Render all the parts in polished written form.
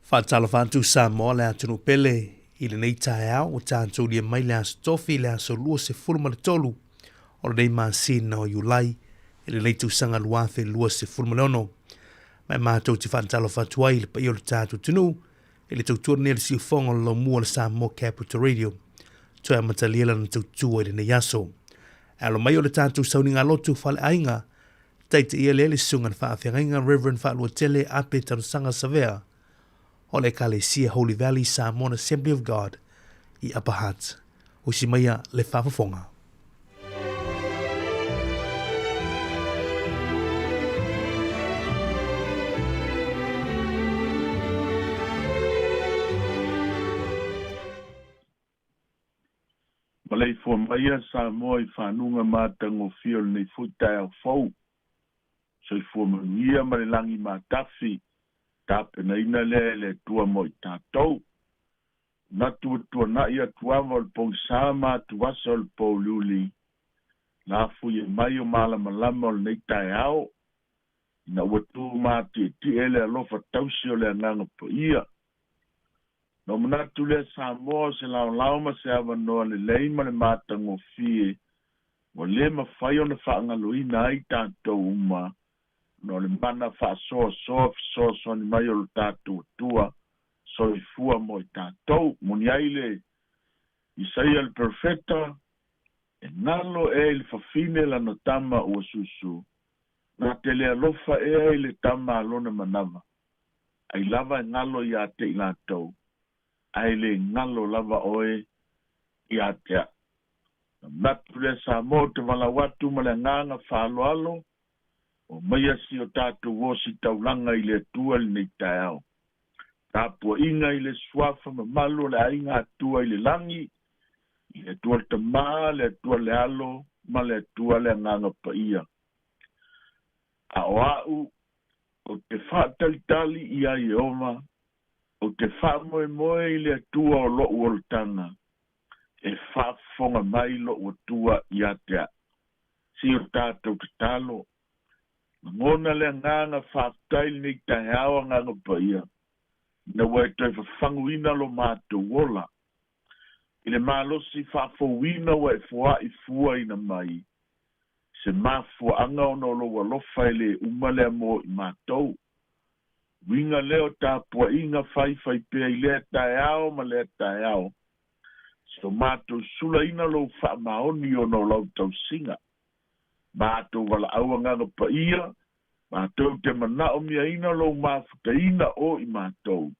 Faatalofa atu Samoa le atunuu pele i lenei taeao ua tatou lia mai le Aso Tofi le aso 23 o lenei masina o Iulai i lenei tausaga 2026. Ma e matou te faatalofa atu ai i le paia o le tatou atunuu i le tautua lenei a le siufofoga o le laumua o le Samoa Capital Radio toe amatalia lana tautua i lenei aso. E alo mai o le tatou sauniga lotu faleaiga taitaia lea le susuga i le faafeagaiga Reverend Faaluatele Ape Talosaga Savea o le Ekalesia Holy Valley Samoan Assembly of God i Upper Hutt. Usi maia le faafofoga. Maleifua mai Samoa i fanuga matagofie o lenei foi taeao fou. Soifua manuia ma le lagi matafi, tapenaina lea e le Atua mo i tatou. Manatu ua tuanai atuava o le pogisa ma atuvasa o le pouliuli, lafui e mai o malamalama o lenei taeao, ina ua tu matietie le alofa tausi o le Agaga Paia. Na ou manatu lea Samoa o se laolao ma se avanoa lelei ma le matagofie ua le mafai ona faagaloina ai tatou uma ona o le mana faasoasoa fesoasoani mai o lo tatou Atua soifua mo i tatou. Moni ai le Isaia le perofeta, E galo ea i le fafine lana tama ua susu, na te le alofa ea i le tama a lona manava. Ai lava e galo iā te i latou, ae le galo lava oe iā te a'u. Na manatu lea Samoa ou te valaau atu ma le agaga faaaloalo, omaia si o tatou ositaulaga i le Atua i lenei taeao. Tapuaiga i le Suafa mamalu o le Aiga Atua i le lagi, i le Atua le Tama, le Atua le Alo ma le Atua le Agaga Paia. A o a'u Ou te faatalitali iā Ieova, ou te faamoemoe i le Atua o lo'u olataga, e faafofoga mai lo'u Atua ia te a'u. Si o tatou tatalo, lagona le agaga faafetai i lenei taeao Agaga Paia, ina ua e toe fafaguina lo matou ola, i le malosi faafouina ua e foa'i fuaina mai, se mafuaaga ona o lou alofa e lē uma lea mo i matou. Uiga lea o tapuaiga faifai pea i lea taeao ma lea taeao, se o matou sulaina lou faamaoni ona o lau tausiga. Matou valaau Agaga Paia, matou te manaomiaina lou mafutaina o i matou,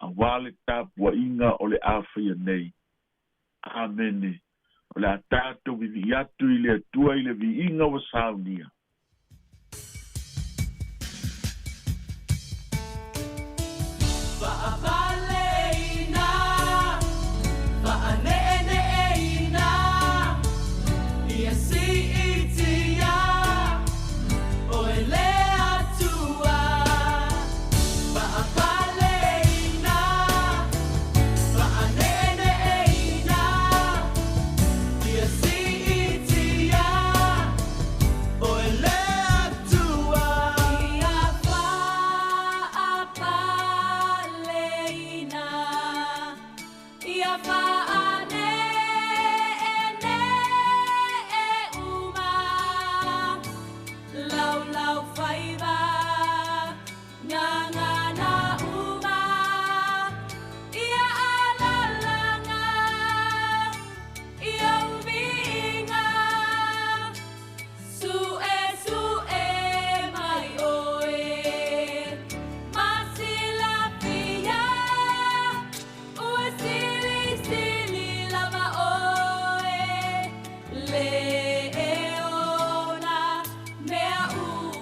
auā le tapuaiga o le a faia nei. Amene. O le a tatou vivii atu i le Atua i le viiga ua saunia. Faapaleina, faaneeneeina, ia siitia, oe le Atua. Faapaleina, faaneeneeina, ia siitia, oe le Atua. Ia faapaleina, ia faaneenee uma, laulaufaiva, gagana uma, ia alalaga i ou viiga, suesue mai oe, ma silafia, ua silisili lava oe, le e ona mea uma.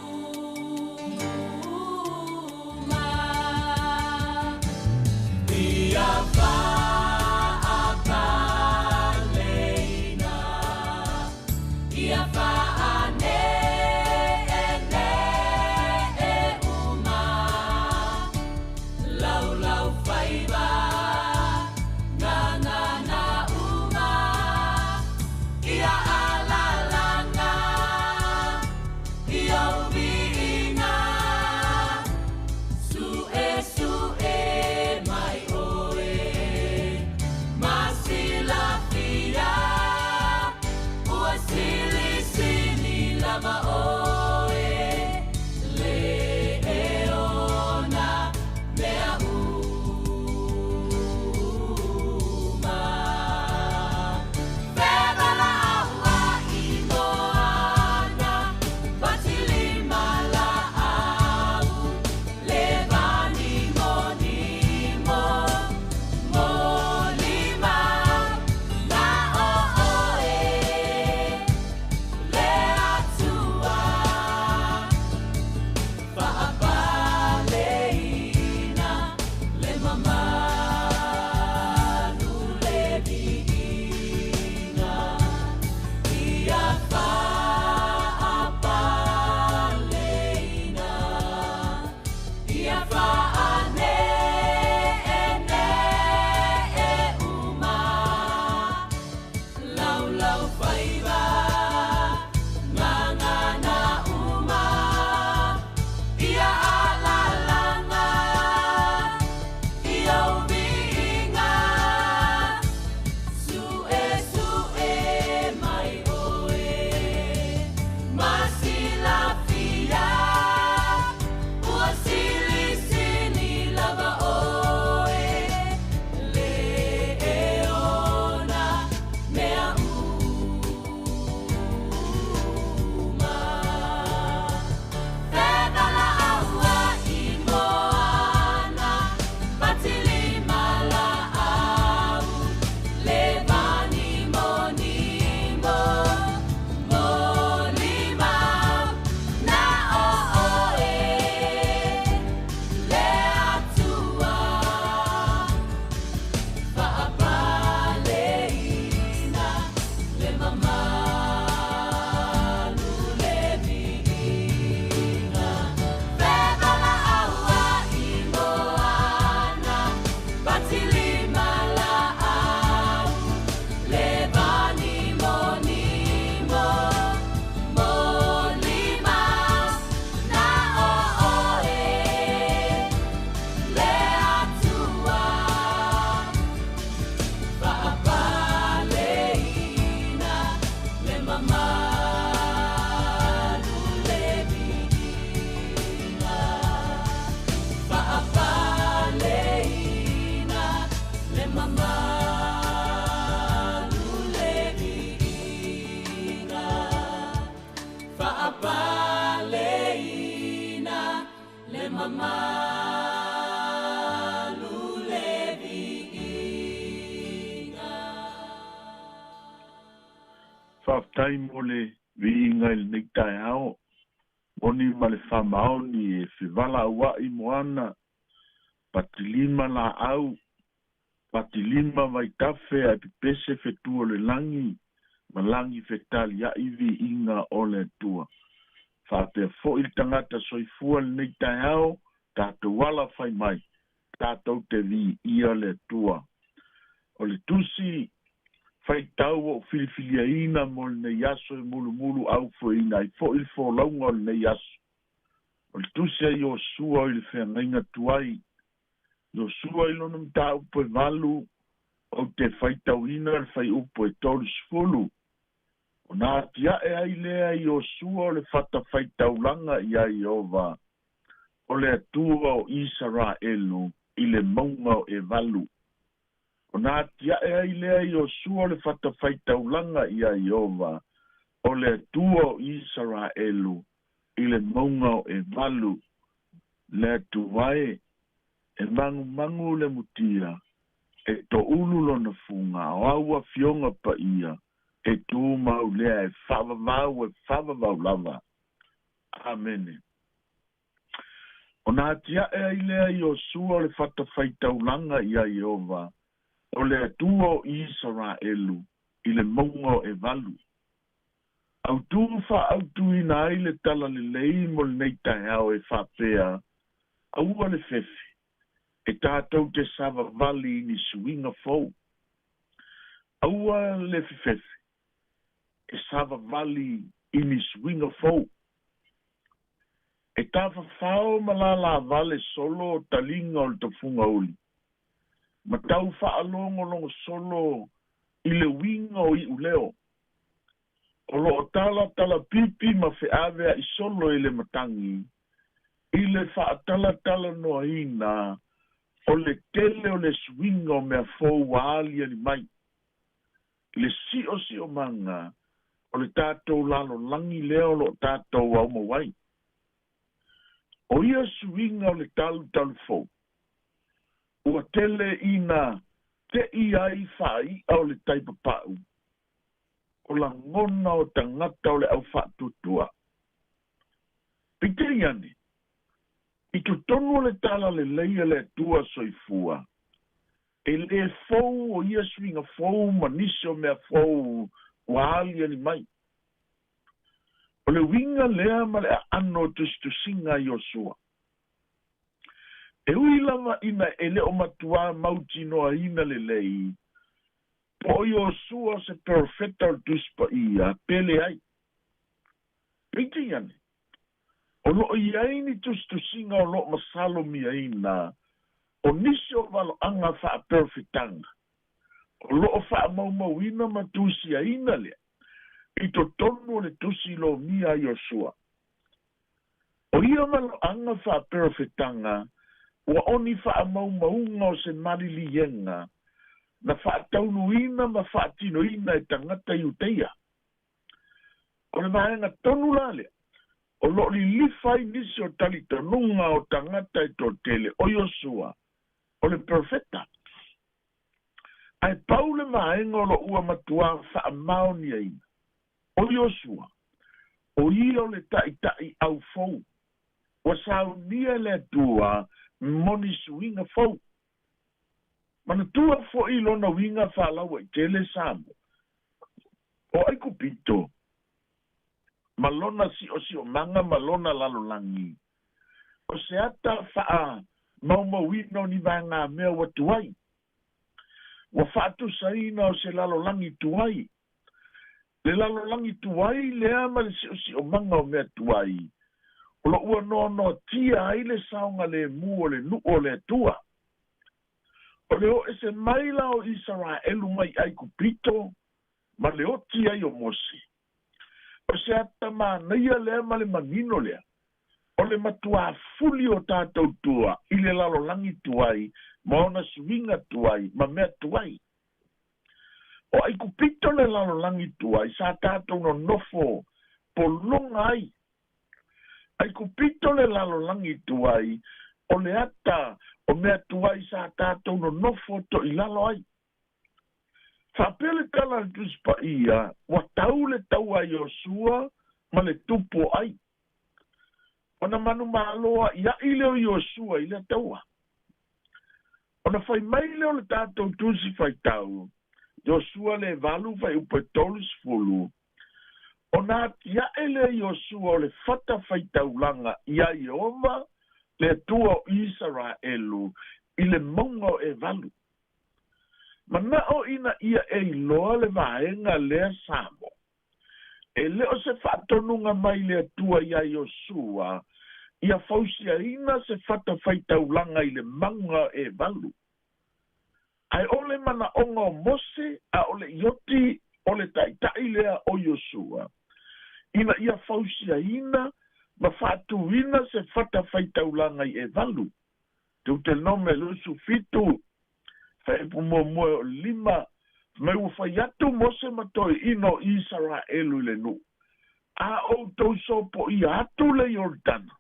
mamalu le viiga. Faafetai mo le viiga i lenei taeao, moni ma le faamaoni e fevalaua'i moana, patilima laau, patilima vaitafe ae pepese fetu o le lagi, ma lagi fetalia'i viiga o le Atua. Faapea fo'i le tagata soifua lenei taeao, tatou ala fai mai, tatou te viia le Atua. O le tusi faitau ua ou filifiliaina mo lenei aso e mulumulu aufoeina ai fo'i le folauga o lenei aso. O le tusi a Iosua i le feagaiga tuai. Iosua i lona mataupu e 8, ou te faitauina le fuaiupu e 30. Ona atia'e ai lea Iosua o le fatafaitaulaga iā Ieova, o le Atua o Isaraelu i le mauga o Evalu. Ona atia'e ai lea Iosua o le fatafaitaulaga iā Ieova, o le Atua o Isaraelu i le mauga o Evalu. Le Atua e, e magumagu le mutia, e to'ulu lona fuga, o au afioga paia, e tumau lea e faavavau e faavavau lava. Amene. Ona atia'e ai lea Iosua o le fatafaitaulaga iā Ieova, o le Atua o Isaraelu i le mauga o Evalu. Autū faaautuina ai le talalelei mo lenei taeao e faapea, aua le fefe, e tatou te savavali i ni suiga fou. Aua le fefefe, e savavali i ni suiga fou. E tafafao ma lalavale solo o taliga o le tafugauli, ma tau faalogologo solo i le uiga o iuleo. O loo talatalapipi ma feavea'i solo i le matagi, i le faatalatalonoaina o le tele o le suiga o mea fou ua aliali mai. I le si'osi'omaga o le tatou lalolagi lea o loo tatou aumau ai. O ia suiga o le talutalu fou, ua tele ina te'i ai faai'a o le tai papa'u, o lagona o tagata o le au faatuatua. Peitai ane, i totonu o le talalelei a le Atua soifua, e lē fou o ia suiga fou ma nisi o mea fou ua aliali mai. O le uiga lea ma le aano o tusitusiga a Iosua. E ui lava ina e le o matuā mautinoaina lelei, po o Iosua se perofeta o le Tusi Paia, pe leai. Peitai ane, o loo i ai ni tusitusiga o loo masalomiaina o nisi o valoaga faaperofetaga, o loo faamaumauina ma tusiaina lea i totonu o le tusi lomia a Iosua. O ia valoaga faaperofetaga ua oni faamaumauga o se maliliega na faataunuina ma faatinoina e tagata Iuteia. O le vaega tonu la lea, o loo lilifa ai nisi o talitonuga o tagata e toatele o Iosua o le perofeta. Ae pau le vaega o loo ua matuā faamaoniaina, o Iosua, o ia o le ta'ita'i aufou, ua saunia e le Atua mo ni suiga fou. Manatua fo'i lona uiga faalauaitele Samo. O Aikupito, ma lona si'osi'omaga ma lona lalolagi, o se ata faamaumauina o ni vaegamea ua tuai, ua faatusaina o se lalolagi tuai. Le lalolagi tuai lea ma le si'osi'omaga o mea tuai, o loo ua noanoatia ai le saogalēmū o le nuu o le Atua. O le o ese mai la o Isaraelu mai Aikupito ma le oti ai o Mose, o se ata manaia lea ma le manino lea, o le matuā fuli o tatou tua i le lalolagi tuai ma ona suiga tuai ma mea tuai. O Aikupito le lalolagi tuai sa tatou nonofo pologa ai. Aikupito le lalolagi tuai, o le ata o mea tuai sa tatou nonofo toʻilalo ai. Faapea le tala a le Tusi Paia, ua tau le taua a Iosua ma le tupu o Ai. Ona manumalo aʻiaʻi lea o Iosua i lea taua. Ona fai mai lea o le tatou Tusi Faitau, Iosua le 8 fuaiupu e 30, ona atiaʻe lea Iosua o le fatafaitaulaga iā Ieova le Atua o Isaraelu i le mauga o Evalu. Mana'o ina ia e iloa le vaega lea Samo. E le o se faatonuga mai le Atua iā Iosua ia fausiaina se fatafaitaulaga i le mauga o Evalu. Ae o le manaʻoga o Mose a o le ioti o le taʻitaʻi lea o Iosua ina ia fausiaina ma faatuina se fatafaitaulaga i Evalu. Teutelonome 27 fuaiupu 1 o 5, mai ua fai atu Mose ma toeaina o Isaraelu i le nuu, a outou sopoia atu le Ioritana,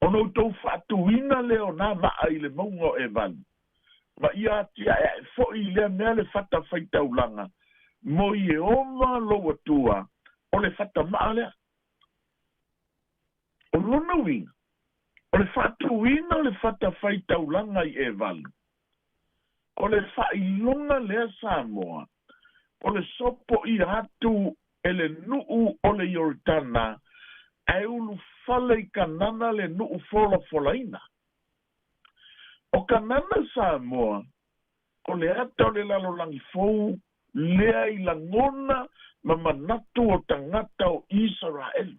ona outou faatuina lea o nā maa i le mauga o Evalu, ma ia atiaeae foʻi i lea mea le fatafaitaulaga mo Ieova lou Atua, o le fatamaa lea. O lona uiga, o le faatuina o le fatafaitaulaga i Evalu, o le faailoga lea Samoa, o le sopoia atu e le nuu o le Ioritana, ae ulufale i Kanana le nuu folafolaina. O Kanana Samoa, o le ata o le lalolagi fou lea i lagona ma manatu o tagata o Isaraelu.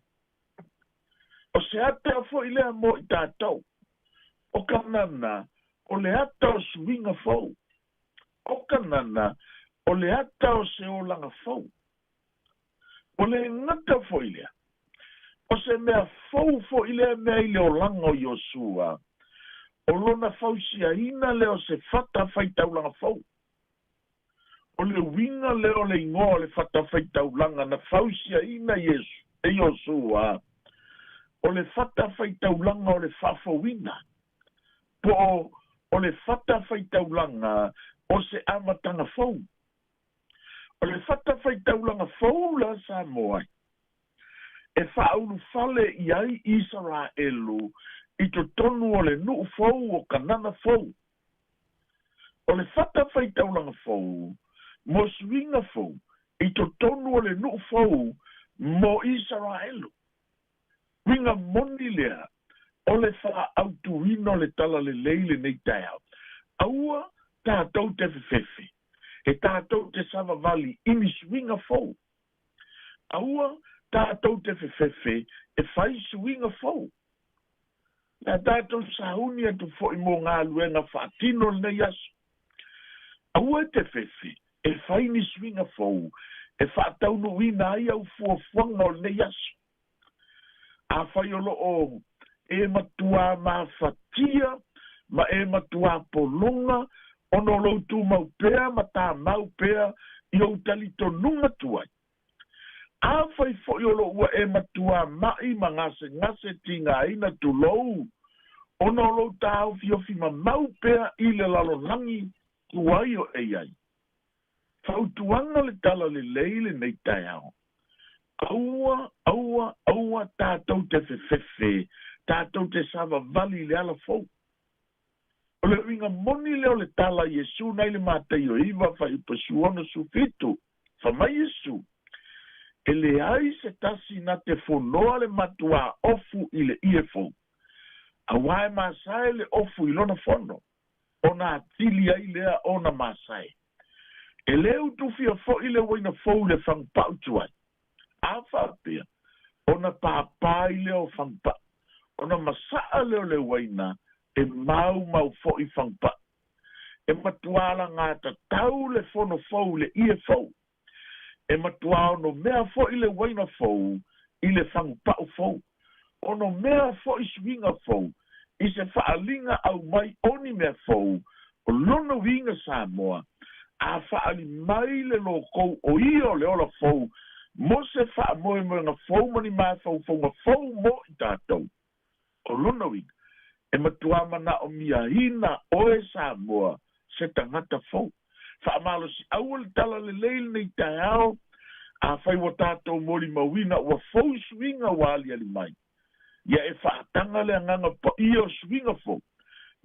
O se ata foʻi lea mo i tatou. O Kanana, o le ata o suiga fou. O Kanana, o le ata o se olaga fou. O le gata foʻi lea, o se mea fou foʻi lea mea i le olaga o Iosua, o lona fausiaina lea o se fatafaitaulaga fou. O le uiga lea o le igoa o le fatafaitaulaga na fausiaina Iesu e Iosua, o le fatafaitaulaga o le faafouina, po o le fatafaitaulaga o se amataga fou. O le fatafaitaulaga fou la Samoa e faaulufale i ai Isaraelu i totonu o le nuu fou o Kanana fou. O le fatafaitaulaga fou mo suiga fou i totonu o le nuu fou mo Isaraelu. Uiga moni lea o le faaautuina o le talalelei lenei taeao. Aua tatou te fefefe, e tatou te savavali i ni suiga fou. Aua tatou te fefefe e fai suiga fou. Le a tatou sauni atu foʻi mo galuega faatino lenei aso. Aua e te fefe e fai ni suiga fou e faataunuuina ai au fuafuaga o lenei aso. Afai o loo e matuā mafatia ma e matuā pologa ona o lou tumau pea ma tamau pea i ou talitonuga tuai. Afai foʻi o loo ua e matuā maʻi ma gasegase tigaina tulou ona o lou taofiofi mamau pea i le lalolagi tuai o e ai. Fautuaga le tala lelei lenei taeao. Aua, aua, aua tatou te fefefe, tatou te savavali i le ala fou. O le uiga moni lea o le tala a Iesu nai le Mataio 9 fuaiupu 67, fai mai Iesu, e leai se tasi na te fonoa le matuā ofu i le ie fou, auā e masae le ofu i lona fono, ona atili ai lea ona masae. E lē utufia foʻi le uaina fou i le fagupaʻu tuai. A faapea, ona papaī lea o fagupaʻu, ona masaʻa lea o le uaina e maumau foʻi fagupaʻu. E matuā alagatatau le fono fou i le ie fou. E matuā onomea foʻi le uaina fou i le fagupaʻu fou. Onomea foʻi suiga fou i se faaaliga aumai o ni mea fou, o lona uiga Samoa, a faaali mai le lokou o ia o le ola fou Mo se faamoemoega fou ma ni mafaufauga fou mo i tatou. O lona uiga, e matuā manaomiaina oe Samoa se tagata fou. Faamalosiaua le talalelei i lenei taeao, afai ua tatou molimauina ua fou suiga ua aliali mai, ia e faataga le Agaga Paia o suiga fou,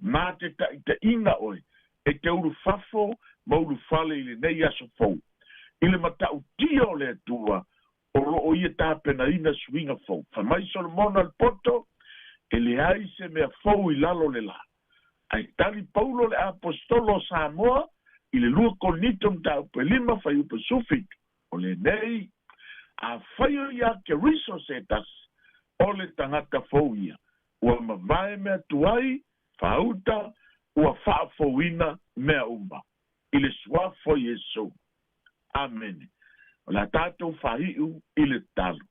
na te taitaiina oe e te ulufafo ma ulufale i lenei aso fou. I le matautia o le Atua o lo o ia tapenaina suiga fou. Fai mai Solomona le poto, E leai se mea fou i lalo o le lā. Ae tali Paulo le Aposetolo o Samoa i le 2 Korinito mataupu e 5 fuaiupu 17, O lenei, afai o ia Keriso se tasi, o le tagata fou ia, ua mavae mea tuai, faauta, ua faafouina mea uma, i le Suafa o Iesu. Amene. O le a tatou faaiu i le tatalo.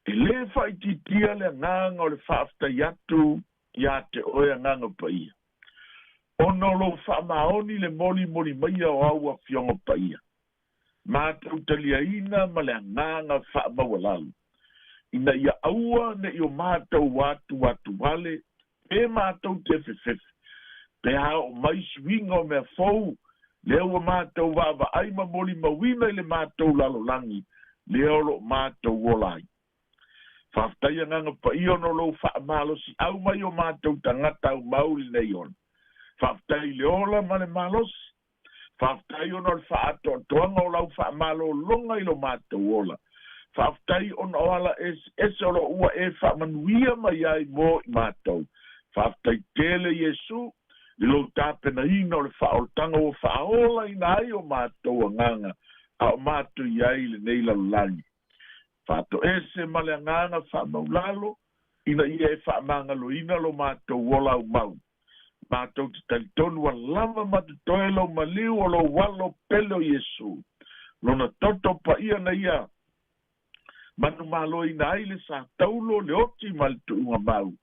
E lē faaitiitia le agaga o le faafetai atu iā te oe Agaga Paia, ona o lou faamaoni i le molimoli maia o au Afioga Paia, matou taliaina ma le agaga faamaualalo, ina ia aua ne i o matou atu atuale pe matou te fefefe, pe a oo mai suiga o mea fou, lea ua matou vaavaai ma molimauina i le matou lalolagi lea o lo o matou ola ai. Faafetai Agaga Paia ona o lou faamalosiau mai o matou tagata aumau i lenei ola. Faafetai i le ola ma le malosi. Faafetai ona o le faaatoatoaga o lau faamalologa i lo matou ola. Faafetai ona o ala eseese o lo o ua e faamanuia mai ai mo i matou. Faafetai tele Iesu i lou tapenaina o le faaolataga ua faaolaina ai o matou agaga a o matou i ai i lenei lalolagi. Faatoese ma le agaga faamaulalo ina ia e faamagaloina lo matou ola aumau. Matou te talitonu ua lava ma totoe lou maliu o lou alo pele o Iesu. Lona toto paia na ia manumaloina ai le sa taulo, le oti ma le tuuga mau,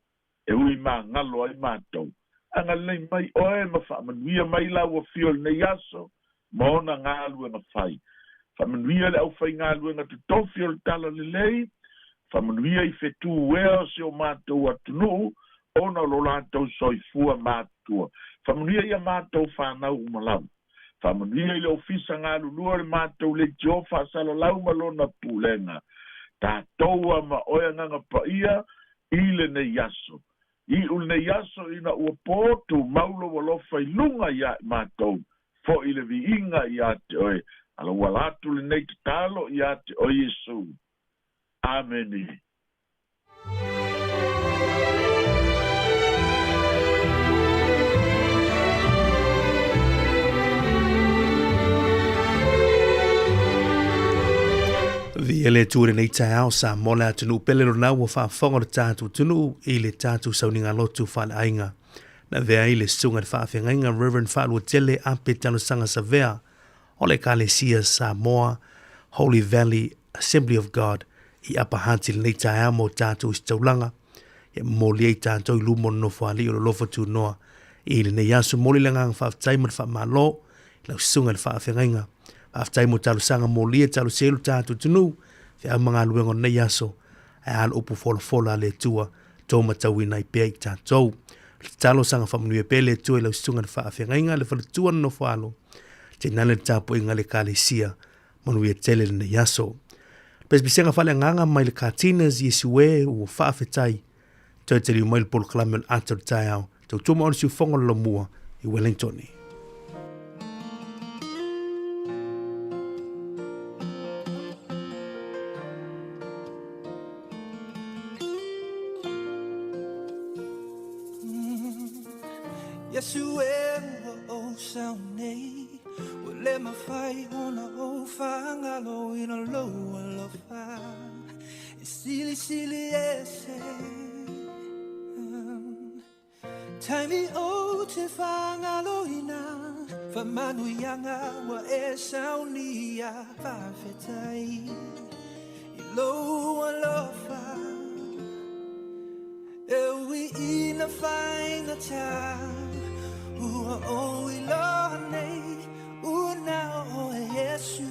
e ui magalo ai matou. Agalelei mai oe ma faamanuia mai lau afio i lenei aso ma ona galuega fai. Faamanuia le aufaigaluega totofi o le Talalelei, faamanuia i fetu ea o si o matou atunuu ona o lo latou soifua matutua. Faamanuia i a matou fanau uma lava. Faamanuia i le Ofisa Galulue o le matou Leitio Faasalalau ma lona Pulega. Tatou a ma oe Agaga Paia i lenei aso. Iu lenei aso ina ua po, tumau lou alofa i luga ia i matou, foi le viiga ia te oe, a lou ala atu lenei tatalo ia te oe Iesu. Amene. Viia le Atua i lenei taeao, Samoa le atunuu pele lona ua faafofoga le tatou atunuu i le tatou sauniga lotu faaleaiga. Na avea ai le susuga i le faafeagaiga Reverend Faaluatele Ape Talosaga Savea o le Ekalesia Samoa Holy Valley Assembly of God i Upper Hutt i lenei taeao mo tatou isitaulaga. Ia momoli ai tatou i luma o le Nofoalii o le alofa tunoa i lenei aso. Momoli le agaga faafetai ma le faamalo i lau susuga i le faafeagaiga. Faafetai mo talosaga molia talosia ai lo tatou atunuu, feau ma galuega o lenei aso, ae a le upu folafola a le Atua tō matauina ai pea i tatou. Le tatalo saga faamanuia pea le Atua i lau susuga i le faafeagaiga, le faletua na nofo alo, tainane le tapuaiga a le Ekalesia. Manuia tele lenei aso. Pesepesega faaleagaga mai le Katinas Iesu e ua faafetai toe taliu mai le polokalame o le ata o le taeao. Tautua ma ona siufogo le lomua i Wellington. Iesu e ua ou sau nei Ua le mafai ona ou faagaloina lou alofa E silisili ese Taimi ou te faagaloina Faamanuiaga ua e saunia Faafetai i lou alofa E ui ina faigata Ua ou iloa nei Ua na o oe Iesu.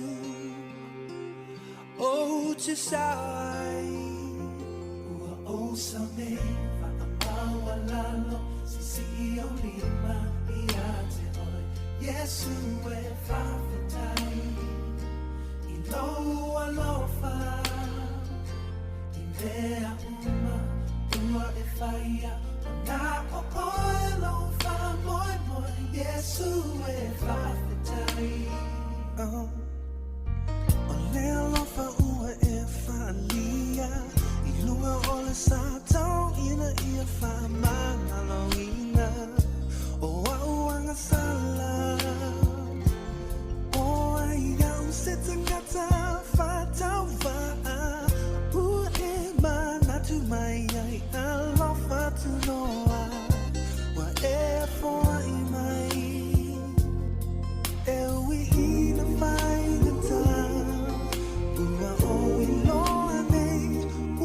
O te sai ua o sa nei whaamaualalo sisi i au lima ia te oi Yesu e whawhetai i lou alofa i mea uma ua e whaia o nā o oe lou whamoemoe Yesu e whawhetai. Oh. O le alofa ua e whaalia i lunga o le sa tau ina ia whamangaloina o au anga sala o ai au se tangata whatauvaa ua e manatu mai ai alofa tunoa ua e foai mai e ui ina whaingata ua o iloa nei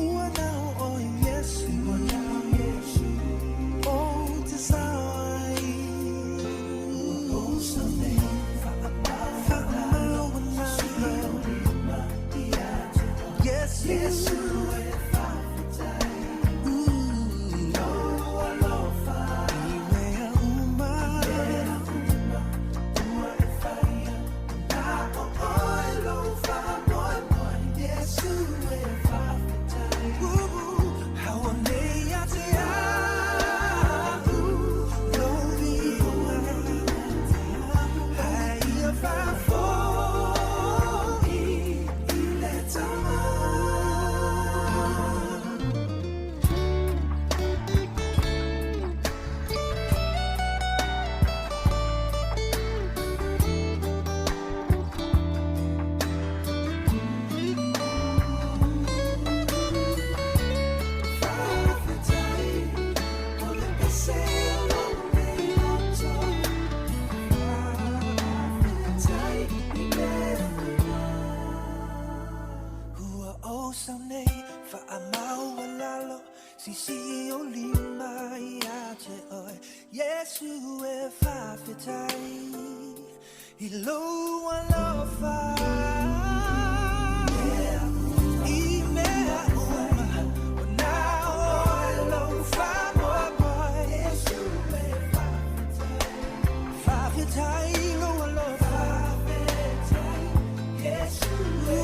ua nao o Yesu o te sai ua o sa nei whaamaualalo Yes, Yesu e whawhetai i lou alofa i mea uma ua e whaia nā o oe lou whamoemoe Yesu e whawhetai. Hau nei a te au lou viuga hai ia whafoi i le tama. Whawhetai o le pese o lou nei loto Whawhetai i mea uma Ua o sa nei whaamaualalo sisi o lima ia te oe Yesu e whawhetai i lou alofa i mea uma o nā oe lou whamoemoe Yesu e whawhetai i lou alofa Yesu e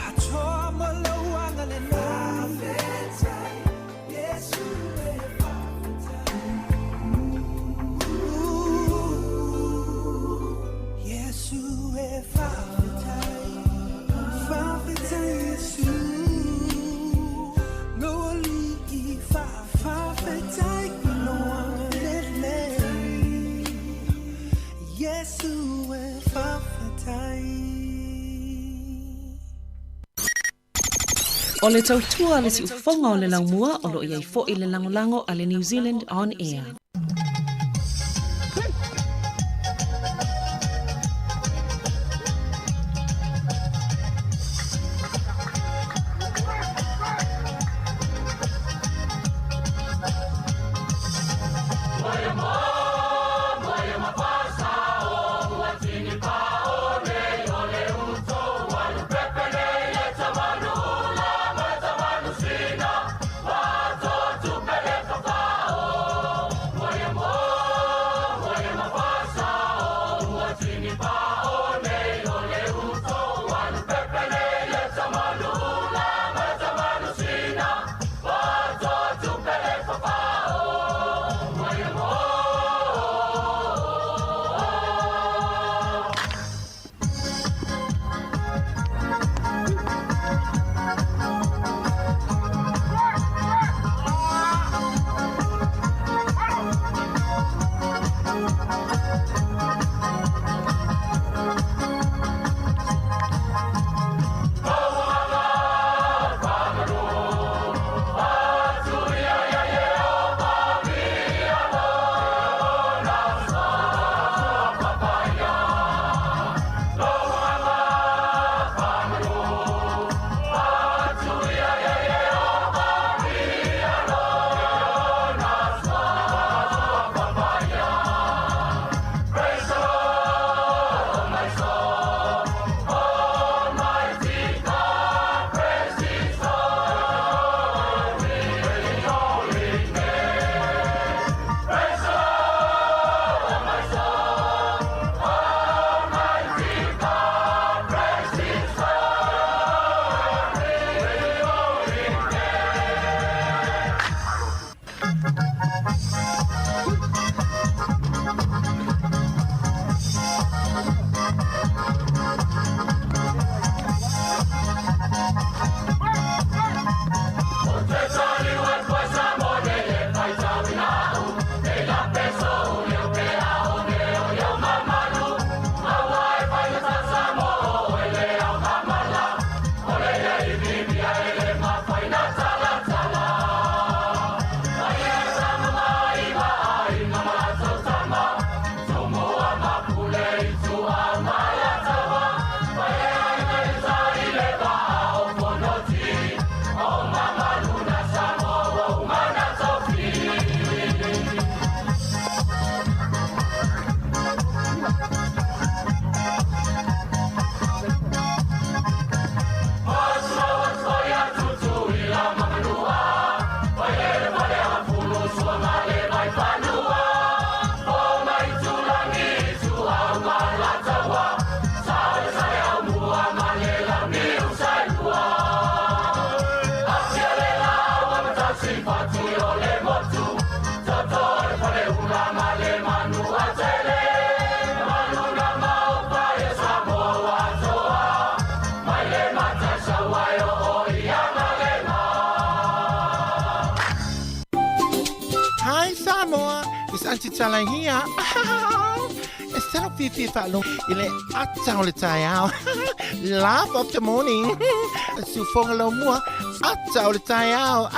Atoa ma lou agalelei Yesu e whawhetai. Yesu e whawhetai whawhetai Yesu Lou alii whawhetai i lou agalelei Yesu e whawhetai. O le tautua le siufoga o le laumua o loo iai fo'i le lagolago a le New Zealand On Air. Moya Hi Samoa, it's Auntie Tala here. E salo fifi whaalo i le ata o le taeao. Laugh of the morning. Sufonga lo mua, ata o le taeao.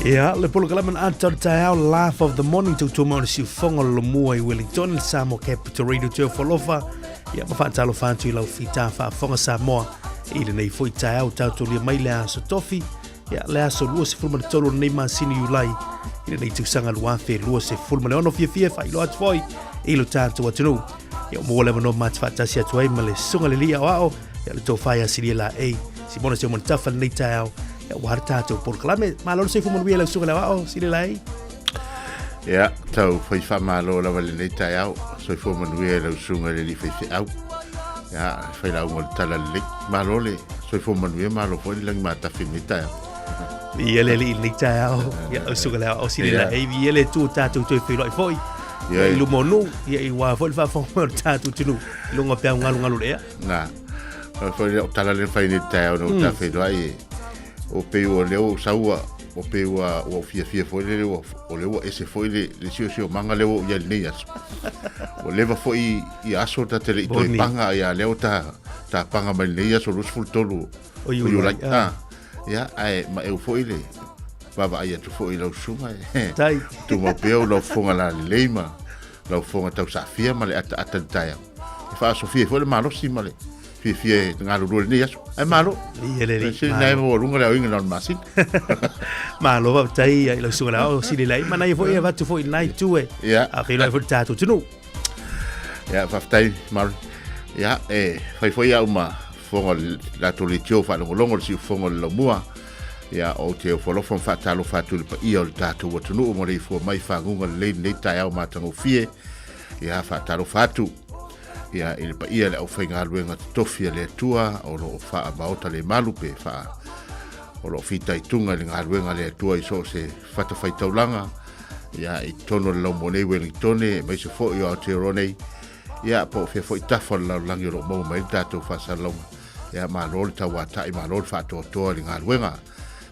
Ia, le polokalame na ata o le taeao Laugh of the Morning tautua mai o le siufoga o le Lomua i Wellington, le Samoa Capital Radio Teo Folofa. Ia, ma faatalofa atu i lau fita faafofoga Samoa i lenei foi taeao taotolia mai le aso tofi. Ia, le aso 23 o lenei masina Iulai i lenei tausaga 2026. Fiafia e faailoa atu foi i lo tatou atunuu. Ia, ua maua le avanoa ma te faatasi atu ai ma le susuga le alii aoao, ia le tofa ia Silia Laei. Simona Sio Manutafa lenei taeao. Ia, ua le tatou polokalame. Malo le soifua manuia lau susuga le aoao, Silia Laei. Ia, tau fai faamalo lava i lenei taeao. Soifua manuia i lau susuga i le alii faifeau. Ia, fai lauga o le tala lelei. Malo le soifua manuia, malo foi le lagi matafi i lenei taeao. Ia le alii i lenei taeao. Ia, lau susuga le aoao, Silia Laei. Ia le Atua tatou toe feiloai foi. Ia, i luma o nuu, ia i wā foi le faafofoga mai o le tatou atunuu. I luga o peau galugalu o le ea. Na, foi le tala le fai nei taeao na o ta feiloai e. O pei ua lea ua sau ua o pei ua ua fiafia foi lele ua o lea ua ese foi le le siosiomaga lea ua ou i ai i lenei aso. Ua leva foi i aso ta te le i toe Moni. paga ia lea ua ta ta paga mai lenei aso 23 O o Iulai, Iulai. ah. Ah, ia ae maeu foi le vaavaai atu foi i lau susuga e Tai. tumau pea o lau fofoga lalelei ma lau fofoga tausaafia ma le ataata i le taeao. E faasofia ai foi le malosi ma le fiafia e galulue i lenei aso. Ae malo. Ia le alii, Se nae malo. ua luga le aoiga na o le masina. Malo faafetai i lau susuga le aoao, Silia Laei. Manaia foi e avatu foi i lena itu e Ia. a feiloai foi le tatou atunuu. Ia, faafetai, Maro. Ia, e fai foi au ma fofoga o le latou leitio faalogologo le siufofoga o le laumua. Ia, ou te ofo alofa ma faatalofa atu i le paia o le tatou atunuu ma le ifua mai faguga lelei lenei taeao matagofie. Ia, faatalofa atu ia i le paia le aufaigaluega totofi a le Atua o lo o faamaota le malu pe faa o lo o fitaituga i le galuega a le Atua i so o se fatafaitaulaga ia i totonu o le laumua nei Wellingtone aemaise foi o Aotearoa nei ia po o fea foi tafa o le lalolagi o lo o maua mai ai le tatou faasalalauga. Ia malo le tauata'i, malo le faatoatoa i le galuega.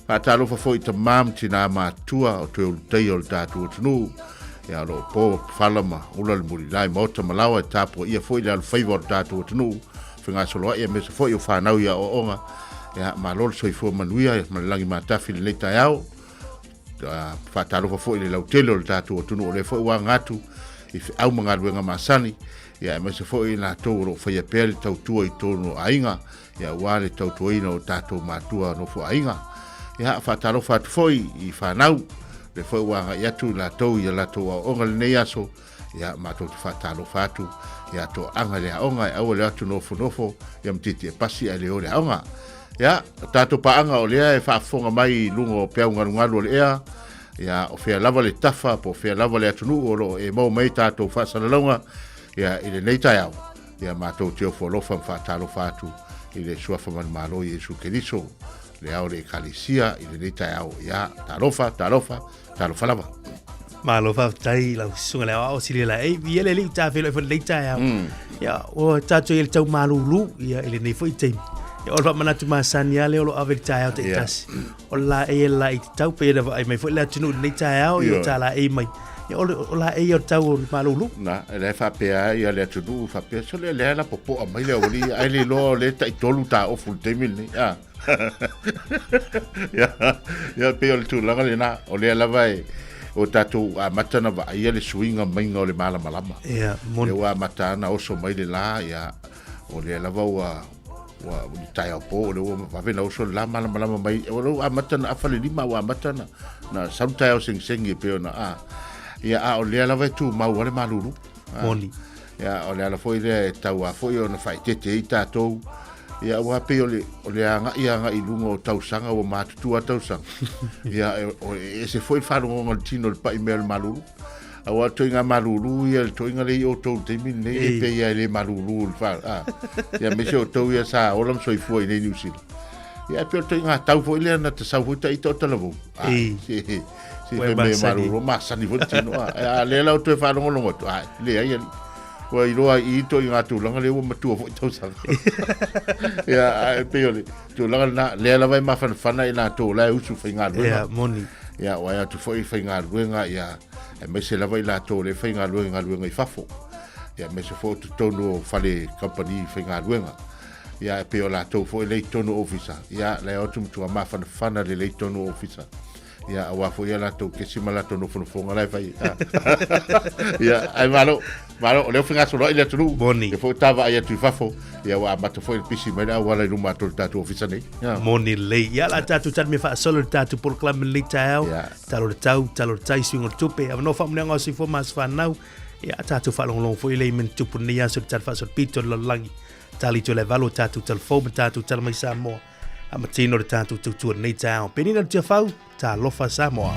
Faatalofa foi i tamā ma tinā matutua o toe ulutaia o le tatou atunuu, ia o lo o po fala ma ula le mulila i maota ma laoa e tapuaia foi le alofaiva o le tatou atunuu, fegasoloa'i aemaise foi o fanau i aoaoga. Ia malo le soifua manuia ma le lagi matafi i lenei taeao. Faatalofa foi i le lautele o le tatou atunuu o lea foi ua aga atu i feau ma galuega masani, ia aemaise foi i latou o lo o faia pea le tautua i totonu o aiga, ia aua le tautuaina o tatou matua nofo aiga. Ia faatalofa atu foi i fanau, lea foi ua agai atu i latou i a latou aoaoga i lenei aso, ia matou te faatalofa atu ia toaga i le aoga e aua le o atu nofonofo ia ma tietie pasi ae le o i le aoga. Ia, o tatou paaga o lea e faafofoga mai i luga o peau galugalu o le ea, ia o fea lava le tafa po o fea lava le atunuu o lo o e maua mai tatou faasalalauga ia i lenei taeao, ia matou te ofo alofa ma faatalofa atu i le Suafa Manumalo Iesu Keriso, le ao o le Ekalesia i lenei taeao. Ia, talofa, talofa, talofa lava. Malo faafetai i lau susuga le aoao sili la ei ia le alii ta feiloai foi lenei taeao. Ia ua tatou i le tau malulu ia i lenei foi taimi. Ia o le faamanatu masani lava lea o lo o ave i le taeao taitasi. O le laei e laei tatau pei ona vaai mai foi le atunuu i lenei taeao ia ta laei mai. Ia o le o laei o le tau o le malulu. Na, e la e faapea ai le atunuu faapea, sole lea la popoa mai le aualii ae le iloa o lea e taitolu taofu i le taimi lenei. Ah. Ia, ia pei o le tulaga lena, o lea lava e o tatou amata na vaaia le suiga maiga o le malamalama. Ia, moni. Lea ua amata ana oso mai le la, ia, o lea lava ua ua ni taeao po, o lea ua vave na oso le la malamalama mai, o lea ua amata na afa le lima, ua amata na, na sau le taeao segisegi e pei ona, a, ia, a o lea lava e tumau lava le malulu. Moni. Ia, o le ala foi lea e tau a foi ona faaeteete ai tatou, Ia, aua pei o le, o le agai agai i luga o tausaga ua matutua tausaga. Ia, e, o, e ese foi le faalogoga o le tino i le pai mea o le malulu. Aua o le toiga malulu ia, le toiga lea i outou i le taimi lenei, e pei lava e le malulu le fa, a. Ia, aemaise outou ia sa ola ma soifua i inei i Niu Sila. Ia, e pei o le toiga tau foi lea na ta sau foi ta ita o talavou. A, se, se Ua e fai mea masani. malulu, masani foi le tino. A, a lea la ua toe faalogologo atu, a, leai alii. Ua iloa i i toiga tulaga lea ua matua foi tausaga. Ia, ae pei o le tulaga lena, lea lava e mafanafana i latou la e usu faigaluega. Ia, moni. Ia, ua atu foi faigaluega, ia, aemaise lava i latou lea faigaluega i galuega i fafo. Ia, aemaise foi o totonu o fale kamupani faigaluega. Ia, e pei o latou foi lea i totonu o ofisa. Ia, la e o atu matua mafanafana lelei i totonu o ofisa. Ia, aua foi ia latou kesi ma latou nofonofoga la e fai. Ia, ae malo, malo, o lea ua fegasoloai le atunuu. Moni. Lea foi ua tavaai atu i fafo, ia ua amata foi le pisi mai le auala i luma atu o le tatou ofisa nei. Ia. Moni lelei. Ia, la tatou tali mea faasolo i le tatou polokalame lenei taeao. Ia. Tala o le tau, tala o le tai, suiga o le tupe. Avanoa faamanuiaga o soifua ma aso fanau. Ia, tatou faalogologo foi lea i mea na tupu i lenei aso i le tala faasolopito o le lalolagi. Tali Tuilaevalu o tatou talafou ma tatou tala mai Samoa. A ma tino le tatou tautua lenei taeao. Penina Tiafau, talofa Samoa.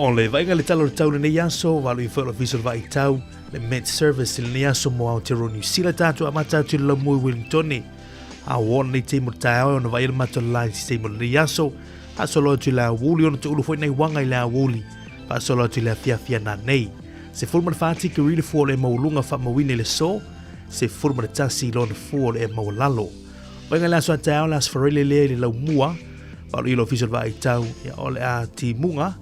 O le vaaiga le tala o le tau lenei aso, valo i foi o le ofisa o le vaai tau, le Met Service i lenei aso mo Aotearoa Niu Sila tātou amata atu i le laumua i Wellingtone. A ua nei taimi o le taeao e ona vaai le matou line se taimi o lenei aso. Faasolo atu i le aoauli ona toulu foi nai uaga i le aoauli. Faasolo atu i le afiafi ana nei. 14 tikeri le fua o le maualuga faamauina i le aso, 11 lona fua o le maualalo. Vaaiga le aso a taeao le aso Faraile lea i le laumua, vaalo i le ofisa o le vaai tau, ia o le a timuga,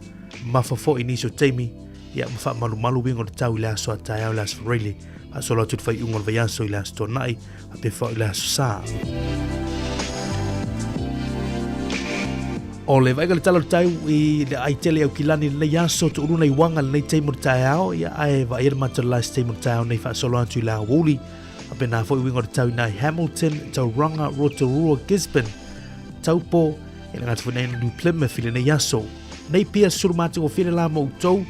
mafa foi nisi o taimi, ia ma faamalumalu uiga o le tau i le aso a taeao le aso Faraile, faasolo atu i le faaiuga o le vaiaso i le aso Toonai, faapea foi i le aso Sa. O le vaaiga le tala o le tau i le ai tele au kilani lenei aso, tuuluna i uaga lenei taimi o le taeao, ia ae vaai le matou le last taimi o le taeao nei faasolo atu i le aoauli. Faapena foi uiga o le tau i nai Hamilton, Tauranga, Rotorua, Gisborne, Taupo, e le gata foi nei New Plymouth i lenei aso. Nei pia sulu mātou o whire la mo outou,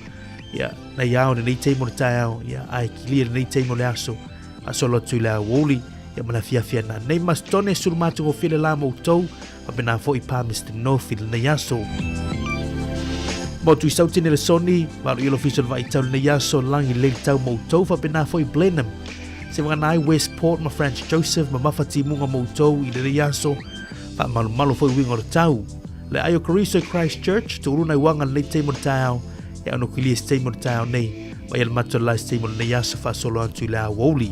ia, nei ao lenei taimi o le taeao, ia, ae kilia lenei taimi o le aso, faasolo atu i le aoauli, ia ma le afiafi ana. Nei Mastone sulu mātou o whire la mo outou, faapena foi Palmerston North i lenei aso. Motu i Sautene le Soni, valo i ofisa o le vaitau lenei aso, langi lei tau mo outou, faapena foi Blenheim. Se wangana ai Westport ma Franz Joseph ma mafa timuga mo outou i lenei aso, whaamalumalo foi uiga o le tau. Le ai o Kariso i Christchurch, tuuruna i wanga lenei taimi o le taeao, e ono kilia se taimi o le taeao nei, mai le matua le se taimi o lenei aso faasolo atu i le aoauli.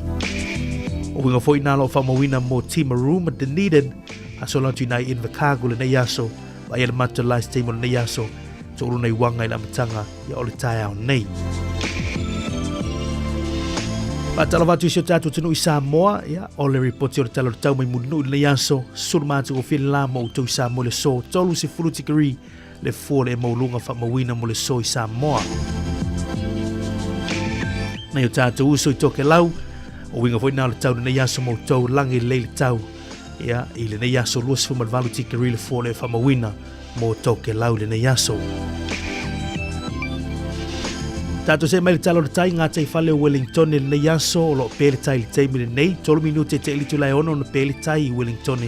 O uiga foi nā lo whaamauina mo Timaru ma Dunedin, Faasolo atu i nai Invercargill lenei aso, vaai le matou live stream o lenei aso, toulu nei uaga i le amataga ia o le taeao nei. Faatalofa atu i si o tatou atunuu i Samoa, ia, o le ripoti o le tala o le tau mai Mulinuu i lenei aso, sulu matagofie le la mo outou i Samoa i le aso, 30 tikeri le fua o le maualuga faamauina mo le aso i Samoa. Nei o tatou uso i Tokelau, o uiga foi na o le tau lenei aso mo outou, lagi lelei le tau, Ia, i lenei aso 28 tikeri le fua o le faamauina mo Tokelau i lenei aso. Tātou se mai le tala o le tai, ngā tei whale o Wellington i lenei aso, o loo pē le tai i le taimi lenei, 3 minute te elitu lai ono na pē le tai i Wellington.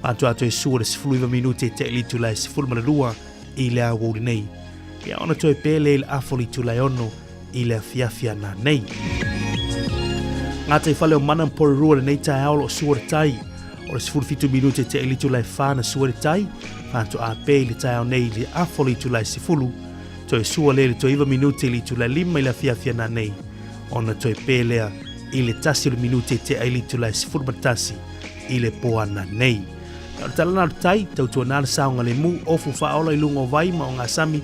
Pātu atu e sua le 19 minute te elitu lai 12 i le aoauli nei. Ia ona toe pē le i le afo le itu lai ono i le afiafi ana nei. Ngā tai whale o Mana Porirua lenei taeao o lo sua le tai. O le 17 minute te elitu lai whā na sua le tai. Whāntu a pē i le taeao nei i le afo le itu lai 10. Toe sua le le toe 9 minute i le itu lai 5 i le afiafi ana nei. Ona toe pē lea i le tasi o le minute te elitu lai 11 i le pō ana nei. O le tala na o le tai, tautua nā le saoga le mu, ofu whaola i lunga o vai ma o ngā sami,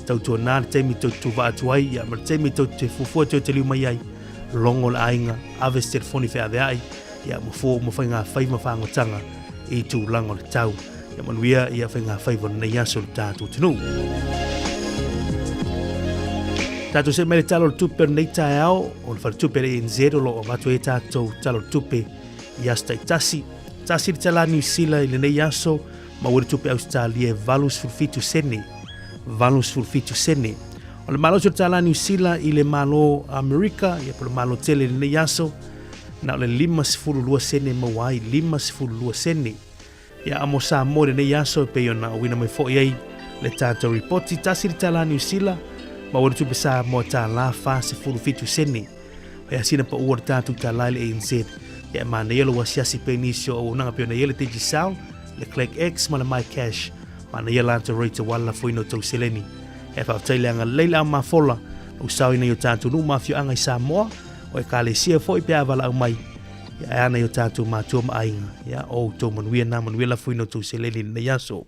tautua nā le taimi tou te tuva atu ai, ia ma le taimi tou te fuafua toe te liu mai ai, longo le aiga, ave se telefoni wheaweai, ia ma fua uma whai ngā whai ma whangotanga i tūlanga o le tau. Ia manuia ia whai ngā whai nei aso le tātou atunuu. Tātou se mai le tala o le tupe o lenei taeao, o le whare le ANZ o lo o avatu e tātou tala o le tupe i aso taitasi. Tasi le tala Niu Sila i lenei aso, ma ua le tupe Australia e 87 sene. 87 sene. O le malosi o le tala Niu Sila i le malo Amerika, ia po le malo tele i lenei aso, na o le 52 sene maua ai, 52 sene. Ia a mo Samoa i lenei aso e pei ona uina mai foi ai le tātou ripoti, tasi le tala Niu Sila, ma ua le tupe Samoa tālā 47 sene. Pai asina pa ua le tātou tālā i le ANZ. Ia e mānaia lo asiasi pe nisi o auaunaga pei ona ia le Digicel, le Click X ma le MyCash. Mānaia lātou rate wala foina o tau seleni. E whaafatai le agalelei le au mafola, o sao ina i o tātou nuu ma afioaga i Samoa, o ekalesia foi pe a valaau mai. Ia e ana i o tātou mātua ma aiga. Ia o outou manuia nā manuia la foina o tou seleni i lenei aso.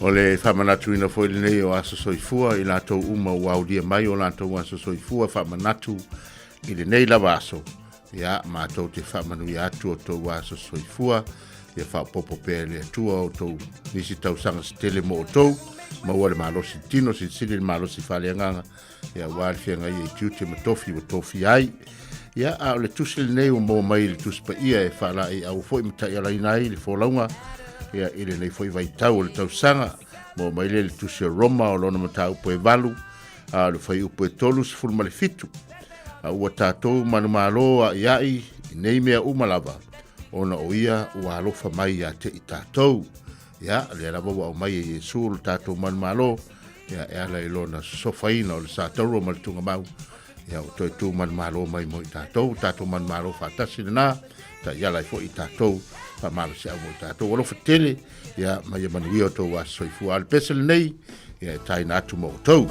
O le faamanatuina foi lenei o aso soifua i latou uma ua aulia mai o latou aso soifua faamanatu i lenei lava aso. Ia, matou te faamanuia atu o tou aso soifua, ia faaopoopo pea e le Atua o tou nisi tausaga se tele mo outou, maua le malosi tino, silisili le malosi faaleagaga, ia aua le feagaia i tiute ma tofi ua tofia ai. Ia, a o le tusi lenei ua maua mai i le Tusi Paia e faalaeiau foi ma taialaina ai le folauga, ia, i lenei foi vaitau o le tausaga. Maua mai lea i le Tusi o Roma o lona mataupu e 8, a o le fuaiupu e 37. A ua tatou manumalo a'ia'i i nei mea uma lava, ona o ia ua alofa mai ia te i tatou. Ia, lea lava ua aumai e Iesu lo tatou manumalo, ia, e ala i lona sosofaina o le sataurua ma le tugamau, ia, ua toe tu manumalo mai mo i tatou, tatou manumalo faatasi lena, taiala ai foi i tatou, faamalosiau mo i tatou. Alofa tele, ia, ma ia manuia o tou aso soifua. A o le pese lenei, ia, e taina atu mo outou.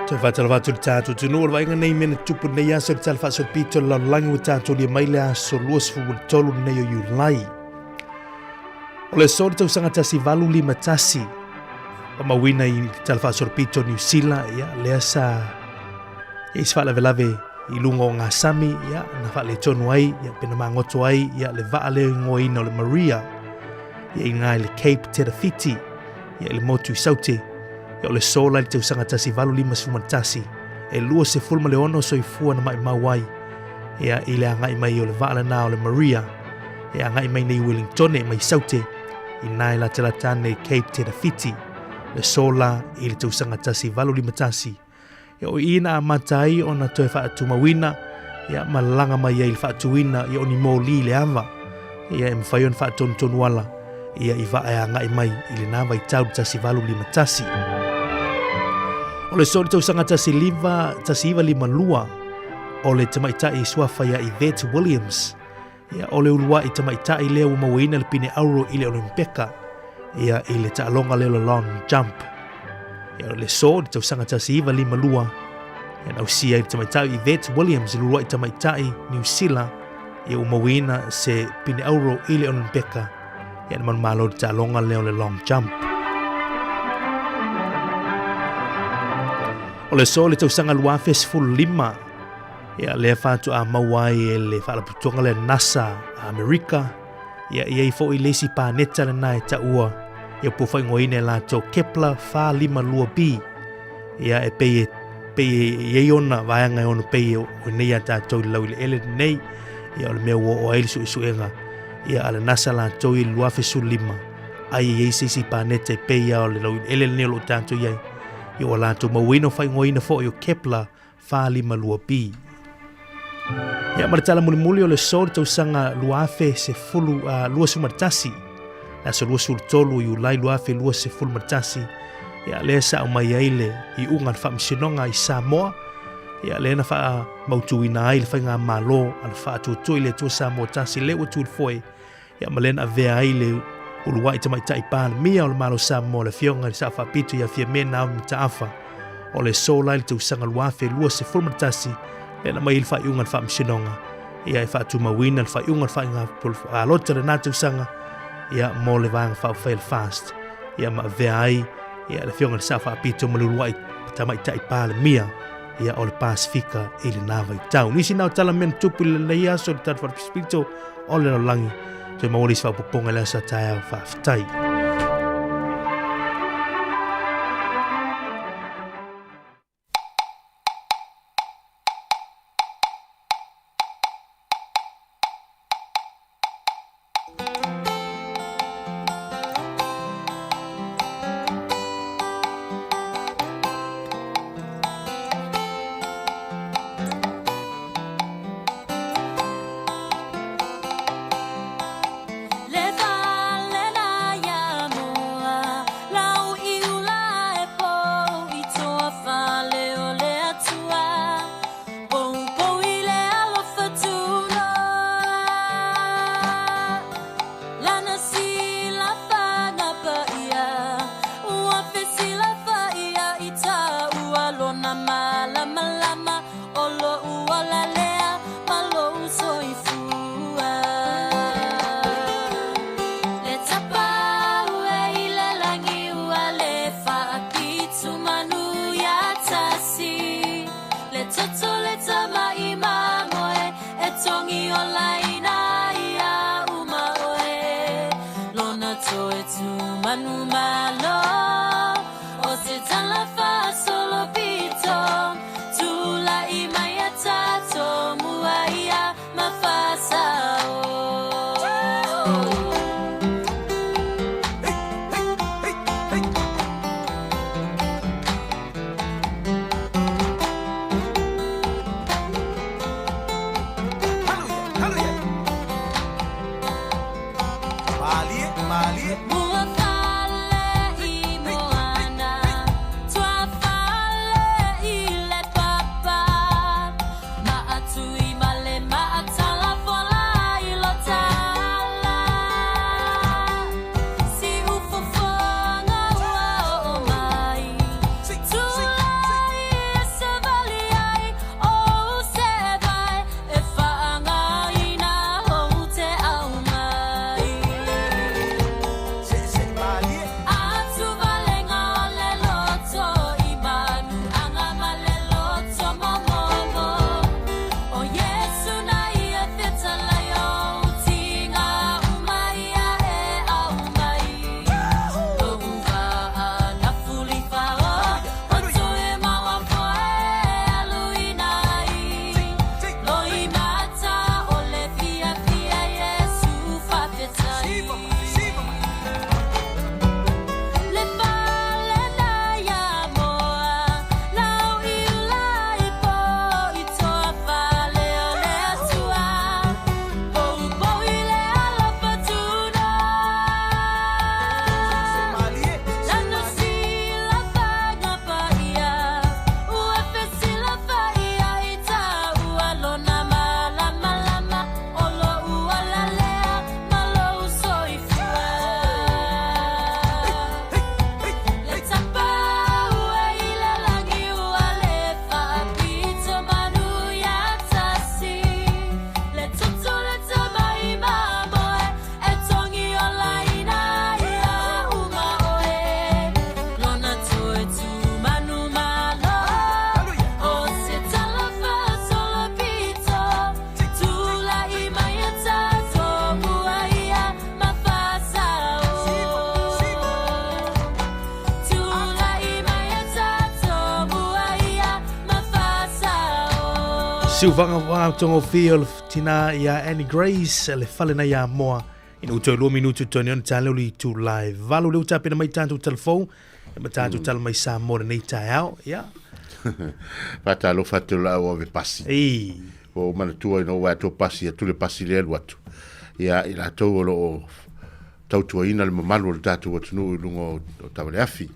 Toe faatalofa atu i le tatou atunuu o le vaaiga nei mea na tupu nei aso i le tala faasolopito o le lalolagi ua tatou lia mai le aso 23 lenei o Iulai. O le aso le tausaga 1851 faamauina i le tala faasolopito o Niu Sila, ia, lea sa i ai se faalavelave i luga o gasami, ia, na faaletonu ai, ia, pe na magoto ai, ia, le vaa lea igoaina o le Maria, ia, i gā i le Cape Terawhiti, ia, i le motu i Saute, ia, o le sola i le tausaga 1851, e 26 soifua na maimau ai, ia, i le agai mai o le vaa lena o le Maria, e agai mai nei Wellingtone mai Saute, i nā e latalata ane i Cape Terawhiti, le sola i le tausaga 1851, Ia o i na amata ai ona toe faatumauina, ia ma laga mai ai le faatuina ia o ni moli i le ava, ia e mafai ona faatonutonu ala, ia i vaa e agai mai i lena vaitau le 1851. O le soli tausaga 1952, o le tamaitai suafa ia Yvette Williams, ia o le uluai tamaitai lea ua mauaina le pine auro i le Olimpeka, ia i le taaloga lea o le long jump. Ia o le so le tausaga 1952, ia na ausia ai le tamaitai Yvette Williams i le uluai tamaitai Niu Sila, ia ua mauaina se pine auro i le Olimpeka, ia na manumalo i le taaloga lea o le long jump. O le aso i le tausaga 2015, ia lea faatoa maua ai e le faalapotopotoga lea NASA a Amerika, ia e i ai foi le isi paneta lena e taua ia po faaigoaina e latou Kepler 452b. Ia e pei e pei e i ai ona vaega e ono pei o nei iā tatou i le laueleele lenei. Ia o le mea ua oo ai le suesuega ia a le NASA latou i le 2015, ai e i ai se isi paneta e pei lava o le laueleele lenei o lo o tatou i ai. Ia ua latou mauaina o faaigoaina foi o Kepler 452b. Ia ma le tala mulimuli o le aso le tausaga 2021, le aso 23 o Iulai 2021, ia lea sa aumai ai le iuga a le Faamasinoga i Samoa, ia lea na faamautuina ai le faigamalo a le Faatuatua i le Atua Samoa Tasi lea ua tu i le foe, ia ma lea na avea ai le uluai tamaitai Palemia o le Malo o Samoa, le Afioga i le Sao Faapito ia Fiame Naomi Mataafa. O le aso la i le tausaga 2021, lea na aumai ai le faaiuga a le Faamasinoga, ia e faatumauina le faaiuga o le faaiga palota i lena tausaga, ia mo le Vaega Faaupufai a le FAST, ia ma avea ai ia le Afioga i le Sao Faapito ma le uluai tamaitai Palemia ia o le Pasefika i lena vaitau. Nisi na o tala mea na tupu i lenei aso i le tatou falepisipito o le lalolagi. Toe maua le isi faaopoopoga i le aso a taeao. Faafetai. Siuvaga matagofie o le tina ia Annie Grace le fale na ia moa ina ua toe 2 minutu toe ona tale o le itula e 8 lea ua tapena mai tatou talafou e ma tatou tala mai Samoa lenei taeao. Ia. Faatalofa atu i lau ave pasi. Ei. Ua ou manatua ina ua atu pasi atu le pasi lea alu atu. Ia, i latou o lo o tautuaina le mamalu o le tatou atunuu i luga o taavale afi.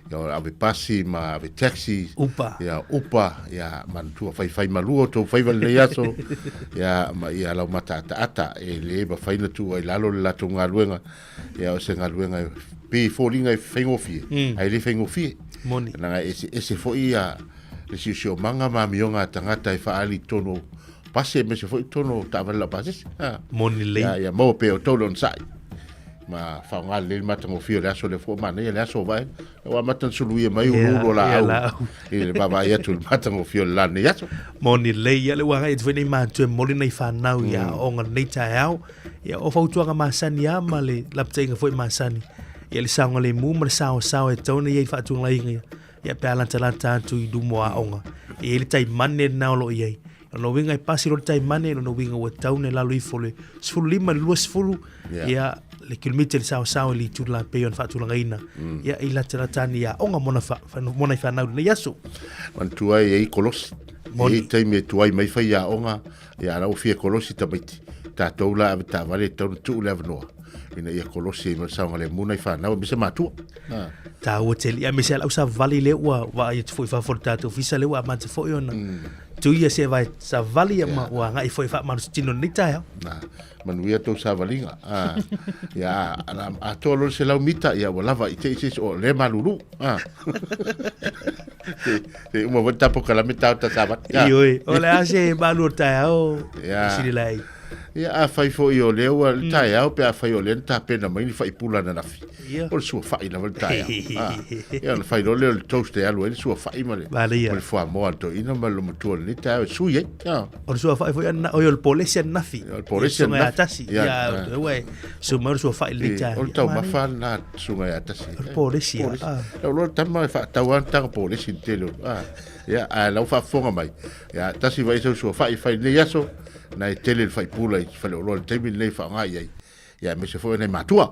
Ia, o ave pasi ma ave taxi. Upa. Ia, upa. Ia, manatua faifai malua o tou faiva lenei aso. Ia, ma ia lau mataataata. E le mafai ona tuu ai lalo le latou galuega. Ia, o se galuega e pei e foliga e faigofie, ae le faigofie. Moni. Leaga e eseese foi ia le siosiomaga ma amioga a tagata e faaali i totonu o pasi aemaise foi totonu o taavale laupasese. Ha. Moni lelei. Ia, ia maua pea e outou le onosai ma faaaoga lelei le matagofie o le aso lea foi ua manaia le aso o vaega. Ua amata ona suluia mai uluulu o laau i le vaavaai atu i le matagofie o le la lenei aso. Moni lelei. Ia le ua agai atu foi nei matua e momoli nai fanau i aoaoga lenei taeao. Ia o fautuaga masani lava ma le lapataiga foi masani. Ia le saogalemu ma le saoasaoa e tatau ona i ai i faatulagaina ia. Ia pe a latalata atu i luma o aoga. E i ai le taimane lena o lo o i ai. O lona uiga e pasi loa le taimane, o lona uiga ua tatau ona i lalo ifo o le 15 i le 20, ia le kilomita i le saoasaoa i le itu la pei ona faatulagaina. Ia i latalata ane i aoga mo nai fanau i lenei aso. Manatua e i ai kolosi. E i ai taimi e tuai mai faiaoga, ia a la ua fia kolosi tamaiti. Tatou la ave taavale e tatau ona tuu le avanoa ina ia kolosi ai ma le saogalemu nai fanau aemaise matua. Taua tele. Ia aemaise lava lau savali lea ua vaai atu foi i fafo o le tatou ofisa lea ua amata foi ona tuia se vae savali ia ma ua agai foi e faamalositino i lenei taeao. Na, manuia tou savaliga. Ah, ia, atoa loa le 100 mita, ia ua lava i te i se isi o lea malulu. Ah. Te, te uma foi tapo kalame tau ta savali. Ioe, o le a se malu o le taeao, sili lai. Ia, afai foi o lea ua le taeao pe afai o lea na tapena mai ni faipula ananafi. Ia. O le suafa'i lava le taeao. Ah, ia ona fai loa lea o le toast e alu ai le suafa'i ma le, Manaia. ma le fuamoa a le toeaina ma le lomatua i lenei taeao e sui ai. Ah. O le suafa'i foi ana, oi o le polesi ananafi. O le polesi Ia, susuga ia ananafi. Tasi. Ia, Ia, ah. ua e sui mai o le suafa'i i lenei E, taeao. o le Ia, taumafa manaia. lena a le susuga ia Tasi. O le polesi, ah. Ah. Lau loa le tama e faatau lava le taga polesi i le tele o, ah. Ia, ae lau faafofoga mai, ia, tasi vai sau suafa'i e fai i lenei aso, na e tele le faipula i faleoloa i le taimi lenei e faaaoga i ai, ia aemaise foi o nai matua.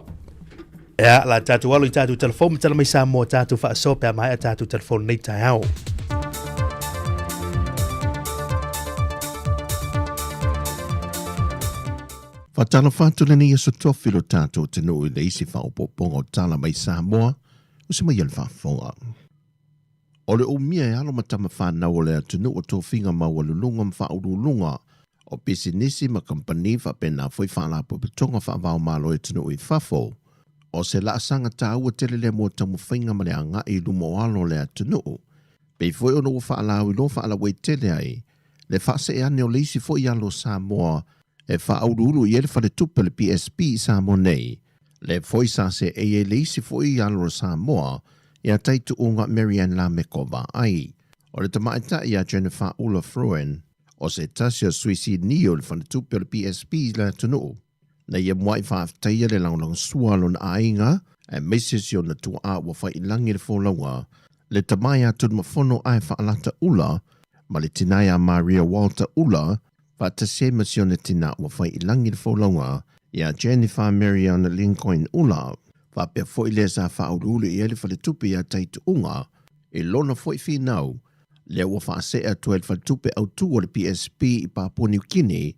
Ia, la tatou alo i tatou telefoni ma tala mai Samoa tatou faasoa pe a maea tatou telefoni nei taeao. Faatalofa atu lenei aso tofi lo tatou atunuu i le isi faaopoopoga o tala mai Samoa o se mai a le faafofoga. O le umia e alo ma tama fanau o le atunuu o tofiga maualuluga ma faauluuluga o pisinisi ma kamupani faapena foi faalapotopotoga faava-o-Malo i atunuu i fafo. O se laasaga taua tele lea mo taumafaiga ma le agai i luma o alo o le atunuu. Pei foi ona ua faalauiloa faalauaitele ai le faasee ane o le isi foi alo o Samoa e faauluulu i ai le faletupe o le PSP i Samoa nei, lea foi sa seei ai le isi foi alo o Samoa ia Taituuga Mary-Ann Lameko Vaai. O le tamaitai ia Jennifer Ula Fruin, o se tasi o sui sinia o le faletupe o le PSP i le atunuu, na ia muai faafetaia le lagolagosua a lona aiga aemaise si ona tuaa ua faiilagi le folauga, le tama ia Tunumafono Ae Faalata Ula ma le tina ia Maria Walter Ula, faatasi ai ma si ona tina ua fai i lagi le folauga ia Jennifer Marion Lincoin Ula. Faapea foi lea sa faauluulu i ai le faletupe ia Taituuga i lona foi finau, lea ua faasee atu ai le faletupe autu o le PSP i Papua Niu Kini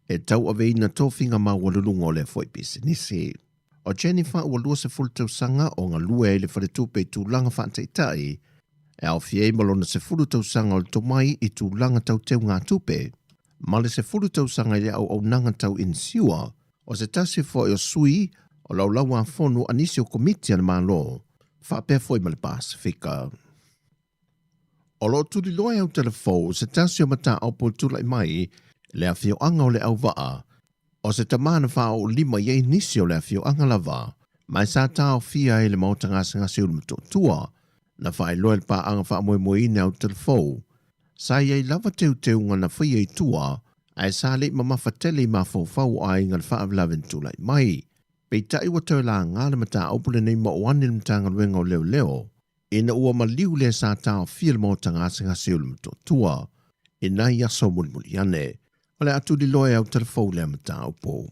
e tauaveina tofiga maualuluga o lea foi pisinisi. O Jennifer ua 20 tausaga o galue ai i le faletupe i tulaga faataitai, e aofia ai ma lona 10 tausaga o le tomai i tulaga tau teugatupe, ma le 10 tausaga i le auaunaga tau inisiua. O se tasi foi o sui o Laulau-a-Fono a nisi o Komiti a le Malo, faapea foi ma le Pasefika. O lo o tuliloa e Autalafou se tasi o mataupu e tulai mai le afioaga o Leauvaa, o se tama na faaoolima i ai nisi o le afioaga lava, ma e sa taofia ai le maota gasegase o le Motootua, na faailoa e le paaga faamoemoeina e Autalafou. Sa i ai lava teuteuga na faia i tua, ae sa le i mamafa tele i mafaufau o aiga le faalavelave na tulai mai. Peitai ua toe laga le mataupu lenei ma o ane le Matagaluega o Leoleo, ina ua maliu lea sa taofia le maota gasegase o le Motootua. i nai aso mulimuli ane. O le a tuliloa e autalavou lea mataupu.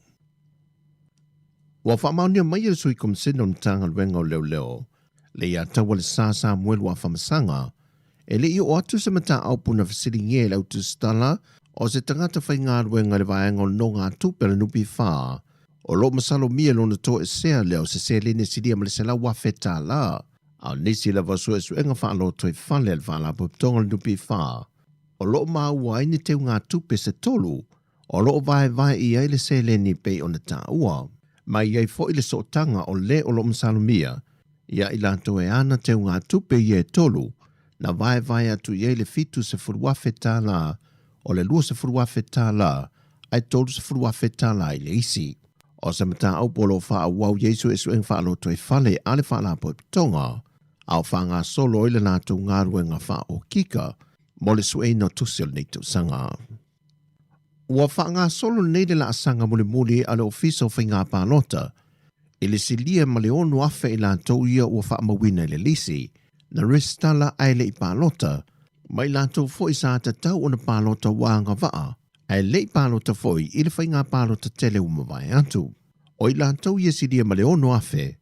Ua faamaonia mai e le Sui Komisene o le Matagaluega o Leoleo le iataua le Sa Samuelu Afamasaga e le i oo atu se mataupu na fesiligia e le autusitala o se tagata faigaluega i le vaega o nogatupe a le NPF o lo o masalomia lona toesea lea o se seleni silia ma le $100,000 tala. A o nisi lava suesuega faalotoifale a le Faalapotopotoga o le NPF o lo o maua ai ni teugatupe se tolu o lo o vaevae i ai le seleni pei ona taua. Ma i ai foi le sootaga o le o lo o masalomia ia i latou e ana teugatupe ia e tolu na vaevae atu i ai le $70,000 o le $20,000 ae $30,000 i le isi. O se mataupu o lo o faaauau i ai suesuega faalotoifale a le Faalapotopotoga a o faagasolo ai le latou galuega faaokika mo le sueina o tusi o lenei tausaga. Ua faagasolo nei le laasaga mulimuli a le Ofisa o Faiga Palota i le silia ma le 6,000 i latou ia ua faamauina i le lisi na resitala ae le i palota, ma i latou foi sa tatau ona palota ua agavaa ae le i palota foi i le faiga palota tele ua mavae atu. O i latou ia silia ma le 6,000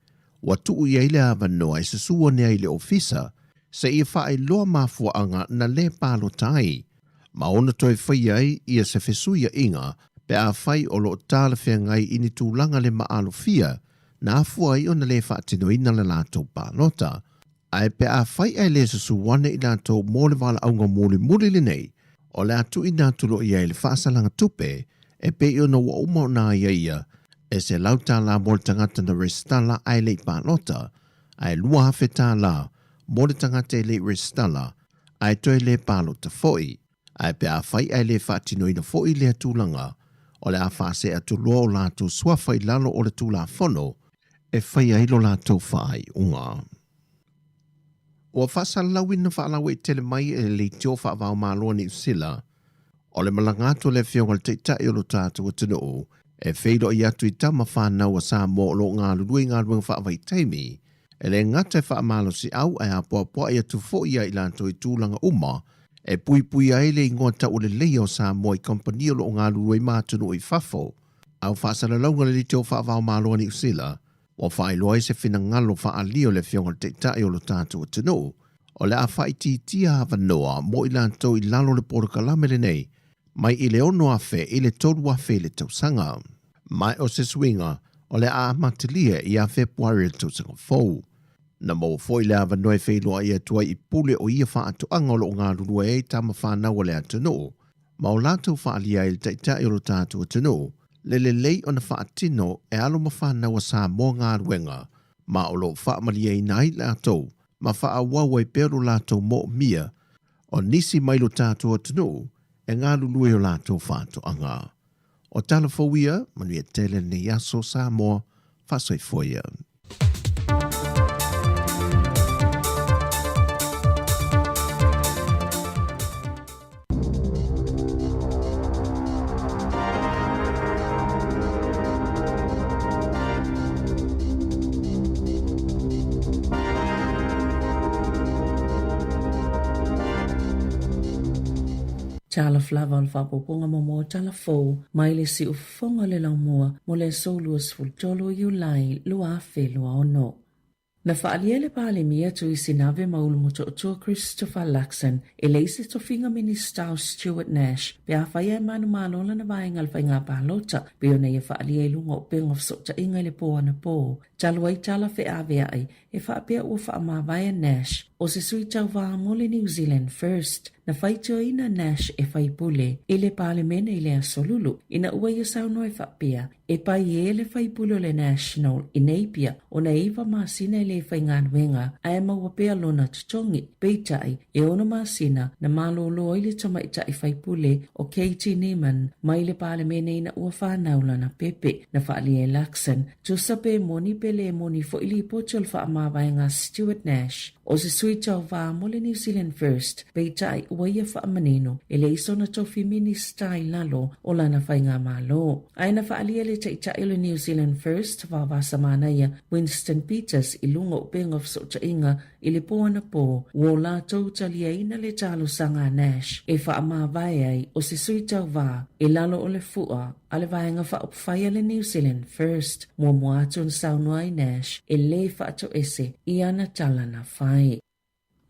ua tuu i ai le avanoa e susu ane ai i le ofisa seia faailoa mafuaaga na lē palota ai, ma ona toe faia ai ia se fesuiaiga pe afai o lo o talafeagai i ni tulaga le maalofia na afua ai ona lē faatinoina le latou palota. Ae pe afai ae lē susu ane i latou mo le valaauga mulimuli lenei, o le a tuuina atu loa i ai le faasalaga tupe e pei ona ua uma ona aiaia e $100 mo le tagata na resitala ae le i palota, ae $2,000 mo le tagata e le i resitala ae toe lē palota foi. Ae pe afai ae lē faatinoina foi lea tulaga, o le a faasee atu loa o latou suafa i lalo o le Tulafono e fai ai lo latou faaiuga. Ua faasalalauina faalauaitele mai e le Leitio Faavaomalo a Niu Sila o le malaga atu a le Afioga i le Taitai o lo tatou atunuu e feiloai atu i tama fanau a Samoa o lo o galulue i galuega faavaitaimi e le gata e faamalosiau ae apoapoai atu foi ia i latou i tulaga uma e puipuia ai le igoa tauleleia o Samoa i kamupani o lo o galulue ma atunuu i fafo. A o faasalalauga le Leitio Faavaomalo a Niu Sila ua faailoa ai se finagalo faaalia o le Afioga i le Taitai o lo tatou atunuu o le a faaitiitia avanoa mo i latou i lalo o le polokalame lenei mai i le 6,000 i le 3,000 i le tausaga. Ma o se suiga o le a amatalia ia Fepuari o le tausaga fou. Na maua foi le avanoa e feiloai atu ai i pule o ia faatoaga o lo o galulue ai tama fanau a le atunuu ma o latou faaalia ai i le Taitai o lo tatou atunuu le lelei ona faatino e alo ma fanau a Samoa galuega ma o lo o faamalieina ai latou ma faaauau ai pea lo latou moomia o nisi mai lo tatou atunuu e galulue o latou faatoaga. O tala fou ia, manuia tele lenei aso Samoa, faasoifua ia. Talofa lava o le faaopoopoga muamua o tala fou mai le siufofoga o le laumua mo le aso 23 o Iulai 2026. Na faaalia e le Palemia Tuisi Nave ma Ulumoto'otua Christopher Luxon e leai se tofiga Minisita o Stuart Nash pe afai ae manumalo lana vaega i le faiga palota pei ona ia faaalia i luga o upega o fesootaiga i le pō anapō talu ai tala feaveai e faapea ua faamavae a Nash o se sui tauvā mo le New Zealand First. Na faitioina Nash e faipule i le Palemene i le Aso Lulu ina ua ia saunoa e faapea e pai ē le faipule o le National i Napier ona e 9 masina e le faigaluega ae maua pea lona totogi. Peitai, e 6 masina na malōlō ai le tamaitai faipule o Katie Neiman mai le Palemene ina ua fanau lana pepe. Na faaalia e Luxon, tusa pe moni pe lē moni foi lipoti o le faamavaega a Stuart Nash o se sui sui tauva mo le New Zealand First, peitai ua ia faamanino e leai sona tofi Minista i lalo o lana faigamalo. Ae na faaalia le Taitai o le New Zealand First, Vaovasamanaia Winston Peters i luga o upega o fesootaiga i le po anapo, ua o latou taliaina le talosaga a Nash e faamavae ai o se sui tauva i lalo o le fua a le Vaega Faaupufai a le New Zealand First. Muamua atu na saunoa ai Nash e lē faatoese i ana tala na fai.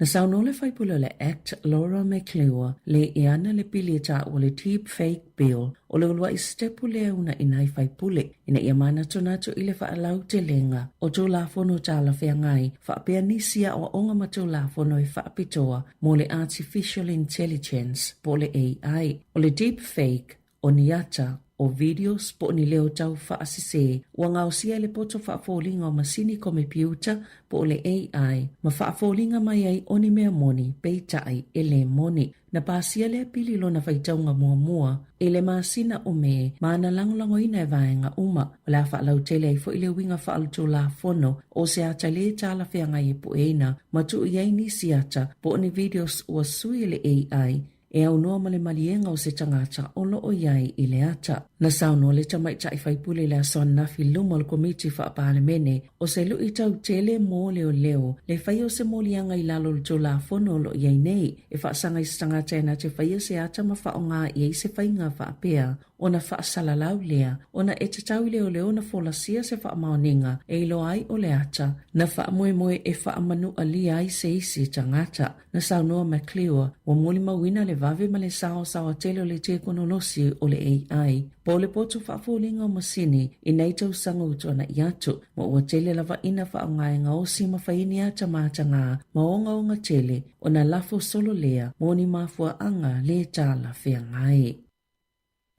Na saunoa le faipule o le Act Laura McClure le e ana le pili e taua le Deep Fake Bill o le uluai sitepu lea unaina ai faipule ina ia manatunatu i le faalautelega o Tulafono talafeagai faapea nisi aoaoga ma Tulafono e faapitoa mo le Artificial Intelligence po o le AI. O le Deep Fake o ni ata, o videos po o ni leo tau faasese ua gaosia e le poto faafoliga o masini komepiuta po o le AI ma faafoliga mai ai o ni mea moni peitai e lē moni. Na pasia lea pili i lona faitauga muamua i le masina o Me ma na lagolagoina e vaega uma. O le a faalautele ai foi le uiga faaletulafono o se ata lē talafeagai e pueina ma tuu i ai nisi ata po o ni videos ua sui e le AI e aunoa ma le maliega o se tagata o lo o i ai i le ata. Na saunoa le tamaitai faipule i le aso ananafi i luma o le Komiti Faa-Palemene o se luitau tele mo leoleo le faia o se moliaga i lalo o le Tulafono o lo o i ai nei e faasaga i se tagata e na te faia se ata ma faaaoga i ai se faiga faapea ona faasalalau lea ona e tatau i leoleo ona folasia se faamaoniga e iloa ai o le ata na faamoemoe e faamanualia ai se isi tagata. Na saunoa McClure, ua molimauina le vave ma le saosaoa tele o le tekonolosi o le AI, po o le poto faafoliga o masini i nei tausaga ua tuanai atu, ma ua tele lava ina faaaoga e gaosi ma fai ni ata matagā ma ogaoga tele ona lafo solo lea mo ni mafuaaga lē talafeagai.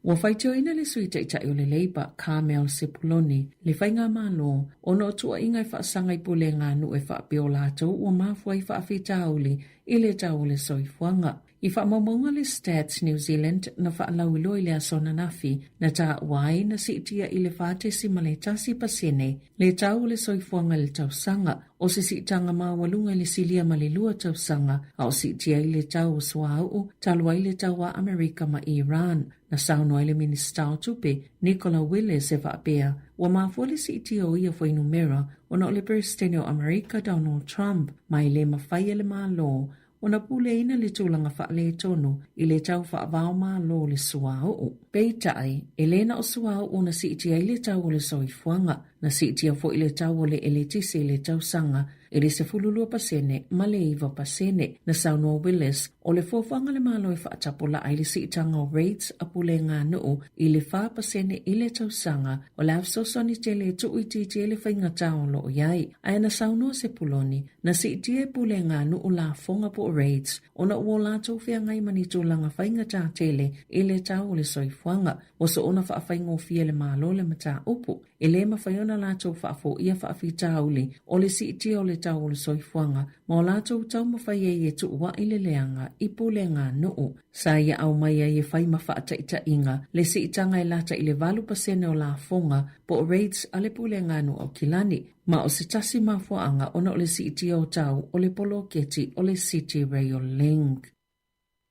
Ua faitioina le Sui Taitai o le Labour, Carmel Sepuloni, le Faigamalo, ona o tuuaiga e faasaga i pulega a nuu e faapea o latou ua mafua ai faafitauli i le tau o le soifuaga. I faamaumauga le Stats New Zealand na faalauiloa i le aso ananafi, na taua ai na siitia i le 4.1% le tau o le soifuaga i le tausaga, o se siitaga maualuga i le silia ma le 2 tausaga a o siitia ai le tau o suauu talu ai le tau a Amerika ma Iran. Na saunoa ai le Minisita o Tupe, Nicola Willis e faapea, ua mafua le siitia o ia fuainumera ona o le Peresetene o Amerika Donald Trump ma e le mafai e le Malo ona puleaina le tulaga faaletonu i le tau faavaomalo o le suauu. Peitai, e le na o suauu na siitia ai le tau o le soifuaga, na siitia foi le tau o le eletise i le tausaga i le 12% ma le 9%. Na saunoa Willis, o le fuafuaga a le Malo e faatapulaa ai le siitaga o rates a pulega a nuu i le 4% i le tausaga, o le a fesoasoani tele e tuuitiitia ai le faigata o lo o i ai. Ae na saunoa Sepuloni, Na siitia e pulega a nuu lafoga po o rates ona ua o latou feagai ma ni tulaga faigata tele i le tau o le soifuaga. Ua soona faafaigofie e le Malo le mataupu. E le mafai ona latou faafoia faafitauli o le siitia o le tau o le soifuaga ma o latou taumafai ai e tuuai le leaga i pulega a nuu. Sa ia aumai ai e fai ma faataitaiga le siitaga e lata i le 8% o lafoga po o rates a le pulega a nuu Aukilani. Ma o se tasi mafuaaga ona o le siitia o tau o le poloketi o le City Rail Link.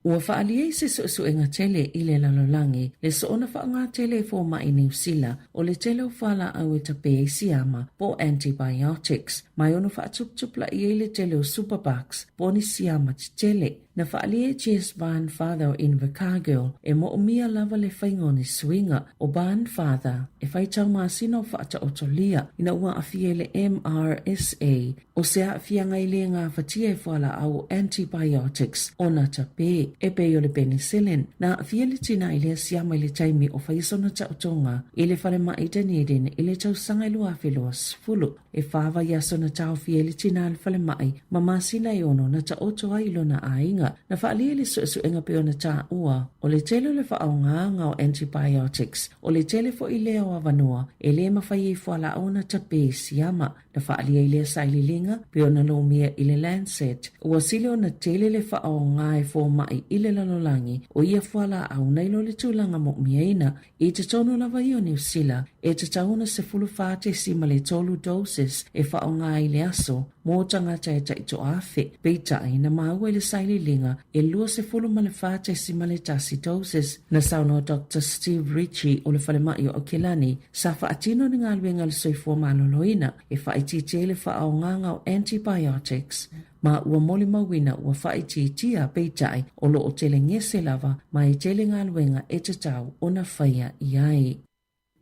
Ua faaalia i se suesuega tele i le lalolagi le soona faaaoga tele e fomai Niu Sila o le tele o fualaau e tape ai siama po o antibiotics ma e ono faatuputupulaia ai le tele o superbugs po o ni siama tetele. Na faaalia e Jess Barnfather o Invercargill e moomia lava le faiga o ni suiga. ʻO Barnfather e faitau masina o faataotolia ina ua aafia i le MRSA, ʻo se aafiaga e lē gafatia e fualaau o antibiotics ona tape, e pei o le penicillin. Na aafia le tina i lea siama i le taimi o faia sona taotoga i le falemai Dunedin i le tausaga e 2020. E wha vaiaso na taofi ai le tina i le falemai ma masina e ono na taoto ai i lona aiga. Paeaiga. Na faaalia i le suesuega pei ona taua, o le tele o le faaaogaga o antibiotics, o le tele foi lea o avanoa e le mafai ai fualaau ona tape siama. Na faaalia i lea sailiiliga pei ona lomia i le Lancet, ua sili ona tele le faaaoga e fomai i le lalolagi o ia fualaau nai lo le tulaga mo'omiaina. I totonu lava ia o Niu Sila, e tatau ona 14.3 doses e faaaoga i le aso mo tagata e tai 1,000, peitai na maua i le sailiiliga e 24.1 doses. Na saunoa Doctor Steve Ritchie o le Falemai o Aukilani, sa faatino ni galuega a le soifua maloloina e faaitiitia ai le faaaogaga o antibiotics ma ua molimauina ua faaitiitia, peitai o lo o tele gese lava ma e tele galuega e tatau ona faia i ai.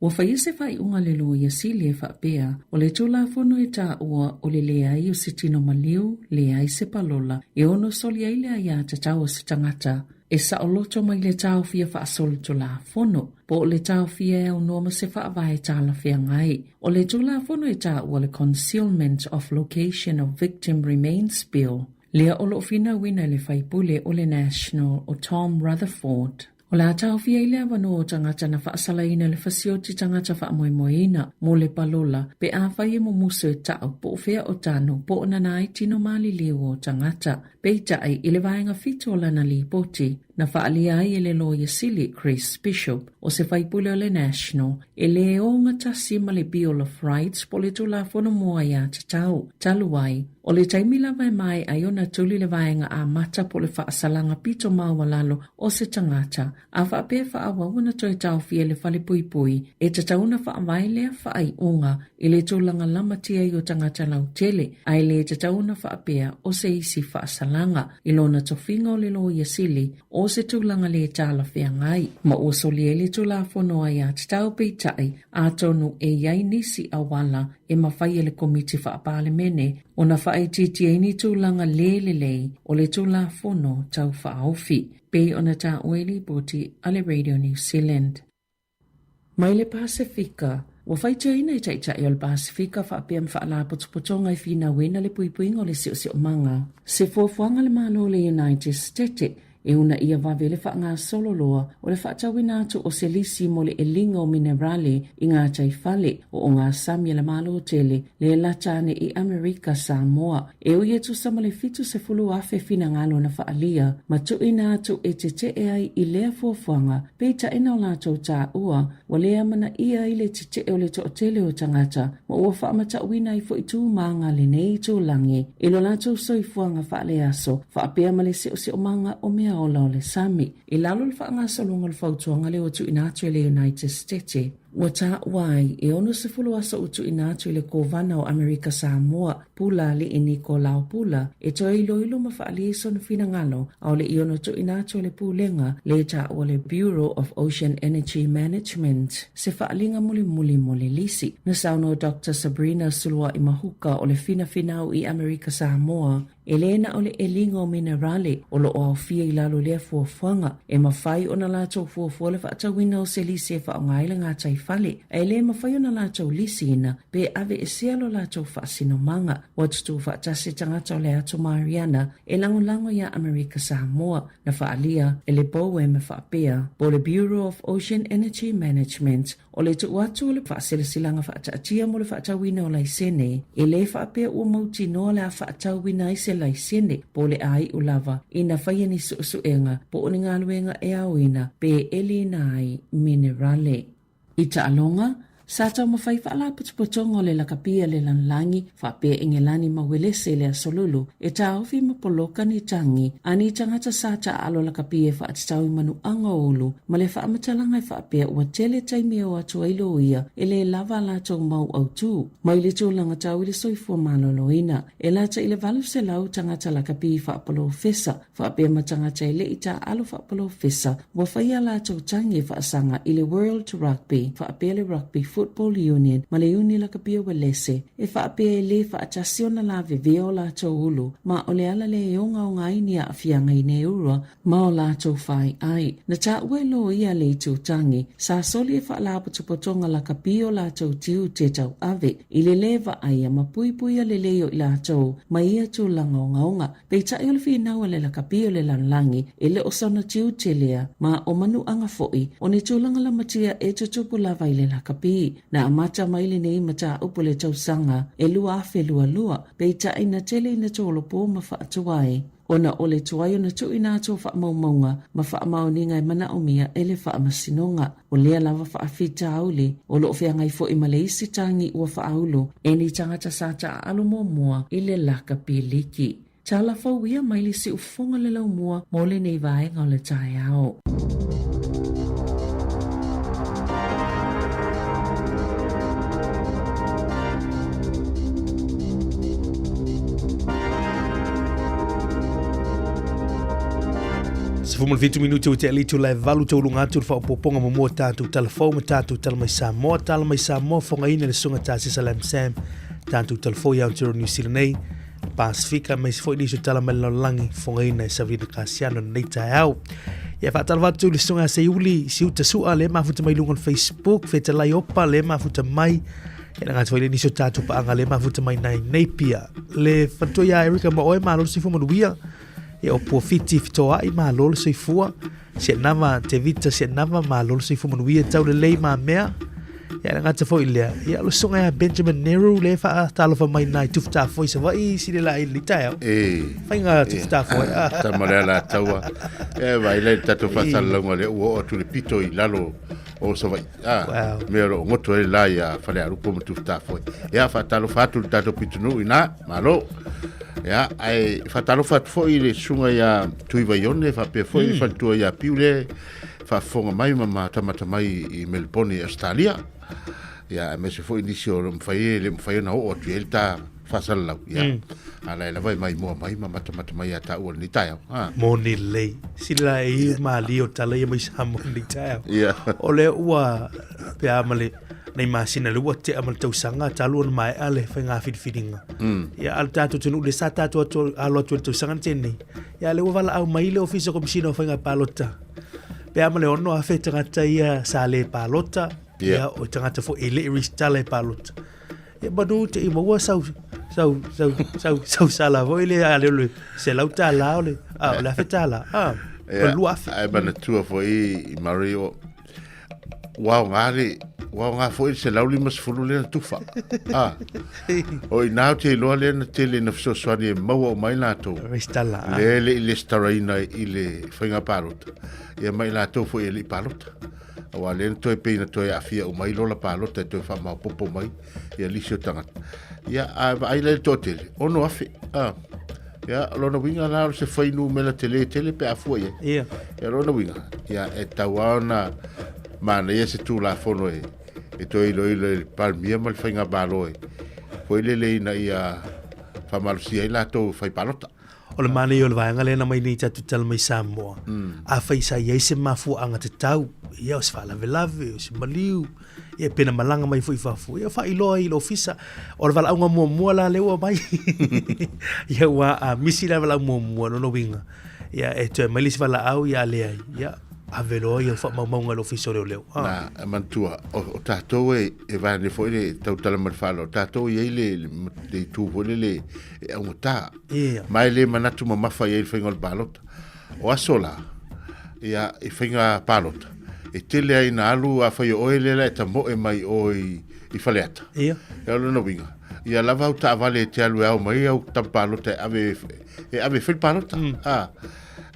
Ua faia se faaiuga a le Loia Sili e faapea, o le Tulafono e taua o le leai o se tino maliu, leai se palola, e ono soli ai le aiatatau a se tagata e saoloto mai le taofia faasolitulafono, po o le taofia e aunoa ma se faavae talafeagai. O le Tulafono e taua le Concealment of Location of Victim Remains Bill, lea o lo o finauina e le faipule o le National o Tom Rutherford. O le a taofia ai le avanoa o tagata na faasalaina le fasioti tagata faamoemoeina mo le palola pe afai e mumusu e ta'u po o fea o tanu po o nana ai tino maliliu o tagata. Peitai, i le vaega fitu o lana lipoti, na faaalia ai e le Loia Sili, Chris Bishop, o se faipule o le National, e lē ogatasi ma le Bill of Rights po o le Tulafono mo Aiatatau. Talu ai, o le taimi lava e maea ai ona tuli le vaega amata po o le faasalaga pito maualalo o se tagata, a faapea e faaauau ona toe taofia e le fale puipui, e tatau ona faavae lea faaiuga i le tulaga lamatia ai o tagata lautele, a e lē tatau ona faapea o se isi faasalaga i lona tofiga o le Loia Sili o se tulaga lē talafeagai, ma ua soli ai le Tulafono Aiatatau. Peitai, atonu e i ai nisi auala e mafai e le Komiti Faa-Palemene ona faaitiitia ai ni tulaga lē lelei o le Tulafono Tau Faaofi. Pei ona taua i lipoti a le Radio New Zealand. Mai le Pasefika, Ua faitioina e Taitai o le Pasefika faapea ma faalapotopotoga e finauina le puipuiga o le siosiomaga. Se fuafuaga a le Malo o le United Stete e uunaia vave le faagasolo loa o le faatauina atu o se lisi mo le eliga o minerale i gataifale o ogasami a le Malo tele le lata ane i Amerika Samoa. E ui e tusa ma le 70,000 finagalo na faaalia ma tuuina atu e tete'e ai i lea fuafuaga, peitai na o latou taua ua le amanaia ai le tete'e o le toatele o tagata ma ua faamatauina ai foi tumaga lenei itulagi i lo latou soifuaga faaleaso faapea ma le seoseomaga o meaola o le sami. I lalo o le faagasologa o le fautuaga lea ua tuuina atu e le United Stete, Ua taua ai, e 60 aso ua tuuina atu i le Kovana o Amerika Samoa, Pula Ali'i Nikolao Pula, e toe iloilo ma faaalia i sona finagalo, aole i ono tuuina atu e le Pulega le taua le Bureau of Ocean Energy Management se faaaliga mulimuli mo le lisi. Na saunoa Doctor Sabrina Sulua'i Mahuka o le Finafinau i Amerika Samoa, E lē na o le ʻeliga o minerale o lo o aofia i lalo i lea fuafuaga, e mafai ona latou fuafua le faatauina o se lisi e faaaoga ai le gataifale, a e lē mafai ona latou lisiina pe aveesea lo latou faasinomaga. Ua tutū faatasi tagata o le Atu Mariana e lagolago iā Amerika Samoa, na faaalia e le BOEM faapea, po o le Bureau of Ocean Energy Management, O le tuu atu o le faasilasilaga faataatia mo le faatauina o laisene, e lē faapea ua mautinoa le a faatauina ai se laisene po o le a iu lava ina faia ni suesuega po o ni galuega e aoina pe eliina ai minerale. I taaloga, sa taumafai faalapotopotoga o le lakapi a le lalolagi faapea Engelani ma Uelese i le Aso Lulu e taofi ma poloka ni tagi a ni tagata sa taaalo lakapi e faatatau i manuaga o ulu ma le faamatalaga e faapea ua tele taimi e o atu ai loia e lē lava a latou mau autū mai le tulaga tau i le soifua maloloina. E lata i le 800 tagata lakapi faapolofesa faapea ma tagata e le i taaalo faapolofesa ua fai a latou tagi e faasaga i le World Rugby faapea le Rugby Football. Football Union ma le Iuni Lakapia Uelese e faapea e lē faatasi ona lavevea o latou ulu ma o le ala lea e ogaoga ai ni aafiaga i Neurua ma o latou faiai. Na taua e loia a le Itutagi, sa soli e Faalapotopotoga Lakapi o latou tiute tauave i le lē vaaia ma puipuia lelei o i latou mai ia tulaga ogaoga. Peitai o le finau a le lakapi o le lalolagi, e le o sona tiute lea, ma o manuaga foi o ni tulaga lamatia e tutupu lava i le lakapi. Na amata mai lenei mataupu i le tausaga e 2022, peitai na tele ina tolopo ma faatuai ona o le tuai ona tuuina atu o faamaumauga ma faamaoniga e manaomia e le Faamasinoga. O lea lava faafitauli o lo o feagai foi ma le isi tagi ua faaulu e ni tagata sa taaalo muamua i le lakapi liki. Tala fou ia mai le siufofoga le laumua mo lenei vaega o le taeao. 17 minute ua tea le itula e valu tauluga atu le faaopoopoga muamua o tatou tala fou ma tatou tala mai Samoa, tala mai Samoa, fogaina le susuga Tasesa Lam Sam, tatou tala fou i Aotearoa New Zealand nei, Pasifika, aemaise foi nisi o tala mai le lalolagi, fogaina e Savina Kasiano lenei taeao. Ia faatalofa atu i le susuga Seiuli Siuta Sua le mafuta mai luga o le Facebook, Fetalai Opa le mafuta mai, e na foi le nisi o tatou paaga le mafuta mai nai Napier. Le faletua ia Erika ma oe, malo le soifua manuia. Ia o Puafiti Fitoai, malo le soifua. Sianava Tevita Sianava, malo le soifua manuia, tau lelei ma mea. Ia na gata foi lea. Ia lo susuga ia Benjamin Nehru le faatalofa mai nai Tufutafoe i Savaii sile la i le taeao. E. Faiga Tufutafoe. Tama le ala taua. E vai le tatou faasalalauga lea ua oo atu le pito i lalo o Savaii. Ah, Wow. mea o lo o goto ai la ia Falealupo ma Tufutafoe. Ia faatalofa atu le tatou pitonuu i ina, malo. Ia, ae faatalofa atu foi i le susuga ia Tuivaione faapea foi le faletua ia Piu le faafofoga mai ma matamata mai i Melbourne i Australia. Ia, aemaise foi nisi o lo o mafai e le mafai ona oo atu i ai le ta faasalalau. Ia, a la e lava e maimoa mai ma matamata mai ia taua i lenei taeao. Ah. Moni lelei. Sila e i malie o tala ia mai Samoa i lenei taeao. Ia. O lea ua pe a ma le nei masina le ua tea ma le tausaga talu ona maea le faiga filifiliga. Ia a le tatou atunuu le sa tatou atu alo atu i le tausaga na tea nei. Ia lea ua valaau mai le Ofisa o Komesina o Faiga Palota. Pe a ma le 6,000 tagata ia sa le palota. Ia o tagata foi e le i resitala e palota. Ia manu te i maua sau sau sau sau sau sala foi le a le le $100 o le a o le $1,000 a o le 2,000. Ae manatua foi i Murray o ua aoga le ua aoga foi le 150 lea na tufa. Ah. O ina ou te iloa lea na tele na fesoasoani e maua uma ai latou. Resitala. ah. Le le i resitalaina i le faiga palota. Ia ma i latou foi e le i palota. Aua lea na toe pei na toe aafia uma ai lola palota e toe faamaopoopo mai ia lisi o tagata. Ia, a vaai la i le toatele, 6,000. Ah. Ia, o lona uiga la o se fuainumera tele tele pe a fua i ai. Ia. Ia, lona uiga, ia, e tatau lava ona manaia se Tulafono e, e toe iloilo e le Palemia ma le Faigamalo e foi lele ina ia faamalosia ai latou fai palota. O le manaia o le vaega lea na mai nei tatou tala mai Samoa, afai sa i ai se mafuaaga tatau, ia o se faalavelave, o se maliu, ia pe na malaga mai foi i fafo, ia faailoa ai i le ofisa. O le valaauga muamua la lea ua aumai, ia ua a misi la le valaau muamua, lona uiga, ia e toe aumai le isi valaau, ia a leai, ia ave loa ia faamaumauga i le ofisa o leoleo. Ah. Na, e manatua, o, o tatou e, e vaeane foi le tautala ma le faaaloalo, tatou e i ai le, le, le itu foi lele e augata. Ia. Ma e le manatu mamafa i ai le faiga o le palota. O aso la, ia, i faiga palota, e tele ai ina alu afai o oe lea la e tamoe mai o i, i Faleata. Ia. Ia o lona uiga, ia lava au taavale e te alu e ao mai au tama palota e ave, e ave e fai le palota. Mm. Ah.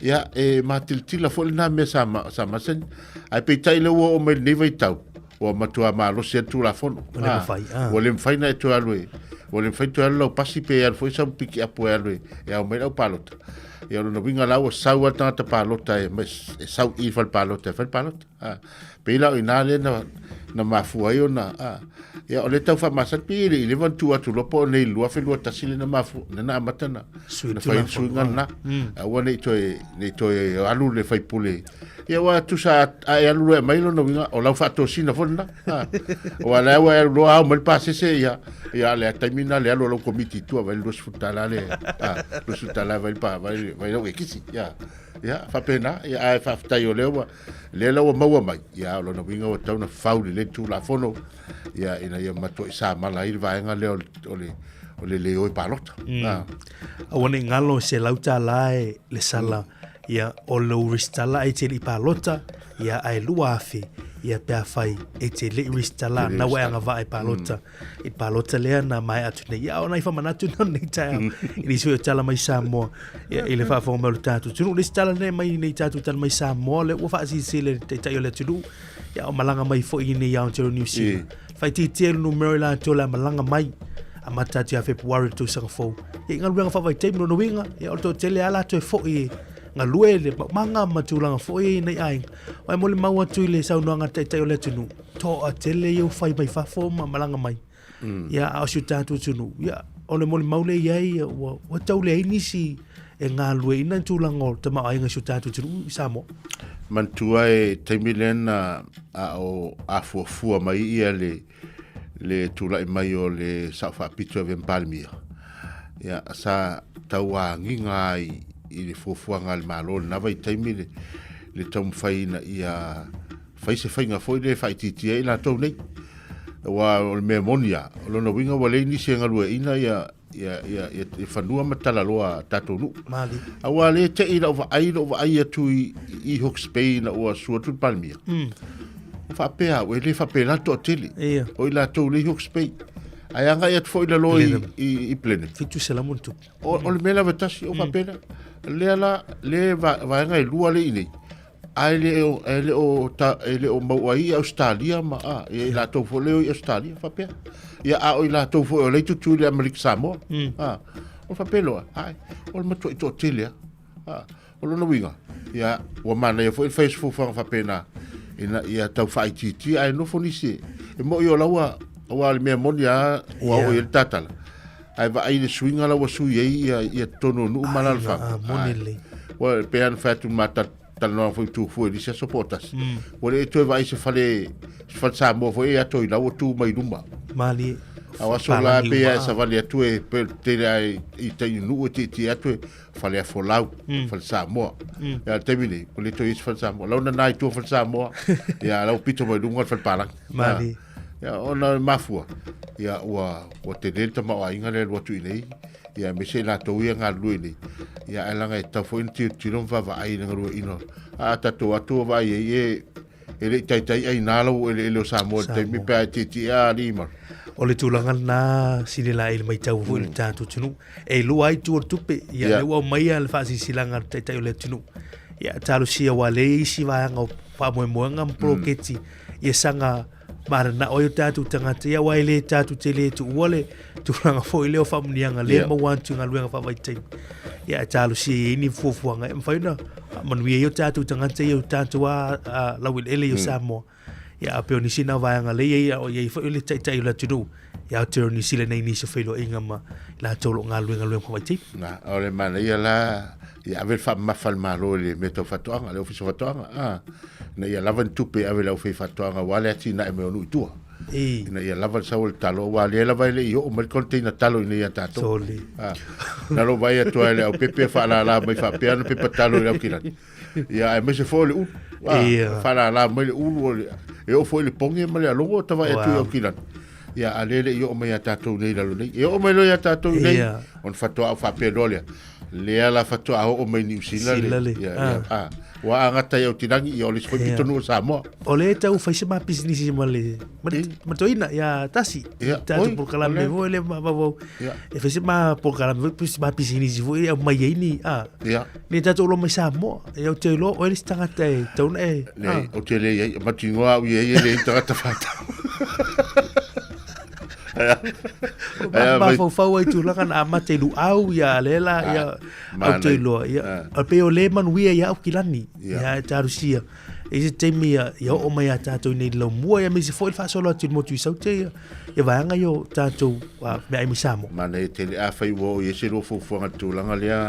Ia, e matilatila foi lena mea sa, sa masani. Ae peitai lea ua oo mai lenei vaitau, ua matua malosi ai le Tulafono. Ua le mafai, ah. Ua le mafai ona e toe alu e, ua le mafai toe alu lau pasi pe alu foi sau pikiapu e alu e, e ao mai lau palota. Ia o lona uiga la ua sau lava le tagata palota e, e sau i le fale palota e fai le palota. Ah. Pei la o i ina lea na, na mafua ai ona a ia o le tau faamasani pe e le i leva ona tuu atu loa po o nei i le 2021 lea na mafua lea na amata na Sui na fai ai le Tulafono. suiga lena. Aua ne i toe ne i toe alu le faipule ia ua tusa a, a e alu loa e aumai lona uiga o lau faatosina foi lena. A, aua la ua e alu loa ao mai le pasese ia ia le taimi lena le alu o lau komiti i tua vai le $20 le a $20 vai le pa vai vai lau ekisi ia. Ia, faapena, ia, ae faafetai o lea ua, lea la ua maua mai, ia, o lona uiga ua tatau ona fau lelei le Tulafono, ia, ina ia matuai samala ai le vaega lea o le, o le, o le le o e palota. Mm. Ah. Aua ne i galo $100 e le sala, mm. ia, o lou resitala e te le i palota, ia, ae 2,000, ia, pe afai e te le i resitala, na ua e agavaa e palota. Mm. I palota lea na maea atu nei. Ia, o nai faamanatu na o lenei taeao. I nisi foi o tala mai Samoa. Ia, i le faafofoga mai o le tatou atunuu. Le isi tala lenei mai nei tatou tala mai Samoa, lea ua faasilasila e le Taitai o le atunuu. Ia, o malaga mai foi i nei Aotearoa Niu Sila. Faaitiitia le numera o i latou o le a malaga mai. Amata atu ia Fepuari le tausaga fou. Ia, i galuega faavaitaimi, lona uiga, ia, o le toatele lava latou e foi e galue le maumaga ma tulaga foi i nei aiga. Aua e molimau atu i le saunoaga a le Taitai o le atunuu, toatele ia ua fai mai fafo ma malaga mai. Mm. Ia, a o si o tatou atunuu, ia, o le molimau lea i ai, ua, ua tau leai nisi e galueaiina tulaga o tamaoaiga i si o tatou atunuu i Samoa. Manatua e taimi lea na a o afuafua mai ia le, le tulai mai o le Sao Faapito e avea ma Palemia. Ia, sa tauagiga ai i le fuafuaga a le Malo i lena vaitaimi le, le taumafai ina ia fai se faiga foi lea e faaitiitia ai latou nei. Aua o le mea moni lava, o lona uiga ua leai nisi e galueaiina ia, ia, ia, ia, ia fanua ma talaloa a tatou nuu. Mali. Aua lea te i lau vaai, lou vaai atu i, i Hawke's Bay ina ua sua atu le Palemia. Mm. O faapea au, e le faapena le toatele. Ia. O i latou lea i Hawke's Bay. Ae agai atu foi i lalo i, i, i Blenheim. 700 ma ona tupu. O, o le mea lava e tasi, o mm. faapena. Lea la, le vaega e lua le i nei. Ae le o, e le o, ta, e le o maua ai Ausetalia ma, a, ia i latou foi lea o i Ausetalia, faapea. Ia, a o i latou foi o lea i tutu i le Amerika Samoa. Mm. A, o faapea loa, ai, o le matuai toatele a. A, o lona uiga, ia, ua manaia foi le fai o se fuafuaga faapena, ina ia tau faaitiitia ae nofo nisi e, e moi o laua, aua o le mea moni a, ua oo i ai le tatala. Ae vaai i le suiga la ua sui ai ia, ia totonu o nuu ma alaalafaga. Ah, moni lelei. Ua pei lava ona fai atu ma talanoaga foi i Tufua i le isi aso po o tasi. Mm. Ua le toe vaai se fale, se fale Samoa foi e ato i lau ua tu mai luma. Malie. A o aso la pei lava e savali atu e pe tele lava i tai nuu e tietie atu e fale afolau, mm. fale Samoa. Mm. Ia le taimi nei, ua le toe i ai se fale Samoa. Lau nana i tua fale Samoa, ia lau pito mai luga le fale palagi. Malie. Ia, ona e mafua, ia, ua, ua tele le tamaoaiga lea e alu atu i inei, ia, aemaise i latou ia e galulue i inei, ia, ae leaga e tatau foi ona tilotilo ma vaavaai i le galueaiina. A a tatou atu o vaai ai, e, e le i taitai aina lau eleele o Samoa i le taimi pe a e tietie a alii ma. O le tulaga lena silasila i le matau foi i le tatou atunuu. E lua ai itu o le tupe, ia, lea ua aumaia le faasilasilaga a le Taitai o le atunuu. Ia, talosia aua leai isi vaega o faamoemoega ma poloketi ia saga mananao ai o tatou tagata ia aua e le tatou te le tuua le tulaga foi lea o faamanuiaga lea yeah. maua atu i galuega faavaitaimi ia e talosia i ai ni fuafuaga e mafai ona faamanuia ai o tatou tagata ia o tatou a, a laueleele i o mm. Samoa ia a pei o nisi na vaega lea ia o iai foi le taitai o le atunuu ia Aotearoa Niu Sila nei nisi o feiloaiga ma latou o lo o galulue galuega faavaitaimi. Na, o le manaia la ia ave le faamamafa a le Malo i le mea tau faatoaga, le Ofisa o Faatoaga, a, ina ia lava ni tupe e ave i le aufaifaatoaga aua le atinae mai o nuu i tua. Ina ia lava le sau o le talo, aua lea lava e le i oo mai le container talo i nei ia tatou. Sole. A, na lou vaai atu ai le aupepe e faalala mai faapea ana pepa talo i le Aukilani. Ia, aemaise foi o le ulu. A, Ia. faalala mai le ulu, o le, e oo foi i le poge ma le alogo o tavae atu i Aukilani. Ia, a lea e le i oo mai ia tatou nei i lalo nei. E oo mai loa ia tatou nei, Ia. ona faatoa au faapea loa lea, lea la faatoa oo mai Niu Sila Sila le, ia, ah. ia, ah. Ua agata i Aotearoa, ia o le isi foi Ia. pitonuu o Samoa. O lea e tau fai se ma pisinisi ma le ma le ma toeaina ia Tasi. Ia, Tatou oi, polokalame o lea. foi lea ma mafaufau. Ia. E fai se ma polokalame foi pus ma pisinisi foi e aumai ai ni ah. Ia. Ni tatou oloa mai Samoa. Ia ou te iloa oe le isi tagata e tatau ona e Nei, ah. ou te le i ai, mautinoa au i ai e leai ni tagata whātau. Mafaufau ai tulaga na amata i luau ia lela ia au te iloa ia. A pei o le manuia ia Aukilani ia e talusia. E i ai se taimi ia, ia oo mai ia tātou i nei le laumua, ia aemaise foi le faasolo atu i le motu i Saute, ia, ia vaega ia o tātou uh, meaai mai Samoa. Manaia tele, afai ua oo i ai se lua fuafuaga i le tulaga lea,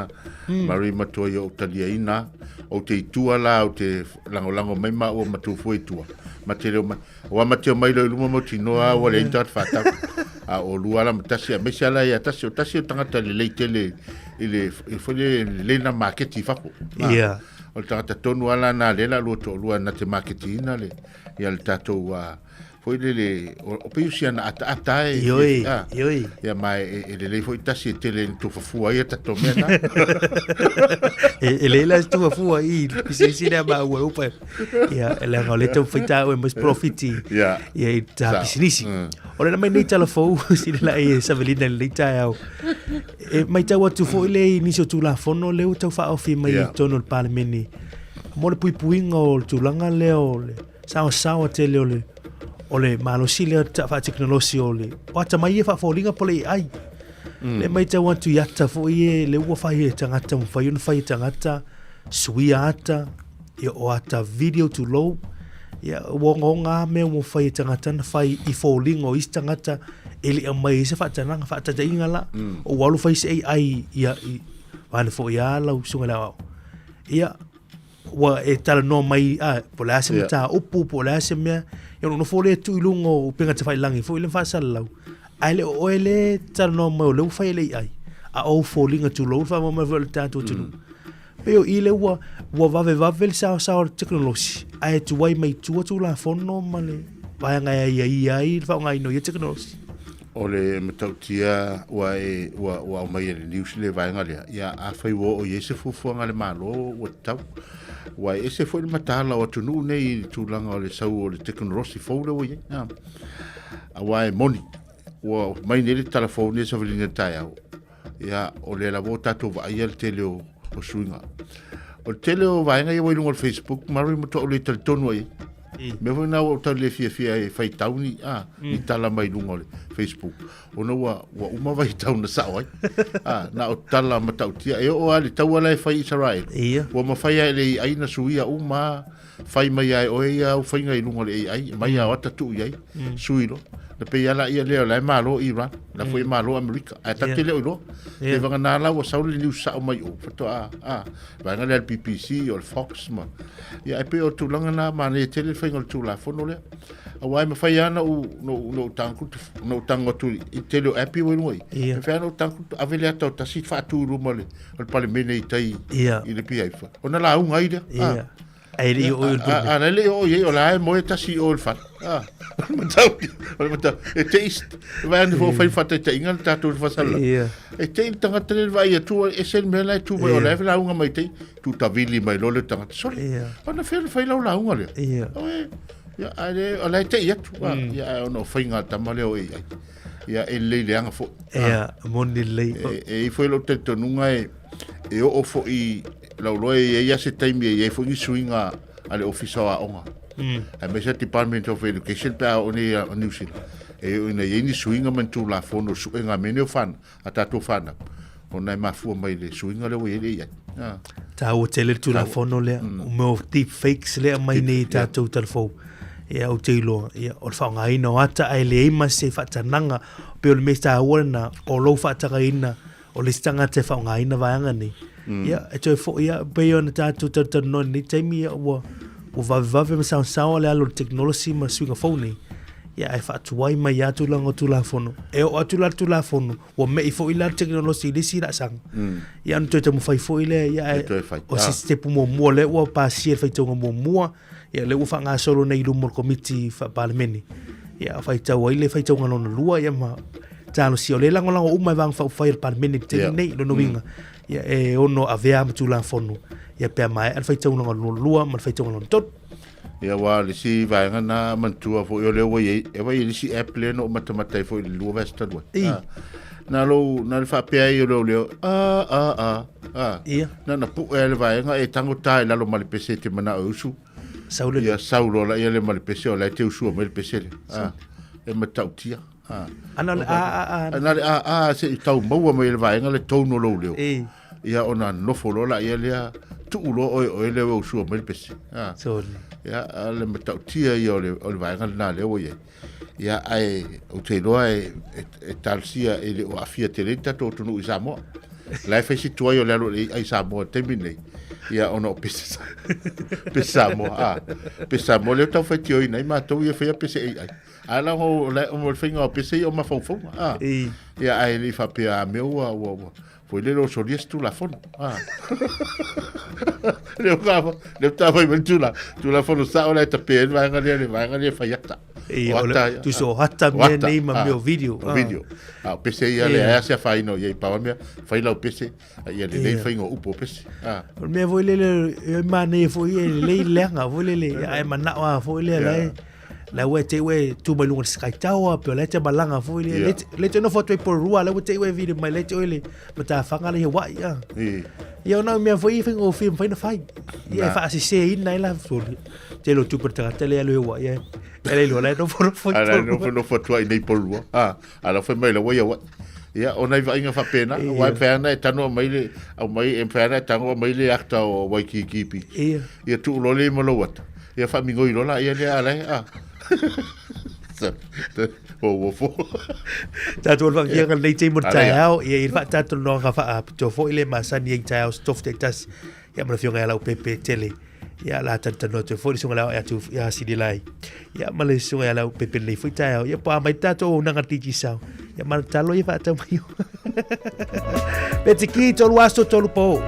Murray matua ia ou taliaina, ou te i tua la, ou te lagolago mai maua ma tuu fua i tua, ma te leo mai, Ua matea mai loa i luma mautinoa ua leai ni tagata faatau. A o lua ala ma tasi, aemaise ala ia tasi, o tasi o tagata lelei tele i le, i foi le lelei na maketi i fafo. Na, Ia. O le tagata tonu ala na lea la lua toalua na te maketiina le, ia le tatou, uh, foi lele, o, o pei o si ana ataata e. Ioe, ah, ioe. Ia ma e, e lelei foi tasi e tele ni tufafua ai a tatou mea na. E, e lelei la se tufafua i pisinisi lea ma ua upa. Ia, e leaga o lea taumafai tāua e maua se profiti Ia. ia i ta Sa- pisinisi. O lena mai nei tala fou, sila la e Savelina i lenei taeao. E matau atu foi lea i nisi o Tulafono lea ua tau faaofi mai i Ia. totonu o le Palemene mo le puipuiga o le tulaga lea o le saoasaoa tele o le o le malosi lea faatekonolosi o le o atamai ia faafoliga po o le AI. Mm. Le matau atu i ata foi e le ua fai e tagata, mafai ona fai e tagata, suia ata, ia o ata video tulou, ia ua ogaoga lava mea ua fai e tagata na fai i foliga o isi tagata e le i aumai ai se faatanaga, faataitaiga la, mm. o ua alu fai se AI ia i vaeane foi a lau susuga i le aoao. Ia ua e talanoa mai a po o le a se mataupu po o le a se mea, ia ona ou nofo lea tuu i luga o upega tafailagi foi lea ma faasalalau, ae le o oe lea e talanoa mai o lea ua fai e le AI, a o ou foliga tulou le faamoemoe foi o le tatou atunuu. Pei o i lea ua, ua vavevave le saosaoa o le tekonolosi, ae tuai mai tua Tulafono ma le vaega e aiaia ai le faaaogaina o ia tekonolosi. O le matautia ua e, ua, ua aumai e le news le vaega lea, ia afai ua oo i ai se fuafuaga a le Malo ua tatau. Ua e ese foi le mataala o atunuu nei i le tulaga o le sau o le tekonolosi fou lea ua i ai. A, aua e moni, ua mai nei le tala fou nei savaliga i le taeao, ia, o lea lava ua tatou vaaia le tele o, o suiga. O le tele o vaega ia ua i luga o le Facebook, Murray, matua ou le talitonu ai. Mea foi na ua ou tau le fiafia e faitau ni, a, ni tala mai luga o le Facebook. Ona ua, ua uma vaitau na sao ai. A, na o tala matautia. E oo lava i le taua la e fai i Israel. Ia. Ua mafai lava e le AI na suia uma fai mai lava e oe ia au faiga i luga o le AI, mai lava o ata tuu i ai, sui loa. Na pei lava laia lea o la e malo Iran, la foi e malo Amerika, ae tatou te le o iloa. Te vagana la ua sau le news sao mai o, faatoa, a, vaega lea le BBC o le Fox ma, ia, ae pei o tulaga na manaia tele le faiga o le Tulafono lea. Aua e mafai lava ona ou, ona ou, ona ou tago ona ou tago atu i tele o app ia ua i luga i. Ia. E mafai lava ona ou tago atu, ave le ata o tasi faatu i luma o le, o le Palemene i tai Ia. i le PIF. Ona lauga ai lea. Ia. Ae le i oo i le Palemene. A, la e le i oo i ai, o la e moe tasi i o i le fale. A, o le matau, o le matau, e te i, vaai ane foi o fai faataitaiga le tatou i le faasalalau. Ia. E te i le tagata lea le vaai atu, e ese le mea la e tu mai, o la e lauga mai te i, tutavili mai loa le tagata. Sole, Ia. ona fea na fai lau lauga lea. Ia. Oe, ia, a le, o la e te i atu, a, ia, ae ona o faiga a le tama lea o AI. Ia, e lelei leaga foi. Ia, moni lelei. E, e i foi lou talitonuga e, e oo foi lau loa e i ai lava se taimi e i ai foi ni suiga a le Ofisa o Aoga. Mm. Aemaise a Department of Education pe a oo nei a New Zealand. E oo ina i ai ni suiga ma ni tulafono suega a mea nei o whana, a tātou whānau. Ona e mafua mai le suiga lea ua i ai le AI. Ah. Tāua tele le tulafono lea, mm. o mea o deep fakes lea mai nei i tātou talafou. Ia, ou te iloa, ia, o le faaaogaina o ata ae leai ma se faatanaga, pei o le mea taua lena, o lou faatagaina o le isi tagata e faaaogaina vaega nei. Mm. Ia, e toe foi ia, pei ona tātou talatalanoa i lenei taimi, ia, ua, ua vavevave ma saosaoa le alo o le tekonolosi ma suiga fou nei. Ia, ae faatuai mai lava tulaga o Tulafono. E oo atu la le Tulafono, ua me'i foi la le tekonolosi i le isi laasaga. Mm. Ia, ona toe taumafai foi lea, ia, ae, o se sitepu muamua lea ua pasia le faitauga muamua, Ia, lea ua faagasolo nei i luma o le Komiti Faa-Palemene. Ia, faitau ai le faitauga lona lua, ia ma talosia. O lea e lagolago uma e Vaega Faaupufai a le Palemene i le taimi nei, lona uiga, ia, e ono avea ma Tulafono, ia, pe a maea le faitauga lona lua ma le faitauga lona tolu. Ia, aua o le isi vaega na manatua foi o lea ua i ai, e vaai i le isi app lea na ou matamata ai foi i le lua vaiaso talu ai. Ah, na lou, na le faapea ai o leo leo, a, a, a, a. Ia. Na na pu'e ai le vaega e tago ta i lalo ma le pese e te manao e usu. Sau le. Ia sau loa laia le ma le pese o la e te usua mai le pese lea. A, e matautia. A. Ana le a a a. Ana le a a se i tau maua mai e le vaega le tone o lou leo. E. Ia ona nofo loa laia lea, tuu loa oe oe lea ua usua mai le pese. A. Sole. Ia, o le matautia ia o le, o le vaega lena lea ua i ai. Ia, ae ou te iloa e, e, e talosia e le o aafia tele ai le tatou atunuu i Samoa. La e fai si tuai o le alu o le i'a i Samoa i le taimi lenei, ia ona o pese, pese Samoa, a, pese Samoa lea ua tau faitioina ai matou ia e faia pese AI. Ae la o le, o le faiga o pese ia o mafaufauga, a. Ia, ae le i faapea a mea ua, ua, ua, Foi lele o solia se tulafono. Ah. Leo ka leo ta fai mai tula, tulafono sa ola e tape le vaega lea le vaega lea fai ata. E o ata, tu so hata me nei ma meo video. O video. Ah, o pese ia le aia se afaina ia i pawa mea, fai lau pese, ia le lei fai ngo upo pese. Ah. O mea foi lele e ma nei foi e lei leanga foi lele ai manao a foi lele lai. La ua te ue tu mai lunga Sky Tower pe la te malanga foi le le le te nofo atu i Porirua la ua te ue vili mai le te ue le matafanga le Hawaii a. Ia ona mea foi fai ngo film fai na fai. Ia fa asise ina ila foi. Te lo tu per tagata le alu Hawaii. E le lo la nofo nofo. Ala nofo nofo atu ai nei Porirua. Ah, ala foi mai la ua ia Ia, o nai vaaiga faapena, aua e mafai lava ona e tano aumai le, aumai, e mafai lava ona e tago aumai le ata o Waikiki Beach. Ia. Ia tuu loa lea ma lou ata. Ia faamigoi loa laia lea ala e, a. Ua fo. Tatou le faafiaga lenei taimi o le taeao, ia i le faatatalanoaga faapitoa foi le masani ai taeao se tofu taitasi. Ia ma le afioga ia Leaupepe tele. Ia la talanoa atu foi le susuga le aoai atu ia Sinilai. Ia ma le susuga ia Leaupepe lenei foi taeao. Ia po a mai tatou auaunaga Digicel. Ia ma le talo ia faatau mai. Petiki, tolu aso, tolu po.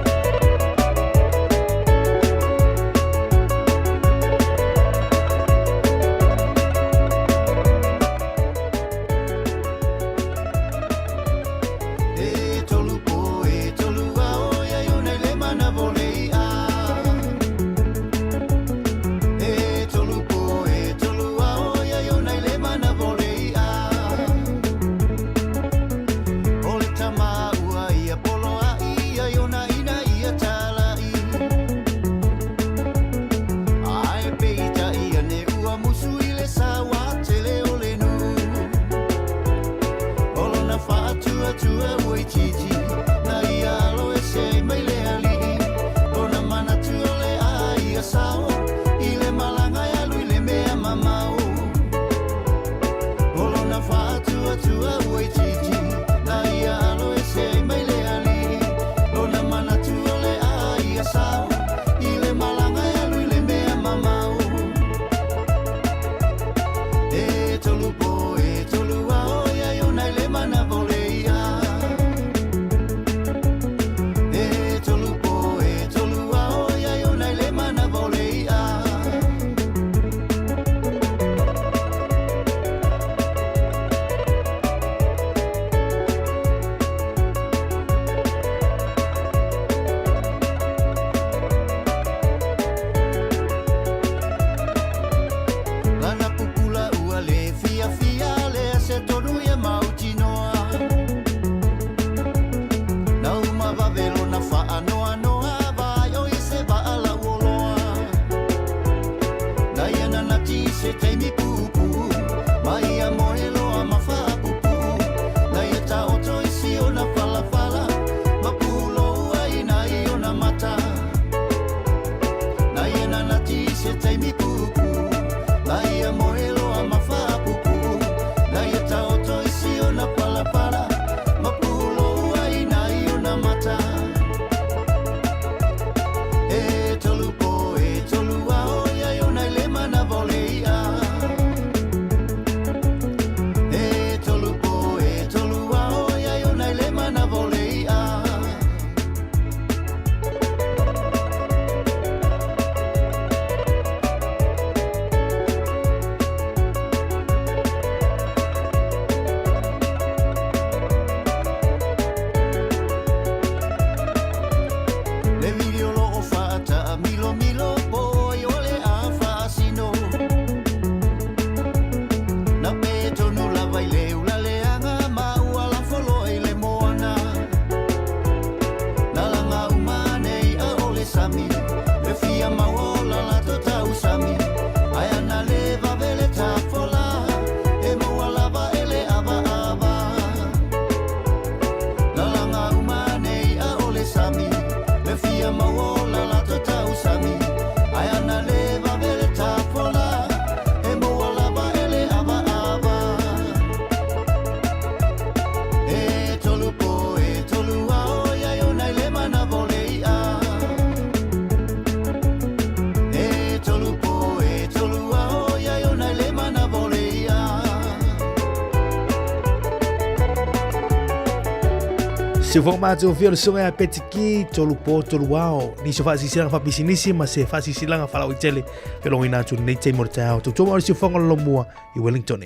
Siufoga matagofie o le susuga ia Petiki, tolu po tolu ao. Nisi o faasisilanga faapisinisi ma se faasisilanga faalauaitele feologoina atu i lenei taimi o le taeao. Tautua mai o le siufoga o le Lomua i Wellington.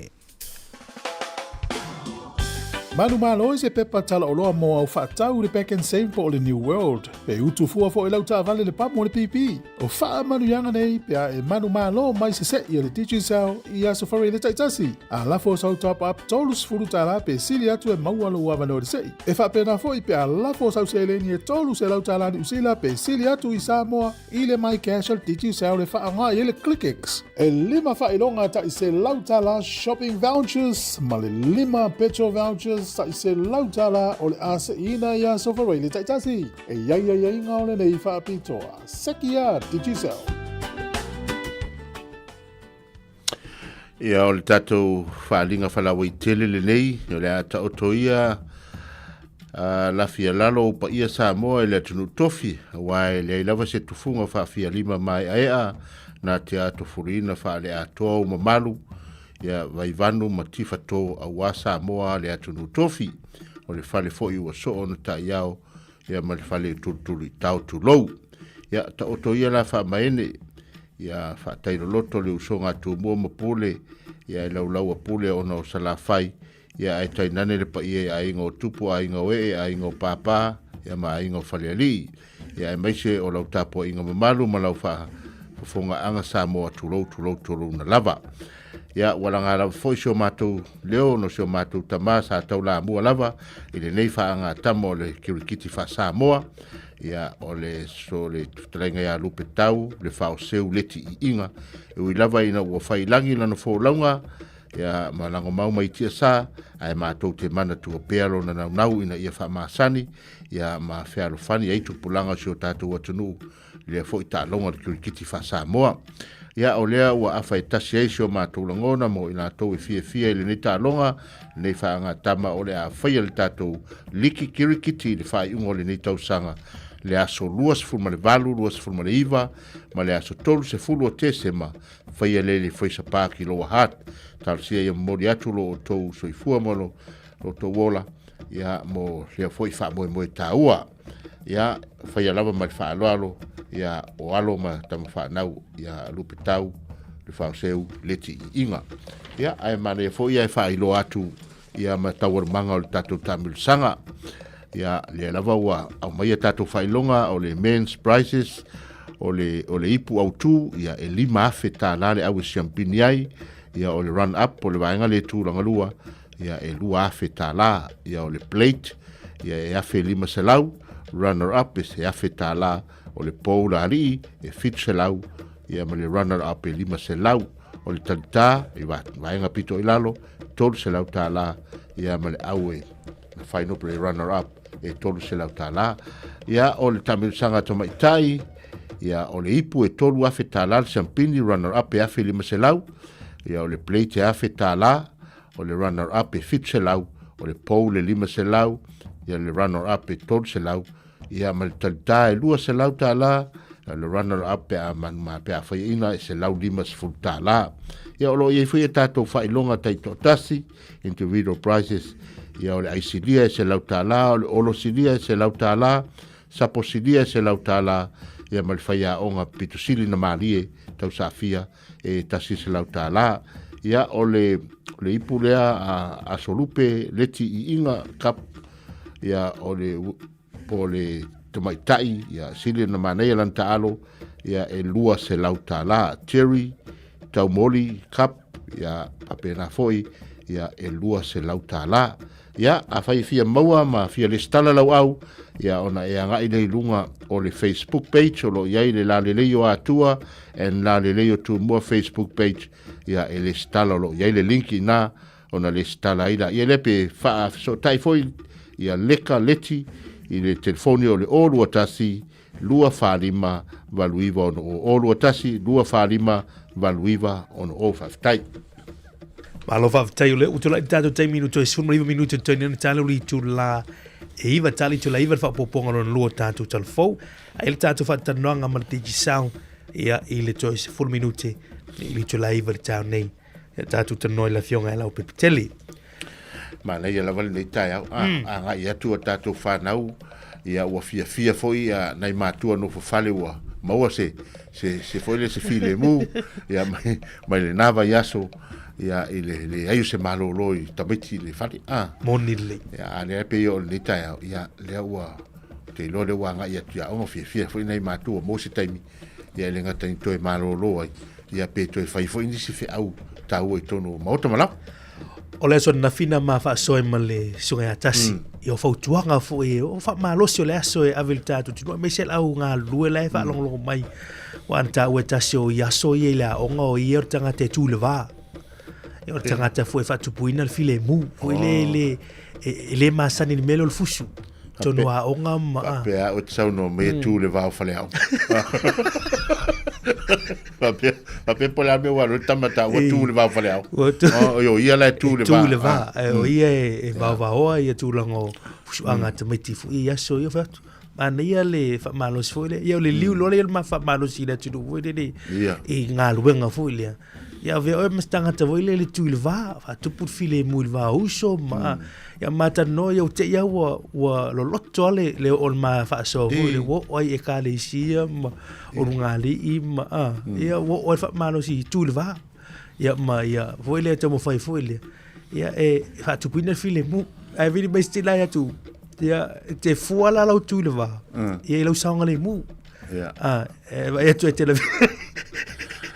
Manumalo i se pepa talaoloa mo au faatau i le Pak'nSave po o le New World. Pe utu fua foi lau taavale le pamu o le pipi. O faamanuiaga nei pe a e manumalo mai se se'i a le Digicel i Aso Faraile taitasi. A lafo sau top up $30 pe sili atu e maua lou avanoa i le se'i. E faapena foi pe a lafo sau seleni e $300 Niu Sila pe sili atu i Samoa i le MyCash a le Digicel e faaaoga i ai le ClickX. E lima faailoga tai $100 shopping vouchers ma le lima petrol vouchers tai $100 o le a se'iina i Aso Faraile taitasi. E i ai aiaiga o lenei faapitoa. Seki a Digicel. Ia, o le tatou faaaliga faalauaitele lenei, o le a taoto ia a lafia lalo o paia Samoa i le atunuu tofi, aua e leai lava se tufuga faafialima maeaea na te atofuluina faaleatoa o mamalu, ia vaivanu ma tifato aua Samoa le atunuu tofi, o le fale foi ua soo ona taiao ia ma le fale tulutulu i tao tulou. Ia, taoto ia la faamaene, ia faatailoloto le usoga a Tumua ma Pule, ia e laulaua Pule ona o Salafai, ia ae tainane le paia i aiga o Tupu, aiga o Ee, aiga o Pāpā, ia ma aiga o Falealii. Ia aemaise o lau tapuaiga mamalu ma lau faafofogaaga Samoa tulou tulou tulouna lava. Ia, ua laga lava foi si o matou leo no si o matou tama sa taulamua lava i lenei faagatama o le kirikiti faa-Samoa. Ia, o le so le fetalaiga ia Lupe Tau, le faoseu leti iiga. E ui lava ina ua fai lagi lana folauga, ia, ma lagomau mai tiasa, ae matou te manatua pea lona naunau ina ia faamasani, ia, ma fealofani ai tupulaga o si o tatou atunuu lea foi taaloga o le kirikiti faa-Samoa. Ia, o lea ua afa e tasi ai si o matou lagona mo i latou e fiafia i lenei taaloga, lenei faagatama o le a faia le tatou liki kirikiti i le faaiuga o lenei tausaga, le aso 28, 29 ma le aso 30 o Tesema, faia lea i le Fraser Park i Lower Hutt. Talosia ia momoli atu lo outou soifua ma lo outou ola, ia, mo lea foi faamoemoe taua. Ia, faia lava ma le faaaloalo, ia, o alo ma tama fanau, ia, Lupetau, le Faoseu, Leti Iiga. Ia, ae manaia foi ia e faailoa atu, ia, ma taualumaga o le tatou taamilosaga. Ia, lea lava ua aumaia tatou faailoga o le men's prizes, o le, o le ipu autu, ia, e $5,000 le au e siampini ai, ia, o le run up, o le vaega le tulaga lua, ia e $2,000, ia o le plate, ia e $1,500, runner up e se $1,000, o le pou la alii e 700, ia ma le runner up e 500, o le talitā i vaega pito i lalo, $300, ia ma le au e na final play runner up e $300. Ia o le taamilosaga tamaitai, ia o le ipu e $3,000 le siampini, runner up e $1,500, ia o le plate e $1,000, o le runner up e 700, o le pou le 500, ia le runner up e 300, ia ma le talitā e $200, le runner up pe a manuma pe a faiaina e $150. Ia o lo o i ai foi a tatou faailoga taitoatasi, individual prizes, ia o le aisilia e $100, o le olosilia e $100, saposilia e $100, ia ma le faiaoga pitosili na malie tausaafia e $100. Ia, o le, le ipu lea a, a Solupe Leti Iiga Cup, ia, o le, po o le tamaitai, ia, sili na manaia lana taalo, ia, e $200. Jerry Taumoli Cup, ia, faapena foi, ia, e $200. Ia, afai e fia maua ma fia lesitala lau au, ia ona e agai lea i luga o le Facebook page o lo o i ai le Lalelei o Atua and Lalelei o Tumua Facebook page, ia e lesitala o lo o i ai le link i ina ona lesitala ai laia lea pe faafesootai foi ia leka leti i le telefoni o le 021 245 8960 021 245 8960. Faafetai. Malo faafetai o lea ua tulai le tatou taimi inu toe 19 minute toe nena tala uli itula e iva tali itula iva le faaopoopoga lona lua o tatou talafou. Ai le tatou faatalanoaga ma le Digicel ia i le toe 10 minute i le itula iva le taeao nei. Ia tatou talanoa i le afioga ia Laupepe Tele. Manaia lava lenei taeao, a, agai atu a tatou fanau, ia ua fiafia foi ia nai matua nofo fale ua maua se se se foi lea se filemu, ia mai mai lena vaiaso, ia i le leai o se malolo i tamaiti i le fale, a. Moni lelei. Ia, a lea pei o lenei taeao, ia lea ua ou te iloa lea ua agai atu i aoga, fiafia foi nai matua ua maua se taimi, ia e le gata ina toe malolo ai, ia pe toe fai foi nisi feau taua i totonu o maota ma laoa. O le aso ananafi na ma faasoa ai ma le Susuga ia Tasi mm. I o fautuaga foi o faamalosi o le aso e ave i le tatou atunuu aemaise le au galulue la e faalogologo mai ua ana taua e Tasi o i aso ia i le aoga o ia o le tagata e tu i le va. Ia o le tagata foi e faatupuina le filemu foi le le e le masani i le mea lea o le fusu. Tonu aoga ma... Faapea au e te saunoa mai e tu le va o faleaoga. Faapea, faapea po o le a mea ua alu ai le tama taua tu le va o faleaoga. Ua tu. Oh, o ia la e tu le va. Tu le va. O ia e vaovaoa ia tulaga o fusuaga a tamaiti foi i aso ia fai atu. Manaia le faamalosi foi lea. Ia o le liu loa lea o le faamalosi i le atunuu foi lele i galuega foi lea. Ia avea oe ma se tagata foi lele tu i le va, faatupu le filemu i le va o uso ma ia matalanoa ia ua te i lava ua ua loloto lava le le oo o le ma faasoa foi lele ua oo ai i ekalesia ma ulugalii ma ia ua oo ai le faamalosi i tu i le va. Ia ma ia foi lea taumafai foi lea ia e faatupuina le filemu. Ae vili mai se tina atu ia e te fua la lau tu i le va ia i lau saogalemu. Ia. Ah, e vaai atu e te la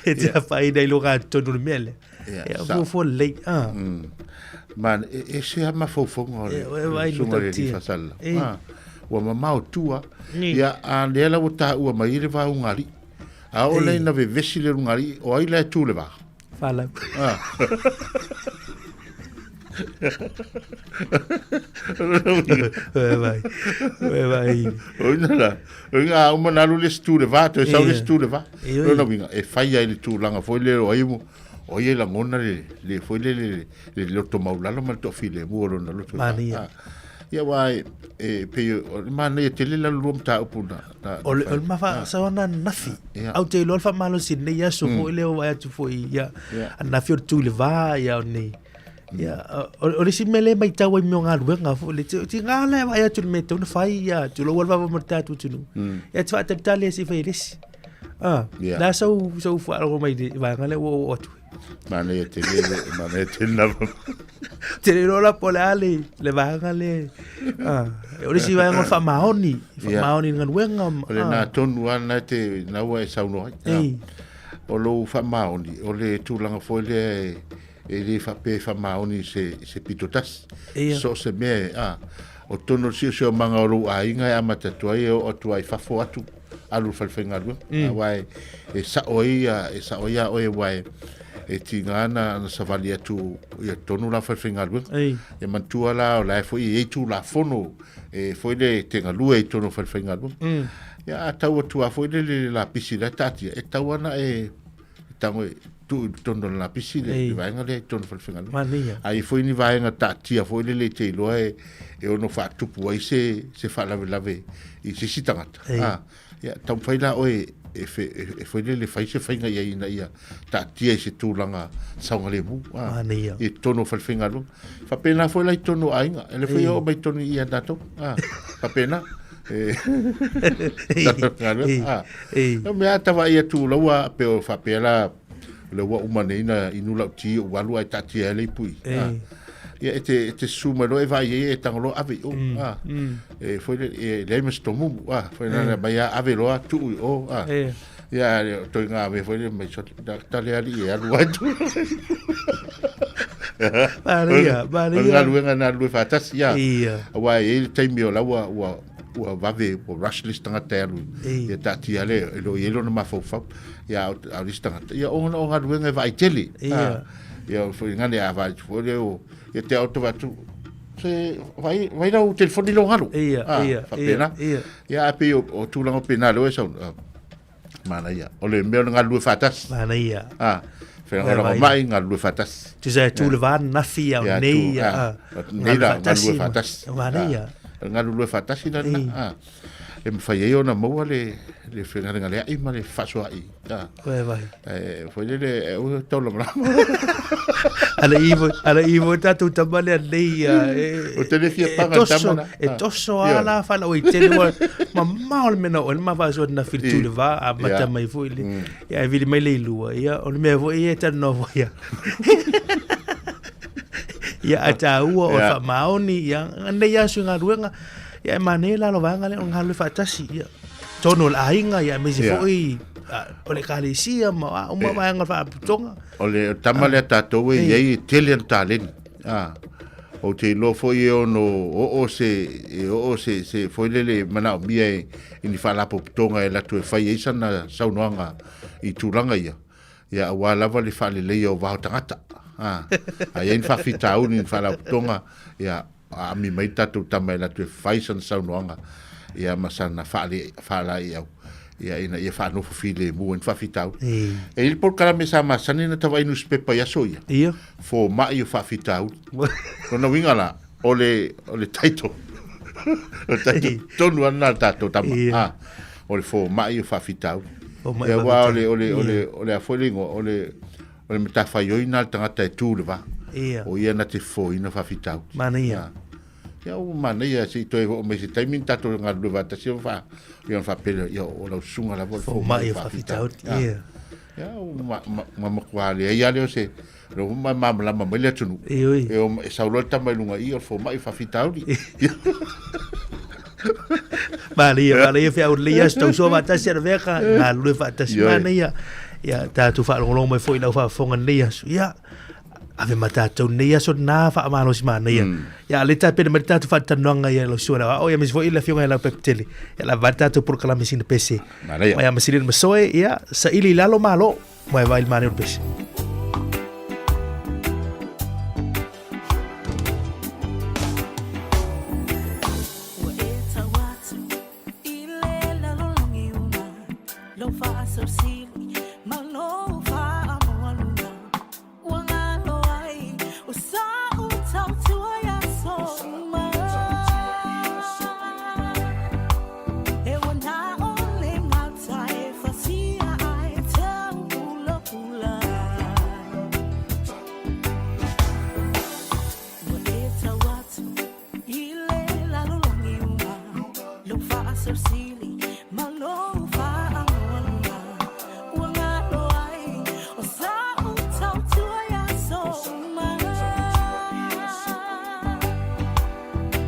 e te afaina i luga tonu le mea lea. Ia, Ia, fuafua lelei. Ah. Man, e ese lava mafaufauga o le E, e vaai susuga i le matautia. alii Fasalla. E. Ah, ua mamao tua. Ni. Ia, a lea la ua taua mai ai le va ugali'i. A oo lea ina vevesi le ugali'i, o ai la e tu i le va? Whanau. Ah. Vai, vai, vai. O ina la, o ina a uma na alu le isi tu le va, toe sau le isi tu le va. Oi. Lona uiga, e fai ai le tulaga foi lea o ai mo, o ai e lagona le, le foi le, le, le loto maulalo ma le toafilemu o lona loto. Manaia. Ah. Ia aua e, e pei o le manaia tele la lua mataupu na, na, O le, o le mafaasao na ananafi. Ia. Au te iloa le faamalosi i lenei aso foi lea ua vaai atu foi ia Ia. ananafi o le tu i le va ia o nei. Ia, o, o le isi mea lea e matau ai i mea o galuega foi le, te, tiga la e vaai atu i le mea e tatau ona fai ia, tulou lava le vava ma le tatou atunuu. Ia te faatalitali ai se i fai e le isi. Ah, Ia. le a sau, sau faalogo mai i le vaega lea ua oo atu. Manaia tele, manaia tele na. Te le iloa la po o le a le, le vaega lea. Ah, o le isi vaega o le faamaoni, faamaoni i le galuega. O lena tonu lava lena e te, lena ua e saunoa ai. Ei. O lou faamaoni, o le tulaga foi lea e, e le faapea e faamaoni i se, i se pito tasi. Ia. So o se mea e, a, o totonu o le siosiomaga o lou aiga e amata atu ai e oo atu ai i fafo atu, alu i le fale faigaluega. Aua e, e sao ai ia, e sao ai ia oe aua e, e tiga na, na savali atu ia totonu la o fale faigaluega. Ei. Ia manatua la o la e foi e i ai Tulafono e foi le te galue i totonu o fale faigaluega. Ia a tau atu lava foi le le lapisi la e taatia, e tatau lava ona e tago e tuu i totonu o le lapisi le, Ei. le vaega lea i totonu o le fale faigaluega. Manaia. A i ai foi ni vaega taatia foi lele e te iloa e, e ono faatupu ai se, se faalavelave i se isi tagata. Ei. A, ia, taumafai la oe e, fe, e, e foi lele fai se faiga i ai ina ia taatia i se tulaga saogalemu. A, Manaia. i totonu o fale faigaluega. Faapena foi la i totonu o aiga. E le foi Ei. oo mai totonu i ia tatou. A, faapena. E, Ei. galuega. A. Ei. No mea tavaai atu laua pe o faapea la le ua uma nei na inu lau ti o alu ai taatia ai le ipu i. Ei. Ah. Ia e te, e te susu mai loa e vaai ai e tago loa ave i o. Ah. E foi le, e leai ma se tomumu. Ah, foi na mai a ave loa tuu i o. Ah. Ei. Ia le toi ngā me foi le mai soli da tale ali e alu ai tu. Manaia, O le manaia. galuega na alu e faatasi ia. Ia. Aua e i ai le taimi o la ua ua ua vave ua rush le isi tagata e alu Ei. ia taatia le e le o i ai lona mafaufau. Ia a o le isi tagata ia ona o galuega e vaai tele. Ia. Ah, Ia foi ngane a vaai foi le o ia te au te vatu se vai vai lau telefoni lou galu. Ia, Ah, ia, faapena. ia, ia. Ia a pei o, o tulaga o pena lea ua e sau. Ah, manaia. O le mea o le galulue faatasi. Manaia. Ah, felagolagomai galulue faatasi. Tusa e tu le va nafi au Ia, nei. tu, ah, ah, nei la faatasi galulue ma- faatasi. Manaia. O le galulue faatasi la lena, a, e mafai ai ona maua le, le fegalegalea'i ma le fefaasoa'i, a. Vai, vai. E, foi lele, e aua e taulamalama. Ala i foi, ala i foi tatou tama lea nei ia, e, O te le fia e paga le toso, tama la. e toso a la whala o i tele wa, mamao le mena o le mawhasoa na whiritu le vā, a mata mai foi le, ia e vili mai le ilua, ia, o le mea foi ia e tanoa foi ia. Ia, a tāua o Ia. whaamaoni, ia, nei aso i ngā ruenga, ia e mane la lo vaega lea o ngā rue whaatasi, ia. Tonu o le aiga, ia, me se Ia. foi, o le ekalesia ma a uma vaega o le faalapotopotoga. O le tama lea tatou e iai e tele ana taleni. A, ou te iloa foi e ono oo se, e oo se, se foi lele e manaomia e, i ni faalapotopotoga e latou e fai ai sana saunoaga i tulaga ia, ia aua lava le faaleleia o vao tagata. A, a i ai ni faafitauli i ni faalapotopotoga, ia aami mai le tatou tama e latou e fai sana saunoaga ia ma sana faale, faalaeiau ia ina ia faanofo filemu ai ni faafitauli. Ei. E i ai le polokalame sa masani ona tavaai nusipepa i aso ia, Ia. foma'i o faafitauli. Lona uiga la, o le, o le title, o le title tonu lava lena a le tatou tama, Ia. a, o le foma'i o faafitauli. Foma'i Ia, o aua o le, o le, o Ia. le, o le a foi le igoa, o le, o le matafaioi lena a le tagata e tu i le va. Ia. O ia na te fofoina faafitauli. Manaia. A. Ia ua manaia se i toe oo mai se taimi ni tatou galulue faatasi ma faa, ia ona faapea lea, ia o lau susuga lava o le Foma'i foma'i o faafitauli. faafitauli. Ia. Ia ua ma, ma, ma matua leai lava lea o se, o lea foi ma malamalama mai le atunuu. Ioe. E o, e sau loa le tama i luga i i o le foma'i faafitauli. Manaia, manaia feau lelei aso tausoa faatasi ana veka, galulue faatasi. Ioe. Manaia. Ia, tatou faalogologo mai foi i lau faafofoga i lenei aso. Ia, ave ma tatou lenei aso lena faamalosi manaia. Ia, le tapena mai le tatou faatalanoaga ia lau susuga i le aoao, ia aemaise foi le afioga ia Leaupepetele. Ia, lava ai le tatou polokalame sina pese. Manaia. Mai a Masilina Masoe, ia, saili i lalo malo, ma e vaai i le manaia o le pese. Ua e tau atu i le lalolagi uma, lou faasausili ma lou faamualuga. Ua galo ai o sa'u tautua i aso uma. E ua na o le gata e fasia ai taupulapula. Ua e tau atu i le lalolagi uma, lou faasausili ma lou faamualuga. Ua galo ai o sa'u tautua i aso uma.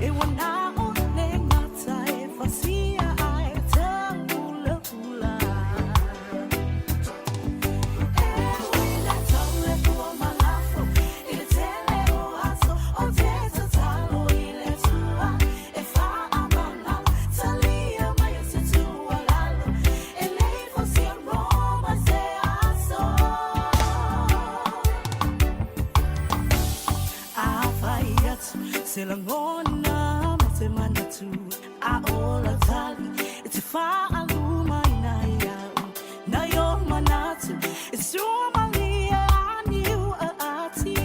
E ua na o le gata e fasia ai taupulapula. E ui la tau le pua malafo i le tele o aso o te tatalo i le Atua e faamagalo talia mai o se tuualalo e le i fosia Roma se aso. Afai atu se lagona ma se manatu a ola tali e te faalumaina ia'u nai o manatu e suamalie aniu aati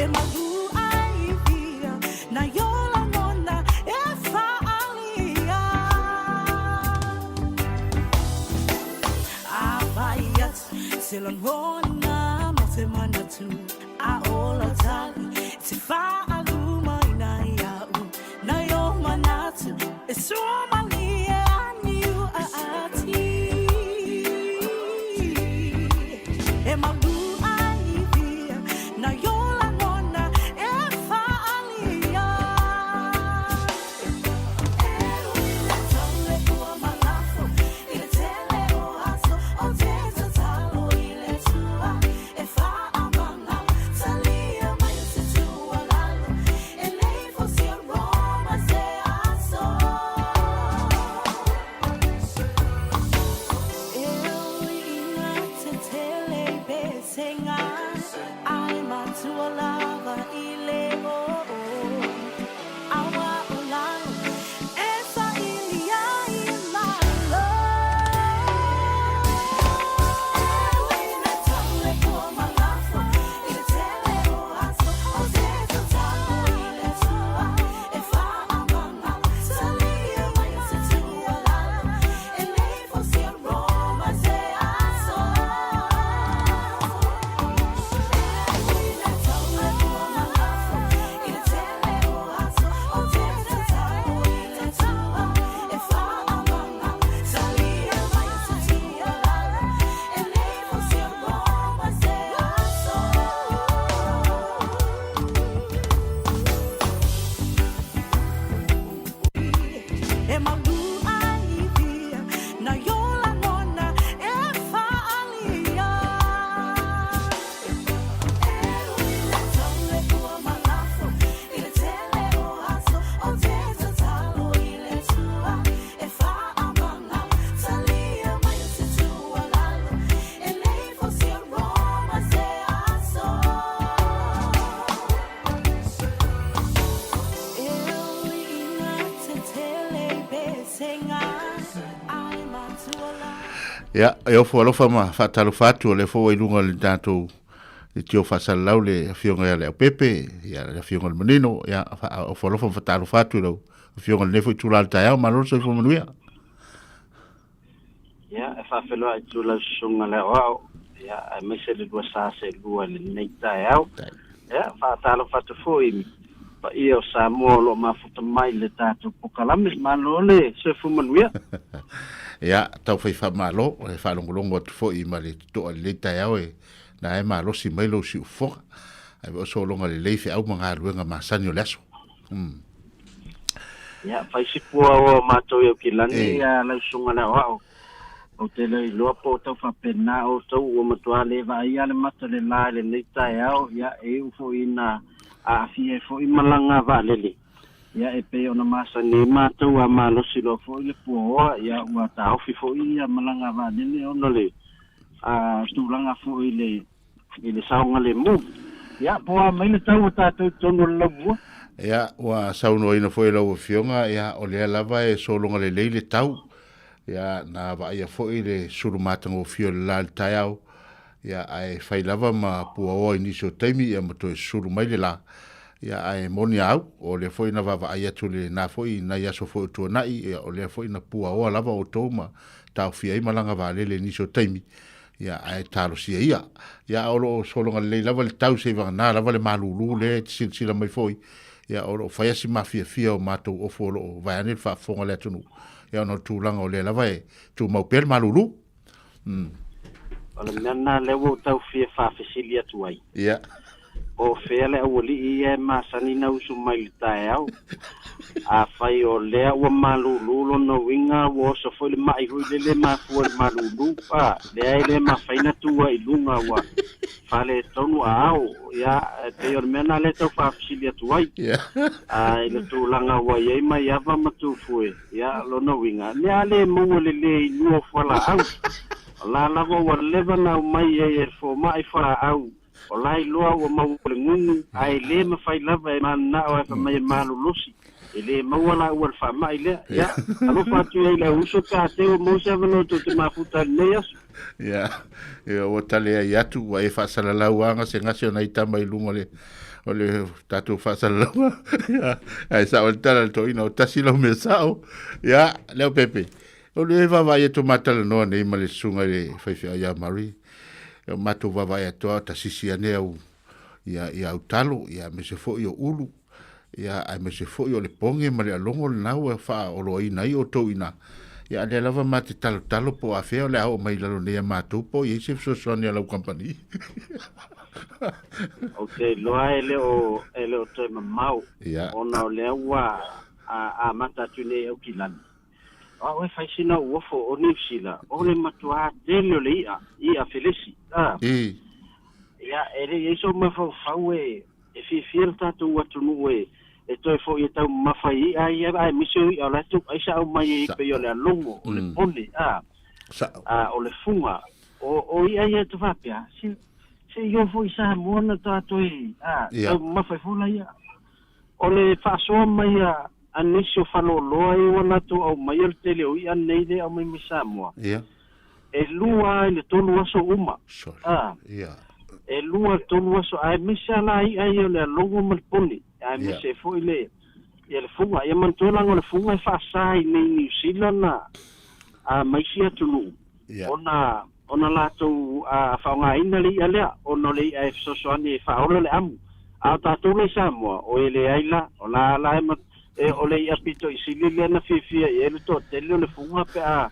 e malu ai via nai o lagona e faalia. Afai atu se lagona ma se manatu a ola tali e te faalumaina ia'u nai o manatu e suamalie aniu aati e malu ai via nai o lagona e faalia. E ui le tau le pua malafo i le tele o aso o te tatalo i le Atua e faamagalo talia mai o se tuualalo e le i fosia Roma se aso. Ia, e ofo alofa ma faatalofa atu, o lea foi ua i luga o le tatou leitio faasalalau le Afioga ia Leaupepe, ia le Afioga i le Manino, ia, ofo alofa ma faatalofa atu i lau Afioga i lenei foi itula o le taeao, malo le soifua manuia. Ia, e faafeiloai atu lau susuga le aoao, ia, aemaise le lua sa seelua i lenei taeao. Ia, faatalofa atu foi i paia o Samoa o lo o mafuta mai i le tatou pokalame. Malo le soifua manuia. Ia, tau fai faamalo, e faalogologo atu foi ma le totoa i lenei taeao e na e malosi mai lou siufofoga. Ae o sologa lelei feau ma galuega masani o le aso. Ia, fai si pua o matou i Aukilani, ia lau susuga le aoao. Ou te le iloa po o tau faapena outou ua matua le vaaia le mata o le la i lenei taeao, ia, e iu foi ina aafia ai foi malaga vaalele. Ia, e pei ona masani ai matou a malosi loa foi le puaoa, ia, ua taofi foi ia malaga vaalele ona o le tulaga foi i le i le saogalemu. Ia, po o a mai le tau o tatou i totonu o le laumua? Ia, ua saunoaina foi e lau Afioga, ia, o lea lava e sologa lelei le tau. Ia, na vaaia foi le sulu matagofie o le la i le taeao, ia, ae fai lava ma puaoa i nisi o taimi, ia, ma toe sulu mai le la. Ia, ae moni a au, o lea foi na vaavaai atu i lena foi i nai aso foi o tuanai, ia, o lea foi na puaoa lava outou ma taofia ai malaga vaalele i nisi o taimi. Ia, ae talosia ia. Ia, o lo o sologa lelei lava le tau seivagana lava le malulu lea e te silasila mai foi. Ia, o lo o fai lava si mafiafia o matou ofo o lo o vaeane le faafofoga a le atunuu. Ia, ona o le tulaga o lea lava e tumau pea le malulu. O le mea lena lea ua ou tau fia faafesili atu ai. Ia. Po o fea le aualii ia e masani na usu mai i le taeao. Afai o lea ua malulu lona uiga ua oso foi le mai foi lele e mafua i le malulu, a, leai le mafai na tu ai i luga ua faaletonu aao. Ia, e pei o le mea lena lea e tau faafesili atu ai. A, i le tulaga ua i ai Maiava ma Tufue, ia, lona uiga, le a le maua le le inua o fualaau. O la lava ua leva na aumai ai e le fomai fualaau O la iloa ua maua le gugu, ae le mafai lava e mananao ae fai mai e malolosi. E le maua la ua le faamai lea. Ia, alofa atu i ai i le auuso pe a te ua maua se avanoa tou te mafuta i lenei aso. Ia, ia ua tale ai atu, ua e faasalalau lava gasegase o nai tama i luga o le, o le tatou faasalalauga. Ia, ae sao le tala a le toeaina, o tasi lau mea sao. Ia, Leaupepe, o le vaavaai atu o matalanoa nei ma le susuga i le faifeau ia Murray, E o matou vaavaai atu lava tasisi ane au ia ia au talo ia aemaise foi o ulu ia aemaise foi o le poge ma le alogo lena ua faaoloaina ai outou i ina. Ia a lea lava ma te talotalo po o afea o le a oo mai i lalo nei a matou po o i ai se fesoasoani a lau kamupani. Ou te iloa e le o e le o toe mamao Ia. ona o lea ua amata atu nei Aukilani. O au e fai sina uofo o Niu Sila, o le matuā tele o le i'a, i'a felesi, a. Ia, e le i ai sou mafaufau e, e fiafia le tatou atunuu e, e toe foi e taumamafa i i'a ia, aemaise o i'a o la e tou aisa aumai ai pei o le alogo, o le pone, a, a, o le fuga, o, o i'a ia te faapea, se, se i o foi i Samoa na tatou e, a, taumamafa ai foi la ia. O le faasoa mai a a nisi o faleoloa ia ua latou aumaia le tele o i'a nei le aumai mai Samoa, e lua a i le tolu aso uma. A, e lua i le tolu aso, aemaise a la i'a ia o le alogo ma le pone, aemaise ai foi le, ia le fuga. Ia manatua leaga o le fuga e faasa i nei Niu Sila na, a, ma isi atunuu, ona, ona latou faaaogaina le i'a lea, ona o le i'a e fesoasoani e faaola le amu. A o tatou la i Samoa, oi e leai la, o la la e, e o le i'a pito i sili lea na fiafia i ai le toatele o le fuga pe a,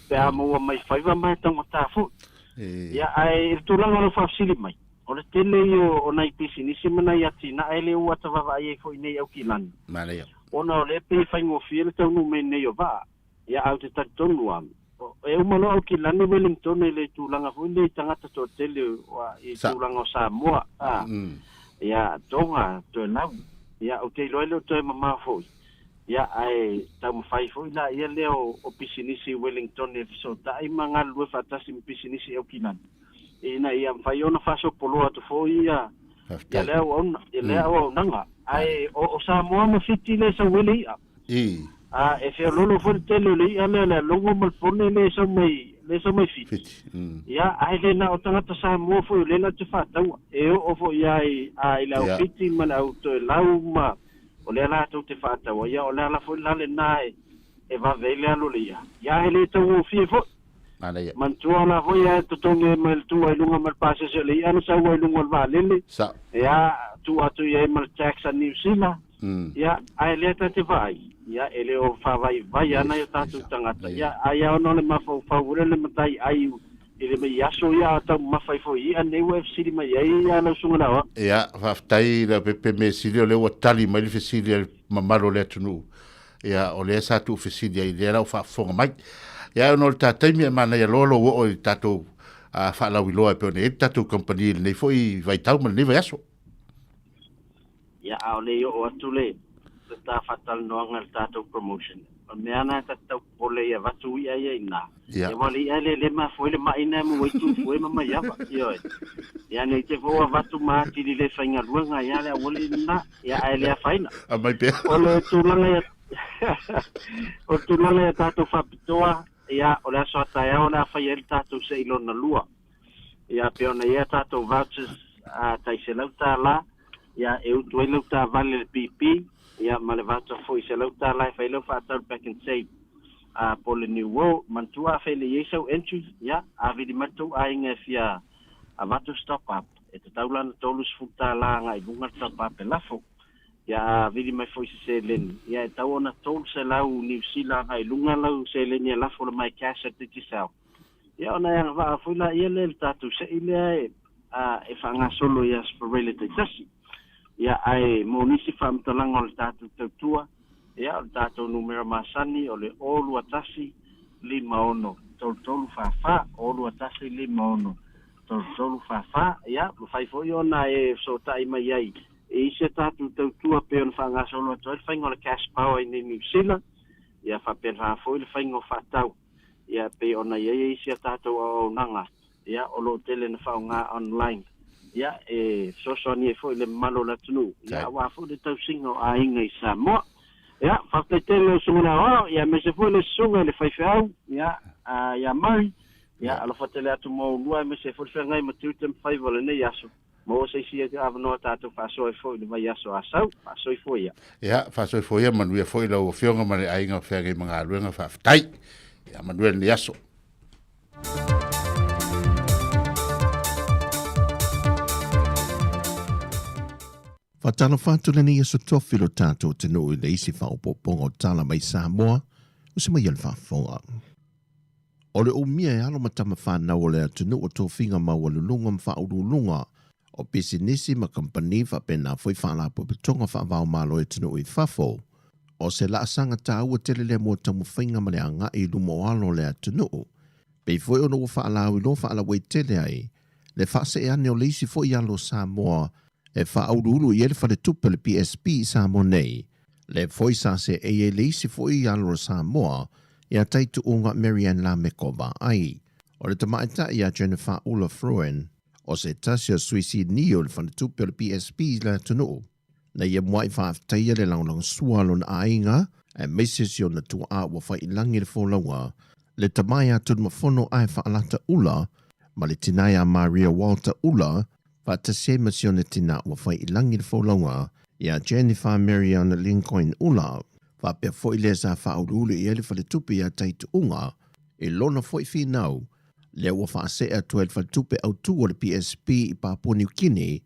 pe a maua mai faiva ma e taugata foi. Ia, ae i le tulaga o lau faafesili mai, o le tele ia o nai pisinisi ma nai atinae lea ua ta vaavaai ai foi nei Aukilani, ona o lea e pei e faigofie le taunuu mai nei o vaa. Ia, ae ou te talitonu lava, e uma loa Aukilani Wellington i le tulaga foi lenei i tagata toatele i tulaga o Samoa, a, ia, Tonga, Toelau. Ia, ou te iloa e le o toe mamao foi. Ia, ae taumafai foi la ia lea o pisinisi i Wellington e fesootai ma galulue faatasi ma pisinisi i Aukilani, ina ia mafai ona faasopoloa atu foi ia ia lea auauna, ia lea auaunaga. Ae o Samoa ma Fiti lea e sau ai le i'a. A e feoloolo foi le tele o le i'a lea le alogo ma le pone lea e sau mai lea e sau mai Fiti. Ia, ae le na o tagata Samoa foi o lea latou te faataua, e oo foi lava i a i le au Fiti ma le au Toelau ma o lea latou te faataua, ia o le ala foi la lena e e vave ai le alu o le i'a. Ia ae le taugofie foi. Manaia. Manatua la foi ae totogi ai mai le tua i luga ma le pasese o le i'a na sau ai i luga o le vaalele, Sao. ia, tuu atu i ai ma le tax a Niu Sila, ia, ae lea ta te vaai, ia, e le o faavaivai ana i o tatou tagata, ia, ai lava ona o le mafaufau foi lea o le matai ai i le i aso ia a taumamafa ai foi i i'a nei ua e fesili mai ai ia lau Susuga Laoa. Ia, faafetai Leaupepe, mea sili o lea ua tali mai le fesili a le mamalu o le atunuu. Ia, o lea sa tuufesili ai, lea la ua faafofoga mai. Ia, ona o le ta taimi e manaia loa lou oo i le tatou faalauiloa e pei ona i ai le tatou kamupani i lenei foi vaitau ma lenei vaiaso. Ia, a o le i oo atu le le ta faatalanoaga i le tatou promotion, o le mea lena ta te tau popole ai e avatu i'a ia i ina. Ia. Ia, aua o le i'a e lele mafua ai le ma'i lena e maua ai tufue ma maiava. Ioe. Ia, ne i te i foi ua avatu ma atili le faigaluega ia le aualii lena. Ia, ae le afaina. Aumai pea. O le tulaga ia o le tulaga ia tatou faapitoa, ia, o le aso a taeao o le a fai ai le tatou se'i lona lua. Ia, pei ona i ai a tatou vouchers a tai $100, ia, e utu ai lau taavale i le PP, ia, ma le voucher foi $100 e fai ai lau faatau i le Pack and Save, a, po o le New World. Manatua afai e le i ai sau entry, ia, a vili mai le tou aiga e fia avatu se top up, e tatau la ona $30 agai i luga le top up e lafo. Ia, a vili mai foi se seleni, ia, e tatau ona $300 Niu Sila agai i luga lau seleni e lafo i le MyCash a Digicel. Ia ona e agavaa foi laia lea i le tatou se'i lea e e faagasolo i Aso Faraile taitasi. Ia ae mo nisi faamatalaga o le tatou tautua, ia o le tatou numera masani o le 0 2 1 5 6 3 3 4 4, 0 2 1 5 6 3 3 4 4. Ia, mafai foi ona e fesootai mai ai i isi a tatou tautua pei ona faagasolo atu ai le faiga o le cash power i Niu Sila, ia faapena foi le faiga o faatau. Ia, pei ona i ai isi a tatou auaunaga, ia, o lo o tele ina faaaoga online, ia, e fesoasoani ai foi i le mamalu o le atunuu, ia, aua foi le tausiga o aiga i Samoa. Ia, faafetai tele lau Susuga i le Aoao, ia, aemaise foi le Susuga i le Faifeau, ia, ia Murray, ia, alofa tele atu mo oulua, aemaise foi le feagai ma tiute ma faiva o lenei aso. Maua se isi avanoa tatou faasoa ai foi i le vaiaso a sau. Faasoifua ia. Ia, faasoifua ia, manuia foi lau Afioga ma le aiga o feagai ma galuega, faafetai. Ia, manuia lenei aso. Faatalofa atu lenei aso tofi lo tatou atunuu i le isi faaopoopoga o tala mai Samoa, o se mai o le faafofoga. O le umia e alo ma tama fanau o le atunuu o tofiga maualuluga ma faauluuluga o pisinisi ma kamupani faapena foi faalapotopotoga faava-o-Malo i atunuu i fafo. O se laasaga taua tele lea mo taumafaiga ma le agai i luma o alo o le atunuu. Pei foi ona ua faalauiloa faalauaitele ai le faasee ane o le isi foi alo o Samoa e faauluulu i ai le faletupe o le PSP i Samoa nei. Le foi sa seei ai le isi foi alo o Samoa ia Taituuga Mary-Ann Lameko Vaai. O le tamaitai ia Jennifer Ula Fruin, o se tasi o sui sinia o le faletupe o le PSP i le atunuu. Na ia muai faafetaia le lagolagosua a lona aiga, aemaise si ona tuaa ua fai i lagi le folauga, le tama ia Tunumafono Ae Faalata Ula ma le tina ia Maria Walter Ula, faatasi ai ma si ona tina ua fai i lagi le folauga ia Jennifer Mariana Lincoin Ula. Faapea foi lea sa faauluulu i ai le faletupe ia Taituuga i lona foi finau, lea ua faasee atu ai le faletupe autu o le PSP i Papua Niu Kini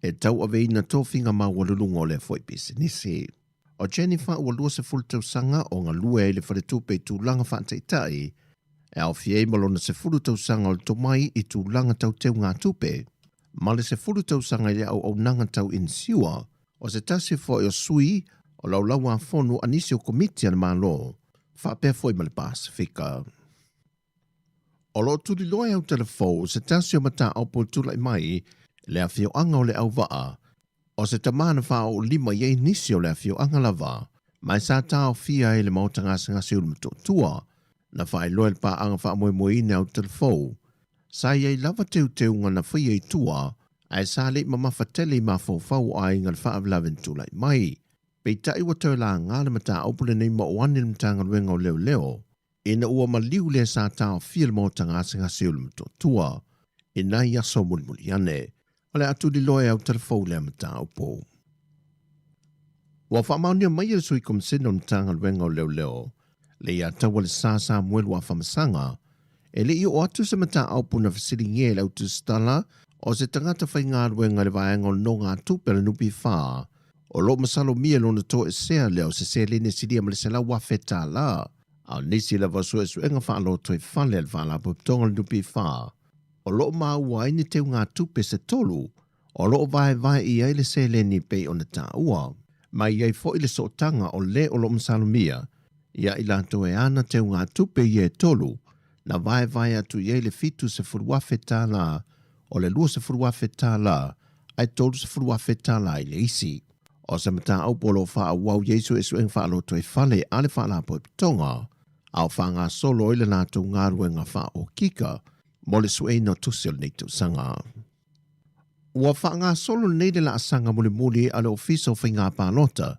e tauaveina tofiga maualuluga o lea foi pisinisi. O Jennifer ua 20 tausaga o galue ai i le faletupe i tulaga faataitai, e aofia ai ma lona 10 tausaga o le tomai i tulaga tau teugatupe, ma le 10 tausaga i le auaunaga tau inisiua. O se tasi foi o sui o Laulau-a-Fono a nisi o Komiti a le Malo, faapea foi ma le Pasefika. O lo o tuliloa e Autalafou se tasi o mataupu e tulai mai i le afioaga o Leauvaa, o se tama na faaoolima i ai nisi o le afioaga lava, ma e sa taofia ai le maota gasegase Ulumotootua, na faailoa e le paaga faamoemoeina e Autalafou. Sa i ai lava teuteuga na faia i tua, ae sa le i mamafa tele i mafaufau o aiga le faalavelave na tulai mai. Peitai ua toe laga le mataupu lenei ma oo ane le Matagaluega o Leoleo ina ua maliu le sa taofia le maota gasegase o le Motootua i nai aso mulimuli ane. O le a tuliloa e autalavou lea mataupu. Ua faamaonia mai e le Sui Komisene o le Matagaluega o Leoleo le iataua le Sa Samuelu Afamasaga e le i oo atu se mataupu na fesiligia e le autusitala o se tagata faigaluega i le vaega o le nogatupe a le NPF o lo o masalomia lona toesea lea o se seleni e silia ma le $100,000 a o nisi lava o suesuega faalotoifale a le Faalapotopotoga o le NPF o lo o maua ai ni teugatupe se tolu o lo o vaevae i ai le seleni pei ona taua. Ma i ai foi le sootaga o le o lo o masalomia ia i latou e ana teugatupe ia e tolu, na vaevae atu i ai le $70,000, o le $20,000 ae $30,000 i le isi. O se mataupu o lo o faaauau i ai suesuega faalotoifale a le Faalapotopotoga, a o faagasolo ai le latou galuega faaokika mo le sueina o tusi o lenei tausaga. Ua faagasolo nei le laasaga mulimuli a le Ofisa o Faiga Palota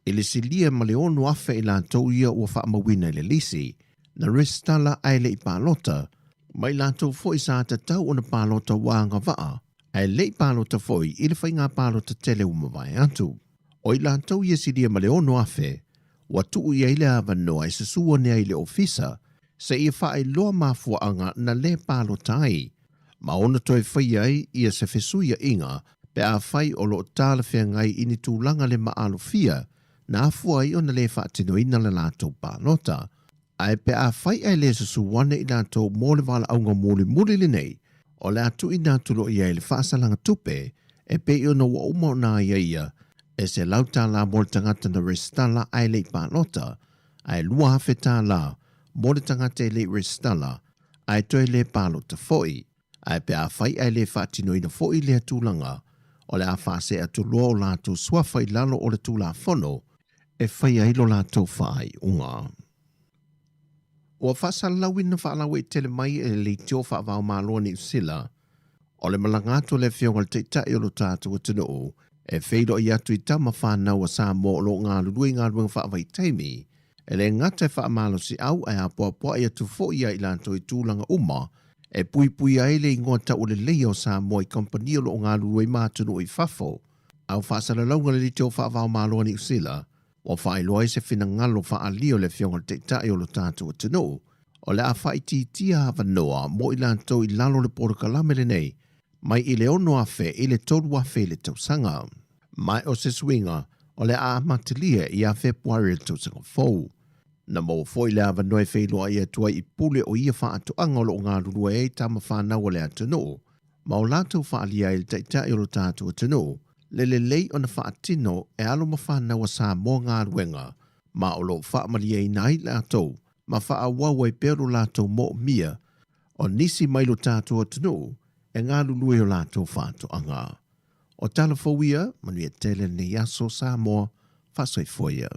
i le silia ma le 6,000 i latou ia ua faamauina i le lisi na resitala ae le i palota, ma i latou foi sa tatau ona palota ua agavaa ae le i palota foi i le faiga palota tele ua mavae atu. O i latou ia silia ma le 6,000 ua tuu i ai le avanoa e susu ane ai i le ofisa seia faailoa mafuaaga na le palota ai, ma ona toe faia ai ia se fesuiaiga pe afai o lo o talafeagai i ni tulaga le maalofia na afua ai ona le faatinoina le latou palota. Ae pe afai ae le susu ane i latou mo le valaauga mulimuli lenei, o le a tuuina atu loa i ai le faasalaga tupe e pei ona ua uma ona aiaia e $100 mo le tagata na resitala ae le i palota, ae $2,000 mo le tagata e le i resitala ae toe le palota foi. Ae pe afai ae le faatinoina foi lea tulaga, o le a faasee atu loa o latou suafa i lalo o le Tulafono e fai ai lo latou faaiuga. Ua faasalalauina faalauaitele mai e le leitio faava-o-Malo a Niu Sila o le malaga atu a le Afioga i le Taitai o lo tatou atunuu e feiloai atu i tama fanau a Samoa o lo o galulue i galuega faavaitaimi E le gata e faamalosiau ae apoapoai atu foi ia i latou i tulaga uma e puipuia ai le igoa taualeleia o Samoa i kamupani o lo o galulue ma atunuu i fafo. A o faasalalauga le Leitio Faava-o-Malo a Niu Sila, ua faailoa ai se finagalo faaalia o le Afioga i le Taitai o lo tatou atunuu, o le a faaitiitia avanoa mo i latou i lalo o le polokalame lenei mai i le 6,000 i le 3,000 i le tausaga. Ma o se suiga o le a amatalia ia Fepuari o le tausaga fou. Na maua foi le avanoa e feiloai atu ai i pule o ia faatoaga o lo o galulue ai tama fanau a le atunuu, ma o latou faaalia ai i le Taitai o lo tatou atunuu le lelei ona faatino e alo ma fanau a Samoa galuega ma o lo o faamalieina ai latou ma faaauau ai pea lo latou moomia o nisi mai lo tatou atunuu e galulue i o latou faatoaga. O tala fou ia, manuia tele lenei aso Samoa, faasoifua ia.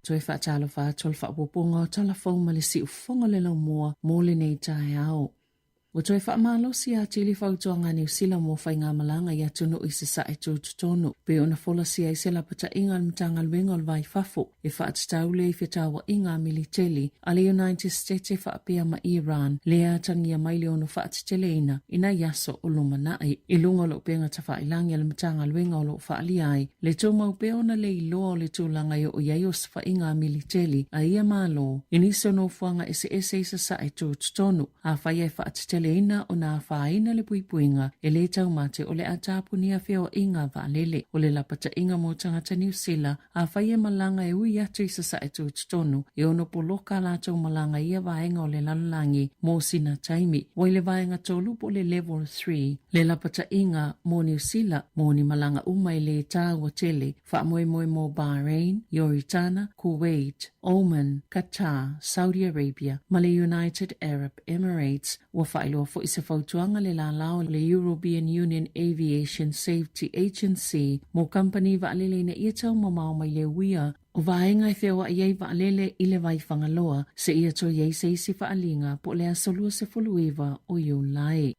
Toe faatalofa atu o le faaopoopoga o tala fou ma le siufofoga o le laumua mo lenei taeao. Ua toe faamalosi atili fautuaga a Niu Sila mo faigamalaga i atunuu i Sasae tutotonu, pei ona folasia ai se lapataiga a le Matagaluega o le Va i Fafo e faatatau lea i fetauaiga a militeli a le United States e faapea ma Iran, lea atagia mai le ono faateteleina i nai aso o lumanai. I luga o le upega tafailagi a le Matagaluega o lo o faaalia ai le tumau pea ona le iloa o le tulaga e oo i ai osofaiga a militeli a ia Malo i nisi o nofoaga eseese i Sasae tutotonu. Afai e faateteleina ona afaina le puipuiga, e le taumate o le a tapunia feoaiga vaalele. O le lapataiga mo tagata Niu Sila, afai e malaga e ui atu i Sasae tutotonu, e ono poloka a latou malaga i ia vaega o le lalolagi mo sina taimi. Ua i le vaega tolu po o le Level 3 le lapataiga mo Niu Sila mo ni malaga uma e le taua tele, faamoemoe mo Bahrain, Ioritana, Kuwait, Oman, Qatar, Saudi Arabia ma le United Arab Emirates ua faailoa. faailoa foi se fautuaga le lālā o le European Union Aviation Safety Agency mo kamupani vaalele ina ia taumamao mai le uia o vaega e feoai ai vaalele i le vai Fagaloa seia toe i ai se isi faaaliga po o le aso 29 o Iulai.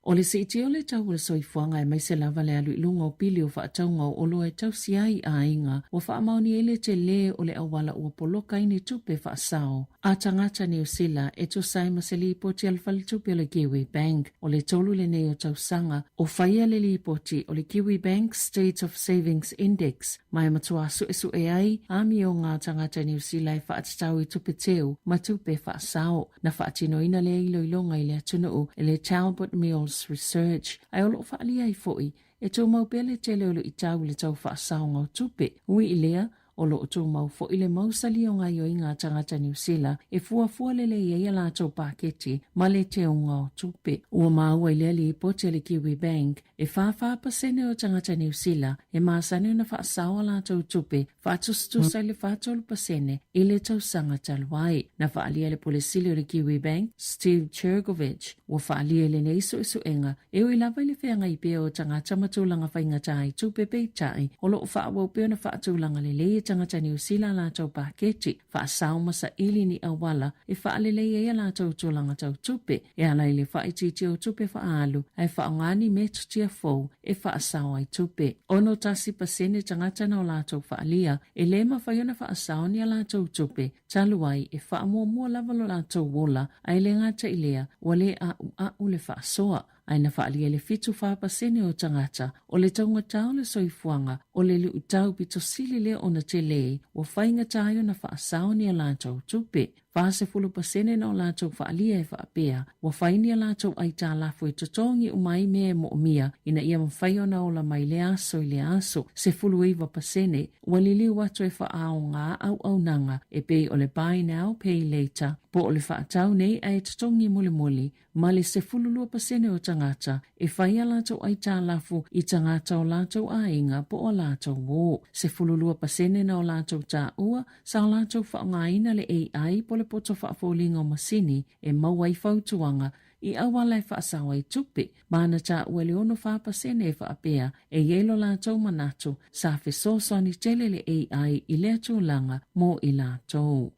O le siitia o le tau o le soifuaga aemaise lava le alu i luga o pili o faatauga o oloa e tausi ai aiga, ua faamaoni ai le tele o le auala ua poloka ai ni tupe faasao a tagata Niu Sila e tusa ai ma se lipoti a le faletupe o le Kiwi Bank. O le tolu lenei o tausaga o faia le lipoti o le Kiwi Bank State of Savings Index ma e matua suesue ai amioga a tagata Niu Sila e faatatau i tupe teu ma tupe faasao. Na faatinoina lea iloiloga i le atunuu e le Talbot Mills Research, ae o lo o faaalia ai foi e tumau pea le tele o luitau i le tau faasaoga o tupe. Ui i lea, o lo o tumau foi le mausali o gaoioiga a tagata Niu Sila e fuafua lelei ai a latou paketi ma le teuga o tupe. Ua maua i lea lipoti a le Kiwi Bank, e 44% o tagata Niu Sila e masani ona faasao a latou tupe faatusatusa i le 43% i le tausaga talu ai. Na faaalia e le Pule Sili o le Kiwi Bank, Steve Trgovich, ua faaalia i lenei suesuega e ui lava i le feagai pea o tagata ma tulaga faigata i tupe peitai o lo o faaauau pea ona faatulaga lelei e tagata Niu Sila a latou paketi faasao ma saili ni auala e faalelei ai a latou tulaga tau tupe e ala i le faaitiitia o tupe faaalu ae faaaoga ni metotia fou e faasao ai tupe. 61% tagata na o latou faaalia e le mafai ona faasao ni a latou tupe talu ai e faamuamua lava lo latou ola ae le gata i lea ua le a'ua'u le faasoa. Ae na faaalia le 74% o tagata o le taugata o le soifuaga o le luitau pito sili lea ona tele ua faigata ai ona faasao ni a latou tupe. 40% na o latou faaalia e faapea ua fai ni a latou aitalafu e totogi uma ai mea e moomia ina ia mafai ona ola mai lea aso i lea aso. 19% ua liliu atu e faaaoga auaunaga e pei o le buy now pay later po o le faatau nei ae totogi mulimuli ma le 12% o tagata e fai a latou aitalafu i tagata o latou aiga po o a latou uō. 12% na o latou taua sa o latou faaaogaina le AI po o le poto faafoliga o masini e maua ai fautuaga i auala e faasao ai tupe, ma na taua i le 64% e faapea e i ai lo latou manatu sa fesoasoani tele le AI i lea tulaga mo i latou.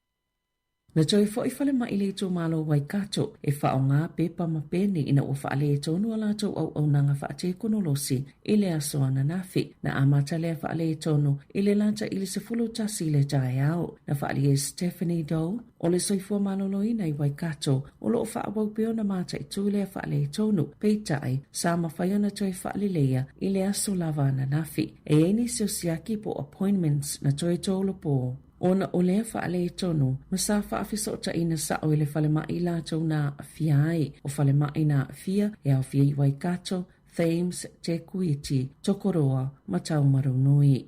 Na toe foi falemai le itumalo o Waikato e faaaoga pepa ma pene ina ua faaletonu a latou auaunaga faatekonolosi i le aso ananafi. Na amata lea faaletonu i le lata i le 11 i le taeao. Na faaalia e Stephanie Doe o le soifua maloloina i Waikato o lo o faaauau pea ona mataitu lea faaletonu, peitai, sa mafai ona toe faaleleia i le aso lava ananafi. E i ai nisi o siaki po o appointments na toe tolopo. Ona o lea faaletonu ma sa faafesootaina sao i le falemai i latou na aafia ai. O falemai na aafia e aofia i Waikato, Thames, Te Kuiti, Tokoroa ma Taumarunui.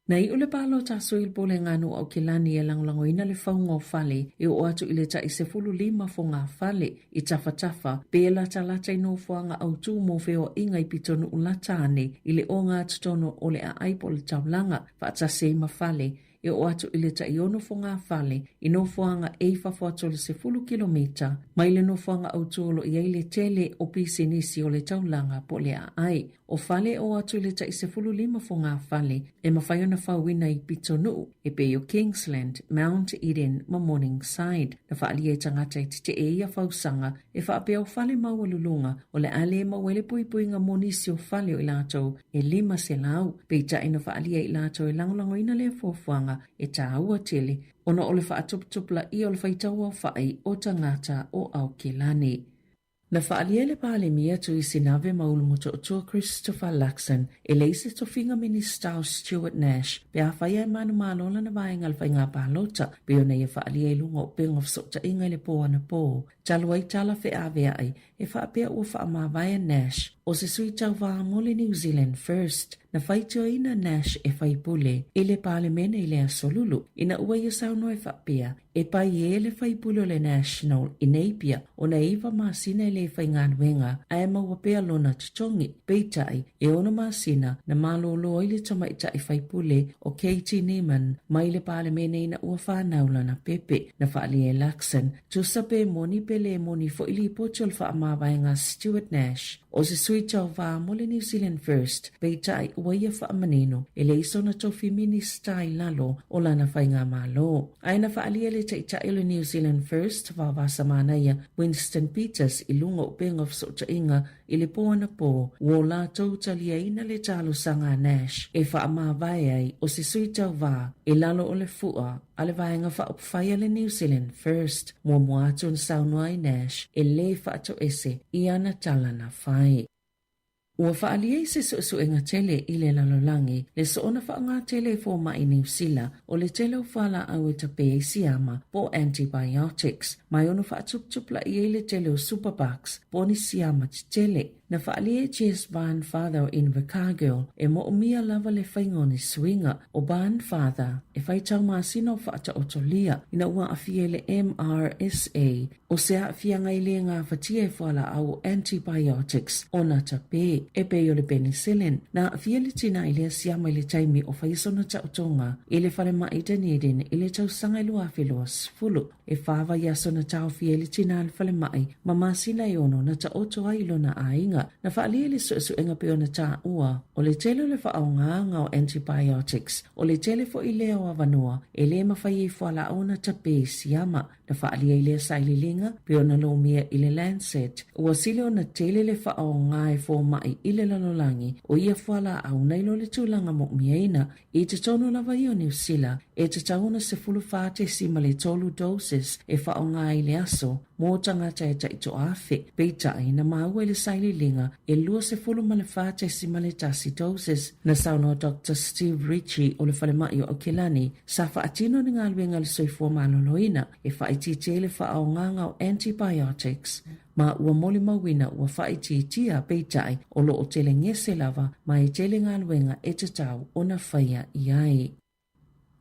Na iu le palota a sui Pulega o Aukilani e lagolagoina le fauga o fale e oo atu i le tai 15 fogafale i tafatafa pe latalata i nofoaga autū mo feoaiga i pitonuu lata ane i le ogatotonu o le aai po o le taulaga faatasi ai ma fale e oo atu i le tai ono fogafale i nofoaga e i fafo atu o le 10 kilomita mai le nofoaga autū o lo o i ai le tele o pisinisi o le taulaga po o le aai. O fale e oo atu i le tai 15 fogafale e mafai ona fauina i pitonuu e pei o Kingsland, Mount Eden ma Morningside. Na faaalia e tagata e tetee ia fausaga e faapea o fale maualuluga o le a le maua ai le puipuiga mo nisi o fale o i latou e 500, peitai na faaalia e i latou e lagolagoina lea fuafuaga e taua tele ona o le faatuputupulaia o le faitauaofai o tagata o Aokelani. Na faaalia e le Palemia Tui Sinave ma Ulumoto'otua Christopher Luxon e leai se tofiga Minisita o Stuart Nash pe afai ae manumalo lana vaega i le faiga palota pei ona ia faaalia i luga o upega o fesootaiga i le pō anapō talu ai tala feaveai e faapea ua faamavae a Nash. o se sui tauvā mo le New Zealand First. Na faitioina Nash e faipule i le Palemene i le Aso Lulu ina ua ia saunoa e faapea, E pai ē le faipule o le National i Napier ona e iva masina e le faigaluega ae maua pea lona totogi. Peitai, e ono masina na malōlō ai le tamaitai faipule o Katie Neiman mai le Palemene ina ua fanau lana pepe. Na faaalia e Luxon, tusa pe moni pe lē moni foi lipoti o le faamavaega a Stuart Nash, o se sui tauvā mo le New Zealand First, peitai ua ia faamanino e leai sona tofi Minista i lalo o lana faigamalo. Ae na faaalia le Taitai o le New Zealand First, Vaovasa Manaia, Winston Peters i luga o upega o fesootaiga i le po anapō, ua o latou taliaina le talosaga a Nash e faamavae ai o se sui tauvā i lalo o le fua a le Vaega Faaupufai a le New Zealand First. Muamua atu na saunoa ai Nash e lē faatoese i ana tala na fai. Ua faaalia i se suesuega tele i le lalolagi le soona faaaoga tele e fomai Niu Sila o le tele o fualaau e tape ai siama po o antibiotics ma e ono faatuputupulaia ai le tele o superbugs po o ni siama tetele. Na faaalia e Jess Barnfather o Invercargill e moomia lava le faiga o ni suiga o Barnfather e faitau masina o faataotolia ina ua aafia i le MRSA O se aafiaga i le gafatia e fualaau o antibiotics ona tape, e pei o le penicillin. Na aafia le tina i lea siama i le taimi o faia sona taotoga i le falemai Dunedin i le tausaga e 2020. E whā vaiaso na taofia ai le tina i le falemai ma masina e ono na taoto ai i lona aiga. Na faaalia i le suesuega pei ona taua, o le tele o le faaaogaga o antibiotics, o le tele foi lea o avanoa e le mafai ai fualaau ona tape i siama. Na faaalia i lea sailiiliga, pei ona lomia i le Lancet, ua sili ona tele le faaaoga e fomai i le lalolagi o ia fualaau nai lo le tulaga mo'omiaina. I totonu lava ia o Niu Sila, e tatau ona 14.3 doses e faaaoga i le aso mō tagata e taitoa-afe, peitai na maua i le sailiiliga e 24.1 doses. Na saunoa Doctor Steve Ritchie o le Falemai o Aukilani, Sa faatino ni galuega a le soifua maloloina e faaitiitia ai le faaaogaga o antibiotics ma ua molimauina ua faaitiitia peitai o lo o tele gese lava ma e tele galuega e tatau ona faia i ai.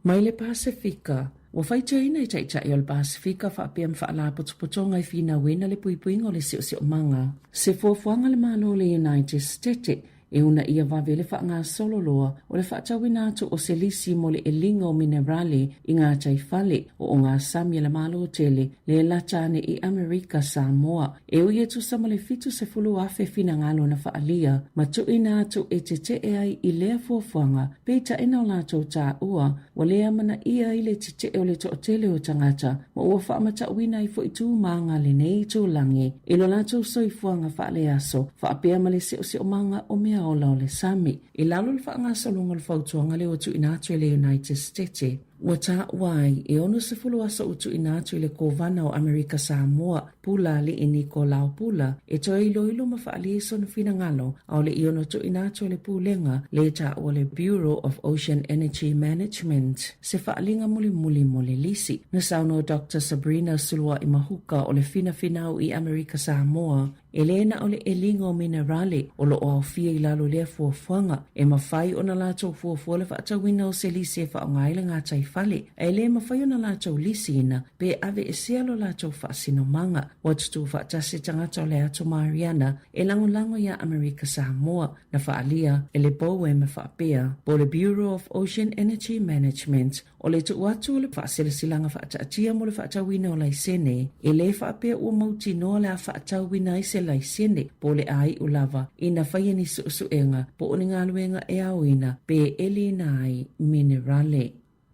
Mai le Pasefika, Ua faitioina i Taitai o le Pasefika faapea ma faalapotopotoga e finauina le puipuiga o le siosiomaga. Se fuafuaga a le Malo o le United Stete E uunaia vave le faagasolo loa o le faatauina atu o se lisi mo le eliga o minerale i ngā taifale o o ngā sami a le Malo tele le lata ane i Amerika Samoa. E ui e tusa ma le 70,000 finagalo na faaalia ma tuuina atu e tetee ai i lea fuafuaga, peitai na o latou taua ua le amanaia ai le tetee o le toatele o tagata ma ua faamatauina ai foi tūmāga lenei itulagi i lo latou soifuaga faaleaso faapea ma le seoseomaga o mea ola o le sami. I lalo o le faagasologa o le fautuaga lea ua tuuina atu e le United Stete, ua taua ai e 60 aso ua tuuina atu i le Kovana o Amerika Samoa Pula Ali'i Nikolao Pula e toe iloilo ma faaalia i sona finagalo aole i ono tuuina atu e le Pulega le taua le Bureau of Ocean Energy Management se faaaliga mulimuli mo le lisi. Na saunoa Doctor Sabrina Sulua'i Mahuka o le Finafinau i Amerika Samoa e lē na o le ʻeliga o minerale o lo o aofia i lalo i lea fuafuaga e mafai ona latou fuafua le faatauina o se lisi e faaaoga ai le gataifale ae le mafai ona latou lisiina pe aveesea lo latou faasinomaga. Ua tutū faatasi tagata o le Atu Mariana e lagolago iā Amerika Samoa na faaalia e le BOEM faapea po o le Bureau of Ocean Energy Management o le tuu atu o le faaselasilaga faataatia mo le faatauina o laisene e lē faapea ua mautinoa le a faatauina ai se laisene po o le āiʻu lava ina faia ni suʻesuʻega po o ni galuega e aoina pe eliina ai minerale.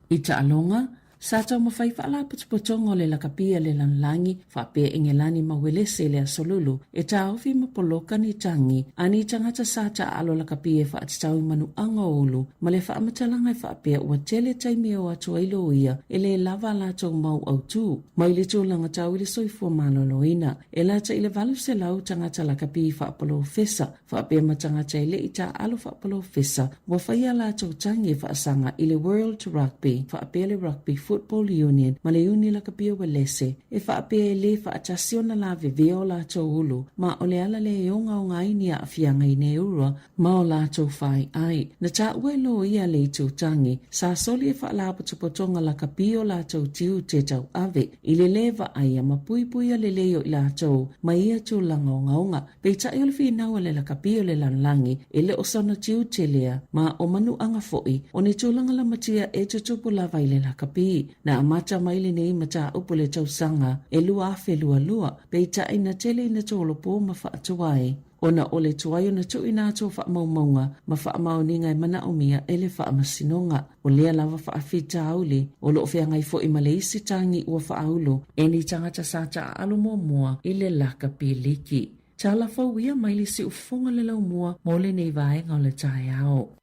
I taaloga, sa taumafai faalapotopotoga o le lakapi a le lalolagi faapea Engelani ma Uelese i le Aso Lulu e taofi ma poloka ni tagi a ni tagata sa taaalo lakapi e faatatau i manuaga o ulu ma le faamatalaga e faapea ua tele taimi e o atu ai loia e lē lava a latou mau autū mai le tulaga tau i le soifua maloloina. E lata i le 800 tagata lakapi faapolofesa faapea ma tagata e le i taaalo faapolofesa ua fai a latou tagi e faasaga i le World Rugby faapea le Rugby. Football Union ma le Iuni Lakapi o Uelese e faapea e lē faatasi ona lavevea o latou ulu ma o le ala lea e ogaoga ai ni aafiaga i Neura ma o latou faiai. Na taua e loia a le Itutagi sa soli e Faalapotopotoga Lakapi o latou tiute tauave i le lē vaaia ma puipuia lelei o i latou mai ia tulaga ogaoga. Peitai o le finau a le lakapi o le lalolagi e le o sona tiute lea ma o manuaga foi o ni tulaga lamatia e tutupu lava i le lakapi. Na amata mai lenei mataupu i le tausaga e 2022, peitai na tele ina tolopo ma faatuai ona o le tuai ona tuuina atu o faamaumauga ma faamaoniga e manaomia e le Faamasinoga. O lea lava faafitauli o lo o feagai foi ma le isi tagi ua faaulu e ni tagata sa taaalo muamua i le lakapi liki. Tala fou ia mai le siufofoga le laumua mo lenei vaega o le taeao.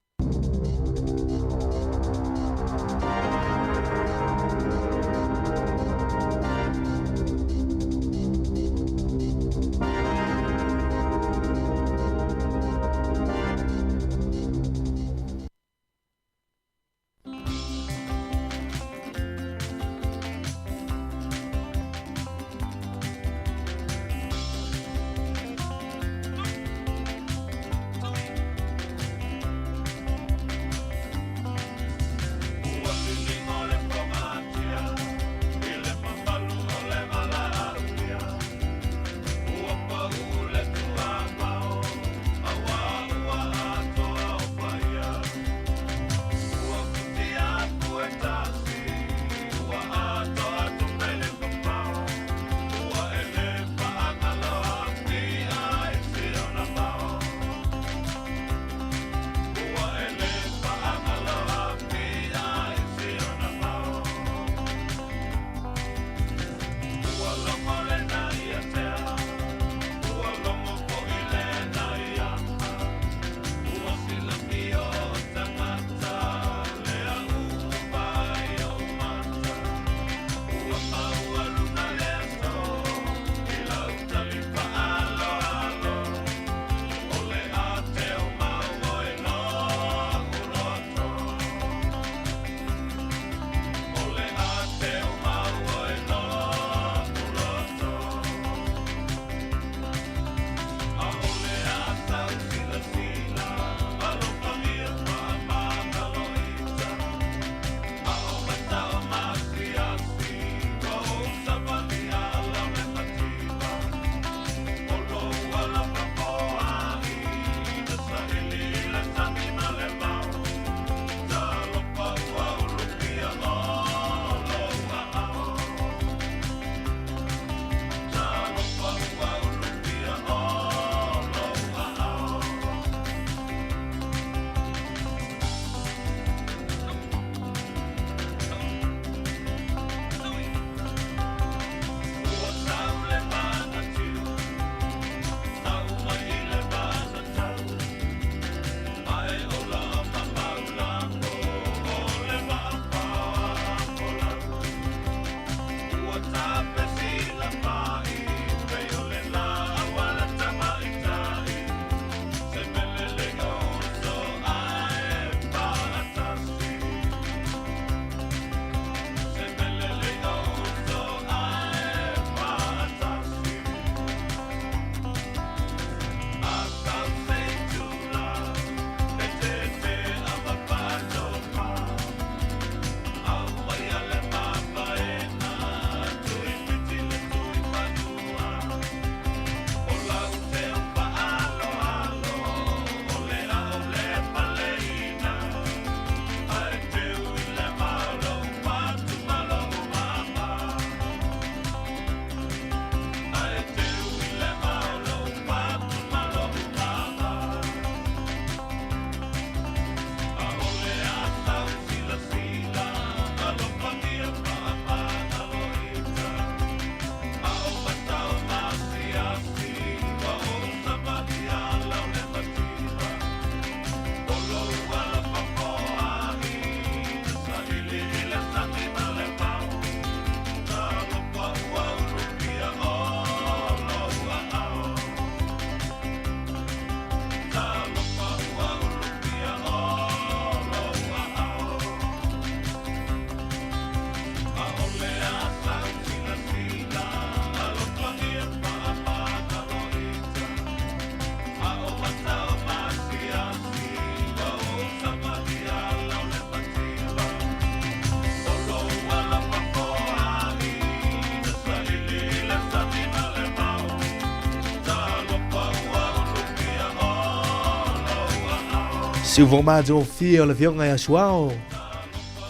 Siufoga matagofie o le Afioga ia Suao.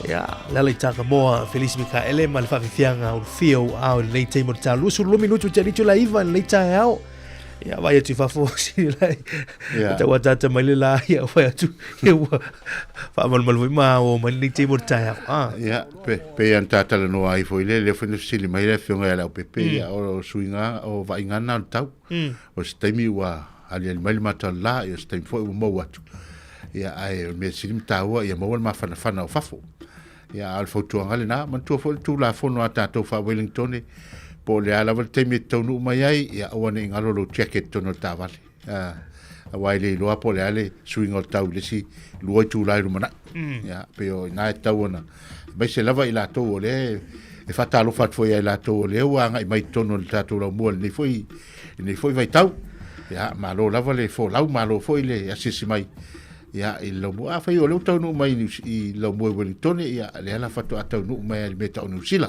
Ia, le ala i Takamoa, Felisi Mikaele ma le faafiafiaga ulufia o ao i lenei taimi o le taeao. 22 minutu te alito la iva i lenei taeao. Ia, vai atu i fafo, sili lai. Yeah. Tau ataata mai le la, ia, vai atu, ia, ua faamalumalu foi ma o mai lenei taimi o le taeao. Ah. Ia, pe, pe an tātalanoa ai foi le, le foi na fesili mai le afioga ia Leaupepe, ia, o suiga, o vaaiga na o le tau. O se taimi ua aliali mai le mata o le la, ia o se taimi foi ua maua atu. Ia, ae o le mea sili ma taua, ia maua le mafanafana o fafo. Ia, a o le fautuaga lena, manatua foi le Tulafono a tatou faa-Wellingtone, po o le a lava le taimi e taunuu mai ai, ia aua ne i galo lou jacket i totonu o le taavale. Aua e le iloa po o le a le suiga o le tau i le isi 2 itula i lumanai. Ia, pei o i ina e tatau ona, aemaise lava i latou o lea e faatalofa atu foi ia i latou o lea ua agai mai i totonu o le tatou laumua i lenei foi vaitau. Ia, malo lava le folau, malo foi le asiasi mai. Ia, i le laumua. Afai o lea ua taunuu mai i le laumua i Wellingtone, ia, lea la faatoa taunuu mai i le mea tau o Niu Sila,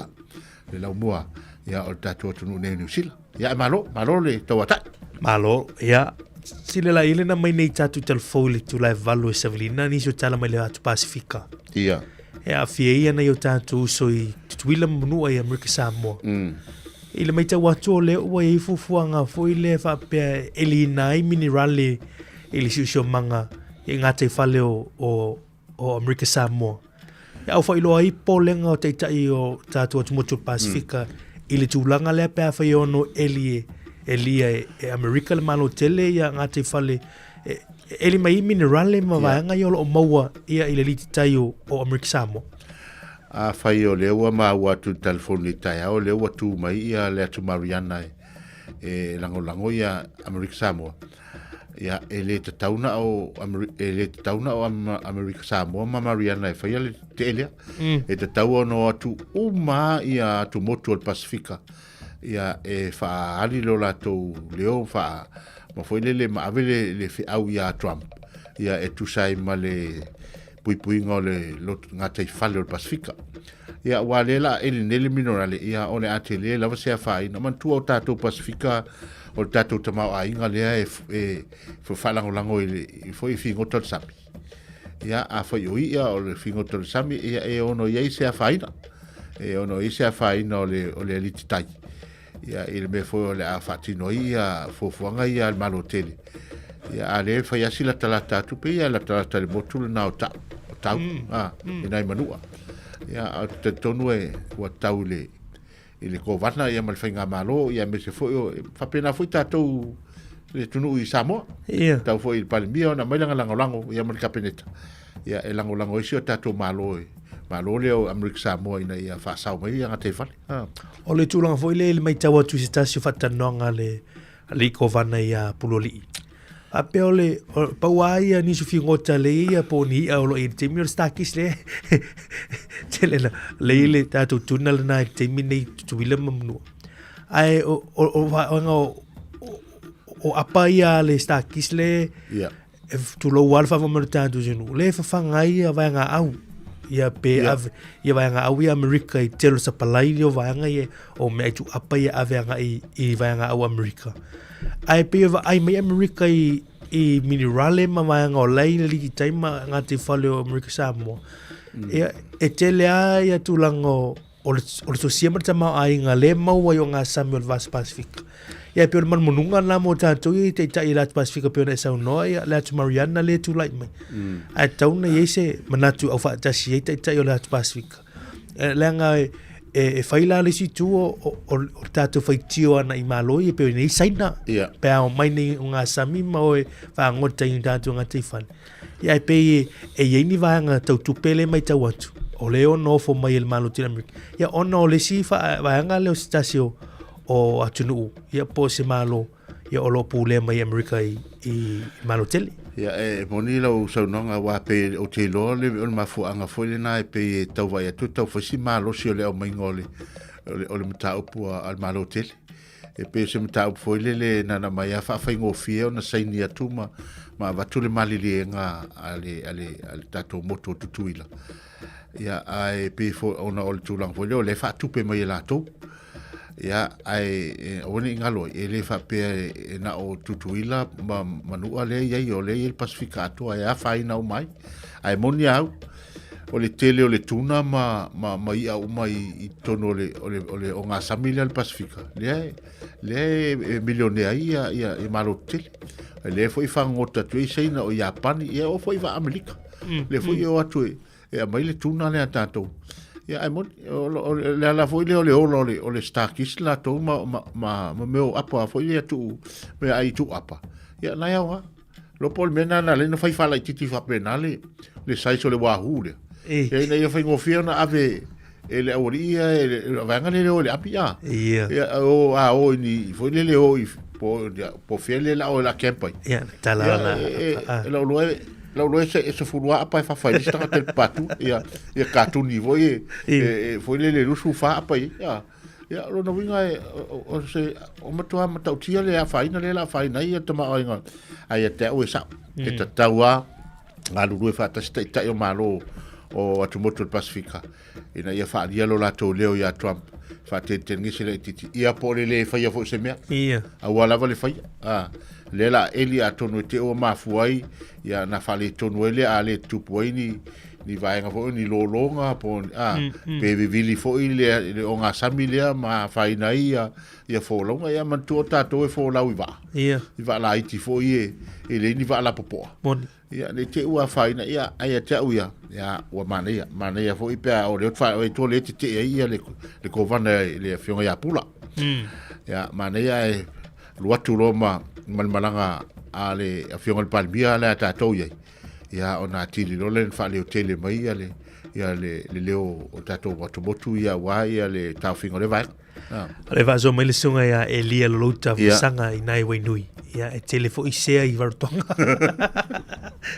le laumua, ia, o le tatou atunuu nei o Niu Sila. Ia, malo, malo le tauatai. Malo, ia, sile la ile na mai nei tatou talafou i le itula e 8 e savalina nisi o tala mai le atu Pasifika. Ia. E aafia ai nai o tatou uso i Tutuila ma Manua i Amerika Samoa. I le matau atu o lea ua i ai fuafuaga foi lea faapea e eliina ai minerale i le siosiomaga i gataifale o, o, o Amerika Samoa. E au faailoa ai popolega o taitai o tatou atumotu o le Pasifika i le tulaga lea pe afai e ono eli e elia e, e Amerika le Malo tele ia gataifale e, e eli mai ai minerale ma vaega ia o lo o maua ia i le alititai o, o Amerika Samoa. Afai o lea ua maua atu i le telefoni i le taeao, o lea ua tu mai ia le atu Mariana e, e lagolago ia Amerika Samoa. Ia, e le tatau na o, e le tatau na o Amerika Samoa ma Mariana e faia le tee lea. E tatau ona o atu uma ia atu motu o le Pasifika. Ia, e faaali lo latou leo faa, ma foi lele ma ave le, le feau ia Trump. Ia, e tusa ai ma le puipuiga o le gataifale o le Pasifika. Ia, aua lea la eli nei le minerale, ia, o le a tele lava se afaina. Manatua o tatou Pasifika, o le tatou tamaoaiga lea e, e, e faalagolago i le i foi i figota o le sami. Ia, afai o ia o le figota o le sami, ia, e ono i ai se afaina. E ono i ai se afaina o le, o le aliti tai. Ia, i le mea foi o le a faatino ai ia fuafuaga ia a le Malo tele. Ia, a lea e fai asi latalata atu, pei ia latalata i le motu lena o Ta'u, o Tau, a, i nai Manua. Ia, a ou te talitonu e, ua tau i le, i le Kovana ia ma le Faigamalo, ia aemaise foi o, e faapena foi tatou le atunuu i Samoa. Ia. Tau foi i le Palemia ona aumai lana lagolago ia ma le Kapeneta. Ia, e lagolago ai si o tatou Malo e, Malo lea o Amerika Samoa ina ia faasao mai ia gataifale. Ha. O le tulaga foi lea i le matau atu i se tasi o faatalanoaga a le alii kovana ia Pulualii. Faapea o le, o, pau lava ia nisi o figota le ia po o ni i'a o lo o i ai i le taimi o le Starkiss lea. Tele na, lea i le tatou tuna lena i le taimi nei i Tutuila ma Manua. Ae o, o, o, vaega o, o, o apa ia a le Starkiss le, Yeah. e tulou lava le faafofoga mai o le tatou atunuu, lea e fafaga ai ia vaega au ia pe yeah. ave ia vaega au ia Amerika i tele o sapalai ia o vaega ia o mea tuuapa ia ave agai i vaega au Amerika. Ae pei e vaai mai Amerika i i minerale ma vaega o lai le alii tai ma gataifale o Amerika Samoa. Ia e tele lava ia tulaga o o le, o le sosia ma le tamaoaiga lea e maua ai o ngā sami o le Vasa Pasifika. Ia e pei o le manumanuga lena mo tatou ia i taitai i le atu Pasifika pei ona e saunoa ia le atu Mariana lea e tulai mai. Ae tatau ona i ai se manatu aufaatasi ai taitai o le atu Pasifika. E, leaga e, e, e fai la le isi itu o, o, o, o le tatou faitio ana i Malo ia pei o nei Saina. Ia. Pe a omai nei o ngā sami ma oe whaangota i tatou gataifale. Ia e pei e i ai ni vaega tau tupe lea e matau atu, o lea e ono ofo mai e le Malo Tele o Amerika. Ia ona o le isi vaega lea o se tasi o, o atunuu, ia po o se Malo, ia o lo o pulea mai e Amerika i, i Malo Tele. Ia, e moni lau saunoaga, aua pei ou te iloa o le, o le mafuaaga foi lena e pei e tau vaai atu e tau fai si malosi o le aumaiga o le, o le, o le mataupu a, a le Malo Tele. E pei o se mataupu foi lele na na mai a faafaigofie ona saini atu ma, ma avatu le maliliega a le, a le, a le tatou motu o Tutuila. Ia, ae pei foi ona o le tulaga foi lea o lea e faatupe mai e latou. Ia, ae e, aua ne i galo ai, e le faapea e, e na o Tutuila ma Manua lea e i ai, o lea e i ai le Pasefika atoa e afaina uma ai. Ae moni a au, o le tele o le tuna ma, ma, ma i'a uma i, i totonu o le, o le, o le ogasami lea o le Pasefika, lea, e- lea e, e milionea ai ia, ia, ia Malo tetele. Lea foi e fagogota atu ai Saina o Iapani, ia oo foi i vaa Amerika. Lea foi e o atu e, e aumai le tuna lea a tatou. Ia, ae moni, o le ala foi lea o le ola o le, o le Starkist latou ma, ma, ma, ma mea o apa foi lea tuu, mea ai tuu apa. Ia, nai au ha. Lopo o le mea nana le na fai faalaititi faapena le, le size o le wahoo lea. E. Ia, ina ia faigofie ona ave e le aualii ia, e le, le vaega lea o le api a. Ia. Ia, o, a o ini, foi lele o i, po, ia, po fea le la o la camp ai. Ia, tala Ia, ona. e, e, Ah. e, lau loa e, Lau loa e sefulu lua apa e fafa ai le isi tagata i le patu, ia, ia katuni foi e, e, e foi lele 24 apa i ai. Ia, ia, o lona uiga e, o, o se, o matua matautia le afaina lea o le a afaina ai ia le tamaoaiga. Ae ia te au e sa'o, e tatau lava galulue faatasi taitai o Malo o atumotu o le Pasefika ina ia faaalia lo latou leo ia Trump faatenetenegese laitiiti ia po o le lē faia foi o se mea. Ia. Aua lava le faia. A, lea la eli atonu e te ua mafua ai ia na faaletonu ai lea a le tupu ai ni ni vaega foi ni lologa po a pe vivili foi le le ogasami lea ma afaina ai ia ia folauga ia manatua o tatou e folau i vaa. Ia. I vaa laiti foi e e leai ni vaa lapopoa. Moni. Ia, nei te i ua afaina, ia, ai ia te au ia, ia, ua manaia, manaia foi pe a o lea ou te wha, e toa le tetee ai ia le, le kovana i le afioga ia Pula. Ia, manaia e alu atu loa ma, ma le malaga a le afioga i le Palemia lea a tatou i ai. Ia, ona atili loa lea ona faaleotele mai ia le, ia le, le leo o tatou atumotu ia aua ia le taofiga o lea vaega. Ah. O le faasoa mai le susuga ia Elia Lolouta Ia. Fusaga i nai Wainui. Ia, e tele foi sea i Rarotonga.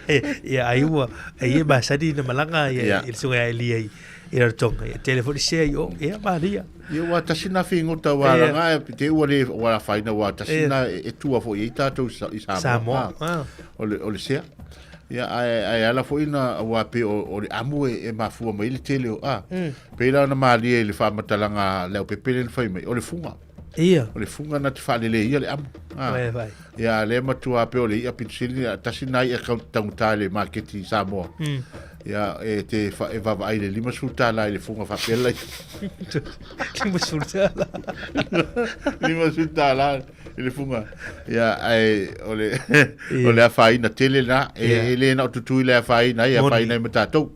E, ia, ai ua, e ia masani na malaga ia, Ia. i le susuga ia Elia i, i Rarotonga. Ia, tele foi sea i o, ia, malia. Ia, ua tasi na figota ua Ia. laga e te ua le ua afaina ua tasi Ia. na e tua foi ai tatou i Sa- i Samoa. Samoa. Ah. Ah. O le, o le sea. Ia, ae, ae ala foi na ua pe o, o le amu e, e mafua mai le tele o, ah. Pei la ona malie i le faamatalaga a Leaupepe lea na fai mai, o le fuga. Ia. O le fuga na te faaleleia le amu. Ah. Vai, vai. Ia, lea matua pei o le i'a pito sili, tasi na i'a taugata i le maketi i Samoa. Ia, e te fa, e vaavaai i le $50 i le fuga faapea le laiti. $50. $50 i le fuga. Ia, ae o le, o le afaina tele lena. E, Ia. e le na o Tutui le afaina ai, e Moni. afaina ai ma tatou.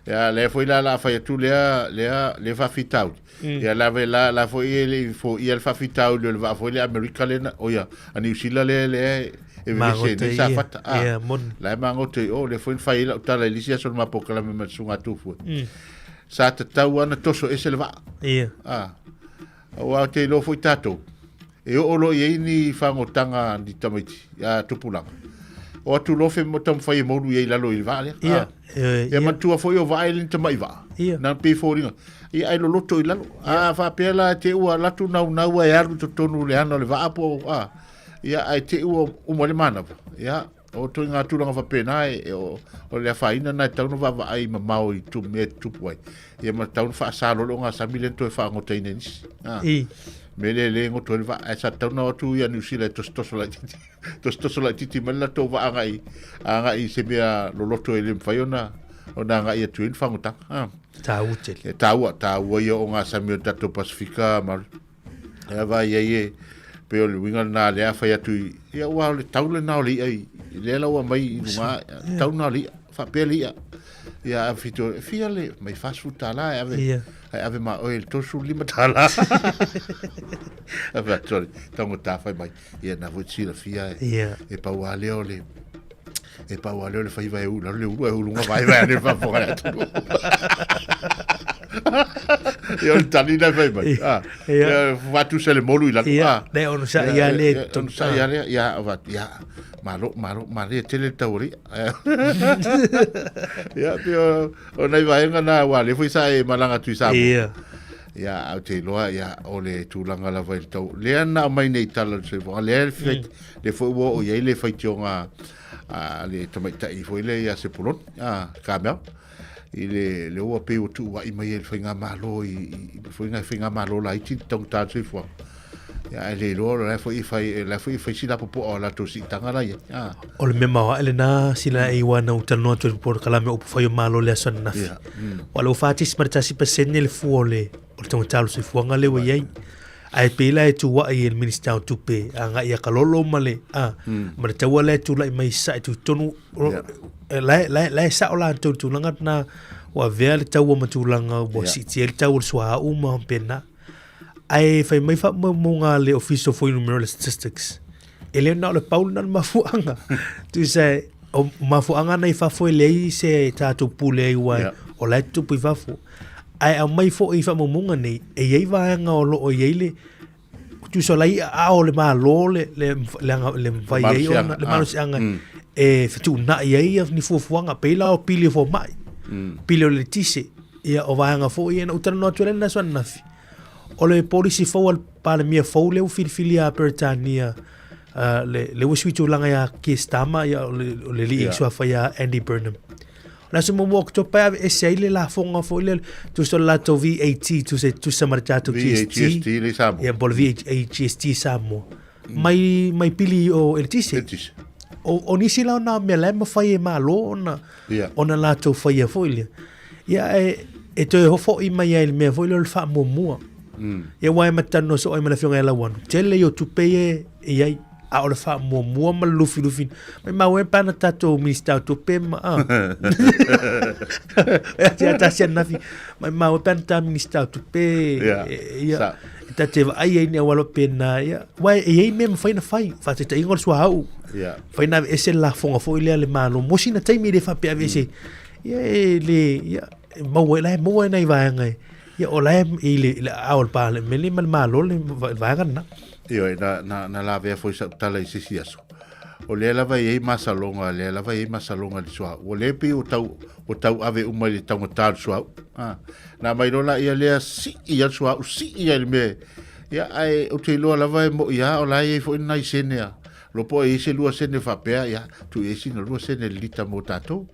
Ia, lea foi la la fai atu lea, lea, lea faafitauli. Ia, la, la, la foi e le i foia le faafitauli o le vaa foi le Amerika lea na, o ia, a Niu Sila lea, lea e vevese Magoto nei ia. sa fata. Ah, Ia, moni. la e magoto i o, lea foi na fai ai lau tala i le isi aso o le mapokalame ma le susuga a Tufue. Sa tatau lava na toso ese le vaa. Ia. Ah, aua ou te iloa foi tatou, e oo loa i ai ni fagotaga ni tamaiti, a tupulaga. O atu loa fe mo taumafai e moulu i ai i lalo i le vaa lea. Ia. Ah. E, Ia ia. manatua foi o vaa e le ni tama'i vaa. Ia. Na pei foliga. Ia ai loloto i lalo. A faapea la te ua alu atu naunau e alu i totonu o le ana o le vaa po o a. Ia ae te ua uma le manava. Ia o ituaiga tulaga faapena e, e o, o le afaina na e tatau ona vaavaai mamao i tu mea e tutupu ai. Ia ma tatau ona faasa loa le ogasami lea na toe faagotaina e nisi. A. I. Me le le goto ai le vaa, ae sa tatau ona o atu ia Niu Sila e tosotoso laitiiti, tosotoso laitiiti mai le latou vaa agai, agai i se mea loloto e le mafai ona, ona agai atu ai ni fagotaga. A. Tāua tele. E tāua, tāua ia ogasami o le tatou Pasifika, ma e vaai ai e, pei o le uiga lena lea fai atu i, ia ua o le tau lena o le i'a i, lea la ua mai i luga, tau lena o le i'a, faapea le i'a. Ia, a fito, e fia le, mai $40 e ave, Ia. ae ave ma oe i le $35. Ave atu le taugata fai mai. Ia, na foi te silafia e, Ia. e pau lava lea o le, e pau lava lea o le faiva e ulu, le ulu e uluga vaevae ane le faafofoga a le atunuu. Ia, o le tali lena e fai mai. Ah, Ia. ia, faatusa le molu i lalo. Ia, Ah. le onosai Ia, ia le ia, onosai ia lea, ia, o fatu, ia, malo, malo, malie tele le tau o le i'a. Ia, pei o, o nai vaega na, aua lea foi sa e malaga atu i Samoa. Ia. Ia, ou te iloa, ia, o le tulaga lava i le tau. Lea na aumai nei tala o le soifuaga, lea le fai, lea foi ua oo i ai le faitioga a le tamaitai foi lea ia Sepuloni, a Kamel. i le le ua pei ua tuua'i mai ai le faigamalo i i foi nai faigamalo laiti le taugata o le soifuaga. Ia ae le iloa o la foi e fai o la foi e fai sina popo'a o latou siitaga la i ai. Ah. O le mea maoae lena sila e iwa na utalanoa atu i le polokalame o upufai o Malo i le aso ananafi. Ia. Ua le ua 4.1% le fua o le o le taugata o le soifuaga lea ua i ai. Ae pei la e tuua'i e le Minisita o Tupe agai ia Kalolo ma le a ma le taua lea e tulai mai sae tutonu la la la e sao latou i le tulaga lena ua avea le taua ma tulaga ua siitia ai le tau o le suauu ma faapena. Ae fai mai faamaumauga a le Ofisa o Fuainumera Statistics, e le na o le pau lena o le mafuaaga. Tusa o mafuaaga na i fafo e leai se tatou pule ai aua o la e tutupu i fafo. Ae aumai foi i faamaumauga nei, e i ai vaega o lo o i ai le tusa o la e i aao o le Malo le le le le mafai ai ona le malosiaga e fetuunai ai ni fuafuaga pei la o pili o fomai, pili o le eletise, ia o vaega foi ia na ou talanoa atu ai le aso ananafi. O le polisi fou a le Palemia fou lea ua filifilia a Peretania le le ua sui tulaga ia Keir Starmer ia o le o le alii yeah. suafa ia Andy Burnham. O le aso muamua o Oketopa e aveese ai le lafoga foi lea tusa o le latou VAT tusa tusa ma le tatou GST. VAGST le i Samoa. Ia po o le VAGST i Samoa. Mai mai pili o eletise. Eletise. O, o nisi la ona mea la e mafai e Malo ona yeah. ona latou faia foi lea. Ia e, e toe fo'i mai ai i le mea foi lea o le faamuamua. Ia aua e matalanoa soo ai ma le Afioga ia Lauano, tele ia o tupe ia e i ai, a o le faamuamua ma le lufilufi. Maimau e pe ana tatou Minisita o Tupe ma a. E tasi ananafi, maimau e pe ana ta Minisita o Tupe, Ia, ia, sa. e ta te vaai ai ni auala pena, ia, aua e i ai mea e mafai ona fai, faataitaiga o le suauu, Ia. mafai ona aveese le lafoga foi lea a le Malo mo sina taimi e le faapea aveese Ia e le, ia, e maua, la e maua ai nai vaega e, ia o la e i le, i le aao o le Palemene ma le Malo le vaega lena. Ioe, na, na, na lavea foi sa'u tala i se isi aso. O lea lava e i ai masaloga, lea lava e i ai masaloga i le suauu. Ua le pei ua tau, ua tau ave uma i le taugata o le suauu. A, na aumai loa laia lea sii lava le suauu, sii lava i le mea. Ia, ae ou te iloa lava e mo'i lava o la e i ai foi nai sene a, Loa po o i ai se lua sene faapea, ia, tuu i ai sina lua sene le lita mo tatou.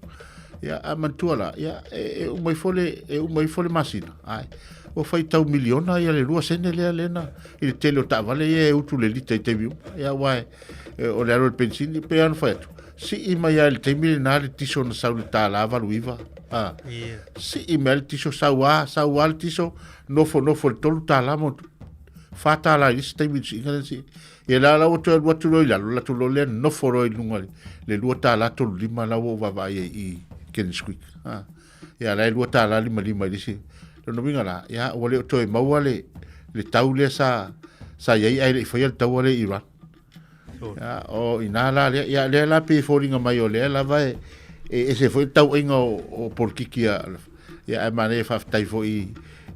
Ia, a manatua la, ia, e, e uma ifo le, e uma ifo le masina, ai, ua faitau miliona ia le lua sene lea lena, i le tele o taavale ia e utu le lita i taimi uma. Ia, aua e, e, o le alu o le penisini, pei lava ona fai atu, sii mai lava i le taimi lena le tiso na sau i le $1.89, a, Yeah. sii mai lava le tiso, sau lava, sau lava le tiso, nofonofo i le $3 ma $4 i le isi taimi i le siiga lea na sii. Ia la la ua toe alu atu loa i lalo, alu atu loa lea nofo loa i luga le $2.35 la ua ou vaavaai ai i Kenneth Creek. Ha. Ia la e $2.55 i le isi. Lona uiga la, ia ua le o toe maua le, le tau lea sa, sa i ai ae le i faia le taua lea i Iran. Ia, o ina la lea, ia lea la pei e foliga mai o lea lava e, e ese foi le tauaiga o, o polokiki a, ia ae manaia faafetai foi i,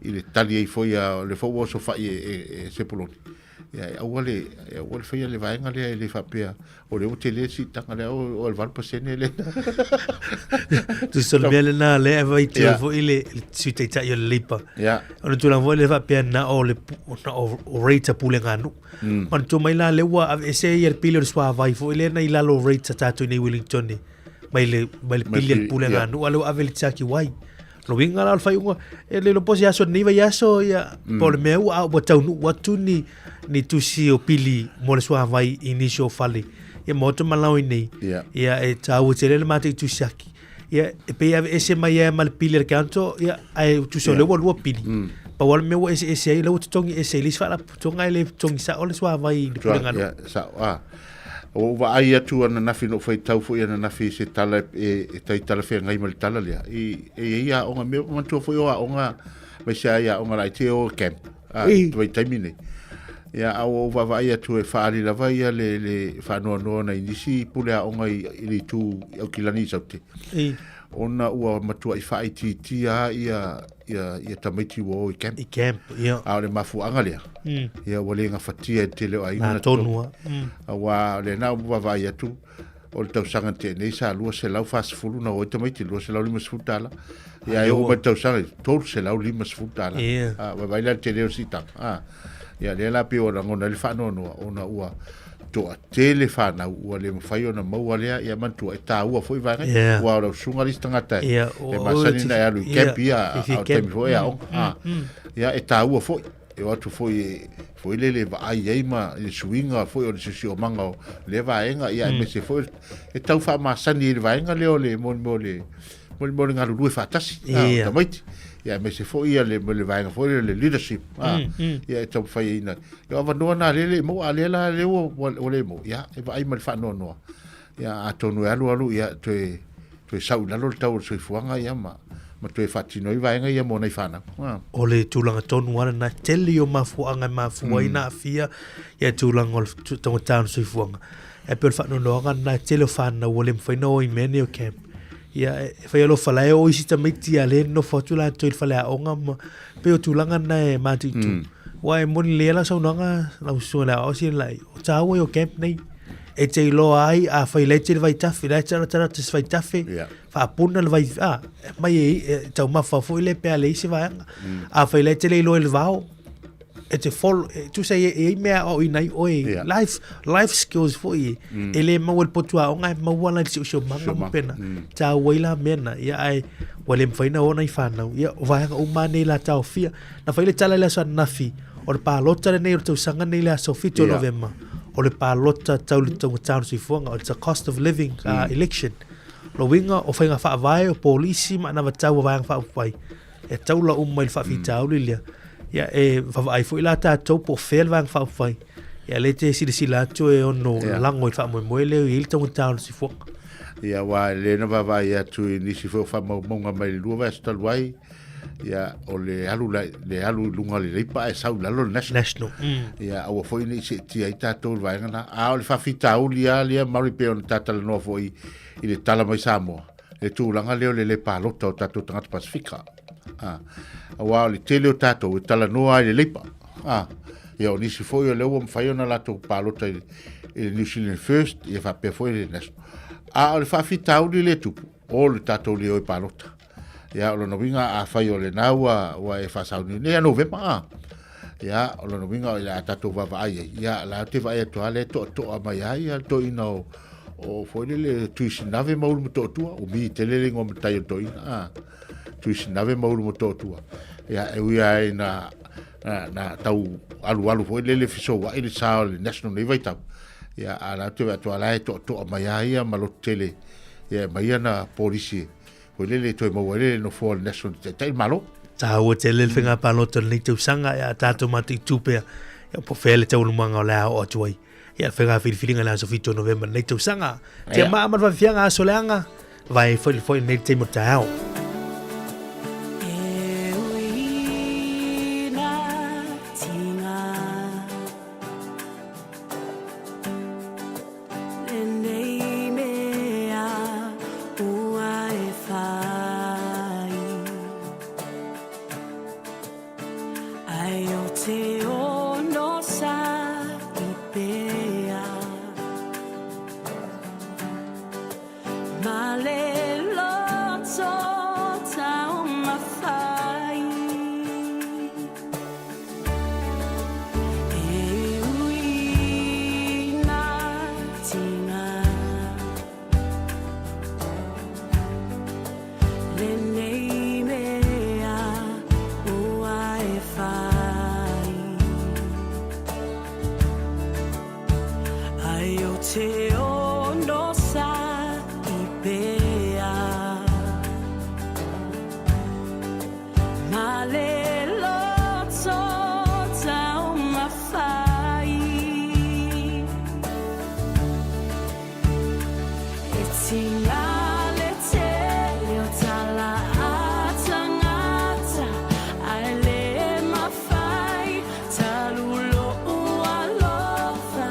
i le tali ai foi a, o le foi ua osofai e, e, e Sepoloni. Ia, e aua le, e aua le faia le vaega lea e le faapea, o lea ua tele le siitaga lea, o, o le 8% lea. Tusa o le mea lena lea e vaitio Yeah. foi le, le Sui Taitai o le Labour. Ia, Ona tulaga foi lea faapea na o le na o, o rate a pulega a nuu. Manatua mai la lea ua aveese ia le pili o le suavai foi lea na i lalo o rates a tatou i nei Wellington mai le mai le Mai pili a le pili, pulega yeah. a nuu a lea ua ave i le tiaki wai. Lo uiga la o le faaiuga, e le iloa po o se aso lenei vaiaso, ia, po o le mea ua, ua taunuu atu ni, ni tusi o pili mo le suavai i nisi o fale. Ia maota ma lao i nei. Ia. Ia, e tāua tele le mātou i tusi aki. Ia, e pei aveese mai ai ma le pili a le council, ia, ae tusi o lea ua lua pili. Pau lava le mea ua eseese ai, lea ua totogi ese i le isi faalapotopotoga e le totogi sao le suavai i le pulega nuu. Ia, sao, a. Ua ou vaai atu ananafi na ou faitau foi ananafi i se tala e, e tai talafeagai ma le tala lea. I, e i ai aoga, mea manatua foi o aoga, aemaise lava i aoga laiti e o i camp, a, i le vaitaimi nei. Ia, a ua ou vaavaai atu e faaali lava ia le, le faanoanoa o nai nisi pule aoga i, i le itu i Aukilani i Saute. Ona ua matuai faaitiitia lava ia, ia, ia tamaiti ua o i camp. I camp, ia. A o le mafuaaga lea, ia ua le gafatia e le tele o aiga Na na tonu lava. Aua o lena ua vaavaai atu, o le tausaga na tea nei sa 240 na o ai tamaiti, $250. Ia e oo mai le tausaga, $350. Ia. A, vaavaai la i le tele o le siitaga. A, ia lea la pei ua lagona ai le faanoanoa, ona ua toatele fanau ua le mafai ona maua lea, ia manatua e taua foi vaega ia. Yeah. Aua o lau susuga le isi tagata e, Yeah, e o- masani na e alu i camp ia, If a you o taimi camp. foi e aoga. Ah. Ia, e taua foi. E o atu foi e, foi lele e vaai ai ma i le suiga foi o le siosiomaga o lea vaega, ia aemaise foi e tau faamasani ai i le vaega lea o le mo le mo le mo le mo le galulue faatasi, ah, o Ia. tamaiti. Ia aemaise foi ia le mo le vaega foi lea o le leadership, ah, ia e taumafai ai ina ia o avanoa na lea e le i maua, a o lea la lea ua ua ua le maua, ia e vaai ma le faanoanoa. Ia atonu e alualu ia toe toe sau i lalo le tau o le soifuaga ia ma ma toe faatino ai vaega ia mo nai fanau. Ah. O le tulaga tonu lava lena, tele o mafuaaga e mafua ai ona aafia ia tulaga o le taugata o le soifuaga. Ae pei o le faanoanoaga lena, tele o fanau ua le mafai ona o i mea nei o camp. Ia e fai alofa la e o isi tamaiti a lea e nonofo atu latou i le faleaoga ma pei o tulaga lena e mataitu. Aua e moni lelei lava lau saunoaga lau susuga i le aoao Sinalai, o taua ia o camp nei. E te iloa ai afai la e tele vaitafe, la e taratarata se vaitafe, Yeah. faapuna le vai, a, mai e, e taumafa foi lea pe a leai se vaega. Afai la e te le iloa i le vao, e te follow, e tusa e, e i ai mea aoaoina ai oe, Yeah. life, life skills foi, e le maua i le potu aoga, e maua la i le siosiomaga ma Siosiomaga, pena. Taua ai la mea na, ia ae, ua le mafai ona o nai fanau, ia, o vaega uma lava nei la taofia. Na fai le tala i le aso ananafi, o le palota lenei o le tausaga lenei i le aso 7 o Yeah. Novema, o le palota tau le taugata o le soifuaga, it's a cost of living election. O le uiga o faiga faavae, o polisi ma anavatau a Vaega Faaupufai, e taula uma i le faafitauli lea. Ia, e vaavaai foi la tatou po o fea le Vaega Faaupufai, ia lea e te silasila atu e ono lago i le faamoemoe lea e i ai le taugata o le soifuaga. Ia, aua e le na vaavaai atu i nisi foi o faamaumauga mai le lua vaiaso talu ai, ia, o le alu la, le alu i luga o le Labour ae sau i lalo le National. National. Ia, aua foi ne i seetia ai tatou i le vaega lena. A o le faafitauli lava lea, Murray, pei ona ta talanoa foi i le tala mai Samoa, le tulaga lea o le lē palota o tatou tagata Pasifika. A, aua o le tele o tatou e talanoa ai i le Labour. A, ia o nisi foi o lea ua mafai ona latou palota i le, i le New Zealand First, ia faapea foi le National. A o le faafitauli lea e tupu, o le tatou le o e palota. Ia, o lona uiga, afai o lena ua, ua e faasauni nei ia Novema, a. Ia, o lona uiga o le a tatou vaavaai ai, ia, la ou te vaai atu lava lea e toatoa mai ai ia le toeaina o, o foi lele Tuisinave ma Ulu Motootua, umi tele le igoa matai o le toeaina, a. Tuisinave ma Ulu Motootua. Ia, e ui lava ina, na, na tau alualu foi lele fesouai le sa o le National nei vaitau, ia, a o la ou te vaai atu lava la e toatoa mai lava ia ma lototele, ia, e aumai ana polisi Foi lele e toe maua ai le nofoa o le National i Taitai le Malo. Taua tele le faiga palota o lenei tausaga ia tatou mataitu pea ia po o fea le taualumaga o le a oo atu ai ia le faiga filifiliga i le aso 7 o Novema lenei tausaga. Tia maa ma le fafiafiaga aso leaga, vae foi le foi lenei taimi o le taeao. E ui na tinga Lenei mea ua e whai Ai o te ono sa i pea Ma le loto taumafai E ui na tinga Lenei mea ua e whai Ai o te ono sa i pea Ma le loto taumafai E tinga le tele o tala a tangata Ae le mafai talu lou alofa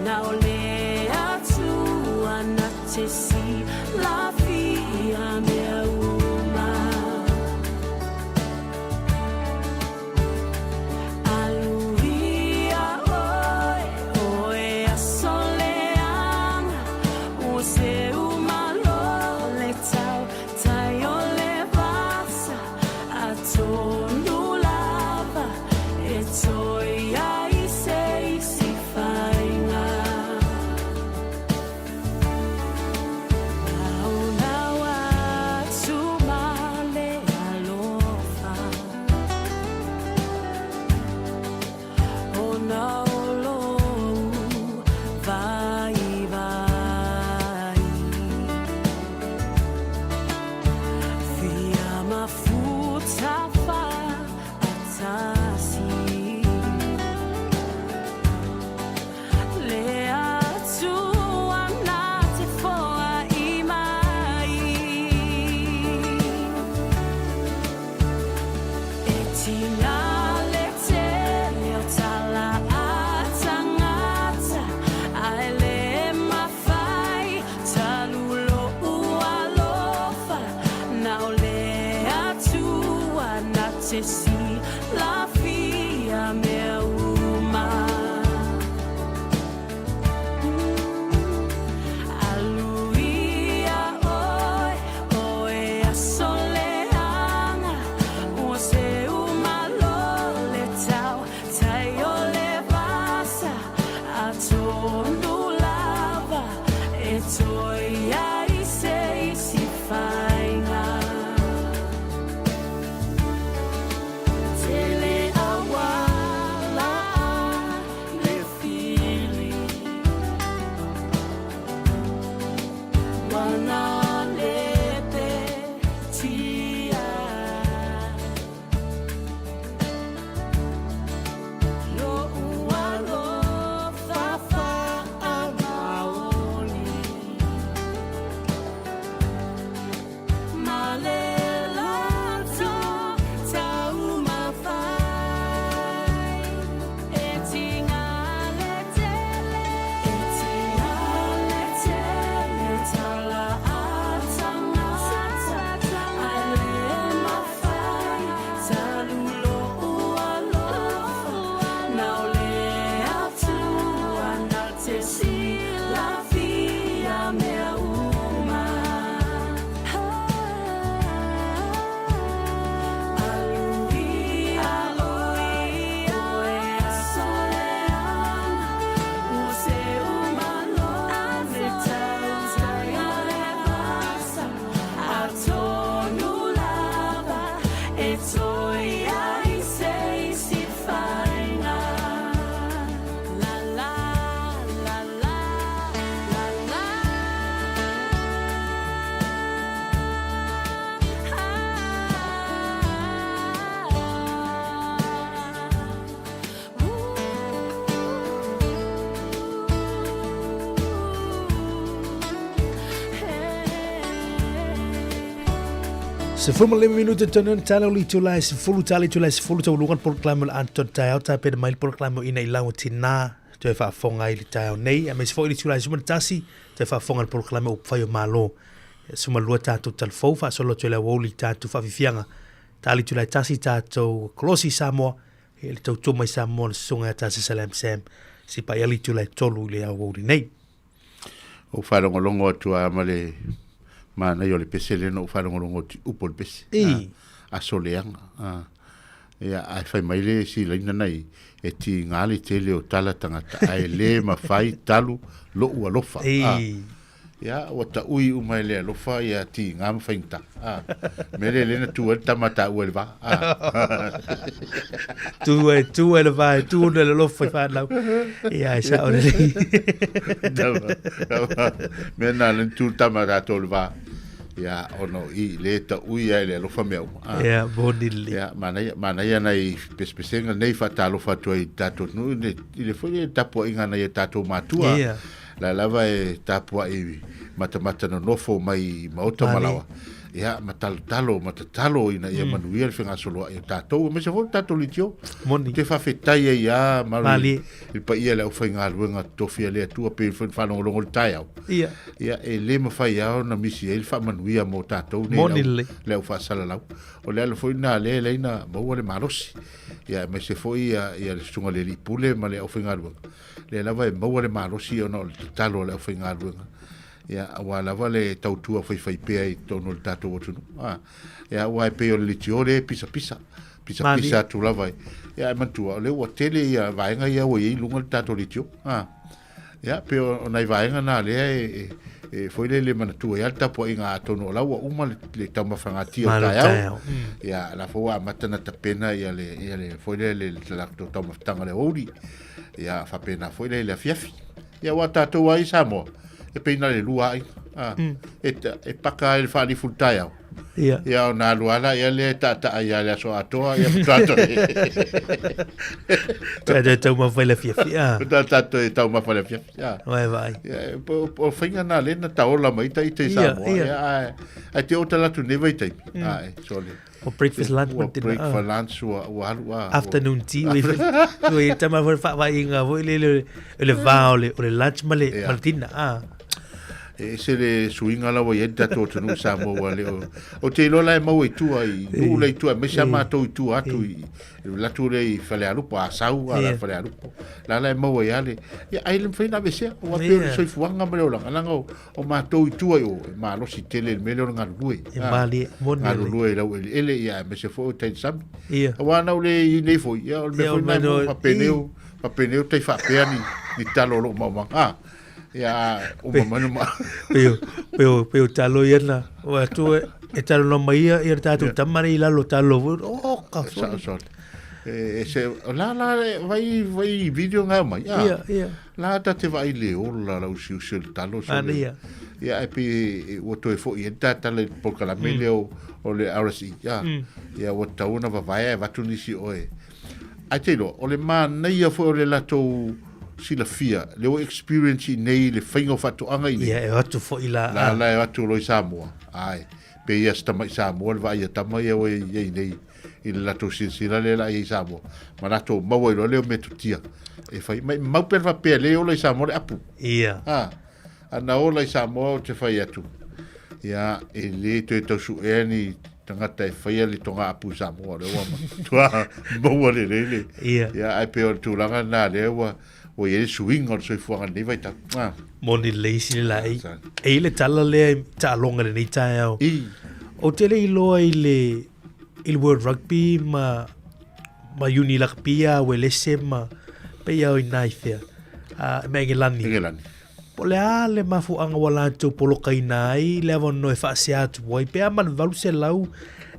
Na o le Atua na te silafia mea uma. Aluia oe, oe aso leaga, ua seu malo le tau tai o le vasa, atonu lava e toe ai se isi faiga. te silafia mea uma. Alu ia oe, oe aso leaga, ua seu malo le tau, tai o le vasa, atonu lava e toe ai se isi faiga. Tele auala le fili, wana lepe tia. Lo'u alofa faamaoni, ma le loto taumafai, e tiga le tele, e tiga le tele tala a tagata, ae le mafai talu lo'u alofa, na o le Atua na te silafia mea uma. Alu ia oe, oe aso leaga, ua seu malo le tau tai o le vasa, atonu lava e toe ai se isi faiga. La la la la la la. 15 minute tonu na tala o le itula e 10 tala itula e 10 tauluga le polokalame o le atoa taeao tapena mai le polokalame o ina i lau o tinā toe faafofoga ai i le taeao nei aemaise foi le itula e 11 toe faafofoga i le polokalame o upufai o Malo. E 12 tatou talafou faasolo atu i le aoauli i tatou faafiafiaga tala itula e 1 tatou kolosi i Samoa e le tautua mai Samoa le susuga ia Tasi Salam Sam si paia le itula e 3 i le aoauli nei. Ou faalogologo atu lava ma le manaia o le pese lea na ou faalogologo atu i upu o le pese. I. Aso leaga. Ia, ae fai mai le isi laina nai, e tiga le tele o tala tagata, ae le mafai talu lou alofa. I. Ia, ua taui uma e le alofa ia tiga ma faigata. Mea lea lea na tu ai le tama taua i le va. Tu e tu e le va, e tu ona le alofa i whanau. Ia, e sao lelei. Mea na le tu le tama tatou i le va. Ia, ona o i le taui ai le alofa mea uma. Ia, moni lelei. Ia, manaia, manaia nai pesepesega nei faatalofa atu ai i tatou atunuu i le foi le tapuaiga a nai o tatou matua. Ia. La lava e tapuai matamata nonofo mai i maota ma laoa, ia, ma talotalo ma tatalo ina ia manuia le fegasoloai o tatou, aemaise foi le tatou leitio. Moni. Te faafetai ai lava Malu Malie. i le paia o le aufaigaluega totofi a le Atua pei foi ona faalogologo i le taeao. Ia. Ia, e le mafai lava ona misi ai le faamanuia mo tatou nei Moni lelei. le au faasalalau. O le ala foi lena lea e ala ai ona maua le malosi. Ia, aemaise foi ia le susuga i le Alii Pule ma le aufaigaluega. Lea lava e maua le malosi ona o le tatalo a le aufaigaluega, ia, aua lava le tautua faifaipea i totonu o le tatou atunuu. A, ia, aua e pei o le leitio lea e pisapisa, pisapisa atu lava. Ia, ae manatua, o lea ua tele ia vaega ia ua i ai i luga le tatou leitio. A, ia, pei o nai vaega na lea e, e, e foi lele manatua ai lava le tapuaiga atonu o la ua uma le taumafagatia o taeao. Ia, la foi ua amata ona tapena ia le, ia le foi lele le latou taumafataga o le aoauli. Ia faapena foi lea i le afiafi. Ia aua tatou lava i Samoa, e pei na le lua aiga. A, e, e paka ai le faalifu i le taeao. Ia. Ia ona alu lava lea lea e taataa ia le aso atoa, ia faatoa toe. Toe toe taumafa i le afiafi. A. Faatoa tatou taumafa i le afiafi. A. Vai vai. Ia, o faiga na lea na taola mai ita i Samoa. Ia, ia. Ia, ae, ae te oo tala atu nei vaitaimi. Ae, sole. O breakfast lunch Ua ma dinner. breakfast lunch ua ua alu a. Afternoon tea ua ua i tama foi faavaaiga foi lele o le va o le o le lunch ma le ma le dinner. Ah. E ese le suiga la ua i ai le tatou atunuu i Samoa ua le o ou te iloa la e maua i tua i nuu la i tua aemaise lava matou i tua atu i le atu lea i Falealupo Asau a la Falealupo la la e maua ai lava le ia ae le mafai ona aveesea aua pei o le soifuaga ma le olaga leaga o o matou i tua i o e malosi tele i le mea lea o le galulue E malie, moni lelei. galulue i laueleele ia aemaise foi o tai i le sami Ia. aua na ou le i nei foi ia o le mea Ia, o foi le lena e mea maua lea- faapenei o faapenei o tai faapea ni ni talo o lou maumaga a Ia, uma mai ma. Pei o, pei o talo ia na, o atu e, e talo no mai ia, ia tātou tama i lalo talo, oh, ka Sao, sao. E, e se, la, la, vai, vai video ngā mai. Ia, ia. ia. La ta te vai le ola la usi usi o le talo. So Ana ia. Ia, e pe, ua toe foi e tā tala i polkalame mm. leo o le RSE. Ia, mm. ia ua tau na vavaea e vatu nisi oe. Ae te iloa, o le manaia foi o le latou silafia, le ua experience i nei le faiga o faatoaga i nei. Ia, e o atu foi la. La, la e o atu loa i Samoa. Ae, pe ia se tama'i Samoa le vaai a tama ia ua i ai nei i le latou silasila lea la i ai i Samoa. Ma latou maua ai loa lea o metotia e fai. Ma e mau pea le faapea le ola i Samoa le apu. Ia. A, ana ola i Samoa ou te fai atu, ia, e le toe tausu'ea ni tagata e faia le togaapu i Samoa, lea ua matua maua lelei le. Ia. Ia, ae pei o le tulaga lena lea ua, ua i ai le suiga o le soifuaga i lenei vaitau. Ah. Moni lelei isi le laei. E i le tala lea i taaloga i lenei taeao. I. Ou te le iloa i le, i le World Rugby ma, ma Uni Lakapi a Uelese ma pei a o inā i fea. Uh, ma Engelani. Engelani. Po o le a le mafuaaga ua latou polokaina ai le avanoa e faasea atu ai pe a ma le 800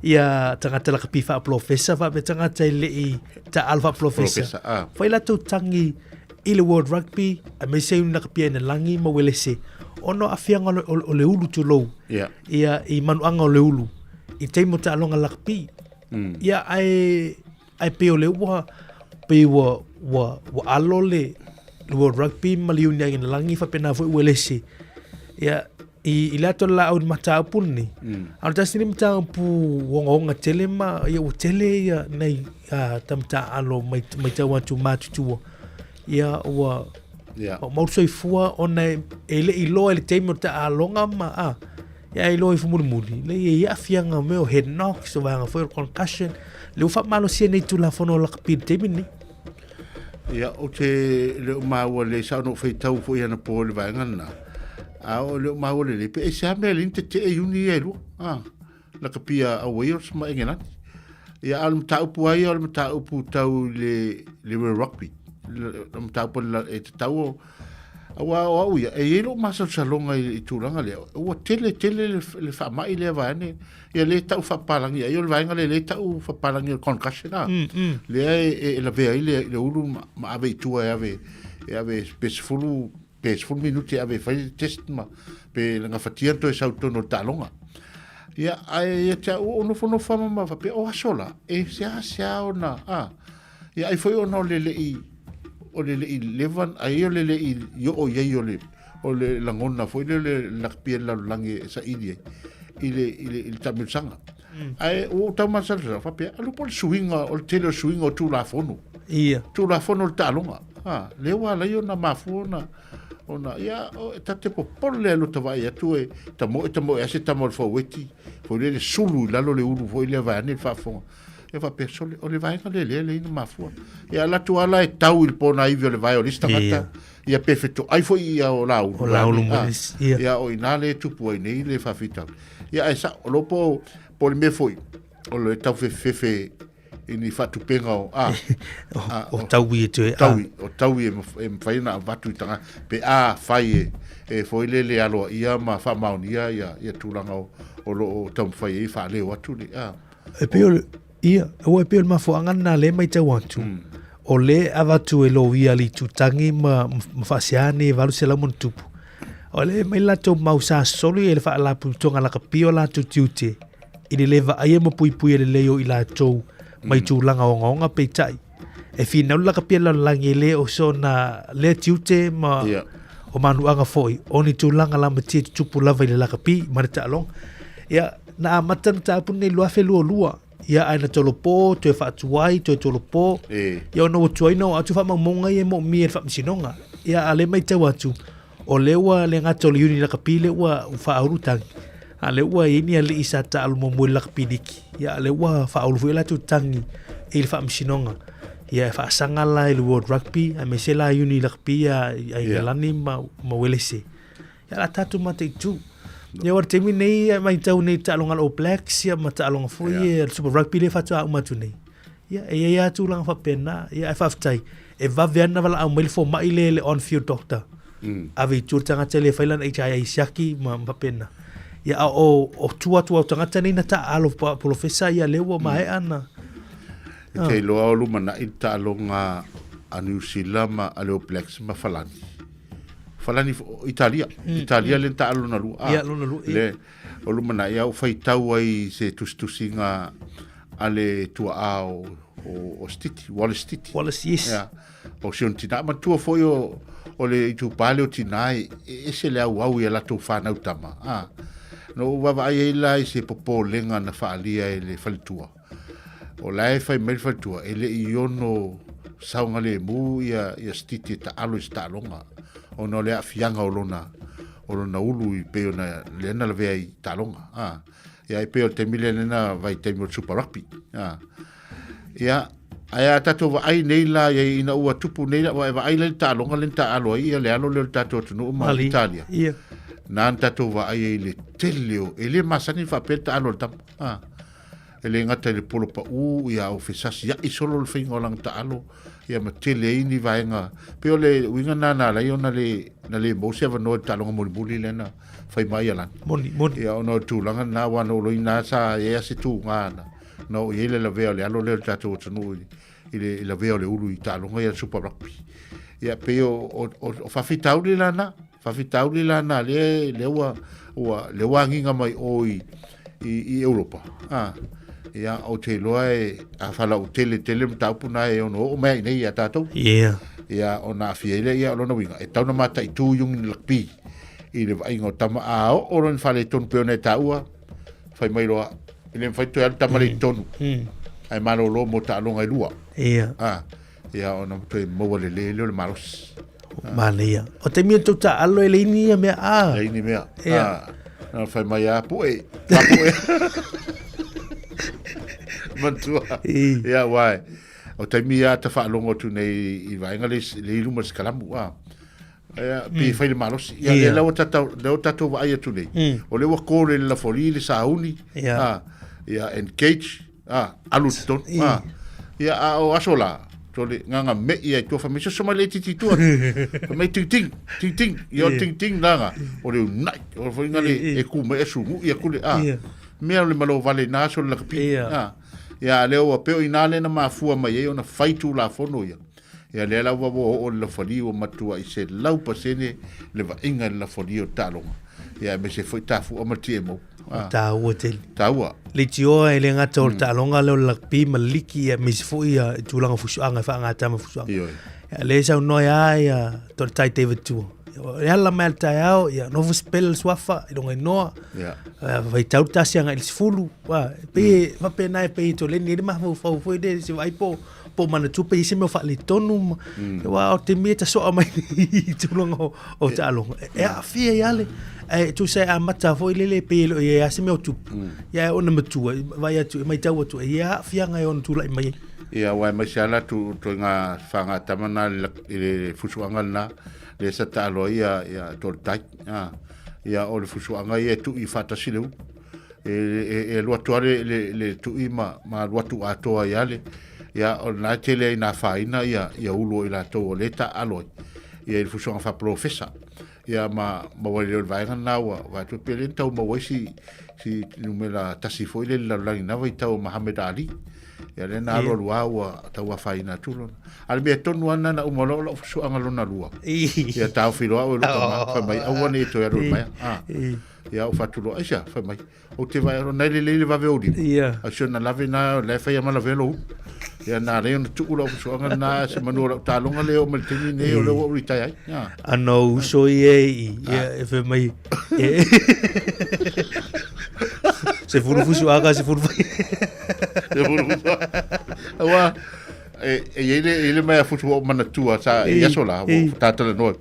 ia tagata lakapi faapolofesa faapea tagata e le i taaalo faapolofesa. Polofesa, ah. Fai latou tagi i le World Rugby aemaise ai lakapi ai lagi ma Uelese ona o aafiaga o le, o, o le ulu tulou Ia. ia i manuaga o le ulu i taimi o taaloga lakapi. Mm. Ia ae Ae pei o le ua, pei ua, ua, ua alo le, le World Rugby ma le Union Lagi faapena foi Uelese. Ia, i, i le ato la au mataupu lenei. Mm. A o le tasi lenei mataupu ogaoga tele ma ia ua tele ia nei uh, tama taaalo mai, mai tau atu matutua. Ia ua yeah. maumau soifua ona e, e le i loa i le taimi o le taaloga ma a. Ia e iloa ifo mulimuli, le ia i aafiaga o mea o head knocks, o vaega foi o le concussion, le ua faamalosia nei Tulafono o lakapi i le taimi lenei. Ia, ou te le o maua lelei, sa ona ou faitau foi anapo i le vaega lena, a o le o maua lelei, pe aisea mea lelei ni tetee iuni ia e lua, a, lakapi a a Wales ma Engelani. Ia, a o le mataupu lava ia, o le mataupu tau i le, le World Rugby, le mataupu e tatau o, Aua o au ia, e i ai lou masalosaloga i, i tulaga lea, ua tele tele le, le faamai lea vaeane, ia lea e tau faapapalagi ai, o le vaega lea lea e tau faapapalagi o le concussion a. Mm, mm. Lea e, e, e lavea ai le, le ulu ma, ma ave i tua e ave, e ave pe 10, pe 10 minuti e ave e fai le test ma pe gafatia toe sau i totonu o le taaloga. Ia, ae ia te au, o nofonofo lava ma faapea, o aso la, e seasea ona, a, Ia ai foi ona o le le'i o le le'i leva ai o le le'i i oo i ai o le o le lagona foi lea o le lakapi a le lalolagi e saili ai i le i le i le taamilosaga. Mm. Ae ua ou taumasalosalo faapea, alu po o le suiga o le tele o suiga o Tulafono. Ia. Tulafono o le taaloga. Ha, lea ua ala ai ona mafua ona ona ia o, ta te popole a lota vaai atu e tamoe tamoe lava se tama o le faueti foi lele sulu i lalo le ulu foi lea vaeane le faafofoga. E faapea, sole, o le vaega lea lea lea ina mafua. Ia ala atu ala e tau i le pona ivi o le vae o le isi tagata. Ia pe fetoai foi ia o laulu. O laulu Ah, mo isi, ia. Ia o ina le tupu ai nei le faafitauli. Ia ae sao, o lo po, po le mea foi, o le tau fefefefe i ni faatupenga o, ah, ah, O taui e toe, ah. taui, o taui e, e mafai ona avatu i tagata, pe a fai e, e foi lele aloaia ma faamaonia ia, ia tulaga o, o lo o taumafai ai faaleo atu le, ah. E pei o le, ia, aua e pei o le mafuaaga lena lea e matau atu, o lea e avatu e loia le itutagi ma, ma faasea nei e 800 ma ona tupu. O lea e aumai le latou mau sa soli e le faalapotopotoga lakapi o latou tiute i le le vaaia ma puipuia lelei o i latou mai tulaga ogaoga peitai. E finau le lakapi a le lalolagi e le o sona lea tiute ma Ia. o manuaga foi o ni tulaga lamatia e tutupu lava i le lakapi ma le taaloga. Ia, na amata le mataupu lenei i le 2022, ia ae na tolopo, toe faatuai, toe tolopo. E. Ia ona ua tuai ona oo atu faamaumauga ia e moomia e le Faamasinoga. Ia a o lea e matau atu, O lea ua le gata o le Uni Lakapi lea ua faaulu tagi, a lea ua i ai ni alii sa taalo muamua i le lakapi liki, ia a lea ua faaulu foi latou tagi i le faamasinoga. Ia e faasaga la i le World Rugby, aemaise la Uni Lakapi a Ingelani ma Uelese. Ia la tatou mataitu. Ia o le taimi nei, e matau nei taaloga a le All Blacks ia ma taaloga foi ia le Super Rugby lea faatoa uma atu nei. Ia e i ai lava tulaga faapena. Ia ae faafetai, e vave lava ona valaau mai le fomai lea le on field doctor. Ave i tua le tagata lea e fai lana HIA siaki ma faapena. Ia a o o tua atu o tagata nei na taaalo polofesa ia lea ua maea na. E te iloa o lumanai le taaloga a Niu Sila ma a le All Blacks ma Falani. Falani Italia. Italia le taalo lona lua. Ia, lona lua, ia. Le, o lumanai au faitau ai se tusitusiga a le tuaa o, o, o Stiti, Wallace Stiti. Wallace, yes. Ia, o si ona tina. Matua foi o, o le itupa lea o tina e, e ese le auau i a latou whanau tama. Ah. No ou vaavaai ai la i se popolega na faalia e le faletua. O la e fai mai le faletua, e le i ono saogalemu ia, ia Stiti e taalo i se taaloga, ona o le aafiaga o lona, o lona ulu i pei ona lea na lavea i taaloga. Ah. Ia e pei o le taimi lea lena vaitaimi o le Super Rugby. Ah. Ia, ae a tatou vaai nei la ia ina ua tupu nei la, vaai la i le taaloga lea na taaalo ai ia le alo lea o le tatou atunuu ma Italia. Ia. Na na tatou vaai ai i le tele o, e le masani faapea le taalo a le tama. Ah. E le gata i le polo paʻū, ia o fesasiaʻi solo le faiga o lana taalo, ia ma tele ai ni vaega. Pei o le uiga lena na ala ai ona le, na le maua se avanoa i le taaloga mulimuli lea na fai mai Alani. Moni, moni. Ia ona o le tulaga lena, aua na ou iloa sa i ai lava se tuga na, na oo i ai le lavea o le alo lea o le tatou atunuu i, i le i lavea o le ulu i taaloga ia Super Rugby. Ia pei o, o, o, o faafitauli la na, faafitauli la na lea, lea ua, ua, lea ua agiga mai o i, i, i Europa. Ah, ia, ou te iloa e, a faalautele tele mataupu na e ono oo mai ai nei ia tatou. Yeah. Ia, ona aafia ai lea, ia, o lona uiga, e tatau ona mataitu iugi rugby i le vaaiga o tama, a oo loa ina faaletonu pei ona e taua, fai mai loa, e le mafai toe alu tama le i totonu. Ae malolo mo taaloga e lua. Ia. Ah, ia ona toe maua lelei lea o le malosi. Manaia. O taimi o tou taalo e leai ni ia mea a. Leai ni mea. Ia. Ah, na fai mai a pue. A pue. Matua. Ia wai. O taimi a ta faalogo atu nei i vaega le le i luma o le sikalamu. Ah. Ia, pe fai le malosi. Ia, lea la ua tatou, lea ua tatou vaai atu nei. O lea ua kō le lafoli, le sauni, ah, ia, engage, ah, alu i totonu. Ah, ia, a o aso la, tole, nganga me ia i tua, fai mai, soso mai le titi tua. Fai mai, ting ting, ting ting, ia o ting ting nanga, o le unai, o le whainga le, e ku mai e sungu, ia kule, ah, mea o le malo vale nā aso le lakapi. Ah, ia, lea ua peo i nā lena mafua mai ai ona fai tūlafono ia. Ia lea lava ua oo le lafali ua matuai 100% le vaaiga i le lafali o le taaloga. Ia aemaise foi tafu'a ma le TMO. Ah. Taua tele. Taua. Leitioa e le gata o le taaloga lea o le rugby ma le liki aemaise foi ia tulaga fusuaga e faagata ma fusuaga. Ioe. Ia lea e saunoa ai lava ia Toltai David Tua. E ala mai le taeao, ia nofo sipela le suafa i lona inoa. Ia. Faitau le tasi agai i le 10. E pei e faapena e pei e toleni ai le mafaufau foi lea se vaai po o po o manatua pe i ai se mea o faaletonu ma aua o taimi e tasoa mai i tulaga o, o taaloga e aafia ai lava le ae tusa e amata foi lele pei e le o i ai lava se mea o tupu ia ae ona matua vaai atu e matau atu e i ai aafiaga e ono tulai mai ai. Ia, aua aemaise lava la tu ituaiga fagatama na i le fusuaga lena lea sa taalo ai ia ia Toltai. A, ia o le fusuaga ia e tuu faatasi le ulu. E, e, e alu atu lava le, le, le tui ma, ma alu atu atoa ai lava le, ia, o lena e tele ai ina afaina ia, ia ulu o i latou o lea e taaalo ai, ia i le fusuaga faapolofesa. Ia ma, ma ua lelei o le vaega lena ua vaai atu pe le na tau maua ai si, si numera tasi foi lele i le lalolagi na vaitau o Muhammad Ali. Ia lea na alu alu lava ua tau afaina atu lona. A o le mea tonu lava lena na uma loa o lau fusuaga lona lua. Ia taofi loa au e lou tama, fai mai, aua ne i toe alu i maea. Ah. Ia ou fatu loa, aisea, fai mai, ou te vaai atu, na e lelei le vave o lima. Ia. A si ona lave na, o la e fai a ma lavea lou ulu. Ia na ala ai ona tuu lau fusuaga lena, se manu o lau taaloga lea e oo mai le taimi lenei, o lea ua ou retire ai. Ia. Ana ou uso ia i, ia, e fai mai, e, sefulu fusuaga, sefulu fai. Sefulu fusuaga. Aua, e, e i ai le, e i ai le mea fusu ua ou manatua, sa, i aso la, ua tatalanoa.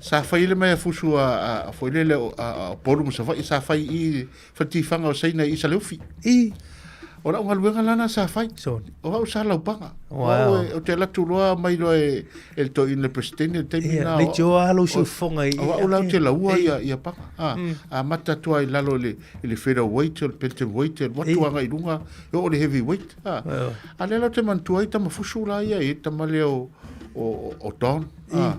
Sa fai le mea fusu a foi lele a Upolu ma Savaii sa fai i fatifaga o Saina i Saleufi. I. O lau galuega lana sa fai. O au sa laupaga. O au e, o te latu loa mai loa e, e le toeaina le Presidente le taimi na. Le tioa alo si ufoga i. O au lau te laua ia, ia paga. A, a mata atu ai lalo i le, i le feather weight, o le bantam weight, le watu anga i lunga, e o le heavy weight. A, a lea lau te manatua ai tama fusu la ia, i tama lea o, o, o Don. A,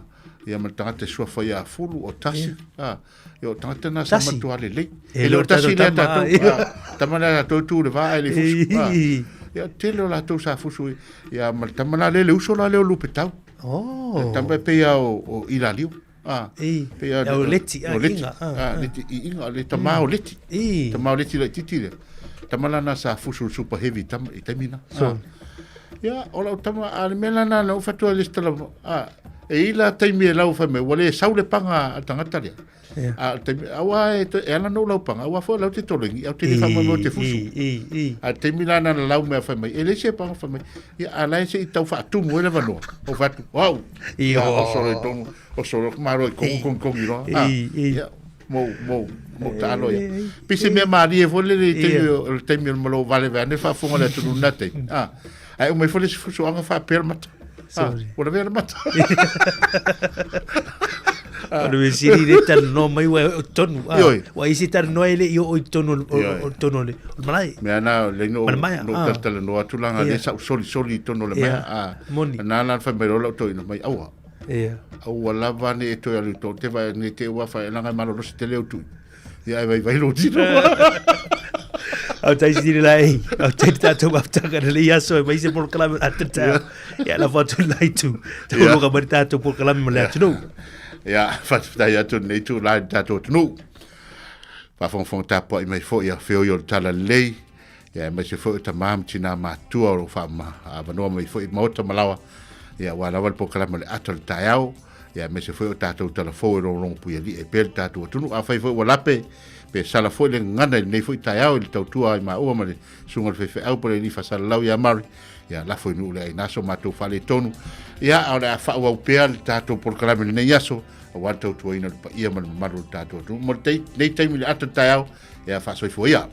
ia ma le tagata e suafa ia Fulu, o Tasi. A, Ia o tagata na sa matua lelei. E le o tasi lea tatou. Tama lea tatou tu le vaa e le fusu. Ia tele o latou sa fusu ia ma le tama la le le uso la le o Lupetau. Oh. Tama e pei o Ilalio. Pei o Leti. O Leti. Leti i inga le tama o Leti. Tama o Leti laitiiti le. Tama la na sa fusu super heavy tama i taimi na. Ia, o lau tama, a le mea lana na ou fatua le stala, a, e i la taimi e lau fai mai, ua le sau le panga a tagata lea. Yeah. A, taimi, aua e, e ala nou lau panga, aua foi lau te tolengi, au te le wha mai te fusu. I, i. A taimi la na lau mea fai mai, e le se panga fai mai, ia, a lai se i tau whaatumu e le vanoa, o whatu, au, I, o, o solo i tongu, o solo maro i kongu kongu kongu i roa. I, i. Ia, mo mo mo taalo ia. Pise mea marie foi le taimi o le taimi o le malo vale vane faafofoga le atunuu na taimi. Ah, ae umai foi le isi fusoaga faapea le mata. Ah, ua lavea le mata. O le siri le talanoa mai ua o tonu. Ah, ua isi talanoa e le i o i tonu o tonu o le malae. Mea na le no no ah. talanoa atu langa le sa soli soli tonu le mea. Ah, na na fai mai lola to ina mai aua. Ia. Aua lava ne e toe alu i tō te vai, ne te ua whai, langa e malolosi te leo tui. Ia e vai vai lo tino. Au tai siri la ei, au tai tātou mafutaka na lei aso e mai se polokalame a te tau. Ia la whatu lai tu, te holoka mai tātou polokalame ma le atunuu. Ia, whatutai atu nei tu lai tātou atunuu. Whawhongwhong tāpua i mai fo ia whioi o le tala lei. Ia, aemaise foi o tamā ma tinā matutua o lo o faaavanoa mai foi i maota ma laoa, ia, aua lava le polokalame o le ata o le taeao, ia, aemaise foi o tatou tala fou e logologo puialii ai pea le tatou atunuu. Afai foi ua lape, pe sala foi le gagana i lenei foi taeao i le tautua ai maua ma le susuga i le faifeau po o le alii faasalalau ia Murray, ia, lafo i nuu le aina so matou faaletonu. Ia, a o le a faaauau pea le tatou polokalame i lenei aso, aua le tautuaina o le paia ma le mamalu o le tatou atunuu. Mo lenei taimi i le ata o le taeao, Ia faasoifua ia.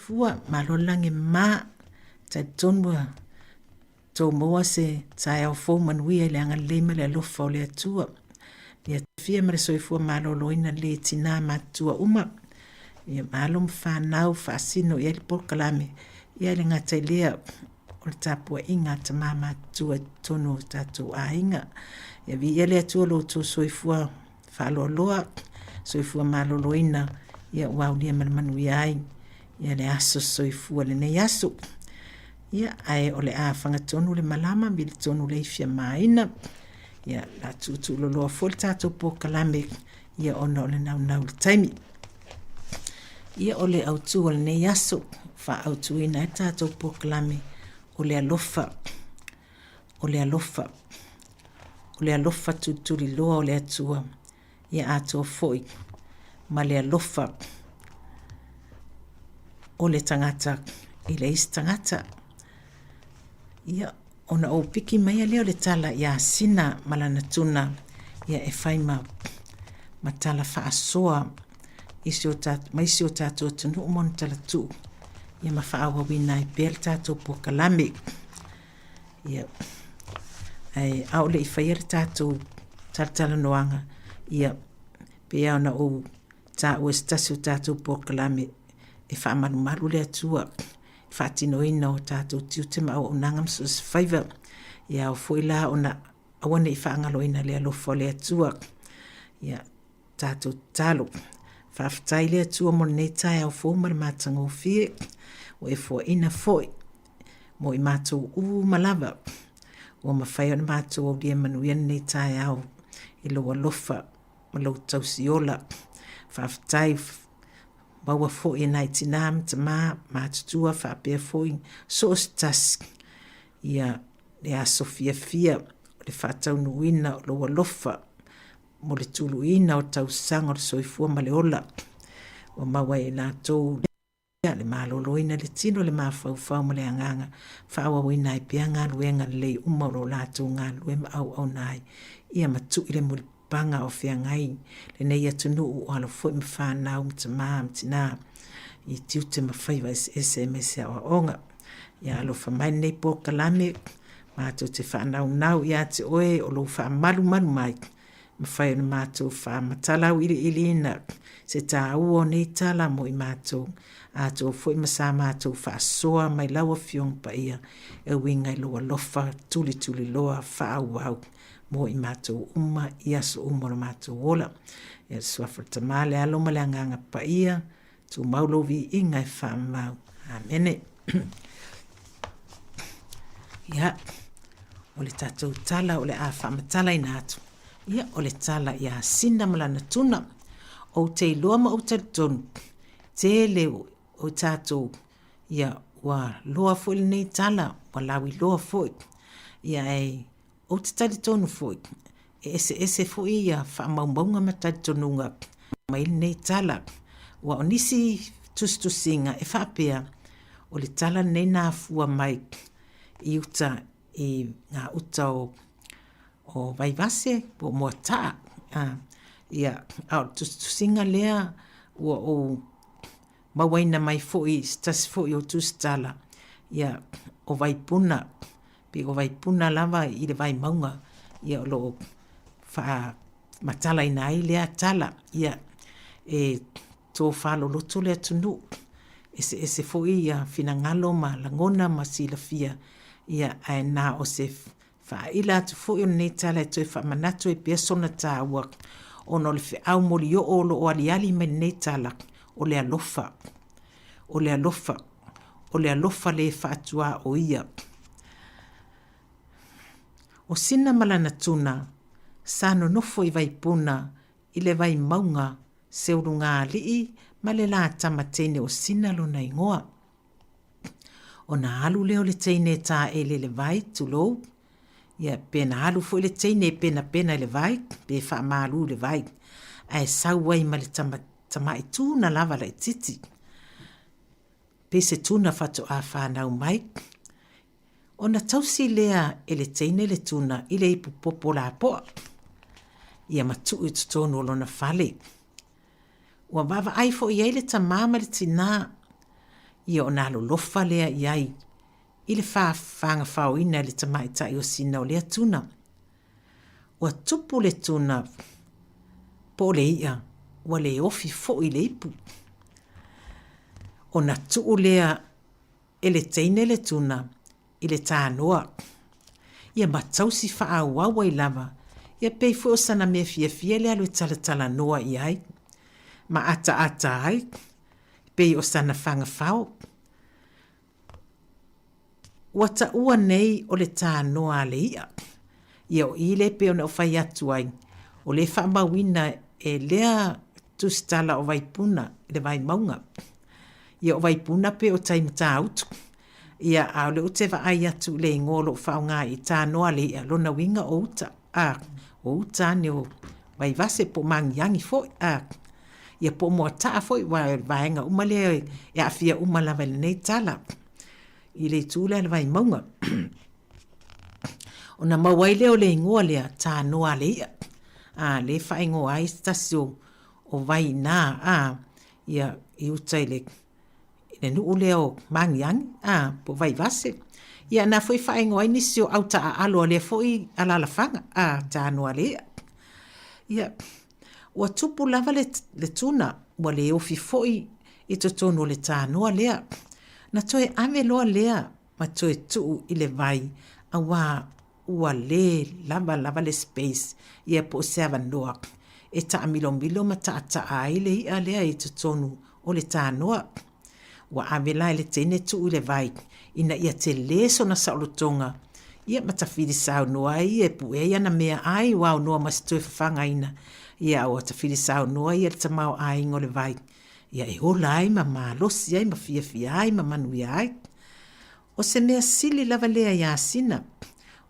soifua, malo le lagi e mama. Talitonu ua tou maua se taeao fou manuia i le agalelei ma le alofa o le Atua. Ia fia ma le soifua maloloina lelei e tina matutua uma. Ia malo ma fanau faasino i ai le polokalame, ia e le gata i lea o le tapuaiga a tama matutua i totonu o tatou aiga. Ia viia le Atua lo outou soifua faaloaloa, soifua maloloina, ia ua aulia ma le manuia ai ia le aso soifua lenei aso. Ia, ae o le a fagatonu le malama, vili tonu le ifi a maina. Ia, la tuutuuloloa foi le tatou polokalame, ia ona o le naunau i le taimi. Ia, o le autu o lenei aso, faaautuina ai le tatou polokalame, o le alofa. O le alofa. O le alofa tulituliloa o le Atua, ia atoa foi ma le alofa o le tagata i le isi tagata. Ia, ona ou piki maia lea o le tala iā Sina ma lana tuna, ia e fai ma, ma tala faasoa i si o ta, mai si o tatou atunuu ma ona talatuu, ia ma faaauauina ai pea le tatou polokalame. Ia, ae a o le i faia le tatou talatalanoaga, ia, pei lava ona ou taua i se tasi o tatou polokalame, e faamalumalu le Atua i le faatinoina o tatou tiute ma auaunaga ma so o se faiva. Ia ao foi la ona aua ne i faagaloina le alofa o le Atua. Ia, tatou tatalo. Faafetai le Atua mo lenei taeao fou ma le matagofie, ua e foaina foi mo i matou uma lava. Ua mafai ona matou aulia manuia lenei taeao i lou alofa ma lou tausi ola. Faafetai maua foi e nai tinā ma tamā matutua faapea foi so o se tasi ia le aso fiafia o le faataunuuina o lou alofa mo le tuluina o tausaga o le soifua ma le ola ua maua ai e latou le maloloina le tino, le mafaufau ma le agaga, faaauauina ai pea galuega lelei uma o lo o latou galulue ma auauna ai, ia matui le mulipapaga o feagai lenei atunuu o alo foi ma fanau ma tama ma tina i tiute ma faiva eseese aemaise aoaoga. Ia alofa mai lenei polokalame, matou te faanaunau ia te oe o lou faamalumalu mai, mafai ona matou faamatala auiliiliina se taua o nei tala mo i matou, atoa foi ma sa matou faasoa mai lau Afioga Paia e uiga i lou alofa tulituliloa faaauau mo i matou uma i aso uma o lo matou ola. Ia le Suafa o le Tama, le Alo ma le Agaga Paia, Tumau lou viiga e faamau. Amene. Ia, o le tatou tala o le a faamatalaina atu, ia, o le tala iā Sina ma lana tuna. Ou te iloa ma ou talitonu, tele o tatou, ia, ua loa foi lenei tala, ua lauiloa foi. Ia, ae Ou te talitonu foi, e eseese foi ia faamaumauga ma talitonuga mai lenei tala. Ua o nisi tusitusiga e faapea, o le tala lenei na afua mai i uta i ngā uta o, o Vaivase po o Moataa. Ia, a o le tusitusiga lea ua ou mauaina mai foi i se tasi foi o tusitala, ia, o Vaipuna, pei o Vaipuna lava i le Vaimauga, ia o lo o faamatalaina ai lea tala, ia, e tofa loloto le atunuu, eseese foi ia finagalo ma lagona ma silafia, ia, ae na o se Faaila atu foi o lenei tala e toe faamanatu ai pea sona taua ona o le feau molioo o lo o aliali mai lenei tala, o le alofa. O le alofa. O le alofa le faatuaoia. O Sina ma lana tuna, sa nonofo i Vaipuna i le Vaimauga, Seulugaalii ma le la tama teine o Sina lona igoa. Ona alu lea o le teine e taele i le vai, tulou, ia pe na alu foi le teine e penapena i le vai, pe faamalu i le vai, ae sau ai ma le tama, tamai tuna lava laitiiti, pei se tuna faatoa fanau mai. Ona tausi lea e le teine le tuna i le ipu popo lapoa, ia matuu i totonu o lona fale. Ua vaavaai foi i ai le tamā ma le tinā. Ia ona alolofa lea i ai i le fafagafaoina e le tamaitai o Sina o lea tuna. Ua tupu le tuna po o le i'a ua le ofi foi i le ipu. Ona tuu lea e le teine le tuna i le tanoa. Ia ma tausi faaauau ai lava, ia pei foi o sana mea fiafia le alu e talatalanoa i ai, ma ataata ai, pei o sana fagafao. Ua taua nei o le tanoa a le i'a. Ia o i lea pei ona ou fai atu ai, o lea e faamauina e lea tusitala o Vaipuna i le Vaimauga. Ia o Vaipuna pei o tai Matautu. Ia a o lea ou te vaai atu i le igoa o lo o faaaoga i tanoa a le i'a, lona uiga o uta, a, o uta ane o Vaivase po o Magiagi foi, a, ia po o Moataa foi, aua o le vaega uma lea e aafia uma lava i lenei tala i le itu lea o le Vaimauga. Ona maua ai lea o le igoa lea, Tanoa a le I'a, a, lea e faaigoa ai se tasi o, o vai i ina, a, ia, i uta i le, i le nuu lea o Magiagi, a, po o Vaivase. Ia, na foi faaigoa ai nisi o au taaalo a lea foi alaalafaga, a, Tanoa a le I'a. Ia, ua tupu lava le, le tuna, ua le ofi foi i totonu o le tanoa lea. Na toe ave loa lea ma toe tuu i le vai auā ua lē lava lava le space ia po o se avanoa e taamilomilo ma taataa ai le i'a lea i totonu o le tanoa. Ua ave la e le teine tuu i le vai ina ia telē sona saolotoga ia ma tafili saunoa ai ia e pue ai ana meaai ua aunoa ma se toe fafagaina ia a ua tafili saunoa ia le tamaoaiga o le vai ia e ola ai ma malosi ai ma fiafia ai ma manuia ai. O se mea sili lava lea iā Sina,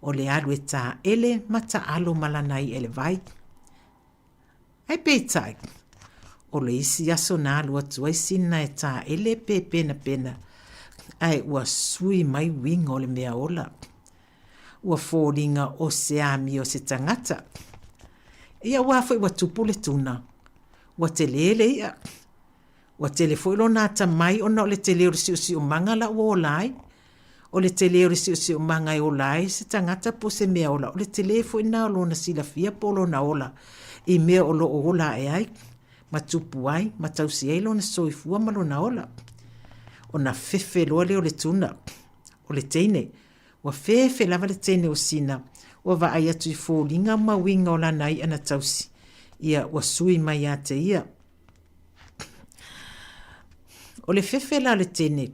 o le alu e tāele ma taalo ma lana i'a i le vai. Ae peitai, o le isi aso na alu atu ai Sina e tāele pe penapena, ae ua sui mai uiga o le mea ola. Ua foliga o se amio se tagata. Ia aua foi ua tupu le tuna, Ua telē le i'a. Ua tele foi lona atamai ona o le telē o le siosiomaga la ua ola ai. O le telē o le siosiomaga e ola ai se tagata po o se mea ola, o le telē foi lena o lona silafia po o lona ola i mea o lo o ola ae ai, ma tupu ai, ma tausi ai lona soifua ma lona ola. Ona fefe loa lea o le tuna, o le teine, Ua fefe lava le teine o Sina, ua vaai atu i foliga ma uiga o lana i'a na tausi. Ia, ua sui mai ia te ia. O le fefe la o le teine,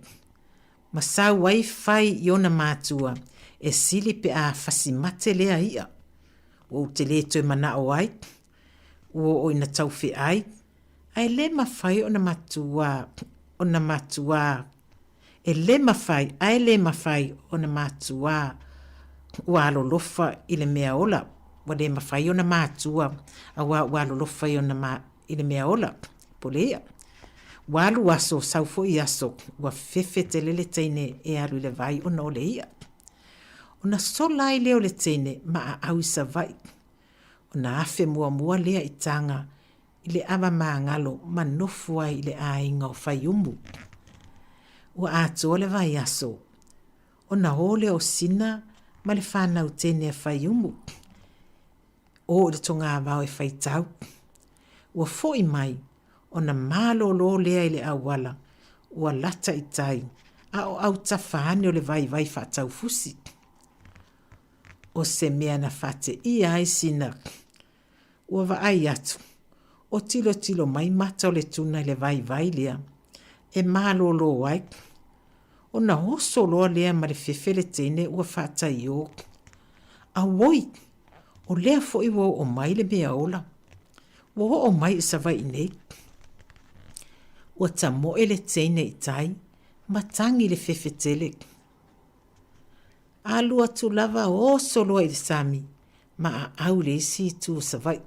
ma sau ai fai i ona matua, e sili pe a fasi mate lea i'a. Ua ou te le toe mana'o ai, ua oo ina taufe'ai, ae le mafai ona matua, ona matua E le mafai, ae le mafai ona matua ua alolofa i le mea ola. Ua le mafai ona matua auā ua alolofa i ona ma, i le mea ola, po le i'a. Ua alu aso, sau foi aso, ua fefe tele le teine e alu i le vai ona o le i'a. Ona sola ai lea o le teine ma aau i Savaii. Ona afe muamua lea i Taga i le ava magalo ma nofo ai i le aiga o Faiumu. Ua atoa le vaiaso, ona o lea o Sina ma le fanau teine a Faiumu, o i le togavao e faitau. Ua foi mai, ona malolo lea i le auala, ua lata i tai, a o autafa ane o le vaivai faataufusi. O se mea na faateia ai Sina Ua vaai atu, o tilotilo mai mata o le tuna i le vaivai lea e malolo ai. Ona oso loa lea ma le fefe le teine ua faataiō. Auoi! O lea foi ua oo mai le mea ola. Ua oo mai i Savaii nei. Ua tamoe le teine i tai ma tagi le fefe tele. Alu atu lava oso loa i le sami ma aau i le isi itu o Savaii.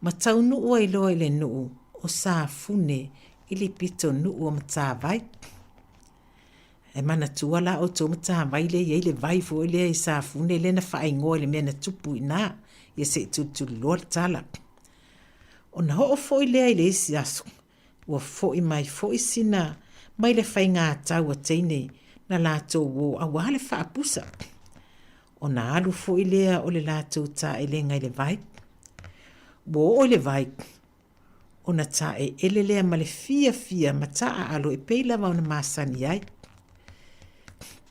Ma taunuu ai loa i le nuu o Safune i le pito nuu o Matavai. E manatua la outou Matavai lea e i ai le vai foi lea i Safune lea na faaigoa i le mea na tupu i ina, ia se i tulituliloa le tala. Ona oo foi lea i le isi aso, ua foi mai foi sina mai le faigatau a teine na latou o auā le faapusa. Ona alu foi lea o le latou taelega i le vai. Ua oo i le vai, ona taeele lea ma le fiafia ma taaalo e pei lava ona masani ai.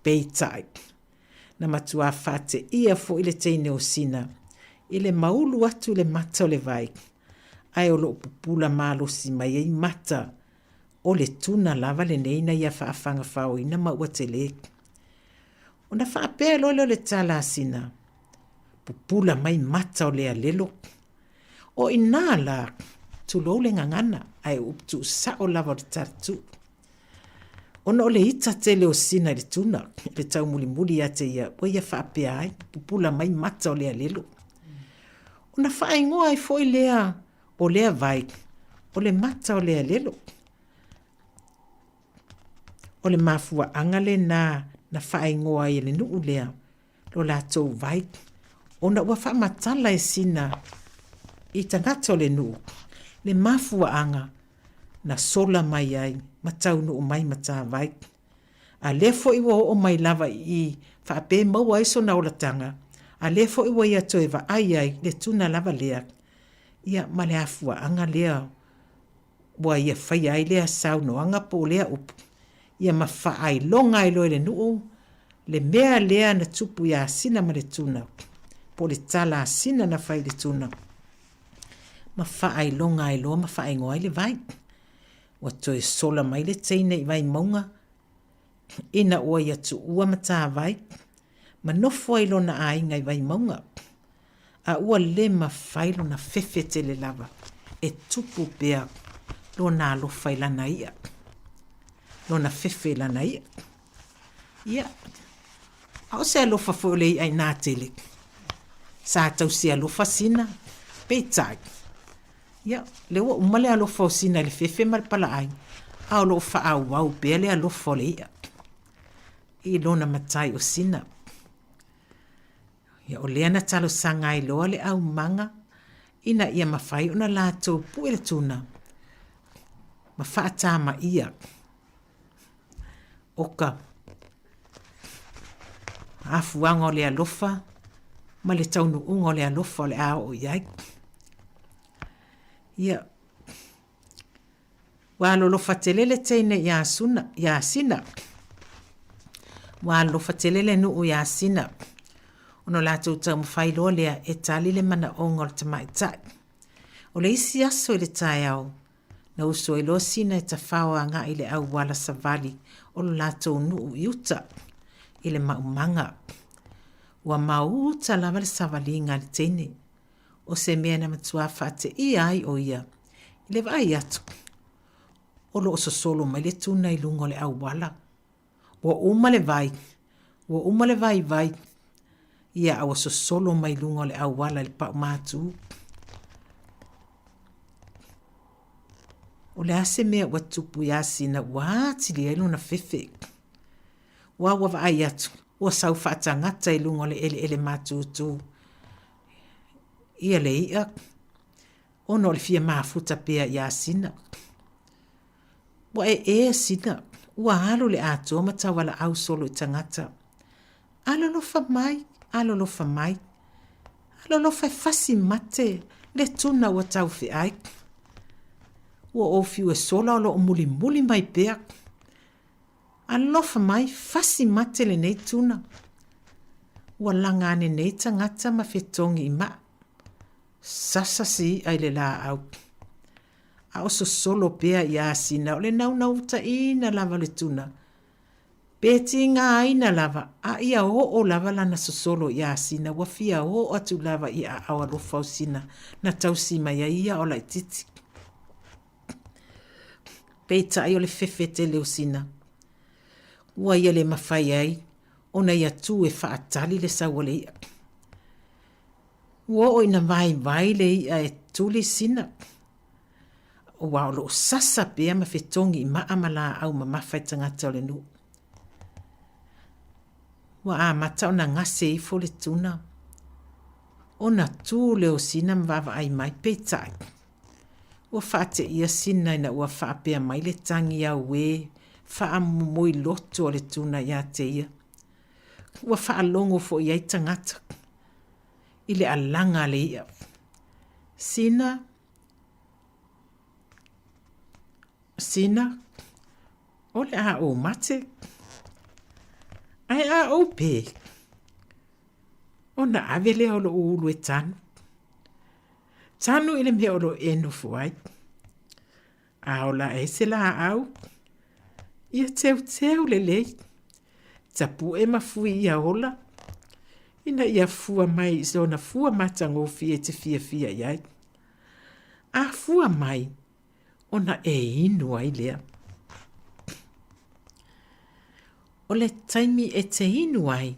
Peitai, na matuā faateia foi le teine o Sina i le maulu atu i le mata o le vai, ae o lo o pupula malosi mai ai mata o le tuna lava lenei na ia faafagafaoina ma ua tele. Ona faapea loa lea o le tala a Sina, Pupula mai mata o le alelo. O i nā la, tulou le gagana, ae upu tuusao lava o le tala tuu. Ona o le ita tele o Sina i le tuna, i le taumulimuli ia te ia, ua ia faapea ai, pupula mai mata o le alelo. Ona faaigoa ai foi lea o lea vai, o le mata o le alelo. O le mafuaaga lenā na faaigoa ai e le nuu lea lo latou vai, ona ua faamatala e Sina i tagata o le nuu le mafuaaga na sola mai ai ma taunuu mai Matavai. A lea foi ua oo mai lava i i faapea e maua ai sona olataga, a lea foi ua ia toe vaai ai le tuna lava lea, ia ma le afuaaga lea ua ia faia ai lea saunoaga po o lea upu, ia ma faailoga ai loa i le nuu le mea lea na tupu iā Sina ma le tuna, po o le tala a Sina na fai i le tuna, ma faailoga ai loa ma faaigoa ai le vai. Ua toe sola mai le teine i Vaimauga ina ua ia tuua Matavai ma nofo ai lona aiga i Vaimauga. A ua le mafai lona fefe tele lava e tupu pea lona alofa i lana i'a, lona fefe i lana i'a. Ia, a o se alofa foi o le i'a inā tele. Sa tausi alofa sina, peitai, ia, lea ua uma le alofa o sina i le fefe ma le palaai, a o lo o faaauau pea le alofa o le i'a i lona matai o sina. Ia, o lea na talosaga ai loa le aumaga ina ia mafai ona latou pue le tuna ma faatamaia o ka afuaga o le alofa ma le taunuuga o le alofa o le a oo i ai. Ia, Ua alolofa tele le teine iā Suna, iā Sina. Ua alolofa tele le nuu iā Sina. Ona o latou taumafai loa lea e tali le manaoga o le tamaitai. O le isi aso i le taeao, na usu ai loa Sina e tafao agai i le auala savali o lo latou nuu i uta, i le maumaga. Ua maouta lava le savaliga a le teine. O se mea na matua faateia ai ʻo ia i le vaai atu o lo o sosolo mai le tuna i luga o le auala. Ua uma le vai, ua uma le vaivai, ia a ua sosolo mai luga o le auala i le paumātū. O le a se mea ua tupu iā Sina ua atili ai lona fefe? Ua ua vaai atu, ua sau faatagata i luga o le eleele mātūtū ia le iʻa ona o le fia mafuta pea iā Sina. Ua ee Sina, ua alu le atoa ma taualaau solo i tagata. Alolofa mai, alolofa mai, alolofa e fasi mate le tuna ua taufeai. Ua ou fiu e sola o lo o mulimuli mai pea. Alofa mai, fasi mate lenei tuna. Ua laga ane nei tagata ma fetogi i maa. Sasa si iʻa i le lāʻau. A o sosolo pea iā Sina o le naunautaiina lava o le tuna. Pe tigaina lava, a ia oo lava lana sosolo iā Sina ua fia oo atu lava i aao alofa o Sina na tausi mai ai ia o laitiiti. Peitai o le fefe tele o Sina. Ua ia le mafai ai ona ia tū e faatali le sau a le iʻa. Ua oo ina vaivai le iʻa e tuli Sina, aua o lo o sasa pea ma fetogi i maa ma laau mamafa i tagata o le nuu. Ua amata ona gase ifo le tuna, ona tū lea o Sina ma vaavaai mai, peitai, Ua faateia Sina ina ua faapea mai le tagi auē. faamomoiloto a le tuna ia te ia. Ua faalogo foi i ai tagata i le alaga a le i'a. Sina, Sina, o le a ou mate. Ae a ou pē, ona ave lea o lo'u ulu e tanu. Tanu i le mea o lo o e nofo ai. A ola ai se laau, ia teuteu lelei, tapu'e ma fui ia ola, ina ia fua mai i sona fua matagofie e te fiafia i ai. A fua mai, ona e inu ai lea. O le taimi e te inu ai,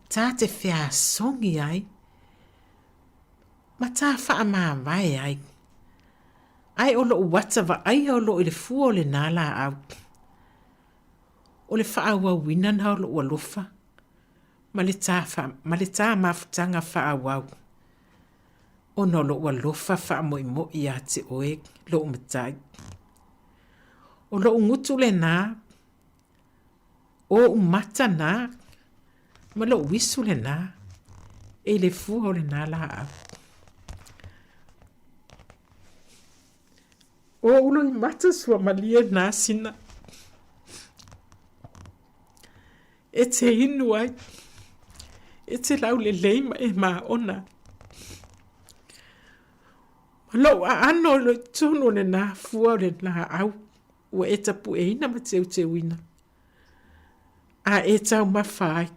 tā te feasogi ai, ma tā faamavae ai. Ae o lo'u ata vaaia o loo i le fua o lenā laau. O le faaauauina na o lo'u alofa ma le tā, ma le tā mafutaga faaauau, ona o lo'u alofa faamo'imo'i iā te oe, lo'u matai. O lo'u gutu lenā, o o'u mata nā, ma lo'u isu lenā, e i le fua o lenā laau. O o'u loimata suamalie nā sina, e te inu ai, e te laulelei ma e māona. Ma lo'u aano o lo i totonu o lenā fua o le laau ua e tapueina ma teuteuina, a e taumafa ai,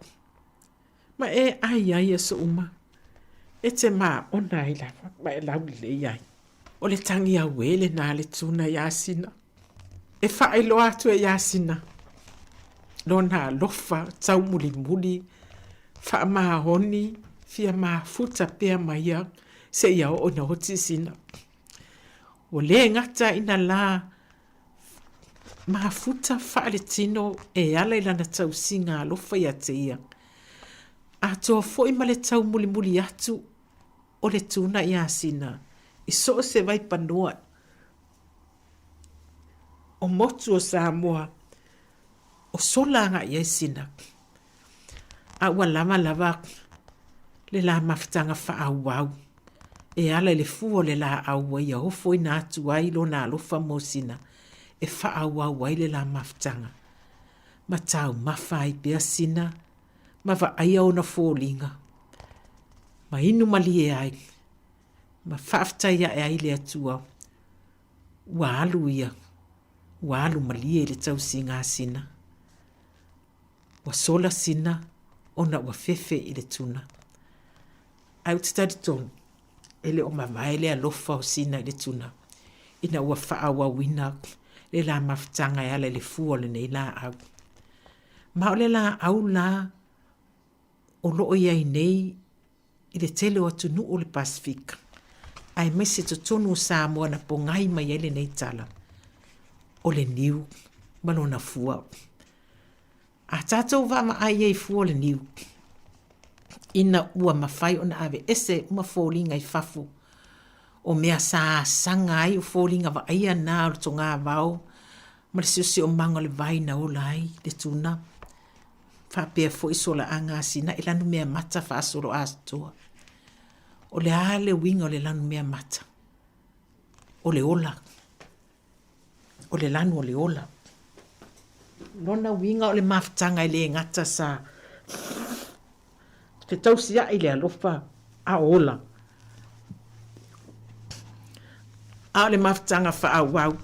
ma e ai ai aso uma, e te māona ai lava ma e laulelei ai. O le tagi auē lenā a le tuna iā Sina. E faailoa atu e iā Sina lona alofa taumulimuli, faamaoni, fia mafuta pea ma ia seia oo ina oti Sina. Ua le gata ina la mafuta faaletino e ala i lana tausiga alofa ia te ia, atoa foi ma le taumulimuli atu o le tuna iā Sina i so o se vaipanoa o motu o Samoa o sola agai i ai Sina. A ua lava lava le la mafutaga faaauau e ala i le fua o le laau ua ia ofoina atu ai lona alofa mo Sina e faaauau ai le la mafutaga. Ma taumafa ai pea Sina ma vaaia ona foliga, ma inu malie ai, ma faafetai ae ai le Atua, ua alu ia, ua alu malie i le tausiga a Sina. Ua sola Sina ona ua fefe i le tuna. Ae ou te talitonu, e le o mavae le alofa o Sina i le tuna, ina ua faaauauina le la mafutaga e ala i le fua o lenei laau. Ma o le laau la o lo o i ai nei i le tele o atunuu o le Pasefika, aemaise totonu o Samoa na pogai mai ai lenei tala, o le niu ma lona fua. A tatou vaavaai i ai fua o le niu, ina ua mafai ona aveese uma foliga i fafo o mea sa asaga ai o foliga vaaia na o le togavao ma le siosiomaga o le vai na ola ai le tuna, faapea foi solaaga a Sinaʻi lanumeamata faasoloatoa. O le a le uiga o le lanumeamata? O le ola. O le lanu o le ola. Lona uiga o le mafutaga e le gata sa fetausiaʻi le alofa a o ola. A o le mafutaga faaauau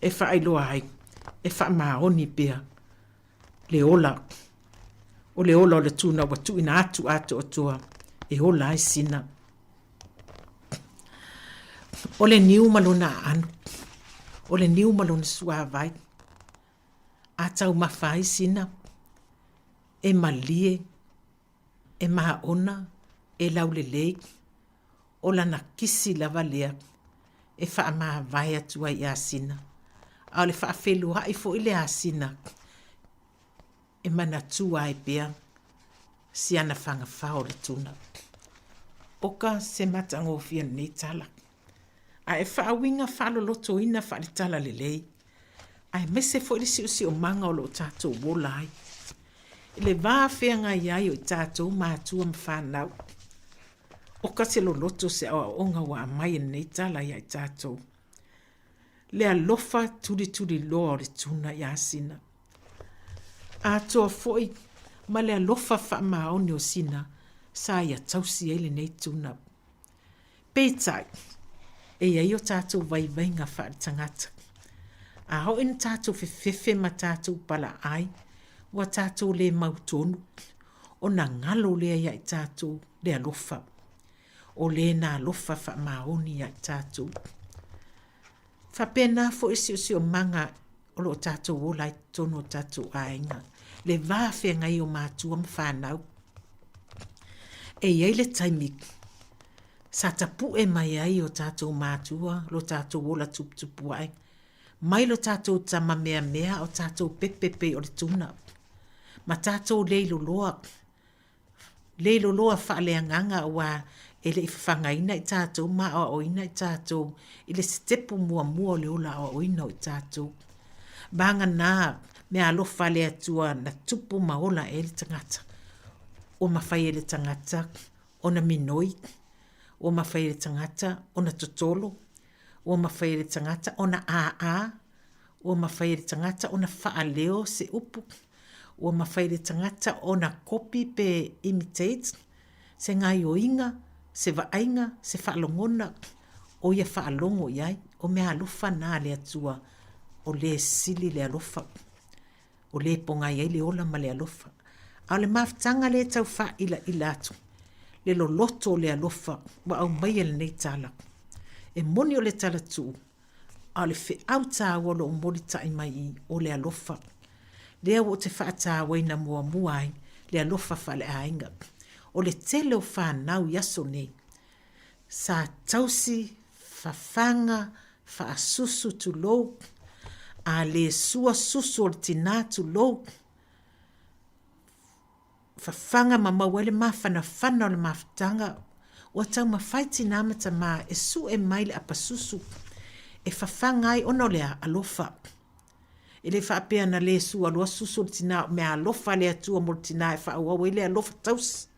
e faailoa ai, e faamaoni pea le ola, o le ola o le tuna ua tuuina atu atoatoa e ola ai sina. O le niu ma lona aano, o le niu ma lona suavai, a taumafa ai sina, e malie, e maona, e laulelei, o lana kisi lava lea e faamavae atu ai iā Sina. A o le faafeluaʻi foi lea a Sina e manatua ai pea si ana fagafao o le tuna. Oka se matagofie o lenei tala. A e faauiga faalolotoina faaletala lelei. Aemaise foi le siosiomaga o lo o tatou ola ai. I le va feagai ai o i tatou matua ma fanau. Oka se loloto se aoaoga ua aumai e lenei tala ia i tatou. Le alofa tulituliloa o le tuna ia Sina. Atoa foi ma le alofa faamaoni o Sina sa ia tausi ai lenei tuna. Peitai, e i ai o tatou vaivaiga faaletagata. A oo ina tatou fefefe ma tatou palaai, ua tatou le mautonu, ona galo lea ia i tatou le alofa. O le na alofa faamaoni ia i tatou. Faapena foi siosiomaga o lo o tatou ola ai totonu o tatou aiga, le va feagai o matua ma fanau. E i ai le taimi sa tapue mai ai o tatou matua lo tatou ola tuputupu ae, mai lo tatou tama meamea o tatou pepe pei o le tuna, ma tatou leiloloa Leiloloa faaleagaga aua e le i fafagaina i tatou ma aoaoina i tatou i le sitepu muamua o le ola aoaoina o i tatou. Vagana meaalofa a le Atua na tupu ma ola ai le tagata. Ua mafai e le tagata ona minoi, ua mafai e le tagata ona totolo, ua mafai e le tagata ona ā ā, ua mafai e le tagata ona faaleo se upu, ua mafai e le tagata ona kopi pe imitate se gaoioiga, se vaaiga, se faalogona o ia faalogo i ai. O meaalofa na a le Atua, o le sili le alofa, o le pogai ai le ola ma le alofa. A o le mafutaga lea e tau faailaila atu, le loloto o le alofa ua aumaia i lenei tala. E moni o le tala tuu, a o le feau taua o lo o molitai mai i o le alofa. Lea ua ou te faatauaina muamua ai le alofa faaleaiga. O le tele o fanau i aso nei, sa tausi fafaga faasusu tulou, a le sua susu o le tinā tulou, fafaga ma maua ai le mafanafana o le mafutaga, ua taumafai tinā ma tamā e sue mai le apasusu e fafaga ai ona o le alofa. E le faapea na le sua loa susu o le tinā, o mea alofa a le Atua mo le tinā e faaauau ai le alofa tausi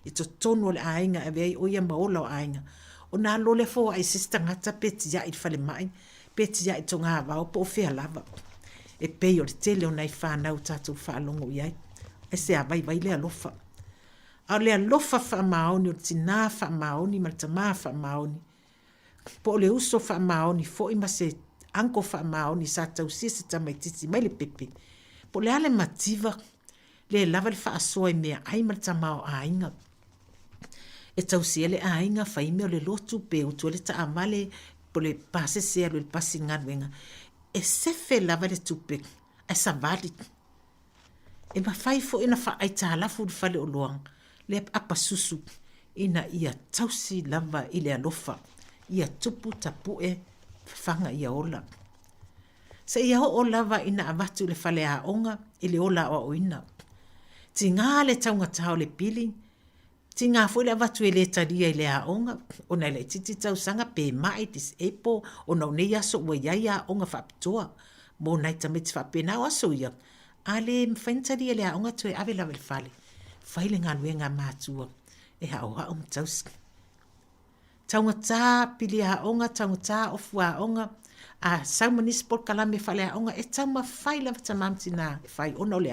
i totonu o le aiga e avea ai o ia ma ola o aiga. Ona alu loa lea foai i se isi tagata pe tiai i le falemai, pe tiai i togavao po o fea lava. E pei o le tele o nai fanau tatou faalogo i ai. Ai se a vaivai le alofa. A o le alofa faamaoni o le tinā faamaoni ma le tamā faamaoni, po o le uso faamaoni foi ma se uncle faamaoni sa tausia se tamaitiiti mai le pepe, po o le a le mativa, le lava le faasoa i meaai ma le tamaoaiga. E tausia le aiga, fai mea o le lotu, pe utu ai le taavale, po o le pasese e alu ai le pasi i galuega. E sefe lava le tupe ae savali. E mafai foi ona faaaitalafu i le faleoloa le apasusu ina ia tausi lava i le alofa, ia tupu tapue fafaga ia ola. Seia oo lava ina avatu i le faleaoga i le ola aoaoina. Tiga le taugata o le pili, tiga foi le avatu e le talia i le aoga ona e laitiiti tausaga pe mai, disable, ona o nei aso ua i ai aoga faapitoa mo nai tamaiti faapena. O aso ia, a le mafai ona talia e le aoga toe ave lava i le fale, fai le galuega a matua e haohao ma tausi. Taugata pili aoga, taugata ofu aoga, a sau ma nisi polokalame faaleaoga, e taumafai lava tama ma tina e fai ona o le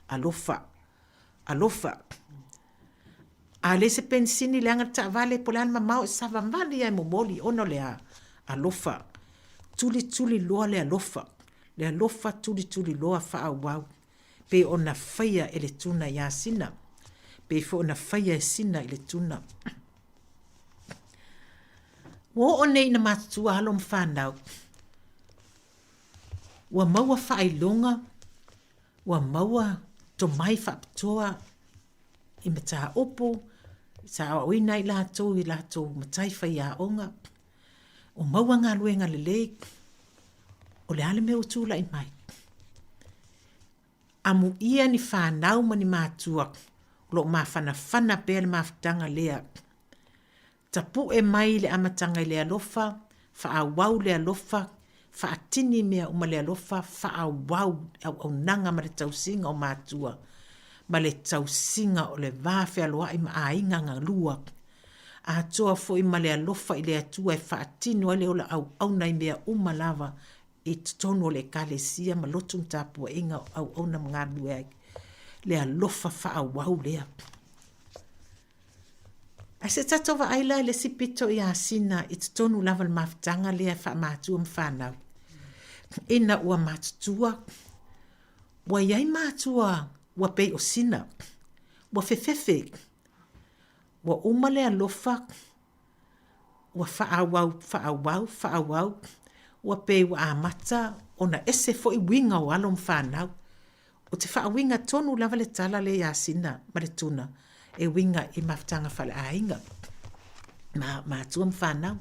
alofa. Alofa. A leai se penisini, leaga le taavale, po o le a le mamao, e savavali lava e momoli ona o le alofa. Tulituli loa le alofa. Le alofa tulituli loa faaauau pei ona faia e le tuna iā Sina, pei foi ona faia e Sina i le tuna. Ua oo nei ina matutua alo ma fanau, ua maua faailoga, ua maua tomai faapitoa i mataupu sa aoaoina ai latou i latou matai faiaoga, ua maua galuega lelei, o le a le mea ua tulai mai? Amuia ni fanau ma ni matua o lo o mafanafana pea le mafutaga lea. Tapue mai le amataga i le alofa, faaauau le alofa, Faatini mea uma le alofa faaauau le auaunaga ma le tausiga o matua ma le tausiga o le va fealoai ma aiga galua, atoa foi ma le alofa i le Atua e faatino ai le ola auauna i mea uma lava i totonu o le Ekalesia ma lotu ma tapuaiga o auauna ma galulue ai. Le alofa faaauau lea. Ae se tatou vaai la i le isi pito ia Sina i totonu lava o le mafutaga lea faamatua ma fanau. Ina ua matutua, ua i ai matua ua pei o Sina, ua fefefe, ua uma le alofa, ua faaauau, faaauau, faaauau, ua pei ua amata ona ese foi uiga o alo ma fanau. Ou te faauiga tonu lava le tala lea ia Sina ma le Tuna e uiga i mafutaga faaleaiga, ma matua ma fanau.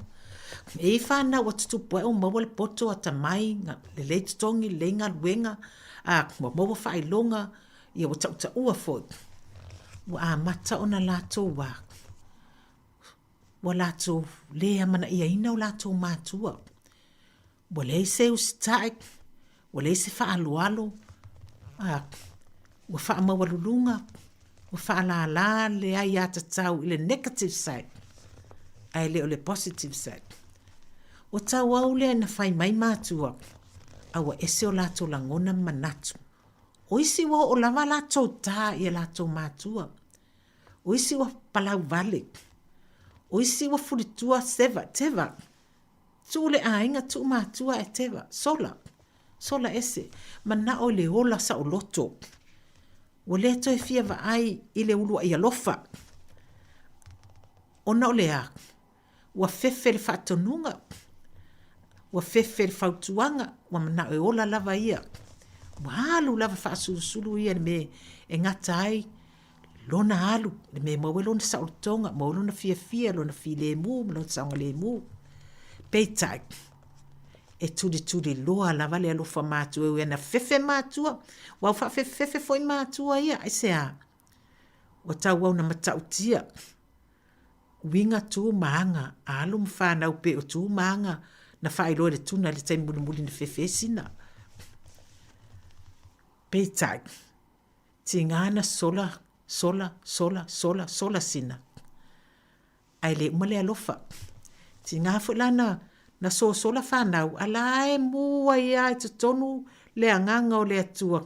E i ai fanau ua tutupu ae ua maua le poto atamai, lelei totogi, lelei galuega, a, ua maua faailoga, ia ua tautaua foi. Ua amata ona latou a, ua latou le amanaiaina o latou matua. Ua leai se usitai, ua leai se faaaloalo, a, ua faamaualuluga, ua faalala le aiatatau i le negative side, ae le o le positive side. Ua tauau lea ina fai mai matua, a ua ese o latou lagona ma manatu. O isi ua oo lava a latou ta i a latou matua. O isi ua palau vale. O isi ua fulitua seva, teva. Tuu le aiga, tuu matua ae teva. Sola. Sola ese. Manao i le ola saoloto. Ua le toe fia vaai i le uluai alofa. Ona o le a? Ua fefe le faatonuga. Ua fefe le fautuaga. Ua manao e ola lava ia. Ua alu lava faasulusulu ia i le mea e gata ai lona alu, le mea e maua ai lona saolotoga, maua ai lona fiafia, lona filemu ma lona saogalemu. Peitai, e tulituli loa lava le alofa matua e ui ana fefe matua, ua au faafefefefe foi matua ia, aisea? Ua tauau na matautia uiga tu ma aga a alo ma fanau pei o tu ma aga na faailoa e le tuna i le taimi mulimuli na fefe ai sina. Peitai, Tiga na sola, sola, sola, sola, sola sina. Ae le uma le alofa. Tiga foi la na, na sosola fanau, a la e mu ai lava i totonu le agaga o le Atua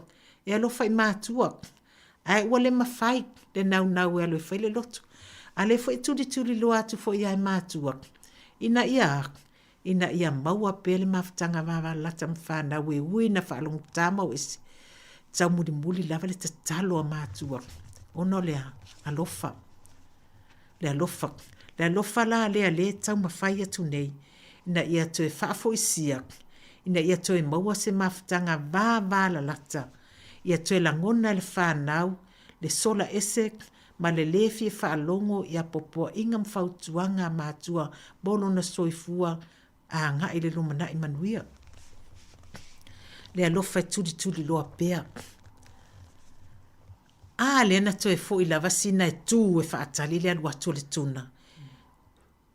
e alofa i matua. Ae ua le mafai le naunau e alu e fai le lotu. A lea foi e tulituli loa atu foi ia e matua, ina ia ina ia maua pea le mafutaga vavalalata ma fanau e ui ina faalogotata ma o ese, taumulimuli lava le tatalo a matua ona o le alofa, le alofa, le alofa la lea lea e taumafai atu nei ina ia toe faafoisia, ina ia toe maua se mafutaga vavalalata, ia toe lagona e le fanau le sola ese ma le lē fia faalogo i apoapoaiga ma fautuaga a matua mo lona soifua agai i le lumanai manuia. Le alofa e tulituliloa pea. A lea na toe foi lava sina e tū e faatali le alu atu o le tuna.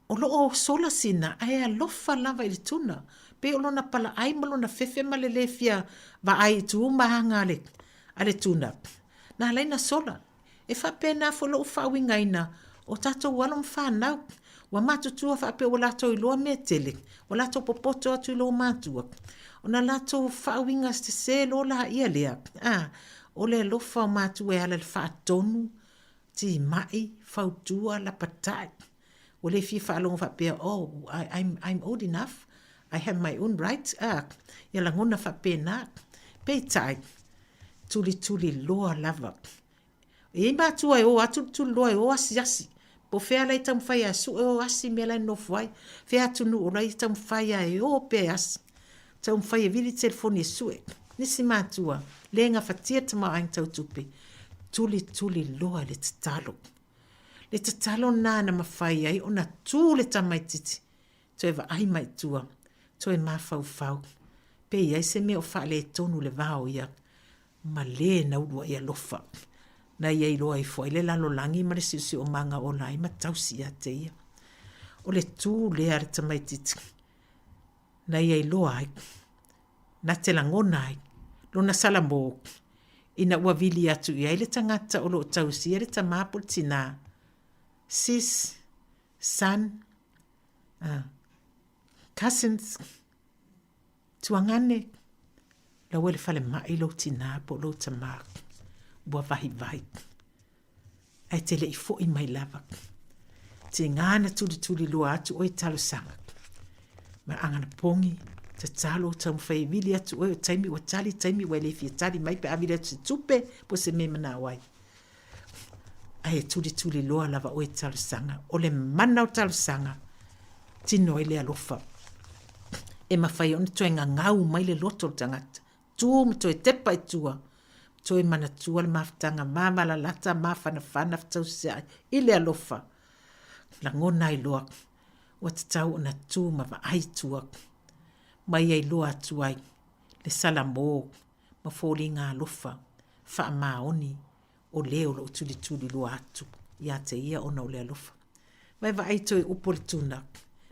O lo o sola sina ae alofa lava i le tuna. Pei o lona palaai ma lona fefe ma le lē fia vaai i tu ma aga a le tuna. Na ala ai na sola. E faapena foi lou faauigaina o tatou alo ma fanau. Ua matutua faapea ua latou iloa mea tele, ua latou popoto atu i lou matua. Ona latou faauiga sese loa laia lea, a, o le alofa o matua e ala i le faatonu, timai, fautua, lapatai. Ua le fia faalogo faapea, oh, I, I'm, I'm old enough, I have my own right, a, ia lagona faapena. Peitai, tulituli loa lava. E i ai matua e o atu le tuliloa e o asiasi. Po o fea la e taumafai a sue o asi mea la e nofo ai. Fea atunuu o la e taumafai a e o pea e asi. Taumafai e vili telefoni e sue. Nisi matua, le gafatia le tamaoaiga tau tupe. Tulituli loa le tatalo. Le tatalo lena na mafai ai ona tu le tamaititi toe vaai mai i tua, toe mafaufau, pe i ai se mea o faaletonu i le va o ia ma le na uluai alofa, na ia iloa ifo ai le lalolagi ma le siosiomaga ola ai ma tausi ia te ia. O le tu lea a le tamaititi na ia iloa ai. Na te lagona ai lona salamo ina ua vili atu i ai le tagata o lo o tausia le tamā po o le tinā, sis, son, cousins, tuagane, laua i le falemai lou tinā po o lou tamā ua vaivai. Ae te le i foi mai lava. Tiga na tulituli loa atu oe i talosaga. Ma agana pogi, tatalo, taumafai e vili atu oe o taimi ua tali, taimi ua e le fia tali mai pe a vili atu se tupe po o se mea e manao ai. Ae tulituli loa lava oe i talosaga. O le mana o talosaga, tino ai le alofa. E mafai ona toe gagau mai le loto o le tagata. Tū ma toe tepa i tua, toe manatua le mafutaga mavalalata mafanafana fetausiai i le alofa. Lagona ai loa ua tatau ona tū ma vaai i tua, mai ai loa atu ai le salamo ma foliga alofa faamaoni o le o lo o tulituli loa atu ia te ia ona o le alofa. Vaevaai toe upu o le tuna.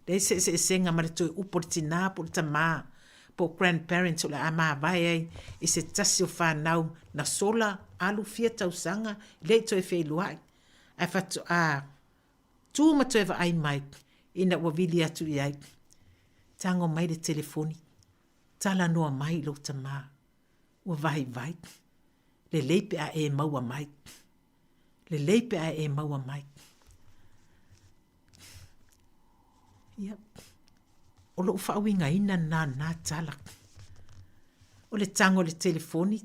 Leai se eseesega ma le toe upu o le tinā po o le tamā po o grandparents o le a mavae ai i se tasi o fanau na sola alu fia tausaga le i toe feiloai ae faatoa tū ma toe vaai mai ina ua vili atu i ai. Tago mai le telefoni, talanoa mai i lou tamā. Ua vaivai. Lelei pe a e maua mai. Lelei pe a e maua mai. Ia, o lou faauigaina lena na tala. O le tago o le telefoni,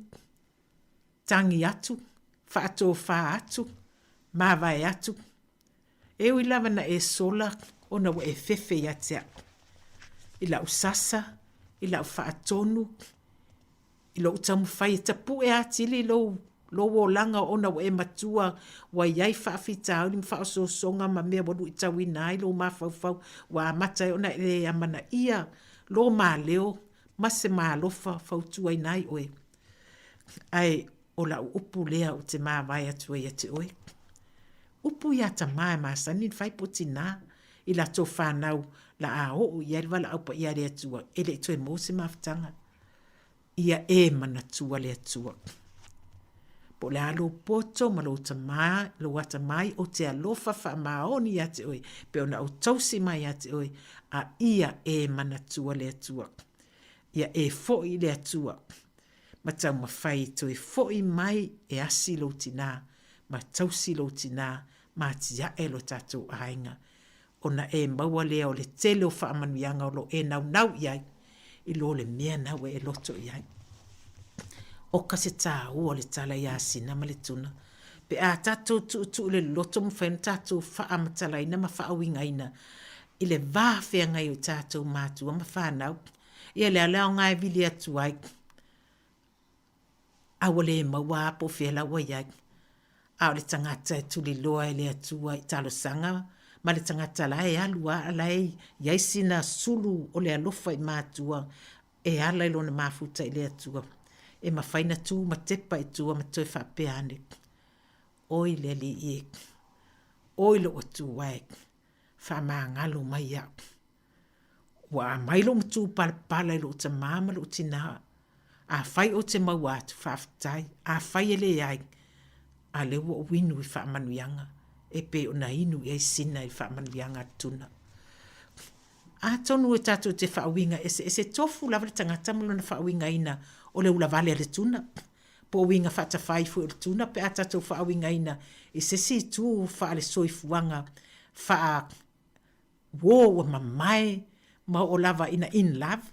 tagi atu, faatofa atu, mavae atu. E ui lava na e sola ona ua e fefe ia te au. I lau sasa, i lau faatonu, i lou taumafai e tapue atili lou, lou olaga ona ua e matua, ua i ai faafitauli ma faaosoosoga ma mea ua luitauina ai lou mafaufau, ua amata ai ona e le amanaia lo maleo ma se maalofa fautuaina ai oe. Ae o lau upu lea ou te mavae atu ai ia te oe. Upu ia tamā e masani ona fai po o tinā i latou fanau la a oo i ai le valaau paia a le Atua, e le i toe maua se mafutaga. Ia e manatua le Atua. Po o le a lou poto ma lou tamā, lou atamai, ou te alofa faamaoni ia te oe, pe ona ou tausi mai ia te oe, a ia e manatua le Atua. Ia e foi i le Atua, ma taumafai e toe foi mai e asi lou tinā, ma tausi lou tinā, ma atiae lo tatou aiga, ona e maua lea o le tele o faamanuiaga o lo o e naunau i ai, i lo le mea na ua e loto i ai. ʻO ka se tāua o le tala iā Sina ma le Tuna, pe a tatou tuutuu i le loto mafai ona tatou faamatalaina ma faauigaina i le va feagai o tatou matua ma fanau, ia lea le aoga e vili atu ai, a ua le maua lava po o fea la ua i ai. A o le tagata e tuliloa e le Atua i talosaga ma le tagata la e alu lava a la e i ai sina sulu o le alofa i matua e ala i lona mafuta i le Atua, e mafai na tu ma tepa i tua ma toe faapea ane, Oi le Alii e, oi lou Atua e, faamagalo mai iaʻu. Ua aumai lou matupalapala i lou tamā ma lou tinā. Afai ou te maua atu, faafetai. Afai e leai, a lea ua ou inu i faamanuiaga e pei ona inu i ai Sina i faamanuiaga a le tuna. Atonu e tatou te faauiga eseese tofu lava le tagata ma lona faauigaina o le ulavale a le tuna, po o uiga faatafai foi o le tuna pe a tatou faauigaina i se isi itu faale-soifuaga faa Uō ua mamae ma oo lava ina in love,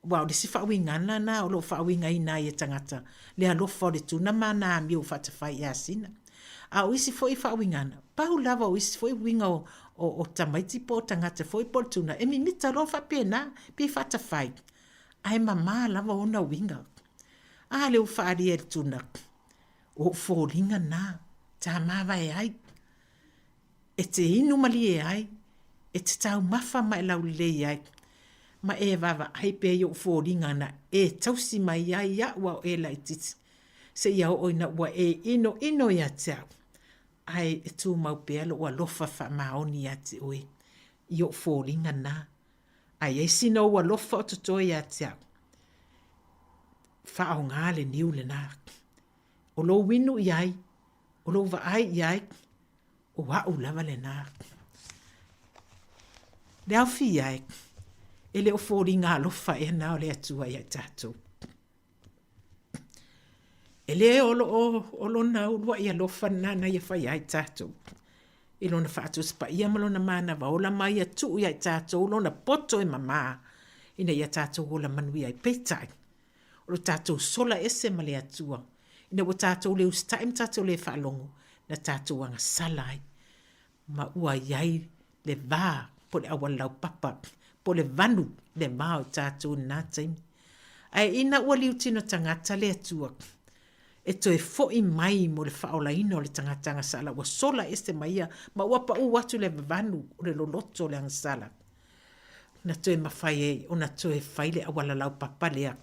aua o le isi faauigaga na o lo o faauigaina ai e tagata le alofa o le tuna ma ana amio ua faatafai ia Sina. A o isi foi faauigaga, pau lava o isi foi uiga o, o, o tamaiti po o tagata foi po o le tuna, e mimita loa faapena, pei faatafai, ae mama lava ona uiga. A lea ua faaalia e le tuna, o ou foliga na, ta mavae ai. E te inu malie ai, e te taumafa ma e laulelei ai, ma e vaavaai pea i ou foliga na e tausi mai ai iaʻu a o e laitiiti, seia oo ina ua e inoino ia te au, ae e tumau pea lou alofa faamaoni ia te oe i ou foliga na, a i ai sina ou alofa o totoe ia te au. Faaaoga le niu lena. O lou inu i ai, o lou vaai i ai, o a'u lava lena. Le aofia e, e le o foliga alofa ea na o le Atua ia i tatou. E le o lo o lona uluai alofa lena na ia faia ai tatou. I lona Faatusi Paia ma lona manava ola ma ia tuu ia i tatou lona poto e mamā ina ia tatou ola manuia ai. Peitai, o lo tatou sola ese ma le Atua, ina ua tatou le usitai ma tatou le faalogo, na tatou agasala ai. Ma ua i ai le va po o le auala laupapa po o le vanu i le va o i tatou i lena taimi. Ae ina ua liutino tagata le Atua, e toe foi mai mo le faaolaina o le tagata agasala ua sola ese ma ia ma ua paʻu atu i le vavanu o le loloto o le agasala. Na toe mafai ai ona toe fai le auala laupapa lea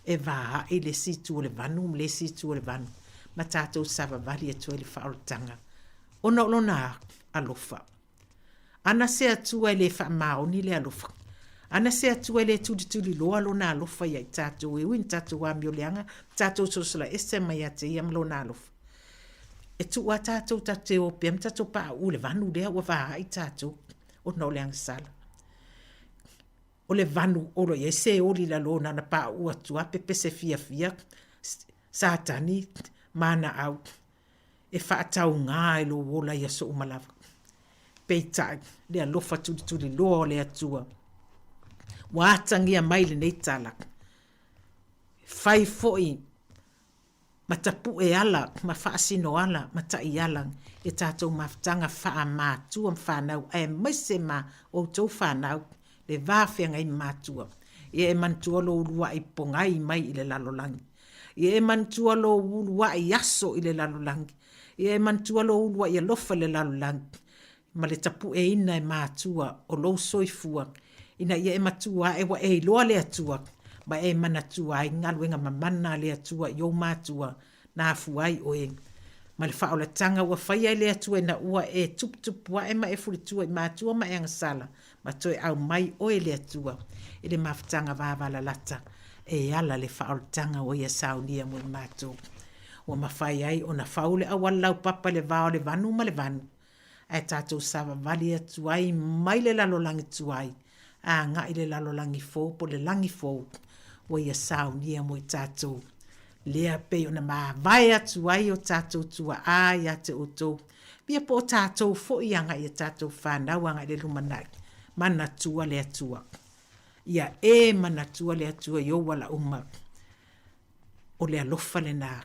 e va ai le isi itu o le vanu ma le isi itu o le vanu ma tatou savavali atu ai i le faaolataga ona o lona alofa. Ana se Atua e le faamaoni le alofa. Ana se Atua e le tulituliloa lona alofa ia i tatou e ui ina tatou amioleaga ma tatou solasola ese mai ia te ia ma lona alofa. E tuu a tatou tatou te o pea ma tatou pauu i le vanu lea ua va ai tatou ona o le agasala. O le vanu o lo o i ai se oli i lalo na ona pauu atu a pepese fiafia Satani ma ana au. e faatauga i lou ola i aso uma lava. Peitai, le alofa tulituliloa o le Atua, ua atagia mai lenei tala, fai foi ma tapue ala, ma faasino ala, ma taiala i tatou mafutaga faa-matua ma fanau, aemaise ma outou fanau, le va feagai ma matua. Ia e manatua lou uluai pogai mai i le lalolagi. Ia e manatua lou uluai aso i le lalolagi. Ia e manatua lou uluai alofa i le lalolagi, ma le tapueina e matua o lou soifua, ina ia e matua ae ua e iloa le Atua, ma e manatua ai galuega mamana a le Atua i ou matua na afua ai oe, ma le faaolataga ua faia e le Atua ina ua e tuputupu ae ma e fulitua i matua ma e agasala, ma toe aumai oe e le Atua i le mafutaga vavalalata e ala le faaolataga ua Ia saunia mo i matou. Ua mafai ai ona fau le auala laupapa i le va o le vanu ma le vanu, ae tatou savavali atu ai mai le lalolagi tuai a agai i le lalolagi fou po o le lagi fou ua Ia saunia mo i tatou. Lea pei ona mavae atu ai o tatou tuaa ia te outou, ia po o tatou foi agai i a tatou fanau agai i le lumanai, manatua le Atua. Ia e manatua le Atua i ou ala uma. O le alofa lena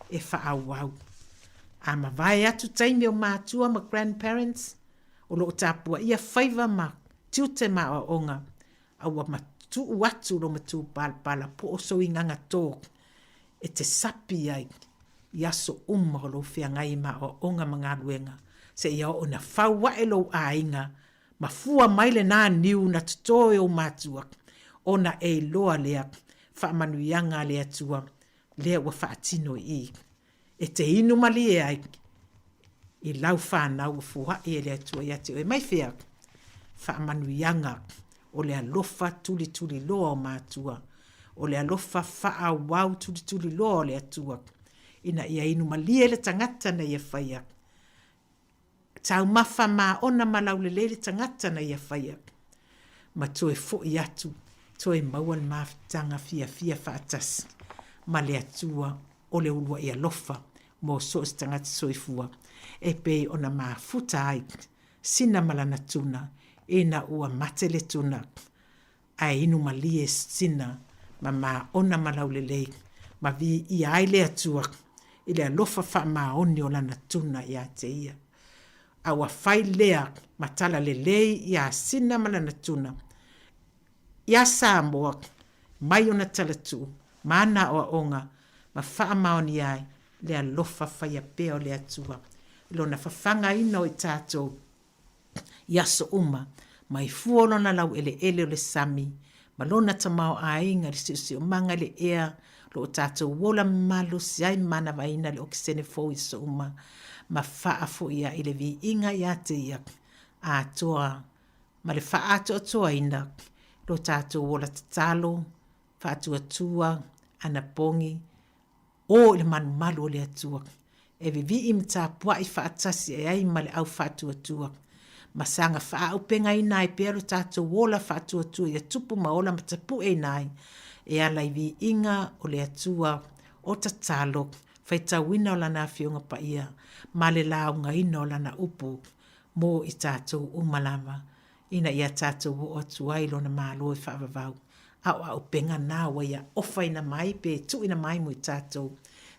e faaauau. A mavae atu taimi o matua ma grandparents, o lo o tapuaia faiva ma tiute ma aoaoga, a ua matuu atu lo matupalapala po o sou igaga tō e te sapi ai i aso uma o lou feagai ma aoaoga ma galuega, seia oo ina fau ae lou aiga ma fua mai lena niu na totō e ou matua, ona e iloa lea faamanuiaga a le Atua lea ua faatino i i. E te inu malie ai i lau fanau ua fua'i e le Atua ia te oe. Mai fea? Faamanuiaga o le alofa tulituliloa o matua, o le alofa faaauau tulituliloa o le Atua, ina ia inu malie le tagata na ia faia. Taumafa maona ma laulelei le tagata na ia faia, ma toe foi atu, toe maua le mafutaga fiafia faatasi ma le Atua o le uluai alofa mo so o se tagata soifua, e pei ona mafuta ai Sina ma lana tuna ina ua mate le tuna. Ae inu malie sina ma maona ma laulelei, ma viia ai le Atua i le alofa faamaoni o lana tuna ia te ia. A ua fai lea ma tala lelei iā Sina ma lana tuna, iā Samoa, mai ona talatuu ma ana aoaoga ma faamaonia ai le alofa faia pea o le Atua i lona fafagaina o i tatou i aso uma, mai fua o lona laueleele o le sami, ma lona tamaoaiga i le siosiomaga i le ea, lo o tatou ola malosi ai ma manavaina le okesene fou i aso uma, ma faafoia'i le viiga ia te ia, atoa ma le faaatoatoaina lo tatou ola tatalo, faatuatua. anapogi, O i le malumalu o le Atua, e vivii ma tapuai faatasi e ai ma le au faatuatua, ma saga faaaupegaina ai pea lo tatou ola faatuatua ia tupu ma ola ma tapueina ai e ala i viiga o le Atua o tatalo, faitauina o Lana Afioga Paia ma le laugaina o Lana upu mo i tatou uma lava. ina ia tatou oo atu ai i Lona Malo e faavavau, a o auupega na ua Ia ofaina mai pe tuuina mai mo i tatou,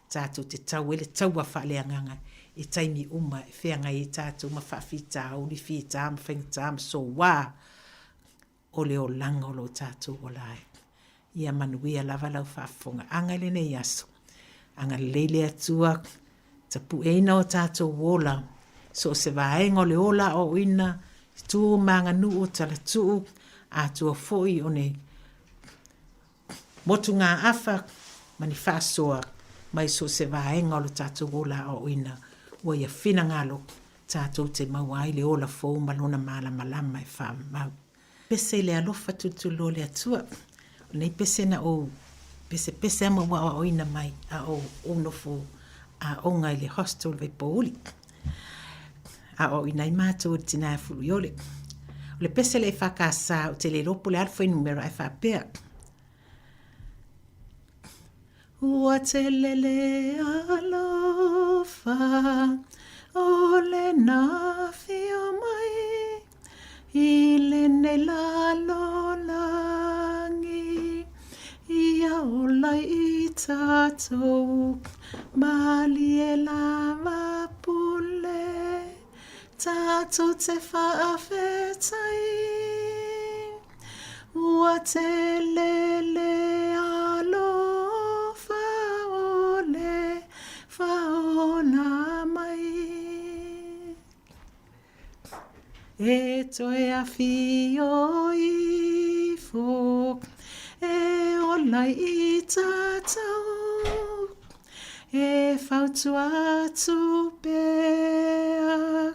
tatou te tau ai le taua faaleagaga i taimi uma e feagai ai tatou ma faafitauli, fita ma faigata ma soua o le olaga o lo o tatou ola ai. Ia manuia lava lau faafofogaaga i lenei aso. Agalelei le Atua, tapueina o tatou ola, so o se vaega o le ola aoaoina, tu ma aganuu, talatuu, atua foi o ni motugaafa ma ni faasoa mai so o se vaega o lo tatou ola aoaoina, ua ia finagalo tatou te maua ai le ola fou ma lona malamalama e faamau. Pese i le alofa tulituliloa o le Atua. O lenei pese na ou pesepese lava ma ou aoaoina mai a o ou nofo aoga i le hostel i Vaipouli. Aoaoina ai matou e le tina e Fuluiole. O le pese le EFKS ou te le iloa po o le a le fuainumera ae faapea. Ua tele le alofa o lena afio mai i lenei lalolagi ia ola i tatou malie lava pule tatou te faafetai. Ua tele le alofa o le Faaola mai. E toe awhio ifo, e ola i tātou, e fautua atu pea,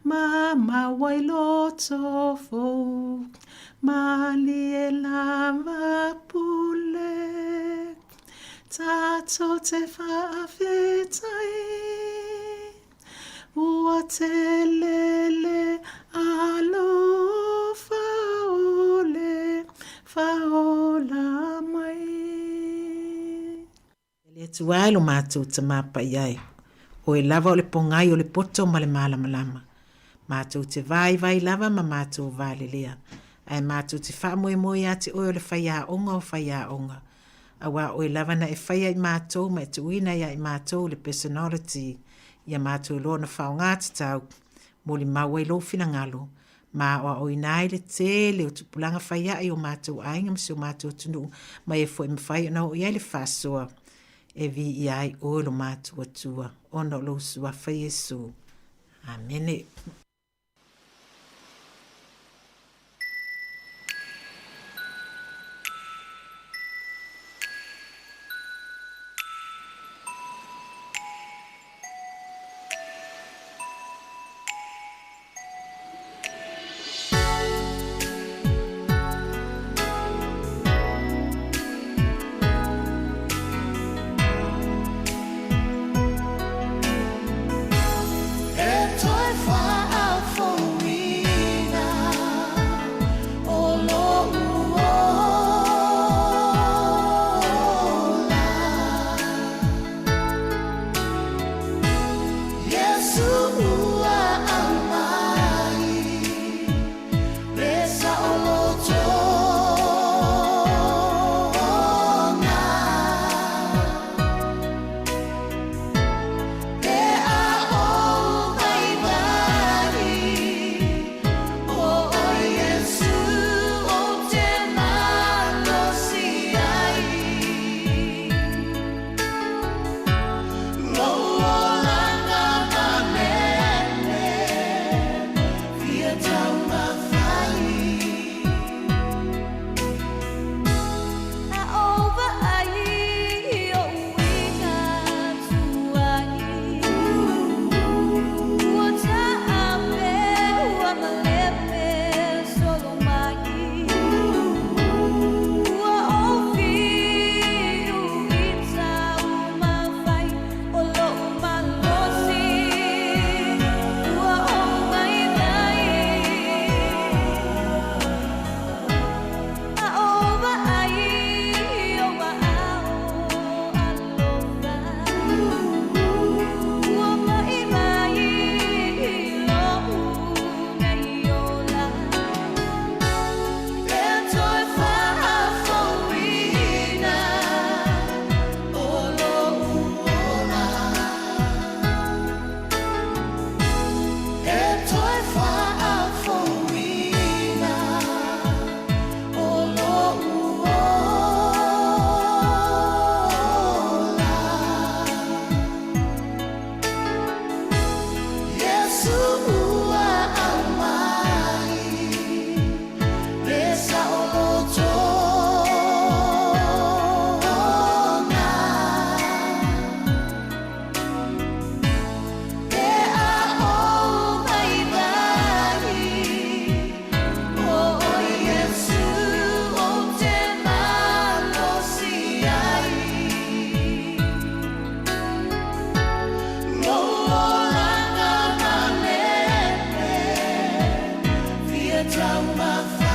ma maua i loto fou, malie lava pule, tātou te whaawhetai. Ua tele le alofa o le whaola mai. E le Atua e lo matou Tamā Paia e, Oe lava o le pogai o le poto ma le malamalama. Matou te vaivai lava ma matou valelea, ae matou te faamoemoe ia te Oe o le faiaoga o faiaoga, auā Oe lava na e faia i matou ma e tuuina ia i matou le personality ia matou iloa ona faaaoga tatau, molimau ai Lou finagalo, ma aoaoina ai le tele o tupulaga faiaʻi o matou aiga ma si o matou atunuu ma e foi mafai ona oo i ai le faasoa e viia ai oe lo matou Atua ona o lou Suafa Iesu. Amene. E toe taumafai.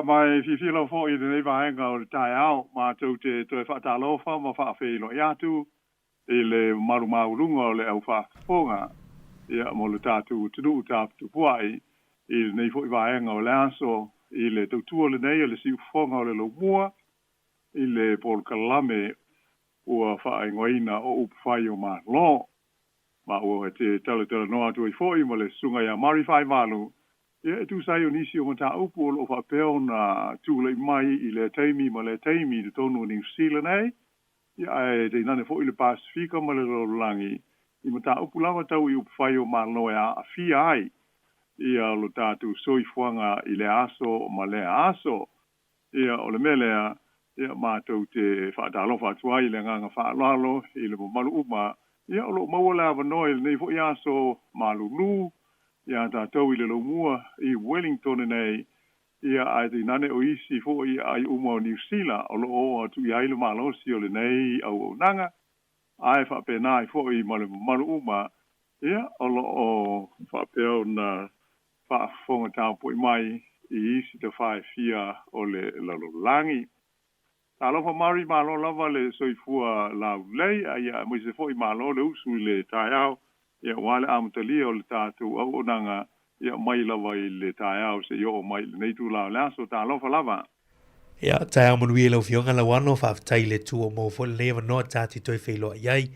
Ia, ma e fiafia lava foi i lenei vaega o le taeao, matou te toe faatalofa ma faafeiloai atu i le mamalu maualuga o le au faafofoga, ia, mo le tatou atunuu taputapuai i lenei foi vaega o le aso, i le tautua lenei a le Siufofoga o le Laumua i le polokalame ua faaigoaina o Upufai o Malo. Ma ua te talatalanoa atu ai foi ma le Susuga ia Mari Faivalu, ia, e tusa ai o nisi o mataupu o lo o faapea ona tulai mai i lea taimi ma lea taimi i totonu o Niu Sila nei, ia, ae tainane foi le Pasefika ma le lalolagi, i mataupu lava tau i upufai o Malo e aafia ai ia lo tatou soifuaga i lea aso ma lea aso. Ia, o le mea lea, ia, matou te faatalofa atu ai i le agaga faaaloalo i le mamalu uma, ia, o lo o maua le avanoa i lenei foi aso malulu iā tatou i le Laumua i Wellington nei, ia, ae tainane o isi foi aai uma o Niu Sila o lo o oo atu i ai le malosi o lenei auaunaga, ae faapena ai foi ma le mamalu uma, ia, o lo o faapea ona faafofoga tapuai mai i isi tafa e fia o le lalolagi. Talofa Mari, malo lava le soifua laulelei, ia aemaise foi malo le usu i le taeao, ia aua le amatalia o le tatou auaunaga, ia mai lava i le taeao seia oo mai i lenei itula o le aso. Talofa lava. Ia, taeao manuia i lau Afioga Lauano, faafetai i le Atua ua maua foi lenei avanoa ta te toe feiloai ai,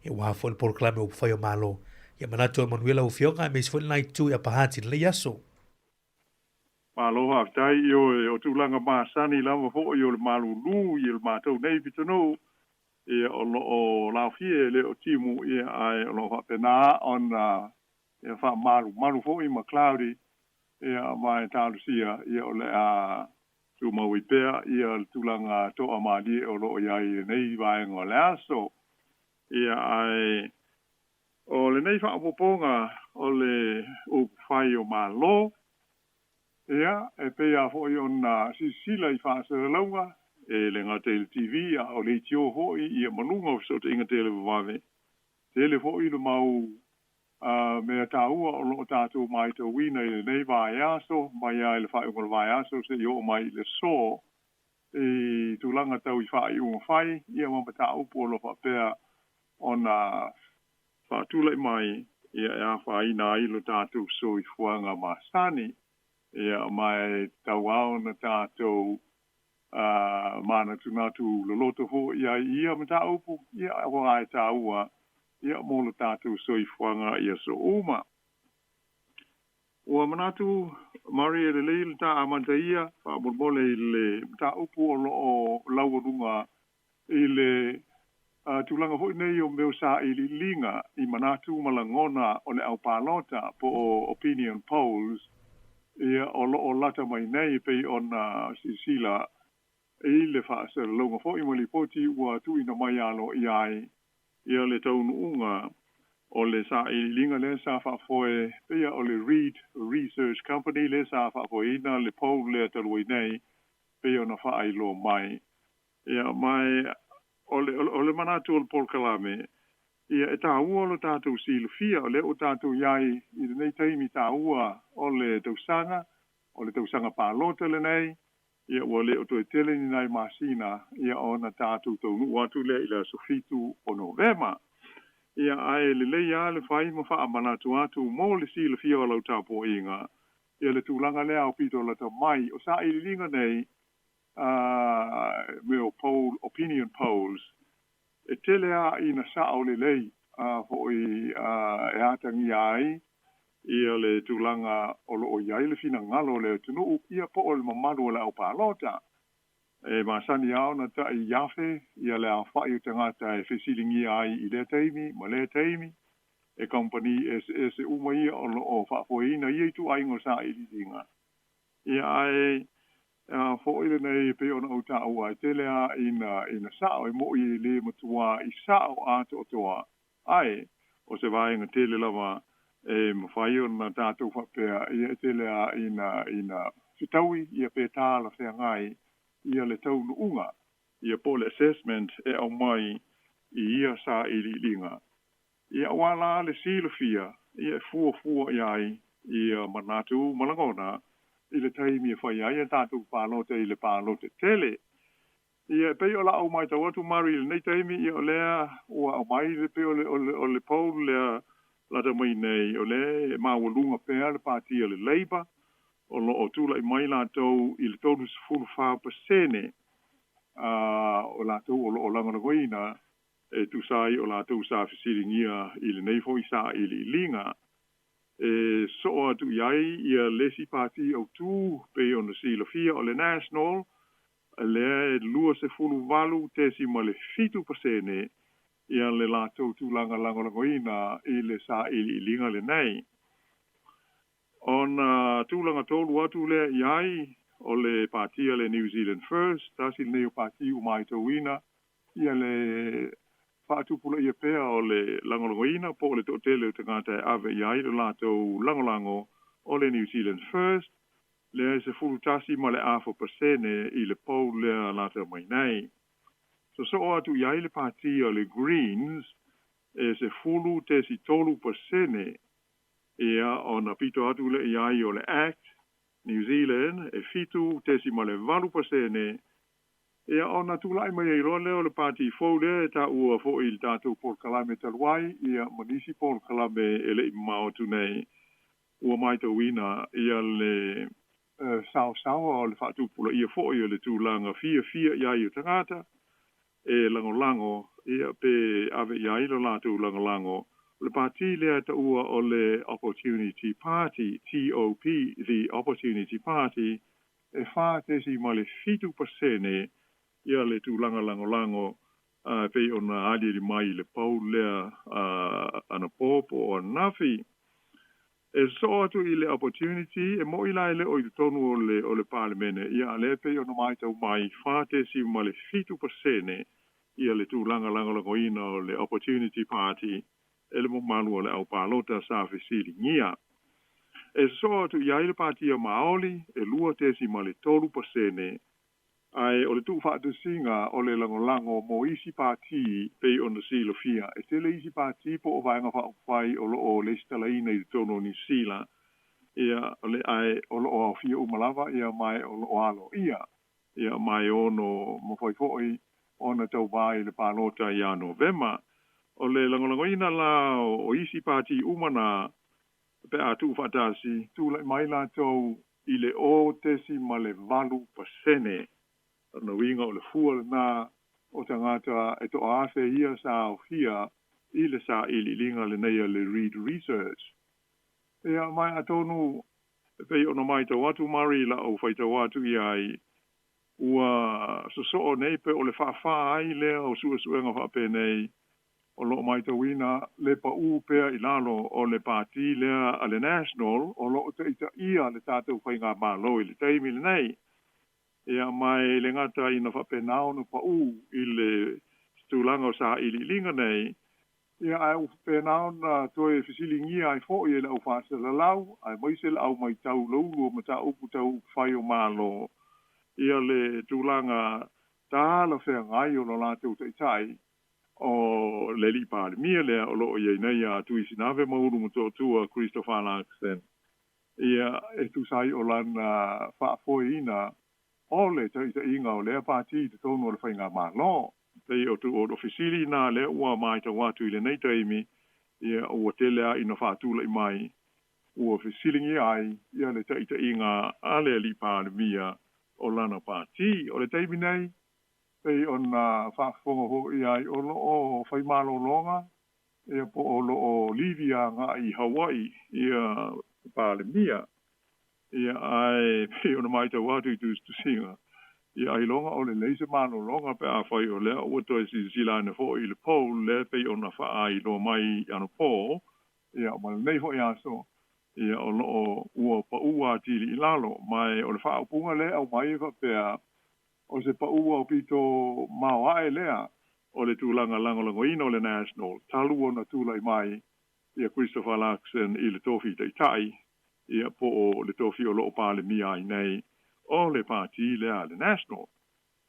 ia aua foi le polokalame o Upufai o Malo. Ia manatu e manuia lau Afioga aemaise foi lena itu i Upper Hutt i lenei aso. Malo faafetai, ioe, o tulaga masani lava foi o le malulu i le matou nei pitonuu, ia o lo o laofie e le o timu, ia ae o lo o faapena ona ia faamalumalu foi ma cloudy, ia ma e talosia ia o le a tumau ai pea ia le tulaga toamalie o lo o i ai i lenei vaega o le aso. Ia ae o lenei faaopoopoga o le upufai o Malo, ia e pei lava foi ona silasila i faasalalauga, e le gata i le TV a o leitio foi ia ma luga o fesootaiga televavave, tele foi le mau mea taua o lo o tatou matauina i lenei vaiaso, mai lava i le faaiuga o le vaiaso seia oo mai i le aso, i tulaga tau i faaiuga fai, ia ma mataupu o lo o faapea ona faatulai mai, ia e afaina ai lo tatou soifuaga masani. Ia, ma e tatau lava ona tatou manatunatu loloto foi i ai i ia mataupu, ia, aua e taua, ia, mo lo tatou soifuaga i aso uma. Ua manatu Mari e lelei le ta amata ia faamolemole i le mataupu o lo o laualuga i le tulaga foi nei o mea o sailiiliga i manatu ma lagona o le au palota po o opinion polls, ia, o lo o lata mai nei e pei ona silasila i le faasalalauga foi ma lipoti ua tuuina mai aloaia ai ia le taunuuga o le sailiiliga lea sa faafoe pei o le Reid Research Company lea sa faafoeina le poll lea talu ai nei pei ona faailoa mai. Ia, ma o le, o le manatu o le polokalame, ia, e taua lo tatou silafia, o lea ua tatou i ai i lenei taimi taua o le tausaga, o le tausaga palota lenei, ia, ua le o toe tele ni nai masina, ia, ona tatou taunuu atu lea i le aso 7 o Novema. Ia, ae lelei lava le fai ma faamanatu atu mo le silafia o lau tapuaiga, ia, le tulaga lea aupito lata mai o sailiiliga nei, mea o poll, opinion polls, e tele lava ina sao lelei foi e atagia ai ia le tulaga o lo o i ai le finagalo o le atunuu, ia po o le mamalu o le au palota. E masani lava ona tai 1,000 ia le aofai o tagata e fesiligia ai i lea taimi ma lea taimi, e kamupani eseese uma ia o lo o faafoeina ia ituaiga o sailiiliga. Ia, ae foi lenei e pei ona ou taua, e tele lava ina sao, e moni e le matua i sao atoatoa, ae o se vaega tele lava e mafai ona tatou faapea, ia, e tele lava ina fetaui, ia, pe talafeagai ia le taunuuga, ia, po o le assessment e aumai i ia sailiiliga. Ia, aua la le silafia, ia, e fuafua i ai ia manatu ma lagona, i le taimi e fai ai a tatou palota i le palota tele. Ia, e pei o la'u maitau atu Mari i lenei taimi, ia o lea ua aumai le pei o le o le o le poll lea lata mai nei, o lea e maualuga pea le pati a le Labour, o lo'o tula'i mai latou i le 34% o latou o lo'o lagolagoina e tusa ai o latou sa fesiligia i lenei foi sa'ili'iliga. E so'o atu i ai ia le isi pati autū pei ona silafia o le National, lea e 28.7% ia le latou tulaga lagolagoina i le sa'ili'iliga lenei. Ona tulaga tolu atu lea i ai o le pati a le New Zealand First, tasi lenei o pati ua maitauina ia le faatupulaia pea o le lagolagoina po o le toatele o tagata e ave i ai le latou lagolago o le New Zealand First, lea e 11.5% i le poll lea lata mai nei. Sosoo atu i ai le pati o le Greens e 10.3%, ia ona pito atu lea i ai o le Act New Zealand e 7.8%, ia ona tula'i mai ai loa lea o le pati fou lea e taua fo'i i le tatou polokalame talu ai, ia ma nisi polokalame e le'i mamao atu nei, ua maitauina ia le saosaoa o le faatupulaia fo'i o le tulaga fiafia i ai o tagata e lagolago, ia pe ave i ai lo latou lagolago. O le pati lea e taua o le Opportunity Party, TOP, The Opportunity Party, e 4.7% ia le tulaga lagolago e pei ona aliali mai i le poll lea anapo po o ananafi. E sosoo atu i le Opportunity, e mo'i la e le o i totonu o le o le Palemene, ia a o lea e pei ona maitau mai, 4.7% ia le tulaga lagolagoina o le Opportunity Party e le mamalu o le au palota sa fesiligia. E sosoo atu i ai le Patia Maoli e 2.3%, ae o le tuufaatasiga o le lagolago mo isi pati pei ona silafia, e tele isi pati po o Vaega Faaupufai o lo o lesitalaina i totonu o Niu Sila, ia, ae o lo o aofia uma lava, ia, ma o lo o aloaia, ia, ma e ono mafai foi ona tauvā i le palota ia Novema. O le lagolagoina la o isi pati uma na pe a tuufaatasi, tula'i mai latou i le 0.8%. O lona uiga o le fua lena o tagata e toaafe ia sa aofia i le sailiiliga lenei a le Reid Research. Ia, ma atonu e pei ona maitau atu Mari i la'u faitau atu i ai, ua sosoo nei pe o le faafā ai lea o suesuega faapenei, o lo o maitauina le paū pea i lalo o le pati lea a le National o lo o taitaia le tatou faigamalo i le taimi lenei. Ia, ma e le gata ina faapena ona paū i le tulaga o sailiiliga nei, ia, ae ua faapena ona toe fesiligia ai foi e le au faasalalau, aemaise le au maitau laulu o mataupu tau upufai o Malo, ia le tulaga talafeagai o lo latou taitai o le alii Palemia lea o lo o i ai nei ia Tuisinave Maulu Motootua Christopher Luxon, ia, e tusa ai o lana faafoeina o le taitaiga o lea pati i totonu o le faigamalo. Pei o o fesili na lea ua maitau atu i lenei taimi, ia, ua tele lava ina faatula'i mai ua fesiligia ai ia le taitaiga a le alii Palemia o lana pati. O le taimi nei, pei ona faafofoga foi ai, o lo o fai malologa, ia, po o lo o livi aga'i i Hawaii ia Palemia, ia, ae pei ona maitau atu i tusitusiga, ia, ailoga o lelei se malologa pe afai o lea ua toe silasila ane foi i le poll lea pei ona faailoa mai anapo, ia, ma lenei foi aso, ia, o lo o ua paū atili i lalo. Ma o le faaupuga lea e aumai e faapea, o se paū aupito maoae lea o le tulaga lagolagoina o le National talu ona tulai mai ia Christopher Luxon i le tofi taitai, ia, po o le tofi o lo o Palemia ai nei o le pati lea a le National.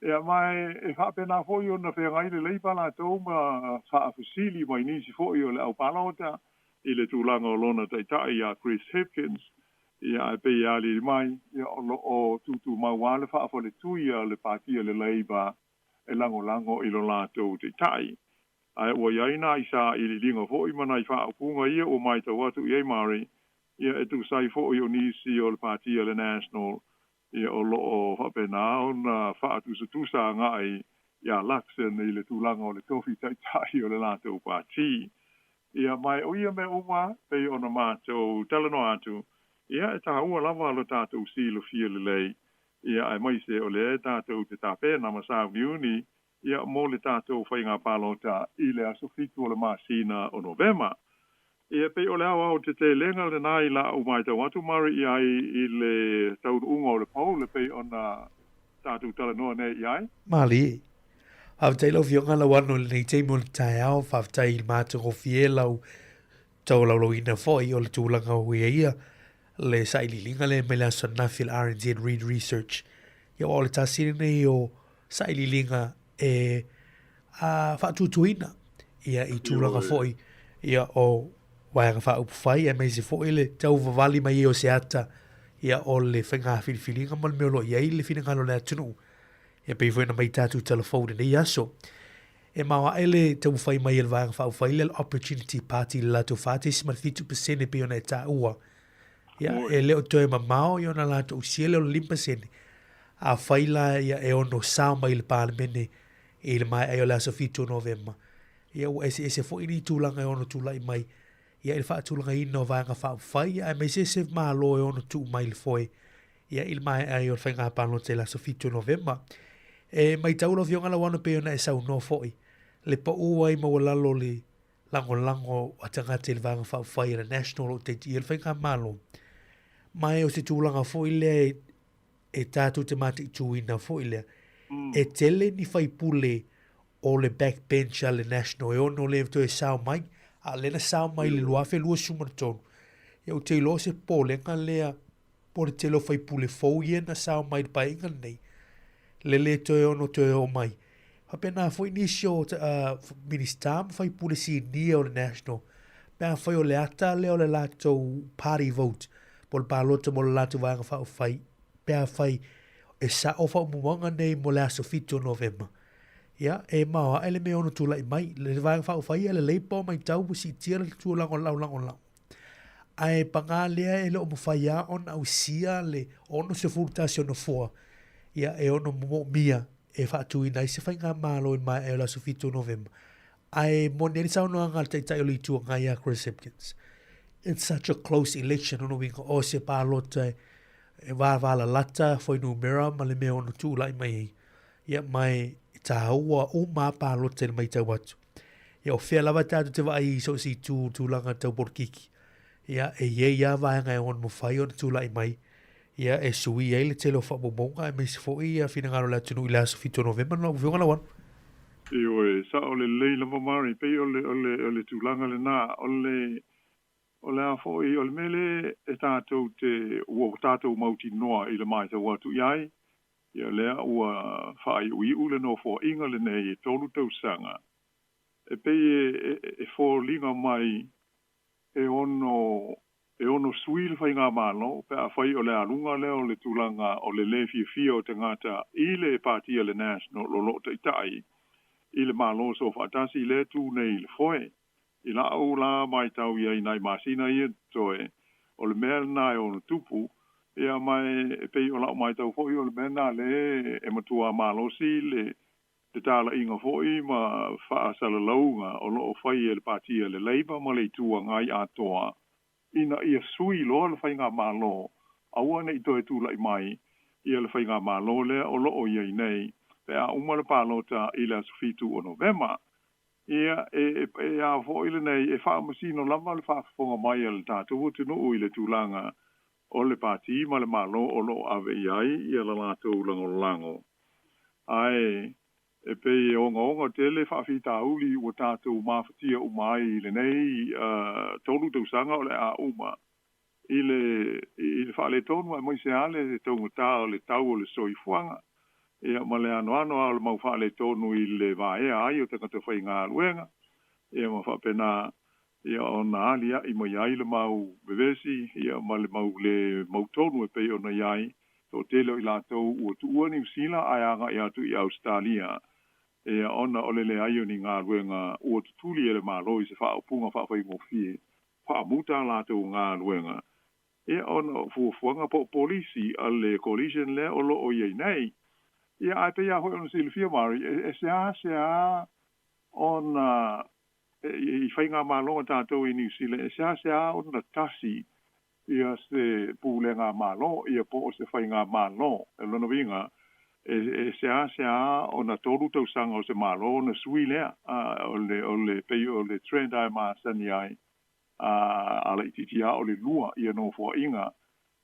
Ia, ma e faapena foi ona feagai le Labour latou ma faafesili mai nisi foi o le au palota i le tulaga o lona taitai ia Chris Hipkins. Ia ae pei e aliali mai, ia o lo o tutumau lava le faafaletui a le Pati a le Labour e lagolago i lo latou Taitai. Ae ua i ai nai sailiiliga foi ma nai faaupuga ia ua matau atu i ai Murray, ia e tusa ai foi o nisi o le Pati a le National, ia o lo o faapena ona faatusatusa agai ia Luxon i le tulaga o le tofi Taitai o le latou Pati. Ia, ma o ia mea uma pei ona matou talanoa atu, ia e taua lava lo tatou silafia lelei, ia aemaise o lea tatou te tapena ma sauniuni ia mo le tatou faiga palota i le aso 7 o le masina o Novema. Ia pei o le aoaotetelega lenā i la'u matau atu Murray i ai i le taunuuga o le poll e pei ona tatou talanoa nei i ai. Malie. Faafetai lau Afioga Lauano i lenei taimi o le taeao, faafetai i le matagofie lau taulaulauina foi o le tulaga ua i ai ia le sailiiliga lea mai le aso ananafi le RNZ Reid Research. Ia aua o le tasi lenei o sailiiliga e a faatuatuina ia i tulaga foi ia o Vaega Faaupufai aemaise foi le tauvavali mai ai o se ata ia o le faiga filifiliga ma le mea o lo o i ai le finagalo o le atunuu. Ia pei foi ona mai tatou tala fou i lenei aso. E maoae le taumafai mai e le Vaega Faaupufai lea le Opportunity Party i le latou 4.7% e pei ona e taua. Ia, e le o toe mamao ia ona latou usia lea o le 5%. Afai la ia e ono sao mai i le Palemene i le maea ai o le aso 7 o Novema, ia ua eseese foi ni tulaga e ono tulai mai ia i le faatulagaina o Vaega Faaupufai, ia aemaise se Malo e ono tuu mai i le foe ia i le maea ai o le faiga palota i le aso 7 o Novema. E matau lau Afioga Lauano pei ona e saunoa foi, le pau ai maualalo o le lagolago a tagata i le Vaega Faaupufai a le National o lo o taitiia le faigamalo. Ma e o se tulaga foi lea e, e tatou te mataituina foi lea. E tele ni faipule o le backbench a le National e ono le toe sao mai, a o lea na sao mai i le 2023. Ia ou te iloa o se popolega lea po o le tele o faipule fou ia na sao mai i le paeaiga lenei, le lē toe ono toe oo mai. Faapena foi nisi o Minisita ma faipule sinia o le National, pe afai o le ata lea o le latou party vote, po o le palota mo le latou Vaega Faaupufai, pe afai e sa'o faaumuaga nei mo le aso 7 o Novema, ia, e maoae le mea e ono tulai mai. Le Vaega Faaupufai ia le Labour matau ua siitia le tulaga o le laulagolago. Ae paga lea e le o mafai lava ona ausia le 61 o nofoa ia e ono moomia e faatuina ai se faigamalo i le maea o le aso 7 o Novema. Ae moni ai le saunoaga a le Taitai o le Itu Agai ia Chris Hipkins, It's such a close election, lona uiga o se palota e vavalalata fuainumera ma le mea e ono tulai mai ai. Ia ma e taua uma lava palota i le matau atu. Ia o fea lava tatou te vaai i so o se itu tulaga tau polokiki, ia e i ai lava vaega e ono mafai ona tulai mai, ia e sui ai le tele o faamaumauga aemaise foi ia finagalo o le atunuu i le aso 7 o Novema lau Afioga Lauano. Ioe, sao lelei lava Murray, pei o le, o le, o le tulaga lena, o le, o le a foi, o le mea lea e tatou te, ua tatou mautinoa i le matau atu i ai, Ia lea ua faaiuiu le nofoaiga lenei e tolu tausaga, e pei e foliga mai e ono e ono sui le faigamalo pe afai o le aluga lea o le tulaga o le lē fiafia o tagata i le Pati a le National o lo o taitai i le Malo Soofaatasi lea e tu nei i le foe. I la'u la matau i ai nai masina ia totoe, o le mea lena e ono tupu, ia ma e pei o la'u matau foi o le mea lena lea e matua malosi le le talaiga foi ma faasalalauga o lo o fai e le Pati a le Labour ma le Itu Agai atoa ina ia sui loa le faigamalo, aua ne i toe tulai mai ia le faigamalo lea o lo o i ai nei pe a uma le palota i le aso 7 o Novema. Ia, e, e a foi lenei, e faamasino lava le faafofoga mai a le tatou atunuu i le tulaga o le Pati ma le Malo o lo o ave i ai ia le latou lagolago. Ae, e pei e ogaoga tele faafitauli ua tatou mafatia uma ai i lenei tolu tausaga o le a uma i le i le faaletonu aemaise lava le taugata o le tau o le soifuaga, ia ma le anoano lava o le mau faaletonu i le vaea ai o tagata faigaluega, ia ma faapena. Ia ona aliaʻi mai ai le mau vevesi ia ma le mau lē mautonu e pei ona i ai toʻatele o i latou ua tuua Niu Sila ae agaʻi atu i Ausetalia ia ona o le leai o ni galuega ua tutuli e le Malo i se faaupuga faafaigofie faamuta a latou galuega ia ona o fuafuaga po o polisi a le Coalition lea o lo o i ai nei. Ia ae pei lava foi ona silafia Mari, e seasea ona i faigamalo a tatou i Niu Sila, e seasea ona tasi ia se pulega Malo ia po o se faigamalo. O lona uiga, e seasea ona 3 tausaga o se Malo ona sui lea, o le pei o le trend lava e masani ai, a laitiiti lava o le 2 ia nofoaiga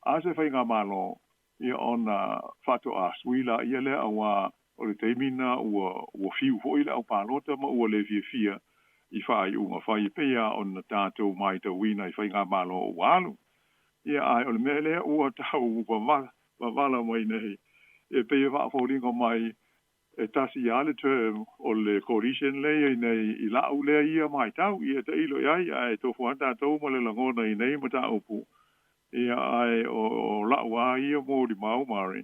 a se faigamalo ia ona faatoa sui laia lea, auā o le taimi lena ua fiu foi le au palota ma ua le fiafia i faaiuga fai e pei lava ona tatou matauina i faigamalo ua alu. Ia ae o le mea lea ua tau vavala mai nei e pei e faafoliga mai e tasi lava le term o le Coalition lea e i ai nei i la'u lea ia matau, ia tailo i ai, ae tofu lava tatou ma le lagona i nei mataupu. Ia ae o la'u lava ia molimau Mari,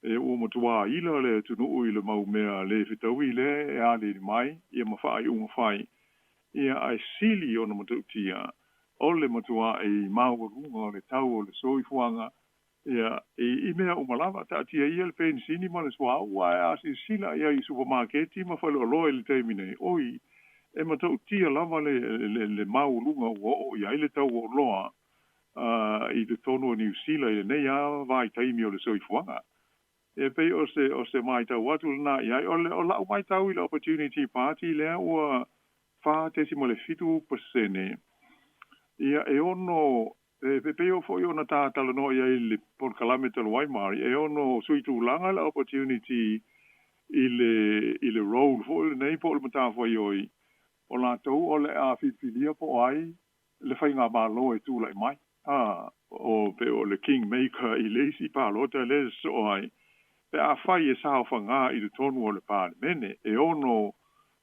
e ua matuā ila le atunuu i le mau mea le fetaui lea e aliali mai ia ma faaiuga fai, ia ae sili ona matautia o le matua'i maualuga o le tau o le soifuaga ia i mea uma lava. Taatia ia le penisini ma le suauu, ae a silasila i ai i supamaketi ma faleoloa i le taimi nei, oi, e matautia lava le maualuga ua oo i ai le tau o oloa i totonu o Niu Sila i lenei lava vaitaimi o le soifuaga. E pei o se matau atu lena i ai. O la'u matau i le Opportunity Party lea ua 4.7%, ia e ono e pei o foi ona ta talanoa i ai i le polokalame talu ai Mari, e ono sui tulaga le Opportunity i le role foi lenei po o le matafaioi o latou o le a filifilia po o ai le faigamalo e tulai mai, o pe o le kingmaker i le isi palota lea e sosoo ai, pe afai e saofaga i totonu o le Palemene, e ono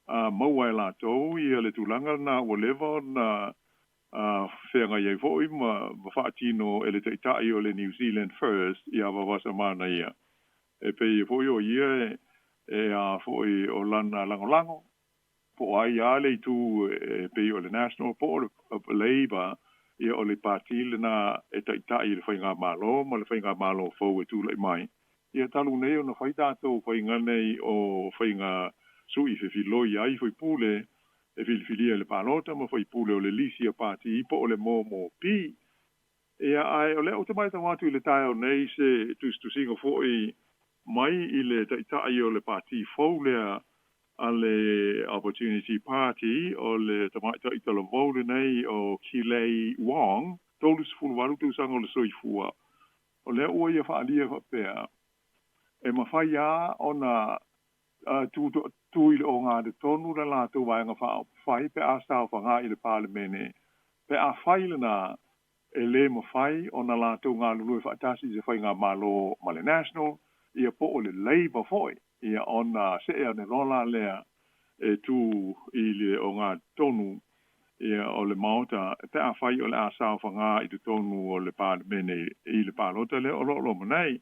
maua e latou ia le tulaga lena ua leva ona feagai ai foi ma faatino e le Taitai o le New Zealand First ia Vavasamana ia. E pei foi o ia e a foi o lana lagolago, po o ai lava le itu e pei o le National po o le Labour, ia o le pati lena e taitai i le faigamalo ma le faigamalo fou e tulai mai. Ia talu nei ona fai tatou faiga nei o faiga sui fefiloi ai faipule e filifilia i le palota ma faipule o le lisi a pati po o le MOMOP. Ia ae o lea ou te matau atu i le taeao nei se tusitusiga foi mai i le Taitai o le pati fou lea a le Opportunity Party, o le tamaitai talavou lenei o Kilei Wong, 38 tausaga o le soifua, o lea ua ia faaalia faapea e mafai lava ona tu i le ogatotonu le latou vaega faaupufai pe a saofaga i le Palemene, pe afai lena e lē mafai ona latou galulue faatasi i se faigamalo ma le National ia po o le Labour foi, ia ona see ane loa la lea e tu i le ogatotonu ia o le Maota pe afai o le a saofaga i totonu o le Palemene i le palota lea o lo o loma nei.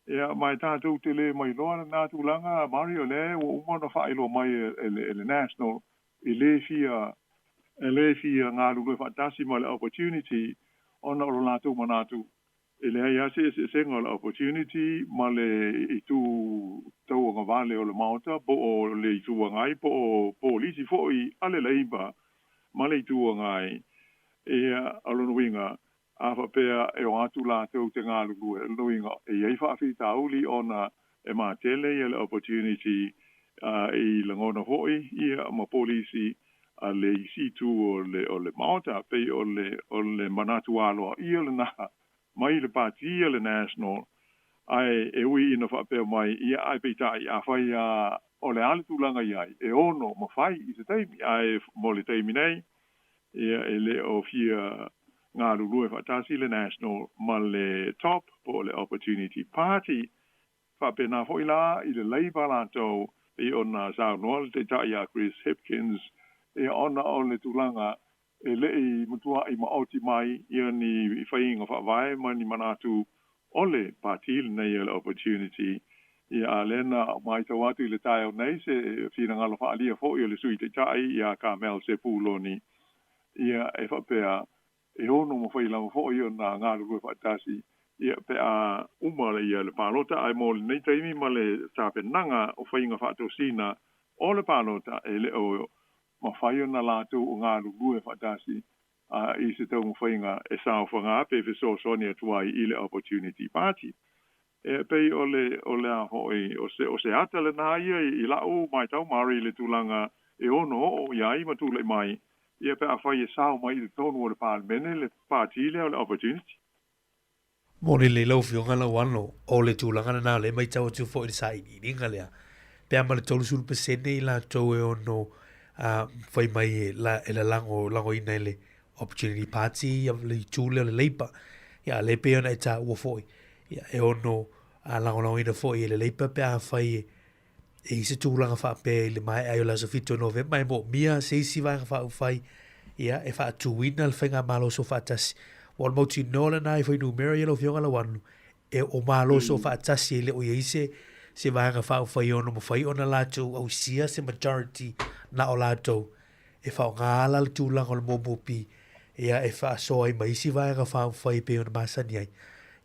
Ia ma e tatou te le mailoa lena tulaga Mari, o lea ua uma ona faailoa mai e le National e lē fia galulue faatasi ma le Opportunity ona o lo latou manatu e leai lava se eseesega o le Opportunity ma le itu tauagavale o le Maota po o le Itu Agai po o polisi foi a le Labour ma le Itu Agai. Ia o lona uiga, a faapea e o atu latou te galulue, o lona uiga e i ai faafitauli ona e matele ia le Opportunity i lagona foi ia ma polisi a le isi itu o le Maota. Pei o le manatu aloaia lena mai le pati a le National, ae e ui ina faapea mai ia, ae peitai afai o le a le tulaga i ai e ono mafai i se taimi, ae mo le taimi nei ia e le o fia galulue faatasi le National ma le Top po o le Opportunity Party. Faapena foi la i le Labour latou, pei ona saunoa le Taitai ia Chris Hipkins, ia ona o le tulaga e le'i matua'i maoti mai ia ni faiga faavae ma ni manatu o le pati lenei o le Opportunity. Ia a lea na matau atu i le taeao nei se finagalo faaalia fo'i o le Sui Taitai ia Carmel Sepuloni, ia e faapea e ono mafai lava fo'i ona galulue faatasi ia pe a uma ia le palota, ae mo lenei taimi ma le tapenaga o faiga faatosina o le palota e le o mafai ona latou o galulue faatasi i se taumafaiga e saofagā pe fesoasoani atu ai i le Opportunity Party. E pei o le o le a fo'i o se ata lenā ia i la'u matau mari i le tulaga e ono o'o i ai ma tula'i mai ia pe afai e sao mai i totonu o le Palemene le pati lea o le Opportunity. Moni lelei lau Afioga Lauano, o le tulaga lena o lea e matau atu foi i le sailiiliga lea, pe a ma le 30% i latou e ono fai mai e, la, e lalago, lagoina e le Opportunity Party le itu lea o le Labour. Ia, a lea pei ona e taua foi, ia, e ono lagolagoina foi e le Labour pe a fai e, e i se tulaga faapea i le maea ai o le aso 7 o Novema e moomia se isi vaega faaupufai ia e faatuina le faigamalo soofaatasi. Ua o le mautinoa lena i fuainumera ia lau Afioga Lauanu, e o malo soofaatasi e le o i ai se se vaega faaupufai e ono mafai ona latou ausia se majority na o latou e faaaoga la le tulaga o le MOP ia e faasoa ai ma isi vaega faaupufai e pei ona masani ai.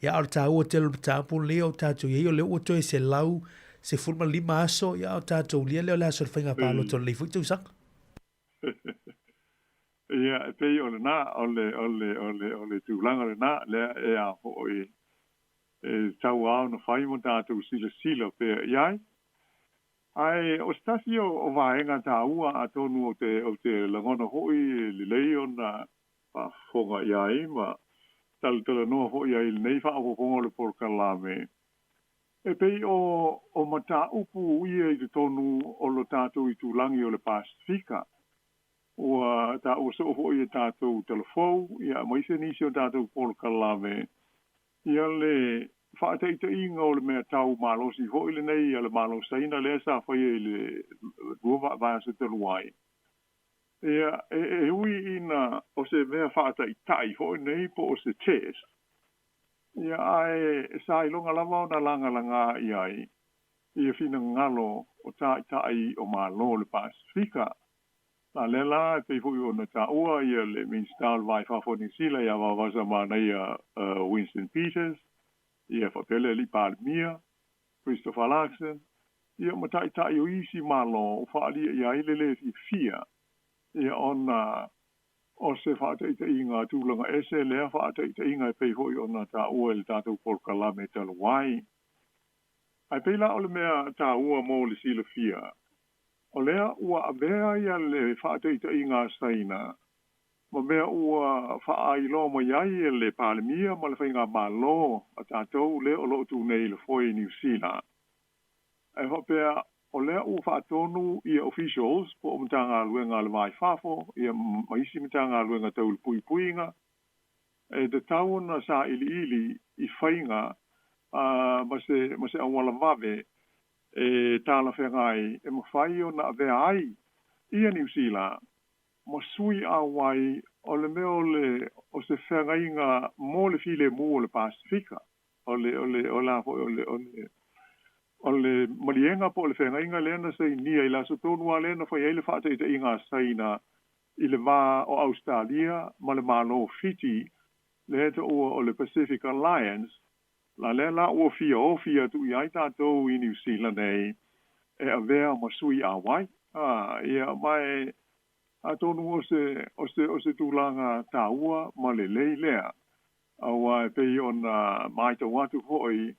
Ia, a o le taua tele o le mataupu lenei o tatou i ai, o lea ua toe 115 aso, ia o tatou ulia lea o le aso o le faiga palota o lenei foi tausaga. Ia, e pei o lenā, o le, o le, o le, o le tulaga lenā, lea e a fo'i e tatau lava ona fai ma tatou silasila pea i ai. Ae o se tasi o vaega taua atonu ou te, ou te lagona foi e lelei ona faafofoga i ai ma talatalanoa foi i ai i lenei faaopoopoga o le polokalame, e pei o, o mataupu ia i totonu o lo tatou itulagi o le Pasefika. Ua taua soo foi e tatou talafou, ia, aemaise nisi o tatou polokalame, ia le faataitaiga o le mea tau malosi foi lenei a le Malo Saina lea sa faia i le lua vaiaso talu ai. Ia, e ui ina o se mea faataitai foi nei po o se test, ia, ae sa iloga lava ona lagalagā i ai ia finagalo o taitai o Malo o le Pasefika. A lea la e pei foi ona taua ia le Minisita o le Va i Fafo o Niu Sila ia Vaovasamanaia Winston Peters, ia faapea le Alii Palemia, Christopher Luxon, ia ma taitai o isi Malo ua faaalia i ai le lē fiafia ia ona o se faataitaiga tulaga ese lea faataitaiga e pei foi ona taua i le tatou polokalame talu ai. Ae pei la o le mea taua mo le silafia, O lea ua avea ia le faataitaiga a Saina ma mea ua faaailoa mai ai e le Palemia ma le Faigamalo a tatou lea o lo o tu nei i le foe i Niu Sila. E faapea, o lea ua faatonu ia officials po o Matagaluega a le Va i Fafo ia ma isi Matagaluega tau le puipuiga e tatau ona sailiili i faiga ma se ma se auala vave e talafeagai e mafai ona avea ai ia Niu Sila ma sui auai o le mea o le o se feagaiga mo le filemu o le Pasefika. O le o le o le a foi o le o le o le maliega po o le feagaiga lea na sainia i le aso tonu lava lea na fai ai le faataitaiga a Saina i le va o Ausetalia ma le Malo o Fiti lea e taua o le Pacific Alliance. La lea la ua fia ofi atu i ai tatou i Niu Sila nei e avea ma sui auai. A, ia, ma e, atonu o se, o se, o se tulaga taua ma lelei lea, auā e pei ona matau atu foi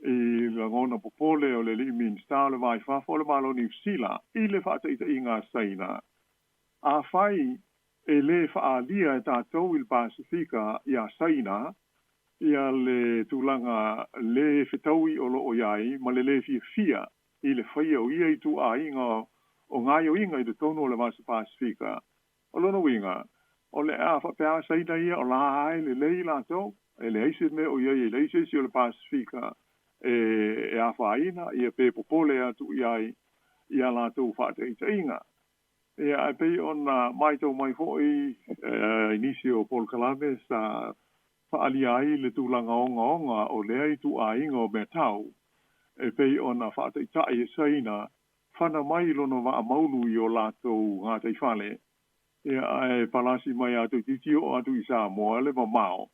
i lagona popole o le alii Minisita o le Va i Fafo o le Malo o Niu Sila i le faataitaiga a Saina, afai e lē faaalia e tatou i le Pasefika iā Saina ia le tulaga lē fetaui o lo o i ai ma le lē fiafia i le faia o ia ituaiga o gaoioiga i totonu o le Vasa Pasefika. O lona uiga, o le a faapea a Saina ia o la e lelei latou, e leai se mea o i ai, e leai se isi o le Pasefika e afaina ia pe popole atu i ai i a latou faataitaiga. Ia, ae pei ona matau mai foi i nisi o polokalame sa faaalia ai le tulaga ogaoga o lea ituaiga o meatau e pei ona faataitai e Saina fana mai lona vaa maulu i o latou gataifale, ia, ae palasi mai a toeitiiti oo atu i Samoa le mamao.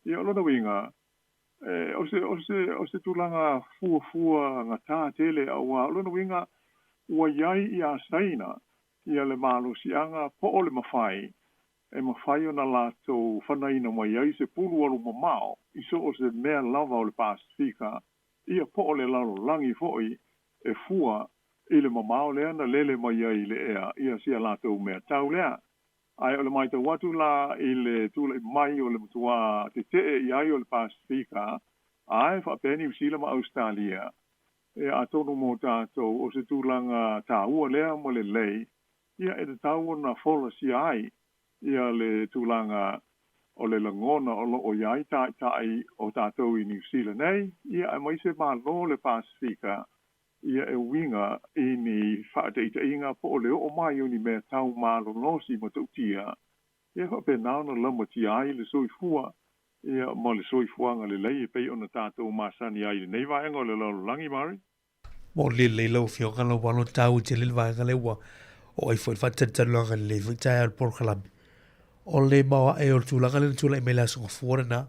Ia, o lona uiga, o se, o se, o se tulaga fuafua gatā tele, auā o lona uiga ua i ai iā Saina ia le malosiaga po o le mafai e mafai ona latou fanaina mai ai se pulu alu mamao i so o se mea lava o le Pasefika, ia po o le lalolagi foi e fua i le mamao lea na lele mai ai i le ea ia si a latou mea tau lea. Ae o le matau atu la i le tulai mai o le matuā tetee i ai o le Pasefika, ae faapea Niu Sila ma Ausetalia, ia atonu mo tatou o se tulaga taua lea ma lelei, ia e tatau ona folasia ai ia le tulaga o le lagona o lo o i ai taitai o tatou i Niu Sila nei, ia aemaise Malo le Pasefika, ia e uiga i ni faataitaiga po o le oo mai o ni mea tau malolosi matautia, ia faapena ona laumatia ai le soifua ia ma le soifuaga lelei e pei ona tatou masani ai i lenei vaega o le lalolagi. Mari. Mo lelei lau Afioga lau alo taua tele le vaega lea ua oo ai foi le faatalitaliloaga lelei foi taeao i le polokalame. O le maoae o le tulaga lea na tulai mai le Aso Gafua lena,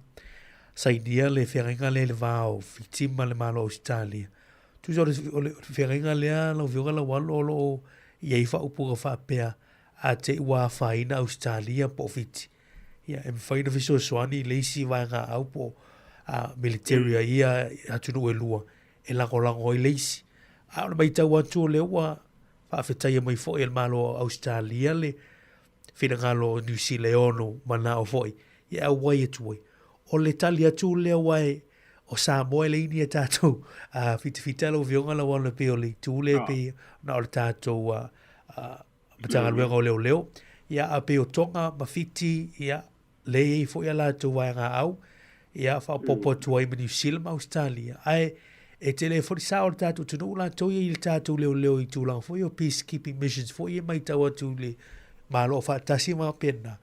sainia le feagaiga lea i le va o Fiti ma le Malo o Ausetalia. Tusa o le, o le feagaiga lea lau Afioga lau alo o lo o i ai faaupuga faapea a te i ua afaina Ausetalia po o Fiti, ia e mafai ona fesoasoani i le isi vaegaau po o military a ia atunuu e lua e lagolago ai le isi. A o le matau atu o lea ua faafetaia mai foi e le Malo o Ausetalia le finagalo o Niu Sila e ono manao foi e auai atu ai. O le tali atu lea aua e o Samoa e leai ni a tatou fitafita lau Afioga lau Afioga pei o le itu lea pei na o le tatou Matagaluega o Leoleo, ia a pei o Tonga ma Fiti, ia lea e i ai foi a latou vaegaau, ia faaopoopo atu ai ma Niu Sila ma Ausetalia. Ae e tele foi le sao o le tatou atunuu latou ia i le tatou leoleo i tulaga foi o peacekeeping missions foi ia e matau atu i le Malo Aufaatasi ma faapena.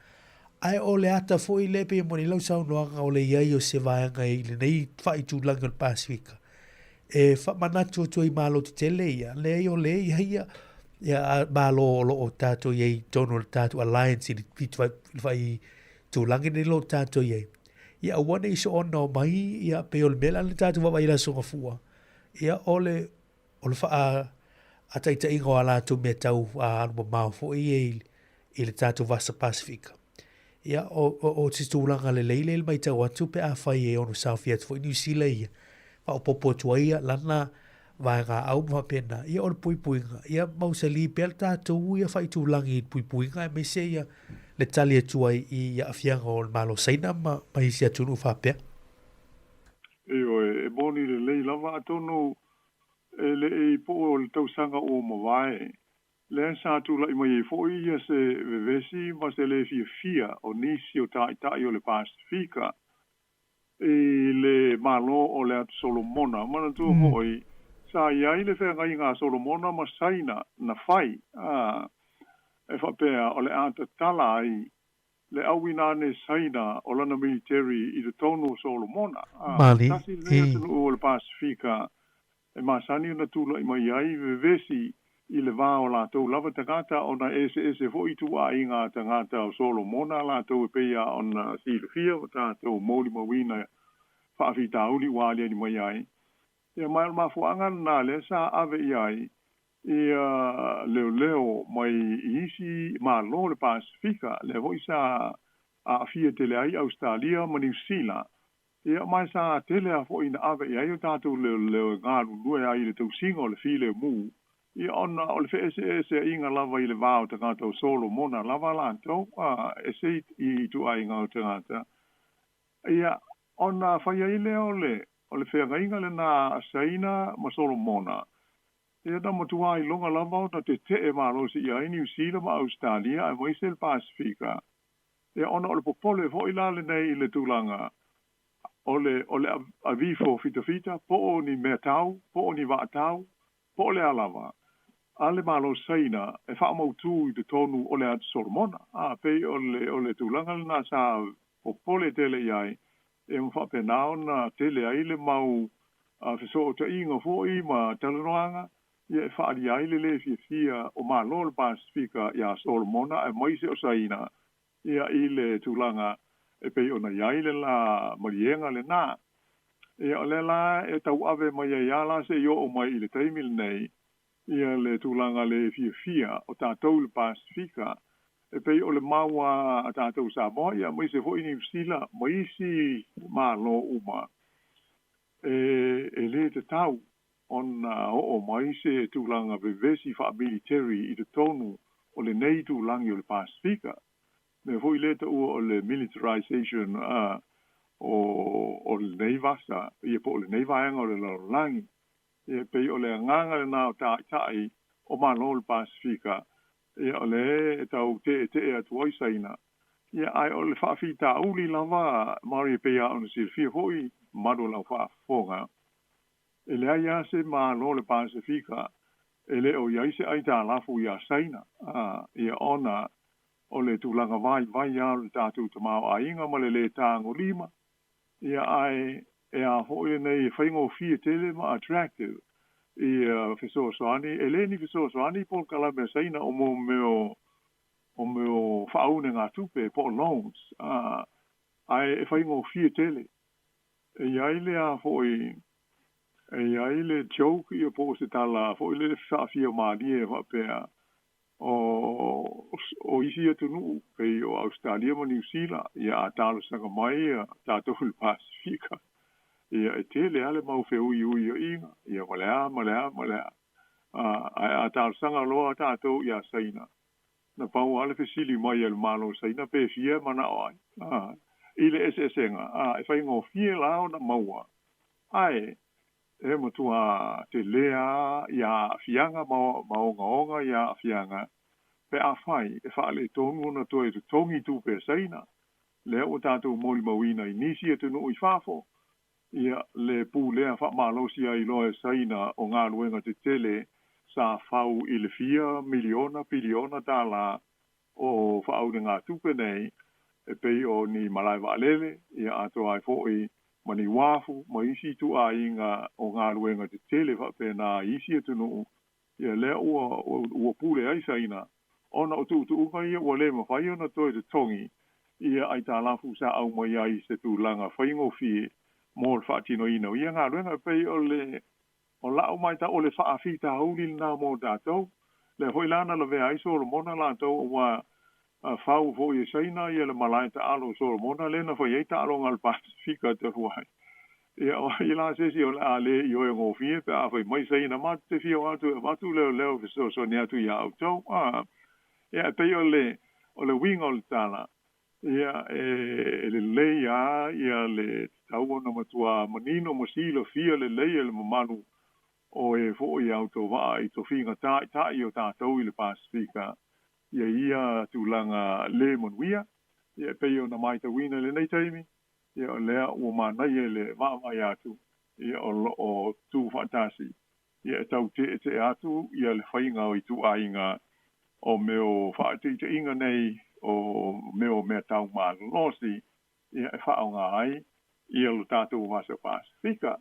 Ae o le ata foi lea pei e moni lau saunoaga o le i ai o se vaega i lenei faaitulagi o le Pasefika e faamanatu atu ai i Malo tetele ia, leai o lea e i ai ia, ia Malo o lo o tatou i ai i totonu o le tatou alliance i le faaitulagi lenei o lo o tatou i ai. Ia aua ne i soona omai, ia pei o le mea la lea tatou vaavaai i le Aso Gafua, ia o le o le faaataitaiga o a latou mea tau alumamao foi ia i le tatou Vasa Pasefika. Ia, o se tulaga lelei lea i le matau atu pe afai e ono saofia atu foi Niu Sila ia, faaopoopo atu ai lana vaegaau ma faapena. Ia, o le puipuiga, ia mausali pea le tatou ia faaitulagi i le puipuiga aemaise ia le tali atu ai i aafiaga o le Malo o Saina ma isi atunuu faapea. Ioe, e moni lelei lava atonu e le i po o le tausaga ua mavae, lea sa tulai mai ai foi ia se vevesi ma se le fiafia o nisi o taitai o le Pasefika i le Malo o le Atu Solomona. Manatua foi, sa i ai le feagaiga a Solomona ma Saina na fai, ā, e faapea o le a tatala ai le auina ane Saina o lana militeri i totonu o Solomona. A, Mali, tasi lenei e. atunuu o le Pasefika e masani ona tulai mai ai vevesi i le va o latou lava tagata ona e eseese foi ituaiga a tagata o Solomona latou e pei lava ona silafia ua tatou molimauina faafitauli ua aliali mai ai. Ia ma o le mafuaaga lena lea sa ave i ai ia leoleo mai i isi Malo o le Pasefika, lea foi sa aafia tele ai Ausetalia ma Niu Sila. Ia ma sa tele lava foi ina ave i ai o tatou leoleo e galulue ai i le tausiga o le filemu, ia ona o le feeseeseaiga lava i le va o tagata o Solomona lava latou, a ese i ituaiga o tagata. Ia ona fai ai lea o le o le feagaiga lena a Saina ma Solomona, Ia na matua iloga lava ona tetee malosi i ai Niu Sila ma Ausetalia aemaise le Pasefika, ia ona o le popole foi la lenei i le tulaga o le o le aveifo fitafita po o ni meatau, po o ni vaatau, po o le a lava. a le Malo Saina e faamautū i totonu o le Atu Solomona. A pei o le o le tulaga lenā sa popole tele i ai, e ma faapena ona tele ai le mau fesootaiga foi ma talanoaga, ia e faaalia ai le lē fiafia o Malo o le Pasefika iā Solomona aemaise o Saina, ia i le tulaga e pei ona i ai le la maliega lenā. Ia o lea la e tauave mai ai lava la seia oo mai i le taimi lenei ia le tulaga le fiafia o tatou i le Pasefika, e pei o le mau a tatou Samoa ia aemaise foi Niu Sila ma isi Malo uma, e le tatau ona oo mai se tulaga vevesi faamiliteri i totonu o lenei itulagi o le Pasefika. Mea foi lea e taua o le militarization o lenei vasa ia po o lenei vaega o le lalolagi. Ia e pei o le agaga lenā o Taitai o Malo o le Pasefika, ia o lea e tau teetee atu ai Saina. Ia ae o le faafitauli lava Mari e pei lava ona silafia foi malu o lau faafofoga, e leai lava se Malo o le Pasefika e le o i ai se aitalafu iā Saina, ia ona o le tulaga vaivai lava o le tatou tamaoaiga ma le lē tagolima, ia ae e a foi lenei e faigofie tele ma attractive ia fesoasoani, e le ni fesoasoani polokalame a Saina o mo mea o mea o faaunegatupe po o loans, ae e faigofie tele. E i ai le a foi, e i ai le joke ia po o se tala foi lele faafia malie e faapea, o isi atunuu pei o Ausetalia ma Niu Sila, ia a talosaga mai ia tatou i le Pasefika, ia e tele lava le mau feuiuiaiga, ia ma le a ma le a ma le a. Ae a talosaga loa tatou iā Saina, Na pau lava le fesili mai a le Malo Saina pe fia e manao ai i le eseesega, a e faigofie la ona maua, ae e matua telē lava ia aafiaga ma ogaoga ia aafiaga pe afai e faaletonu ona toe totogi tupe a Saina. Lea ua tatou molimauina i nisi atunuu i fafo, ia le pulea faamalosi ai loa e Saina o galuega tetele sa fau i le fia miliona piliona tālā o faaunegatupe nei, e pei o ni malae vaalele, ia atoa ai foi ma ni uafu ma isi ituaiga o galuega tetele faapena i isi atunuu, ia lea ua ua pule ai Saina ona o tuutuuga ia ua le mafai ona toe totogi ia aitalafu sa aumai ai i se tulaga faigofie mo le faatinoina o ia galuega. E pei o le o la'u matau o le faafitauli lenā mo tatou. Lea foi la na lavea ai Solomona latou aua fau foi e Saina ia le malae taalo o Solomona lea na fai ai taaloga a le Pasefika talu ai. Ia o ai la se isi o le a le ioe gofie pe a fai mai Saina matou te fia o atu e avatu leoleo e fesoasoani atu iā outou. Ia e pei o le o le uiga o le tala, ia e lelei lava ia le tatau ona matua manino ma silafia lelei e le mamalu o e foi e autovaa i tofiga taitai o tatou i le Pasefika ia ia tulaga le manuia. Ia e pei ona matauina i lenei taimi, ia o lea ua manaia le vaavaai atu, ia o lo o tu faatasi, ia e tau teetee atu ia le faiga o ituaiga o mea o faateiteiga nei o mea o mea tau malolosi, ia e faaaoga ai ia lo tatou Vasa Pasefika.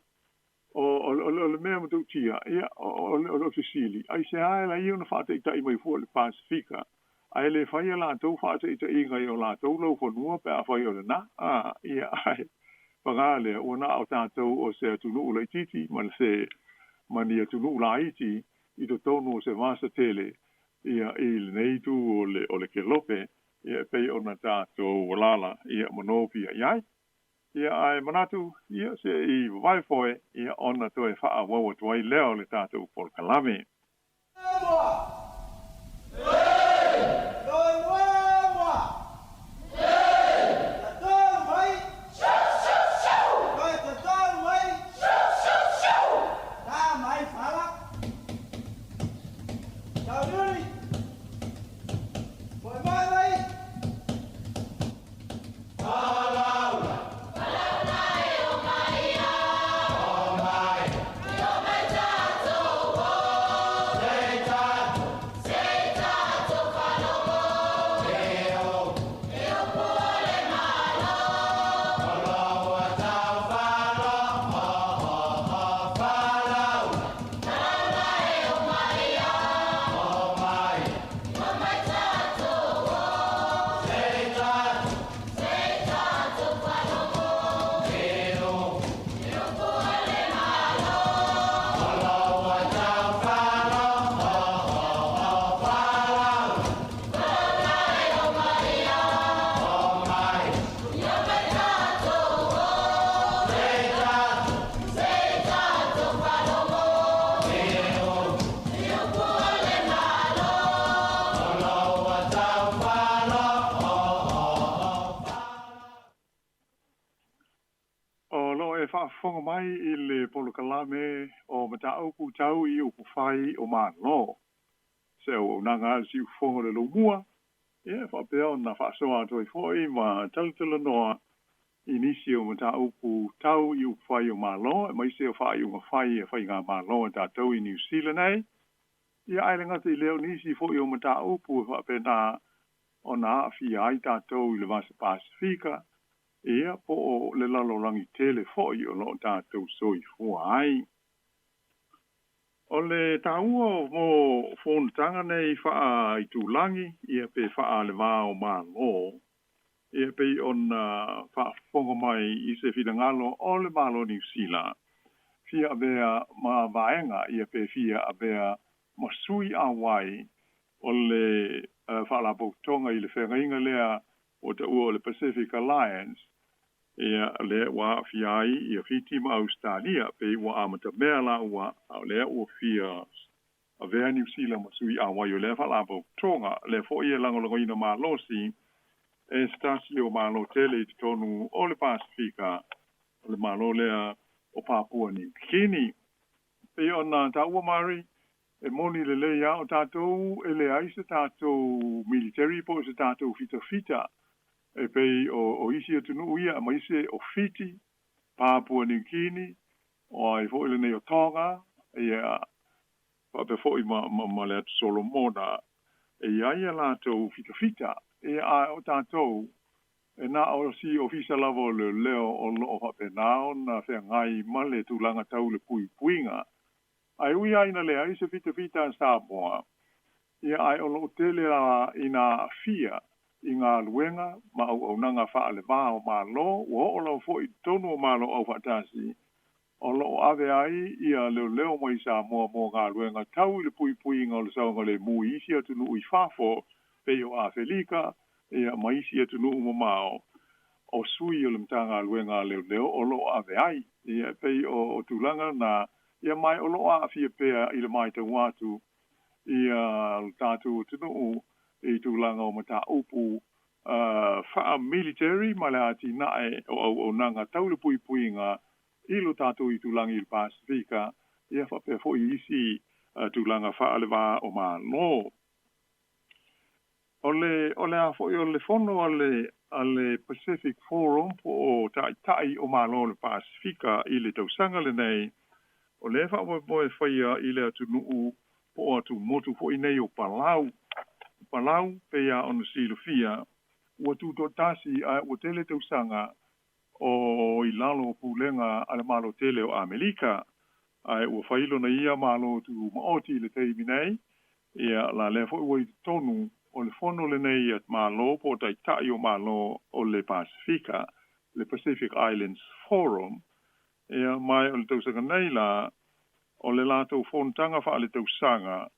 O o le mea matautia, ia o le fesili, aisea e lai ona faataitai mai fua le Pasefika ae le fai a latou faataitaiga i o latou laufanua pe afai o lenā? Ia, ae paga lea, ua na o tatou o se atunuu laitiiti ma se ma ni atunuu laiti i totonu o se vasa tele, ia, i lenei itu o le o le kelope, ia, e pei ona tatou alaala, ia, ma nopiai ai. Ia, ae manatu, ia, se i vavae foe, ia, ona toe faaauau atu ai lea o le tatou polokalame. le faafofoga mai i le polokalame o mataupu tau i upufai o Malo. Se auaunaga a le Siufofoga o le Laumua, ia e faapea ona faasoa atu ai foi ma talatalanoa i nisi o mataupu tau i upufai o Malo, aemaise o faaiuga fai a faigamalo a tatou i Niu Sila nei. Ia ae le gata i lea o nisi foi o mataupu e faapena ona aafia ai tatou i le Vasa Pasefika, ia po o le lalolagi tele foi o lo o tatou soifua ai. O le taua o fonotaga nei faa-itulagi ia pe faa-le va o Malo, ia pei ona faafofoga mai i se finagalo o le Malo o Niu Sila, fia avea ma vaega ia pe fia avea ma sui auai o le Faalapotopotoga i le feagaiga lea ua taua o le Pacific Alliance, ia lea ua aafia ai ia Fiti ma Ausetalia, pei ua amatamea la ua a o lea ua fia avea Niu Sila ma sui auai o lea Faalapotopotoga. Lea foi e lagolagoina malosi e se tasi o Malo tele i totonu o le Pasefika, o le Malo lea o Papua Niu Kini. Pei ona taua Mari, e moni lelei lava o tatou e leai se tatou military po o se tatou fitafita e pei o isi atunuu ia, aemaise o Fiti, Papua Niu Kini, o ai foi lenei o Tonga, ia faapea foi ma le Atu Solomona, e i ai a latou fitafita, ia a o tatou e na o si ofisa lava o leoleo o lo o faapena ona feagai ma le tulaga tau le puipuiga. Ae ui lava ina leai se fitafita a Samoa, ia ae o lo o tele lava ina aafia i galuega ma auaunaga faale-va o Malo, ua oo lava foi i totonu o Malo Aufaatasi, o lo o ave ai ia leoleo mai Samoa mo galuega tau i le puipuiga o le saogalemu i isi atunuu i fafo, pei o Afelika ia ma isi atunuu mamao, o sui o le Matagaluega a Leoleo o lo o ave ai. Ia e pei o tulaga na, ia ma o lo o aafia pea i le matau atu ia lo tatou atunuu i tulaga o mataupu faa-military ma le atinae o auaunaga tau le puipuiga i lo tatou itulagi i le Pasefika, ia faapea foi i isi tulaga faale-va o Malo. O le o le a foi o le fono a le Pacific Forum po o Taitai o Malo o le Pasefika i le tausaga lenei, o lea e faamoemoe e faia i le atunuu po o atumotu foi nei o Palau. O Palau, pei lava ona silafia, ua tutoatasi ae ua tele tausaga o i lalo o pulega a le Malo tele o Amelika, ae ua fai lona ia Malo tumaoti i le taimi nei, ia la lea foi ua i totonu o le fono lenei a Malo po o Taitai o Malo o le Pasefika, le Pacific Islands Forum, ia ma o le tausaga nei la, o le latou fonotaga faaletausaga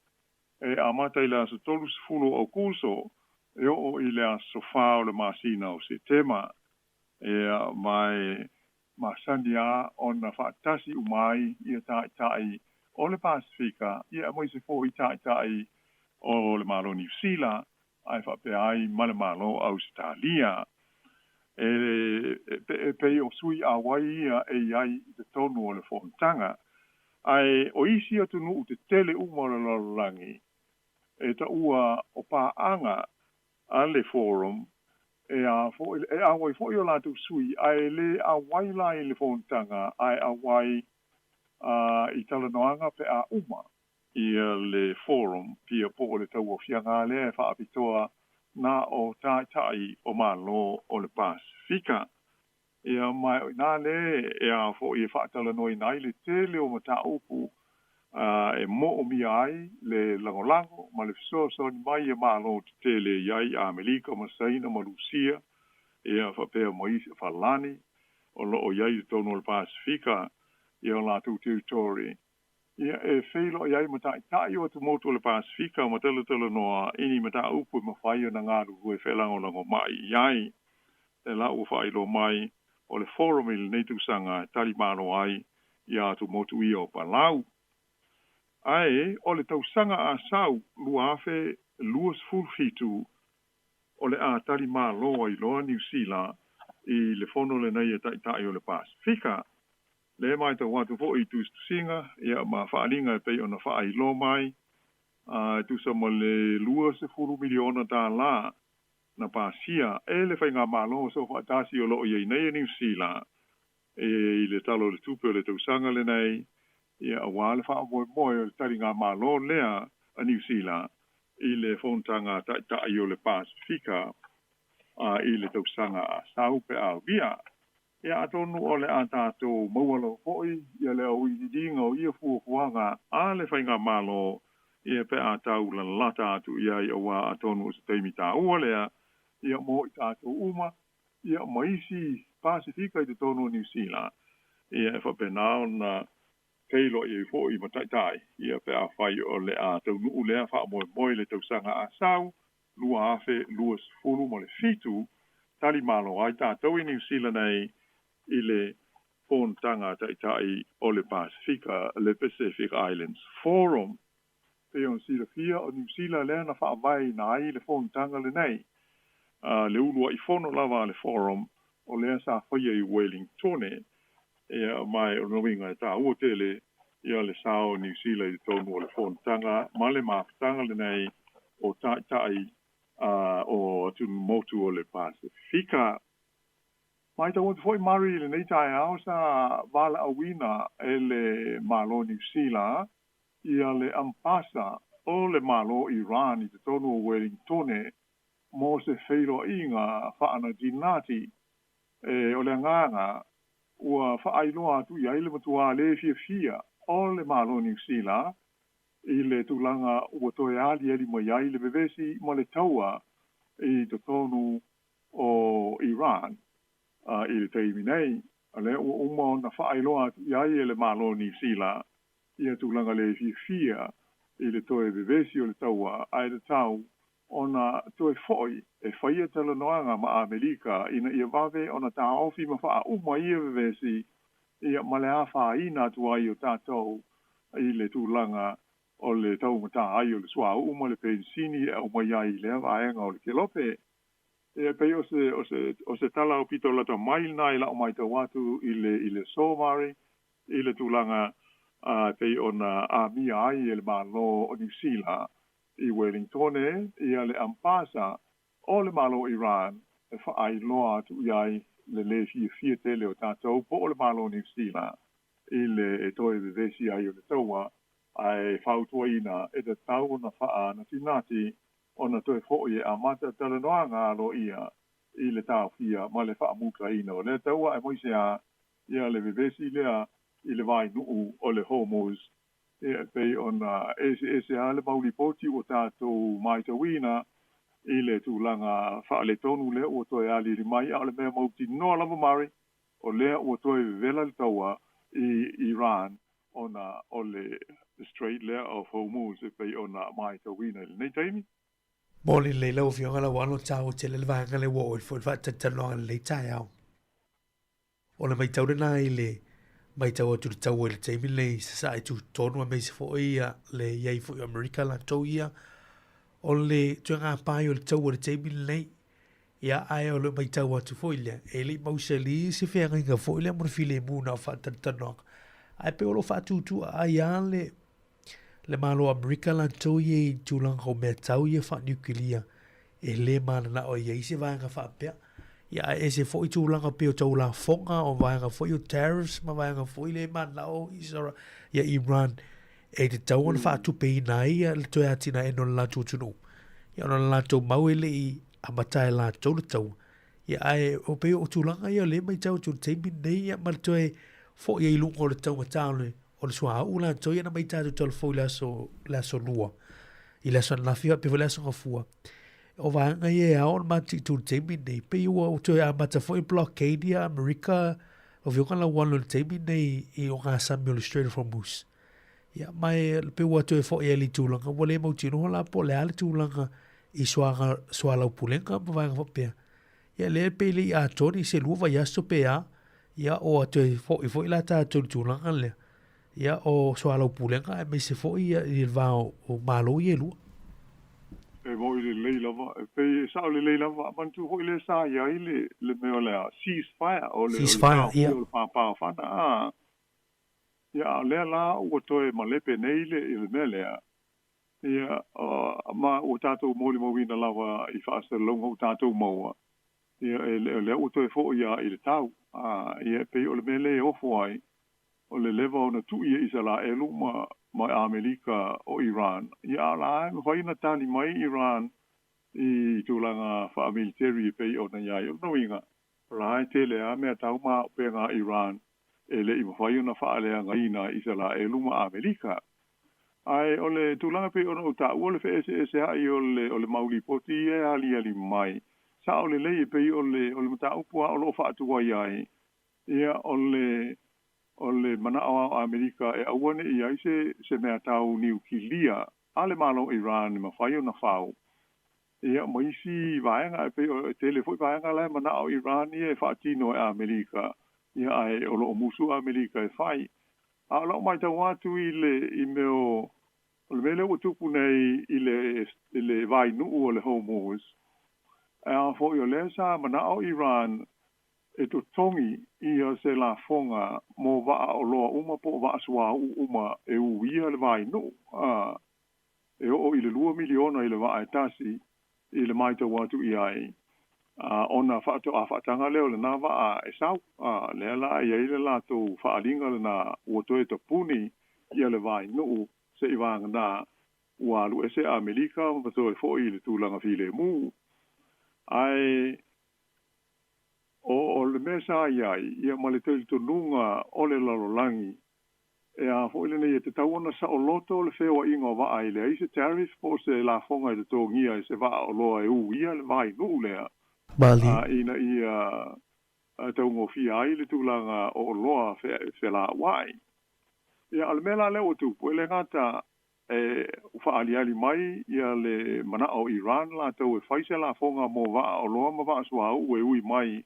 e amata i le aso 30 o Aokuso e oo i le aso 4 o le masina o Setema. Ia, ma e masani lava ona faatasi uma ai ia taitai o le Pasefika, ia aemaise foi taitai o le Malo o Niu Sila, ae faapea ai ma le Malo o Ausetalia. E pei o sui auai ia e i ai i totonu o le fonotaga. Ae o isi atunuu tetele uma o le lalolagi e taua o paaga a le Forum, e a foi, e auai foi o latou sui, ae le auai la i le fonotaga, ae auai i talanoaga pe a uma ia le Forum, pia po o le tauaofiaga lea e faapitoa na o taitai o Malo o le Pasefika. Ia, ma o i inā le e a foi e faatalanoaina ai le tele o mataupu e moomia ai le lagolago ma le fesoasoani mai e Malo tetele i ai Amelika ma Saina ma Lusia, ia faapea ma isi Falani o lo o i ai i totonu o le Pasefika ia o latou territory. Ia e feiloai ai ma taitai o atumotu o le Pasefika ma talatalanoa i ni mataupu e mafai ona galulue felagolagomai i ai. Le la ua faailoa mai o le Forum i lenei tausaga e tali malo ai ia atumotu ia o Palau. Ae o le tausaga a sau 2027 o le a tali malo ai loa Niu Sila i le fono lenei e Taitai o le Pasefika. Lea e matau atu foi i tusitusiga ia ma faaaliga e pei ona faailoa mai, e tusa ma le $20 miliona tālā na pasia e le Faigamalo Soofaatasi o lo o i ai nei e Niu Sila i le Tala o le Tupe o le tausaga lenei, ia auā le faamoemoe o le taligamalo lea a Niu Sila i le Fonotaga a Taitai o le Pasefika i le tausaga a sau pe a via. Ia atonu o le a tatou maua lava foi ia le auiliiliga o ia fuafuaga a le Faigamalo ia pe a tau lalata atu i ai auā atonu o se taimi tāua lea ia mo i tatou uma ia ma isi Pasefika i totonu o Niu Sila ia e faapena ona feiloai ai foi ma taitai ia pe afai o le a taunuu lea faamoemoe i le tausaga a sau 2027, tali malo ai tatou i Niu Sila nei i le Fonotaga a Taitai o le Pasefika, le Pacific Islands Forum. Pei ona silafia, o Niu Sila lea na faavaeina ai le fonotaga lenei, le uluai fono lava a le Forum o lea sa faia i Wellingtone. Ia, ma o lona uiga e taua tele ia le sao o Niu Sila i totonu o le fonotaga ma le mafutaga lenei o taitai o atunuu motu o le Pasefika. Matau atu foi Mari i lenei taeao sa valaauina e le Malo o Niu Sila ia le Ambasa o le Malo Iran i totonu o Wellingtone mo se feiloaiga faanatinati. E o le agaga ua faailoa atu i ai le matuā le fiafia o le Malo Niu Sila i le tulaga ua toe aliali mai ai le vevesi ma le taua i totonu o Iran i le taimi nei. O lea ua uma ona faailoa atu i ai e le Malo Niu Sila ia tulaga le fiafia i le toe vevesi o le taua ae tatau ona toe fo'i e faia talanoaga ma Amerika ina ia vave ona taofi ma faauma ia vevesi ia ma le afaina atu ai o tatou i le tulaga o le taumatā ai o le suauu ma le penisini e aumai ai i lea vaega o le kelope. Ia pei o se o se o se tala aupito lata mai lena i la'u matau atu i le i le aso Mari i le tulaga e pei ona amia ai e le Malo o Niu Sila i Wellingtone ia le Ambasa o le Malo Iran e faailoa atu i ai le lē fiafia tele o tatou po o le Malo Niu Sila i le toe vevesi ai o le taua ae fautuaina e tatau ona faanatinati ona toe fo'i e amata talanoaga aloaia i le taofia ma le faamutaina o lea taua aemaise a ia le vevesi lea i le vainuu o le Hormuz. Ia e pei ona eseese lava le mau lipoti ua tatou matauina i le tulaga faaletonu lea ua toe aliali mai, a o le mea mautinoa lava Mari, o lea ua toe vevela le taua i Iran ona o le Strait lea of Hormuz e pei ona matauina i lenei taimi. Mo lelei lau Afioga Lauano, taua tele le vaega lea ua oo i foi le faatalatalanoaga i lenei taeao. O le matau lena i le matau atu i le taua i le taimi lenei i sasae tutotonu aemaise foi ia le i ai foi o Amerika latou ia o le toe gapai o le taua i le taimi lenei. Ia ae o le matau atu foi lea, e le i mausali se feagaiga foi lea mo le filemu na o faatalatalanoaga. Ae pei o lo o faatutuaai lava le le Malo o Amerika latou ia i tulaga o mea tau ia faaniukilia e le mananao e i ai se vaega faapea. Ia ae ese foi tulaga pei o tau lafoga, o vaega foi o tariffs ma vaega foi lea e mananao Israel, ia Iran e tatau ona faatupeina ai ia le toe atinaeina o le latou atunuu. Ia ona o le latou mau e le i amata e latou le taua. Ia ae o pei o tulaga ia o lea e matau atu i le taimi lenei ia ma le toe foi ai i luga o le taugata o le o le suauu latou ia na mai tatou talafou i le aso le aso lua i le aso ananafi faapea foi le aso gafua. O vaega ia e ao ona mataitu i le taimi lenei pei ua toe amata foi blockade ia Amerika o Afioga Lauano i le taimi lenei i ogasami o le Strait of Hormuz. Ia ma e pei ua toe foi ai i le tulaga ua le mautinoa la po o le a le tulaga i suaga sualaupulega ma vaega faapea. Ia lea pei le i atoa ni se 2 vaiaso pe a, ia ua toe foi foi la tatou i le tulaga lea. Ia o soalaupulega aemaise foi ia i le va o Malo ia e lua. E moni lelei lava, e pei e sao lelei lava, manatua foi lea sa i ai le, le mea o le a cease fire, o le, o le Cease fire, taofia ia. o le pāpāfana, a. Ia, a o lea la ua toe malepe nei le i le mea lea, ia, ma ua tatou molimauina lava i faasalalauga ua tatou maua, ia, e le o lea ua toe fo'i lava i le tau. A, ia, e pei o le mea lea e ofo ai, o le leva ona tui e Isalaelu ma, ma Amerika o Iran, ia, a o la e mafai ona tali mai Iran i tulaga faamiliteri e pei ona i ai. O lona uiga, o la e tele lava mea tau ma auupega a Iran e le i mafai ona faaleagaina e Isalaelu ma Amerika. Ae o le tulaga pei ona ou taua le feeseesea'i o le o le mau lipoti ia e aliali mai, sao lelei e pei o le o le mataupu lava o lo o faatuai ai, ia o le o le mana'o lava o Amerika e aua ne i i ai se se mea tau niukilia a le Malo o Iran e mafai ona fau, ia ma isi vaega e pei o e tele foi vaega la e mana'o Iran ia e faatino e Amerika, ia ae o lo o musu Amerika e fai. A o lau matau atu i le i mea o o le mea lea ua tupu nei i le i le vainuu o le Hormuz, e a foi o lea sa mana'o Iran e totogi ia se lafoga mo vaa oloa uma po o vaa suauu uma e uia le vainuu, a e oo i le $2 miliona i le vaa e tasi i le matau atu i ai, a ona faatoa faataga lea o lena vaa e sau. A lea la e i ai le latou faaaliga lena ua toe tapuni ia le vainuu se'i vagana ua alu ese Amerika ma toe fo'i i le tulaga filemu. Ae o o le mea sa i ai ia ma le talitonuga o le lalolagi e a foi lenei e tatau ona saoloto le feoaiga o vaa e leai se tariff po o se lafoga e totogia e se vaa oloa e uia le vainuu lea Mali. ina ia taugofie ai le tulaga o oloa felauai. Ia, o le mea la lea ua tupu, e le gata e faaaliali mai ia le manao o Iran latou e fai se lafoga mo vaa oloa ma vaa suauu e ui mai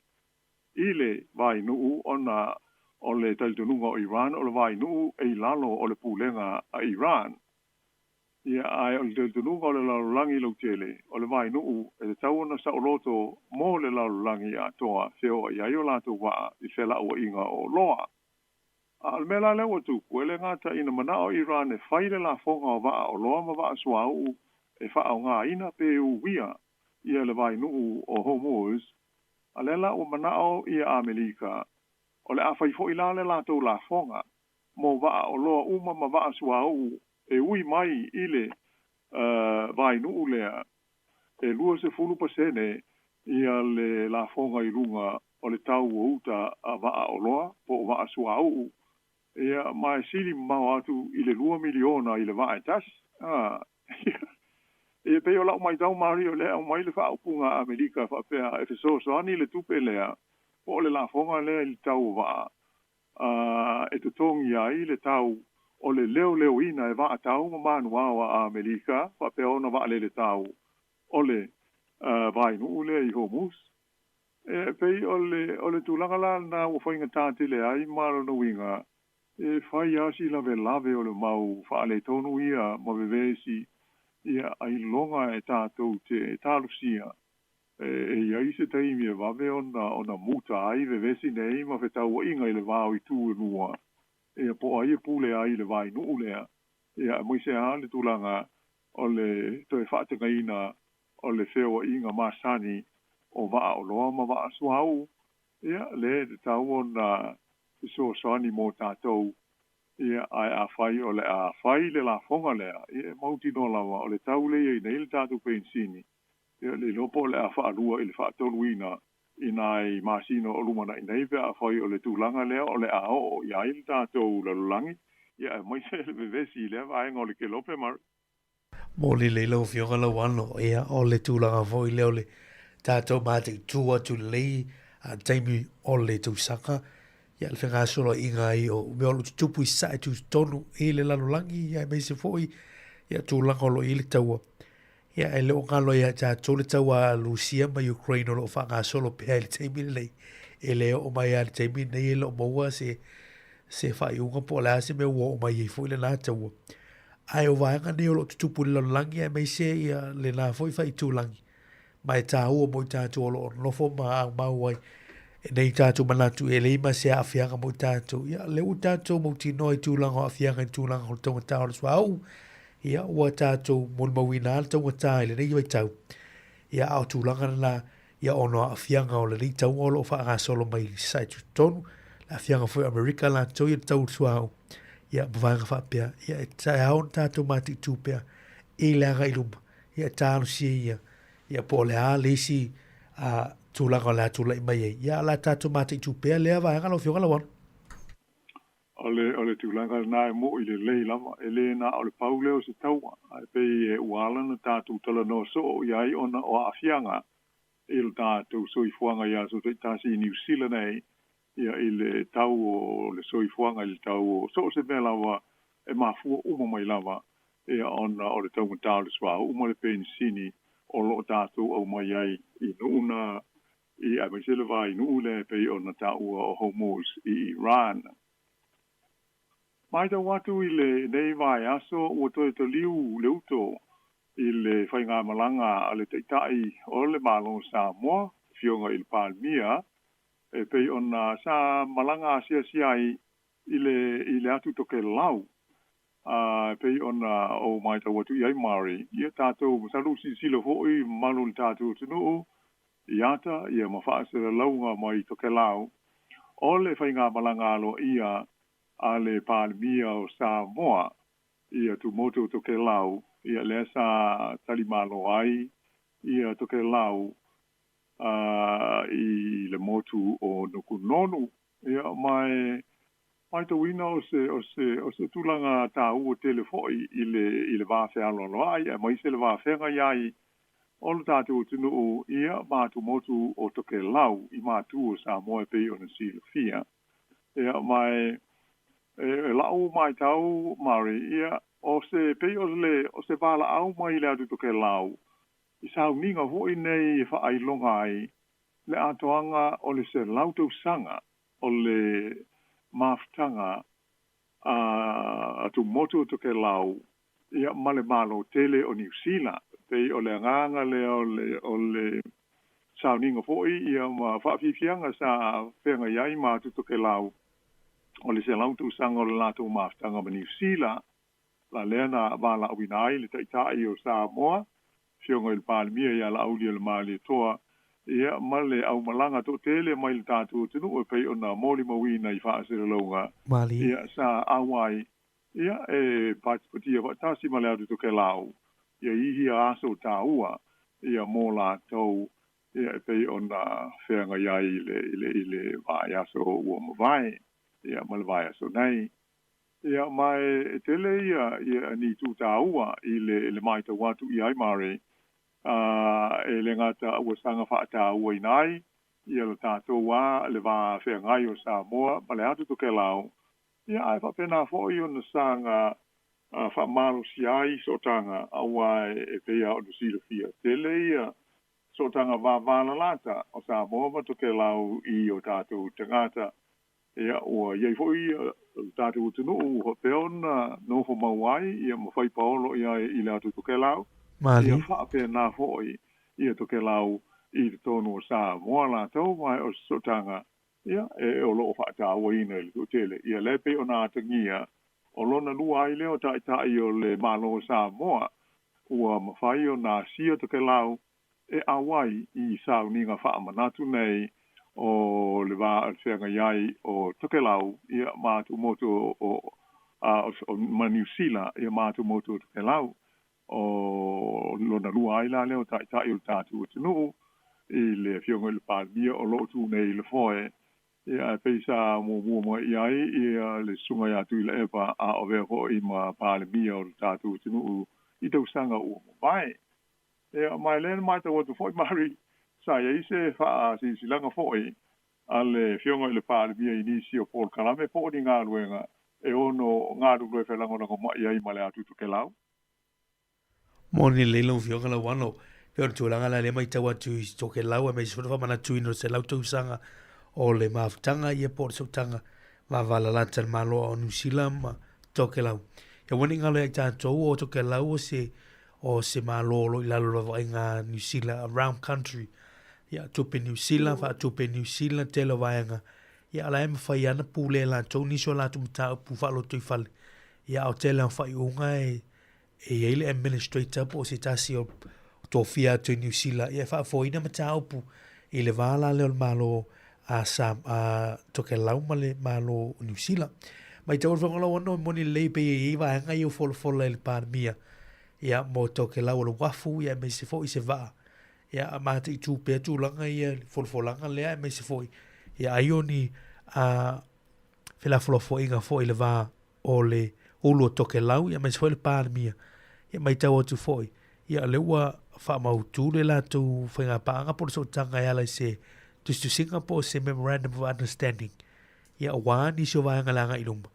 i le vainuu ona o le talitonuga o Iran o le vainuu e i lalo o le pulega a Iran. Ia, ae o le talitonuga o le lalolagi lautele, o le vainuu e tatau ona saoloto mo le lalolagi atoa feoai ai o latou vaa i felauaiga o oloa. A o le mea la lea ua tupu, e le gata ina manao Iran e fai le lafoga o vaa oloa ma vaa suauu e faaaogaina pe uia ia le vainuu o Hormuz, a lea la ua manao ia Amerika o le a fai foi la le latou lafoga mo vaa oloa uma ma vaa suauu e ui mai i le vainuu lea e 20% ia le lafoga i luga o le tau o uta a vaa oloa po o vaa suauu, ia ma e sili mamao atu i le $2 miliona i le vaa e tasi. Ia pei o lau matau, Mario, lea e aumai le faaupuga a Amerika faapea e fesoasoani le tupe lea po o le lafoga lea i le tau o vaa e totogi ai le tau o le leoleoina e vaa tau ma manuao a Amerika faapea ona vaalele tau o le vainuu lea i Hormuz. E pei o le o le tulaga la lena ua faigata tele ai ma lona uiga e fai lava si lavelave o le mau faaletonu ia ma vevesi, ia ailoga e tatou te talosia e i ai se taimi e vave ona ona muta ai vevesi nei ma fetauaiga i le va o itu e lua, ia po o ai e pule ai i le vainuu lea, ia aemaise lava le tulaga o le toe faatagaina o le feoaiga masani o vaa oloa ma vaa suauu, ia lea e tatau ona fesoasoani mo tatou. Ia ae afai o le a fai le lafoga lea, ia e mautinoa lava o le tau lea e i ai nei le tatou penisini, ia le iloa po o le a faalua i le faatoluina i nai masina o lumanai nei pe afai o le tulaga lea o le a oo i ai le tatou lalolagi, ia aemaise le vevesi i lea vaega o le kelope ma Moni lelei lau Afioga Lauano, ia o le tulaga foi lea o le tatou mataitu atu lelei a taimi o le tausaga, ia le fegasoloaiga ai o mea o lo o tutupu i sae tutotonu i le lalolagi, ia aemaise foi ia tulaga o lo o i ai le taua. Ia e le o galo ia tatou le taua a Rusia ma Ukraine o lo o faagasolo pea i le taimi lenei. E le oo mai lava i le taimi lenei e le o maua se se faaiuga po o le a se mea ua oo mai ai foi lena taua. Ae o vaega nei o lo o tutupu i le lalolagi aemaise ia lena foi faaitulagi ma e taua mo i tatou o lo o nofo ma aumau ai. E nei tātou manatu e leai ma se aafiaga mo i tātou. Ia, lea ua tātou mautinoa i tulaga o aafiaga i tulaga o le taugata o le suauu, ia, ua tātou molimauina lava le taugata i lenei vaitau. Ia, a o tulaga lena, ia, ona o aafiaga o lenei tauga o lo o faagasolo mai i Sasae Tutotonu, le aafiaga foi o Amerika latou ia i le tau o le suauu, ia, ma vaega faapea. Ia, e ao ona tātou mataitu pea i le agai i luma, ia, e talosia ia, ia po o le a le isi a, tulaga o le a tulai mai ai. Ia, o le a tātou mataitu pea lea vaega lau Afioga Lauano. O le, o le tulaga lena e mo'i lelei lava, e le na o le pau lea o se taua, ae pei e ua ala ona tatou talanoa soo i ai ona o aafiaga i lo tatou soifuaga i aso taitasi i Niu Sila nei, ia i le tau o le soifuaga i le tau o so o se mea lava e mafua uma mai lava ia ona o le taugata o le suauu ma le penisini o lo o tatou aumai ai i nuu na i aemaise le va i nuu lea e pei ona taua o Hormuz i Iran. Matau atu i lenei vaiaso ua toe taliu le uto i le faigamalaga a le Taitai o le Malo o Samoa, Afioga i le Palemia, e pei ona sa malaga asiasi ai i le i le atu Tokelau, a e pei ona ou matau atu i ai Mari, ia tatou masalo ua silasila foi mamalu o le tatou atunuu i ata ia ma faasalalauga mai Tokelau o le faigamalaga aloaia a le Palemia o Samoa i atumotu o Tokelau, ia lea sa talimalo ai ia Tokelau i le motu o Nukunonu. Ia, ma e matauina o se, o se, o se tulaga taua tele foi i le, i le va fealoaloai, aemaise le va feagai ai o le tatou atunuu, ia, ma atumotu o Tokelau i matu o Samoa e pei ona silafia. Ia, ma e, e la'u matau, Mari, ia, o se, pei o le, o se valaau mai le atu Tokelau i sauniga foi nei e faailoga ai le atoaga o le 100 tausaga o le mafutaga a Tumotu o Tokelau ia ma le Malo tele o Niu Sila. Pei o le agaga lea o le o le sauniga foi ia ma faafiafiaga sa feagai ai ma atu Tokelau o le 100 tausaga o le latou mafutaga ma Niu Sila. La lea na valaauina ai le Taitai o Samoa, Afioga i le Palemia ia Laaulialemalietoa, ia ma le aumalaga toatele mai le tatou atunuu e pei ona molimauina i faaselalauga, ia sa auai, ia e patipatia faatasi ma le atu Tokelau, ia i ia aso taua, ia mo latou, ia e pei ona feagai ai i le, i le, i le vaiaso ua mavae, ia ma le vaiaso nei. Ia, ma e tele ia, ia ni itu tāua i le, le matau atu i ai Mare, a e le gata ua saga faataua-ina ai ia le tatou a le va feagai o Samoa ma le atu Tokelau, ia ae faapena foi ona saga faamalosia ai sootaga aua e pei lava ona silafia, tele ia sootaga vavalalata o Samoa ma Tokelau i o tatou tagata. Ia, ua i ai foi le tatou atunuu ua faapea ona nofo mau ai ia ma fai paolo i ai i le atu Tokelau, ia faapena foi ia Tokelau i totonu o Samoa latou, ma o se sootaga ia e o lo o faatauaina i le toatele. Ia lea e pei ona atagia o lona lua ai lea o Taitai o le Malo o Samoa ua mafai ona asia Tokelau e auai i sauniga faamanatu nei o le va o le feagai ai o Tokelau ia ma atumotu o o ma Niu Sila ia ma atumotu o Tokelau. O lona lua ai la lea o Taitai o le tatou atunuu i le Afioga i le Palemia o lo o tu nei i le foe, ia ae pei sa muamua mai i ai ia le Susuga ia Tuilaepa a o avea foi ma Palemia o le tatou atunuu i tausaga ua mavae. Ia, ma e lea na matau atu foi Mari, sa i ai se faasilasilaga foi a le Afioga i le Palemia i nisi o polokalame po o ni galuega e ono galulue felagolagomai ai ma le atu Tokelau. Moni lelei lau Afioga Lauano, pei o le tulaga lea lea matau atu i Tokelau aemaise foi le faamanatuina o le 100 tausaga o le mafutaga ia po o le sootaga vavalalata i le Malo o Niu Sila ma Tokelau. Ia ua ne i galo ia i tatou o Tokelau o se o se Malo o lo o i lalo o le vaavaaiga a Niu Sila, a round country. Ia, tupe Niu Sila, faatupe Niu Sila, tele o vaega, ia, o la e mafai lava ona pule e latou nisi o latou mataupu faalotoifale. Ia, a o tele lava o faaiuga e, e i ai le administrator po o se tasi o tofia atu i Niu Sila, ia e faafoeina mataupu i le va la lea o le Malo a Sa, a Tokelau ma le Malo o Niu Sila. Matau le Fofoga Lauano e moni lelei pei e i ai vaega ia ua folafola e le Palemia, ia, mo Tokelau o le uafu, ia aemaise foi se vaa Ia, a mataitu pea tulaga ia i le folafolaga lea aemaise foi ia ai o ni a felafolafoaiga foi i le va o le ulu o Tokelau ia aemaise foi le Palemia. Ia matau atu foi, ia o lea ua faamautu le latou faigapaaga po o le sootaga e ala i se tusitusiga po o se memorandum of understanding. Ia aua nisi o vaega i le agai i luma.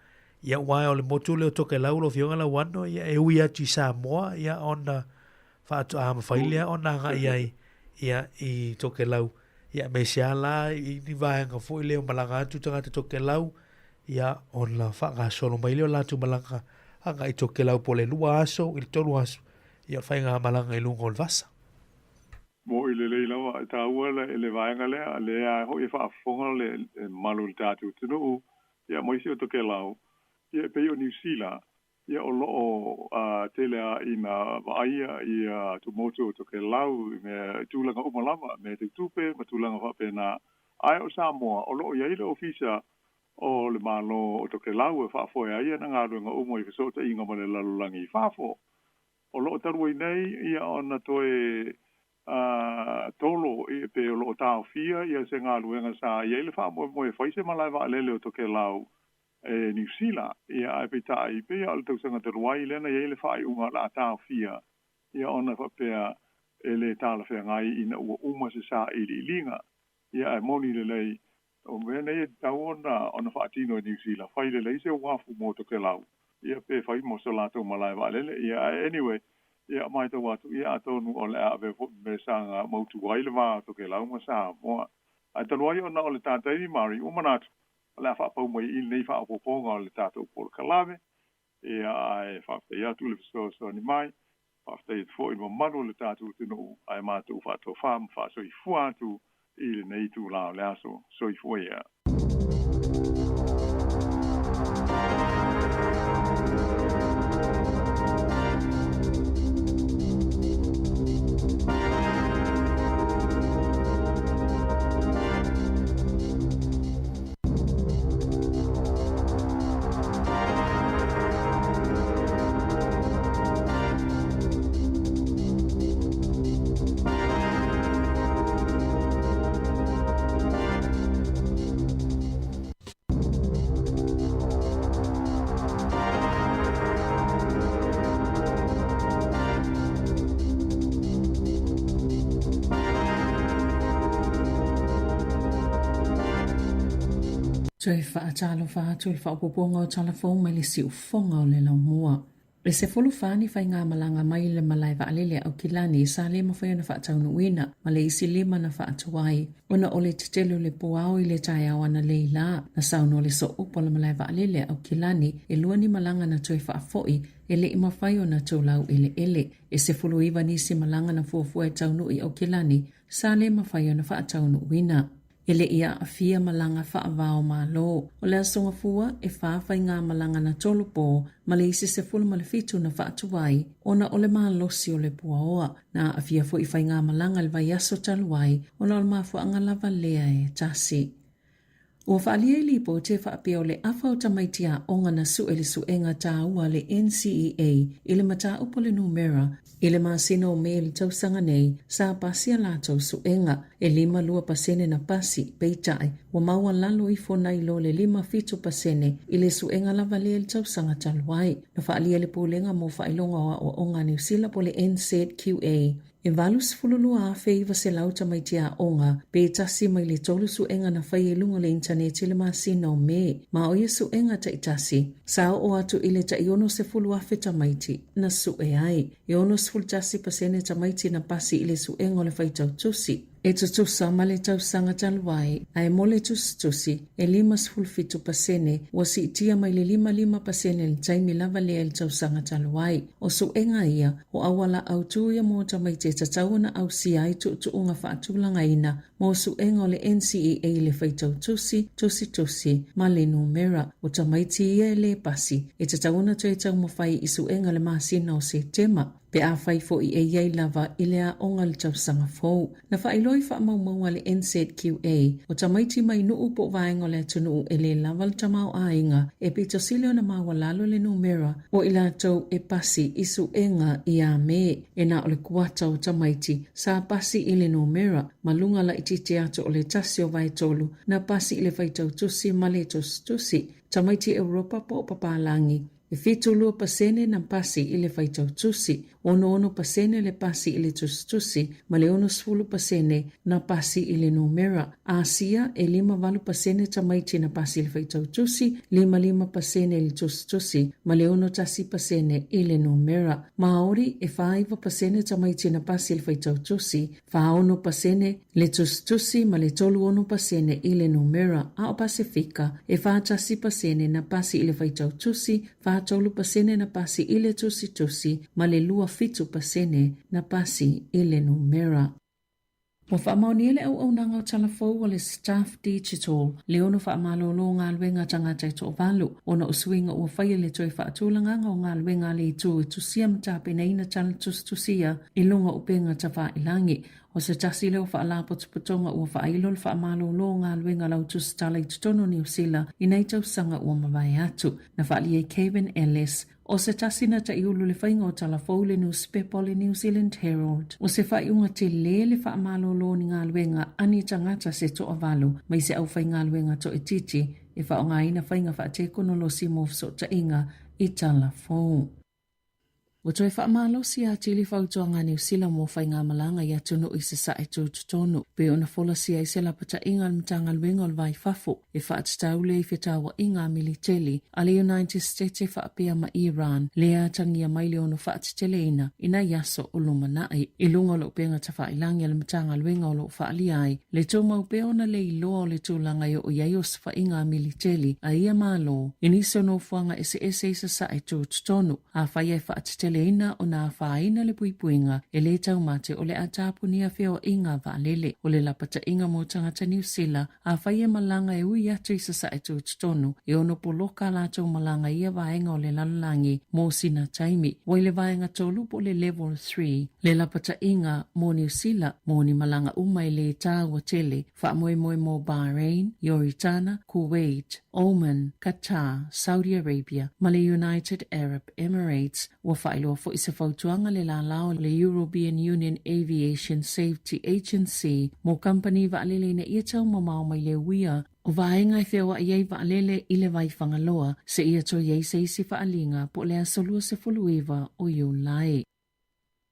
Ia aua o le motu lea o Tokelau lau Afioga Lauano, ia e ui atu i Samoa ia ona faatoa mafai lea ona agai ai ia i Tokelau. Ia aemaise lava la i ni vaega foi lea o malaga atu tagata Tokelau, ia ona faagasolo mai lea o latou malaga agai i Tokelau po o le 2 aso i le 3 aso, ia o le faigamalaga i luga o le vasa. Moʻi lelei lava, e taua le vaega lea, lea hoʻi e faafofoga le mamalu o le tatou atunuu, ia aemaise o Tokelau, ia e pei o Niu Sila, Ia o lo o tele lava ina vaaia ia Tumotu o Tokelau i mea i tulaga uma lava, mea tau tupe ma tulaga faapena. Ae o Samoa, o lo o i ai le Ofisa o le Malo o Tokelau e faafoe ai ana galuega uma i fesootaiga ma le lalolagi i fafo. O lo o talu ai nei ia ona toe tolo pe o lo o taofia ia se galuega sa i ai le faamoemoe e fai se malae vaalele o Tokelau e Niu Sila, ia ae peitai, pei lava o le tausaga talu ai lea na i ai le faaiuga o le a taofia, ia ona faapea e le talafeagai ina ua uma se sailiiliga. Ia ae moni lelei, o mea nei e tatau ona ona faatino e Niu Sila, fai lelei se uafu mo Tokelau, ia pe fai mo so latou malae vaalele, ia ae anyway, ia matau atu, ia atonu o le a avea foi ma mea saga mautu ai le va o Tokelau ma Samoa. Ae talu ai ona o le ta taimi Mari, ua manatu, o le a faapau mai i lenei faaopoopoga o le tatou polokalame. Ia, ae faafetai atu le fesoasoani mai, faafetai atu foi i le mamalu o le tatou atunuu, ae matou faatofa ma faasoifua atu i lenei itula o le aso. Soifua ia. Toe faatalofa atu i le faaopoopoga o tala fou mai le siufofoga o le laumua. E 14 ni faigamalaga mai le malae vaalele a Aukilani sa le mafai ona faataunuuina ma le isi lima na faatuai ona o le tetele o le puao i le taeao analeila na saunoa le sooupu o le malae vaalele a Aukilani e lua ni malaga na toe faafoi e le i mafai ona toulau eleele. E 19 nisi malaga na fuafua e taunuu i Aukilani sa le mafai ona faataunuuina. E le i aafia malaga faava o Malo. O le Aso Gafua, e fa faigamalaga na tolopo ma le isi 17 na faatuai ona o le malosi o le puaoa. Na aafia foi faigamalaga i le vaiaso talu ai ona o le mafuaaga lava lea e tasi. Ua faaalia i lipoti e faapea o le afa o tamaiti aoga na sue le suega taua a le NCEA i le mataupu o le numera I le masina o Me i le tausaga nei, sa pasi a latou suega. E 52% na pasi, peitai, ua maualalo ifo nai lo le 57% i le suega lava lea i le tausaga talu ai. Na faaalia e le Pulega mo Faailoga o Aoaoga a Niu Sila po o le NZQA, e 82,900 tamaiti aoga, pe tasi mai le tolu suega na faia i luga o le initaneti i le masina o Me, ma o ia suega taitasi, sa oo atu i le tai 60,000 tamaiti. na sue ai. E 61% tamaiti na pasi i le suega o le faitau tusi. E tutusa ma le tausaga talu ai, ae mo le tusitusi, e 57 pasene ua siitia mai le 55 pasene i le taimi lava lea i le tausaga talu ai. O suega ia, o auala autū ia mo tamaiti e tatau ona ausia ai tuutuuga faatulagaina mo suega o le NCEA i le faitau tusi, tusitusi, ma le numera. O tamaiti ia e lē pasi, e tatau ona toe taumafai i suega le masina o Setema. Pe afai foi e i ai lava i le aoga i le tausaga fou. Na faailoa i faamaumauga a le NZQA, o tamaiti mai nuu po o vaega o le atunuu e lē lava le tamaoaiga e pito sili ona maualalo le numera o i latou e pasi i suega ia Me. E na o le kuata o tamaiti sa pasi i le numera ma luga laitiiti atu o le 1/3 na pasi i le faitau tusi ma le tusitusi. Tamaiti Europa po o papalagi. E 72% na pasi i le faitau tusi, 66% le pasi i le tusitusi ma le 60% na pasi i le numera. Asia, e 58% tamaiti na pasi i le faitau tusi, 55% i le tusitusi ma le 61% i le numera. Māori, e 49% tamaiti na pasi i le faitau tusi, 46% le tusitusi ma le 36% i le numera, a o Pasefika, e 41% na pasi i le faitau tusi, 43% na pasi i le tusitusi ma le 27% na pasi i le numera. Ua faamaonia le auaunaga o tala fou a le Staff Digital le ono faamalolo galuega a tagata e toavalu ona o suiga ua faia i le toe faatulagaga o galuega a le itu e tusia ma tapenaina tala tusitusia i luga o upega tafailagi. O se tasi lea o faalapotopotoga ua faailo le faamalolo o galuega lau tusitala i totonu o Niu Sila i nai tausaga ua mavae atu. Na faaalia e Kevin Ellis, o se tasi na ta'iulu le faiga o tala fou i le nusipepa o le New Zealand Herald. O se faaiuga telē le faamalolo o ni galuega a ni tagata se toavalu mai se aufaigaluega toaitiiti e faaaogaina faiga faatekonolosi mo fesootaiga i tala fou. Ua toe faamalosi atili fautuaga a Niu Sila mo faigamalaga i atunuu i Sasae tutotonu, pei ona folasia ai se lapataiga a le Matagaluega o le Va i Fafo e faatatau lea i fetauaiga a militeli a le United States e faapea ma Iran, lea atagia mai le ono faateteleina i nai aso o lumanai. I luga o le upega tafailagi a le Matagaluega o lo o faaalia ai le tumau pea ona le iloa o le tulaga e oo i ai osofaiga a militeli a ia Malo i nisi o nofoaga eseese i Sasae tutotonu. Afai e faateteleina ona afaina le puipuiga, e lē taumate o le a tapunia feoaiga vaalele. O le lapataiga mo tagata Niu Sila, afai e malaga e ui atu i Sasae tutotonu, e ono poloka a latou malaga i ia vaega o le lalolagi mo sina taimi. Ua i le vaega tolu po o le Level 3 le lapataiga mo Niu Sila mo ni malaga uma e lē tāua tele, faamoemoe mo Bahrain, Ioritana, Kuwait, Oman, Qatar, Saudi Arabia ma le United Arab Emirates. Ua faailoa foi se fautuaga le lālā o le European Union Aviation Safety Agency mo kamupani vaalele ina ia taumamao mai le uia o vaega e feoai ai vaalele i le vai Fagaloa seia toe i ai se isi faaaliga po o le aso 29 o Iulai.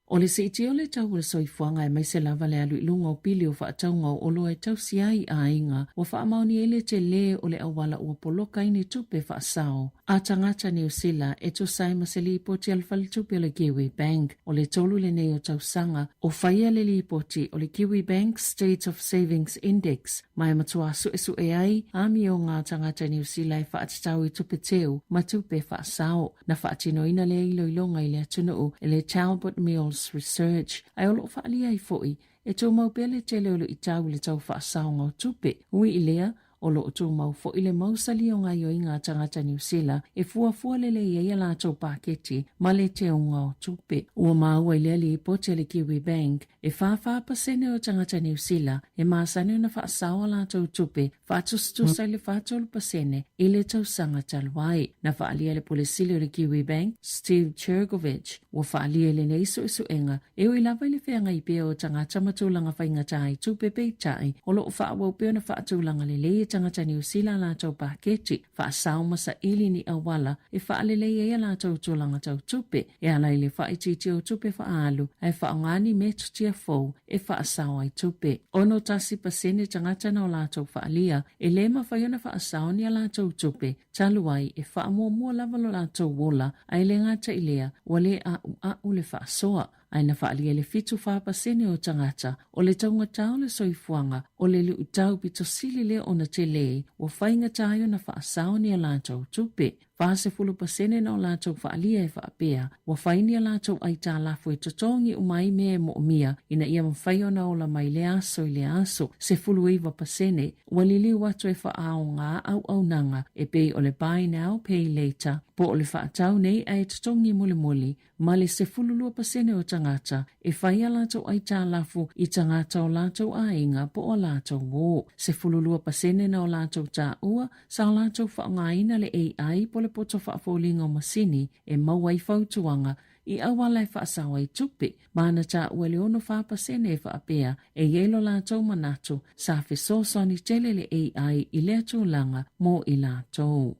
O le siitia o le tau o le soifuaga aemaise lava le alu i luga o pili o faatauga o oloa e tausi ai aiga, ua faamaonia ai le telē o le auala ua poloka ai ni tupe faasao a tagata Niu Sila e tusa ai ma se lipoti a le faletupe o le Kiwi Bank. O le tolu lenei o tausaga o faia le lipoti o le Kiwi Bank State of Savings Index ma e matua suesue ai amioga a tagata Niu Sila e faatatau i tupe teu ma tupe faasao. Na faatinoina lea iloiloga i le atunuu e le Talbot Mills Research, ae o lo o faaalia ai foi e tumau pea le tele o luitau i le tau faasaoga o tupe. Ui i lea, o lo o tumau foi le mausali o gaoioiga a tagata Niu Sila e fuafua lelei ai a latou paketi ma le teuga o tupe. Ua maua i lea lipoti a le Kiwi Bank, e 44% o tagata Niu Sila e masani ona faasao a latou tupe faatusatusa i le 43% i le tausaga talu ai. Na faaalia e le Pule Sili o le Kiwi Bank, Steve Trgovich, ua faaalia i lenei suesuega e ui lava i le feagai pea o tagata ma tulaga faigata i tupe peitai o lo o faaauau pea ona faatulaga lelei e tagata Niu Sila a latou paketi faasao ma saili ni auala e faalelei ai a latou tulaga tau tupe e ala i le faaitiitia o tupe faaalu ae faaaoga ni metotia fou e faasao ai tupe. 61% tagata na o latou faaalia e lē mafai ona faasao ni a latou tupe talu ai e faamuamua lava lo latou ola ae le gata i lea ua lē a'ua'u le faasoa. ae na faaalia i le 74% o tagata o le taugata o le soifuaga o le luʻutau pito sili lea ona tele ua faigata ai ona faasao ni a latou tupe. 40% na o latou faaalia e faapea ua fai ni a latou aitalafu e totogi uma ai mea e moomia ina ia mafai ona ola mai lea aso i lea aso. 19% ua liliu atu e faaaoga auaunaga e pei o le buy now pay later po o le faatau nei ae totogi mulimuli ma le 12% o tagata e fai a latou aitalafu i tagata o latou aiga po o a latou uō. 12% na o latou taua sa latou faaaogaina le AI po o le poto faafoliga o masini e maua ai fautuaga i auala e faasao ai tupe, ma na taua i le 64% e faapea e i ai lo latou manatu sa fesoasoani tele le AI i lea tulaga mo i latou.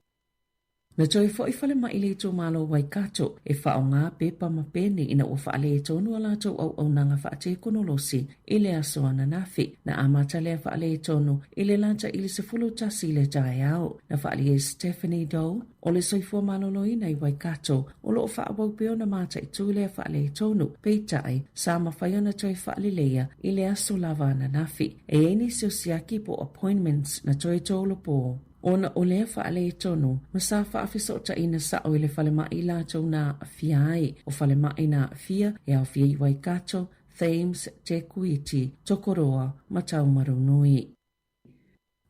Na toe foi falemai le itumalo o Waikato e faaaoga pepa ma pene ina ua faaletonu a latou auaunaga faatekonolosi i le aso ananafi. Na amata lea faaletonu i le lata i le 11 i le taeao. Na faaalia e Stephanie Doe o le soifua maloloina i Waikato o lo o faaauau pea ona mataitu lea faaletonu, peitai, sa mafai ona toe faaleleia i le aso lava ananafi. E i ai nisi o siaki po o appointments na toe tolopo. Ona o lea faaletonu ma sa faafesootaina sao i le falemai latou na aafia ai. O falemai na aafia e aofia i Waikato, Thames, Te Kuiti, Tokoroa ma Taumarunui.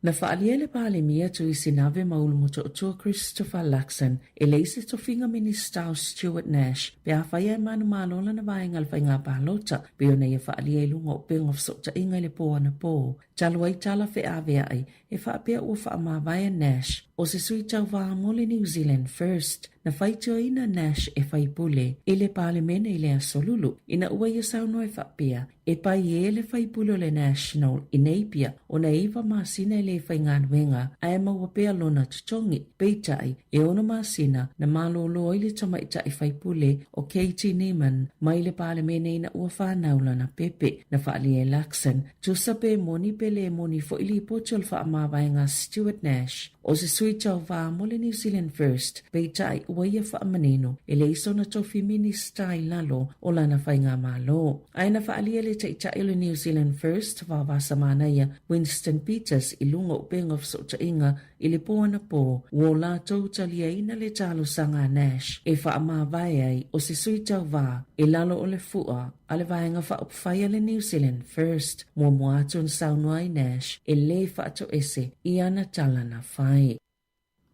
Na faaalia le Palemia Tuisinave ma Ulumotootua Christopher Luxon e leai se tofiga Minisita o Stuart Nash pe afai ae manumalo lana vaega i le faiga palota pei ona ia faaalia i luga o upega o fesootaiga i le po anapo talu ai tala feaveai e faapea ua faamavae a Nash o se sui tauva mo le New Zealand First. Na faitioina Nash e faipule i le Palemene i le Aso Lulu ina ua ia saunoa e faapea e pai ē le faipule o le National i Napier ona e iva masina e le faigaluega ae maua pea lona totogi. Peitai, e ono masina na malōlō ai le tamaitai faipule o Katie Neiman mai le Palemene ina ua fanau lana pepe. Na faaalia e Luxon Tusa pe moni pe lē moni foi lipoti o le faamavaega a Stuart Nash, o se sui tauva mo le New Zealand First, peitai ua ia faamanino e leai sona tofi Minista i lalo o lana faigamalo. Ae na faaalia le Taitai o le New Zealand First, Vaovasamanaia Winston Peters i luga o upega o fesootaiga I le po anapo, ua o latou taliaina le talosaga a Nash e faamavae ai o se sui tauva i lalo o le fua a le Vaega Faaupufai a le New Zealand First. Muamua atu na saunoa ai Nash e lē faatoese i ana tala na fai.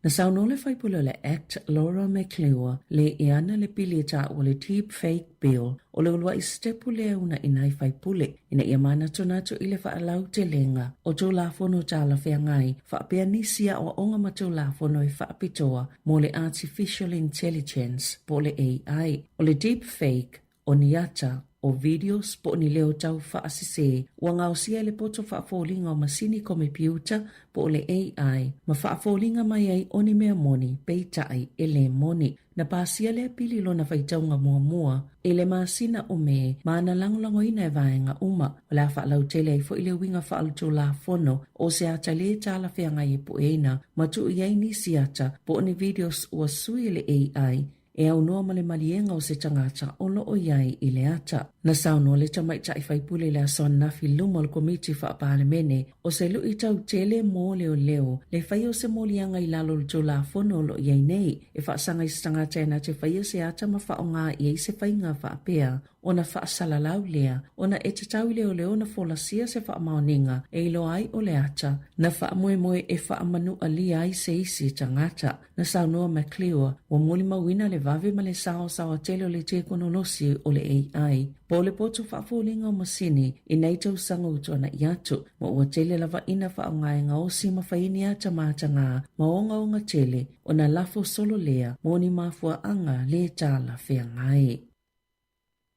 Na saunoa le faipule o le Act Laura McClure le e ana le pili e taua le Deep Fake Bill o le uluai sitepu lea unaina ai faipule ina ia manatunatu i le faalautelega o Tulafono talafeagai faapea nisi aoaoga ma Tulafono e faapitoa mo le Artificial Intelligence po o le AI. O le deep fake, o ni ata, o videos po o ni leo tau faasese ua gaosia e le poto faafoliga o masini komepiuta po o le AI ma faafoliga mai ai o ni mea moni peitai e lē moni. Na pasia lea pili lona faitauga muamua i le masina o Me ma na lagolagoina e vaega uma. O le a faalautele ai foi le uiga faaletulafono o se ata lē talafeagai e pueina ma tuu i ai nisi ata po o ni videos ua sui e le AI e aunoa ma le maliega o se tagata o lo o i ai i le ata. Na saunoa le tamaitai faipule i le aso ananafi i luma o le Komiti Faa-Palemene o se luʻitau tele mo leoleo le faia o se moliaga i lalo o le Tulafono o lo o i ai nei e faasaga i se tagata e na te faia se ata ma faaaoga i ai se faiga faapea ona faasalalau lea ona e tatau i leoleo ona folasia se faamaoniga e iloa ai o le ata na faamoemoe e faamanualia ai se isi tagata. Na saunoa McClure, ua molimauina le vave ma le saosaoa tele o le tekonolosi o le AI, po o le poto faafoliga o masini i nei tausaga ua tuana'i atu, ma ua tele lava ina faaaoga e gaosi ma fai ni ata matagā ma ogaoga tele ona lafo solo lea mo ni mafuaaga lē talafeagai.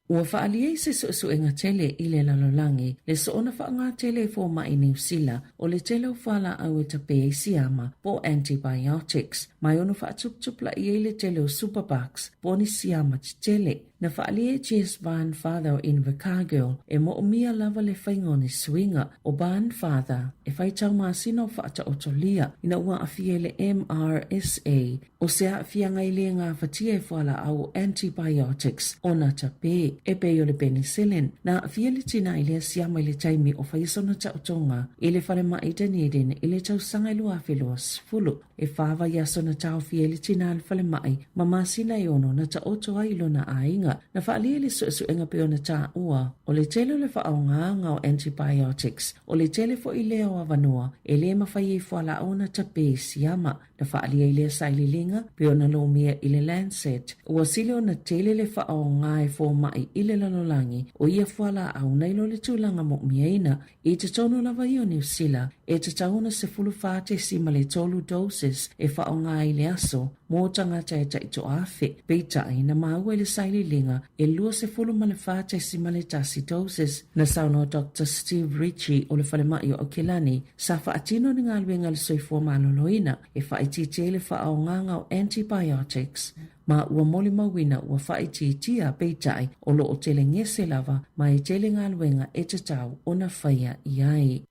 Ua faaalia i se suesuega tele i le lalolagi le soona faaaoga tele e fomai Niu Sila o le tele o fualaau e tape ai siama po o antibiotics ma e ono faatuputupula'i ai le tele o superbugs po o ni siama tetele. Na faaalia e Jess Barnfather o Invercargill e moomia lava le faiga o ni suiga o Barnfather e faitau masina o faataotolia ina ua aafia i le MRSA. O se aafiaga e le gafatia e fualaau antibiotics ona tapē, e pei o le penicillin. Na aafia le tina i lea siama i le taimi o faia sona taotoga i le falemai Dunedin i le tausaga e 2020. E whā vaiaso na taofia ai le tina i le falemai ma masina e ono na taoto ai i lona aiga. Na faaalia i le suesuega pei ona taua, o le tele o le faaaogaga o antibiotics, o le tele foi lea o avanoa e le mafai ai fualaau ona tapē siama. Na faaalia i lea sailiiliga pei ona lomia i le Lancet, ua sili ona tele le faaaoga e fomai i le lalolagi o ia fualaau nai lo le tulaga mo'omiaina. I totonu lava ia o Niu Sila, e tatau ona 14.3 doses e faaaoga ai i le aso mō tagata e taitoa-afe. Peitai, na maua i le sailiiliga e 24.1 doses. Na saunoa Doctor Steve Ritchie o le Falemai o Aukilani, sa faatino ni galuega a le soifua maloloina e faaitiitia ai le faaaogaga o antibiotics ma ua molimauina ua faaitiitia, peitai, o lo o tele gese lava ma e tele galuega e tatau ona faia i ai.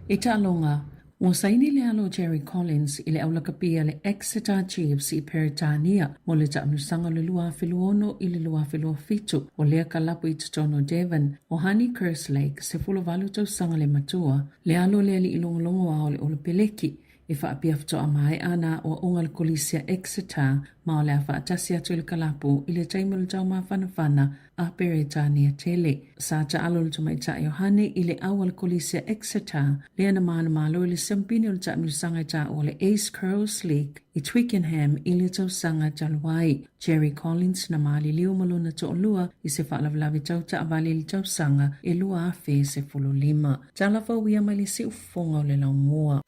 I taaloga, ua saini le alo o Jerry Collins i le aulakapi a le Exeter Chiefs i Peretania mo le taamilosaga o le 2026 i le 2027. O lea kalapu i totonu o Devon, o Honey Kerslake, 18 tausaga le matua, le alo o le alii logologo a o le Olopeleki, E faapea faatoa maea ana aoaoga a le Kolisi a Exeter ma o le a faatasi atu i le kalapu i le taimi o le taumafanafana a Peretania tele. Sa taalo le tamaitai o Honey i le au a le Kolisi a Exeter lea na manumalo i le siampini o le taamilosaga e taua o le Ace Curls League i Twickenham i le tausaga talu ai. Jerry Collins na maliliu ma lona toalua i se faalavelave tau taavale i le tausaga e 2015. Tala fou ia mai le siufofoga o le laumua.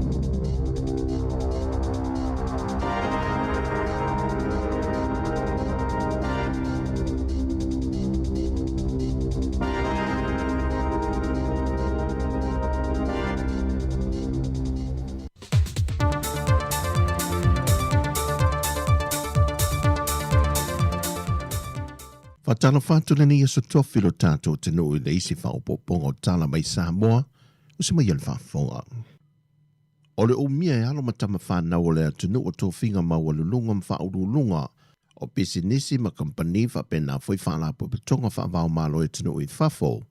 Faatalofa atu lenei aso tofi lo tatou atunuu i le isi faaopoopoga o tala mai Samoa o se mai a le faafofoga. O le umia e alo ma tama fanau o le atunuu o tofiga maualuluga ma faauluuluga o pisinisi ma kamupani faapena foi faalapotopotoga faava-o-Malo i atunuu i fafo.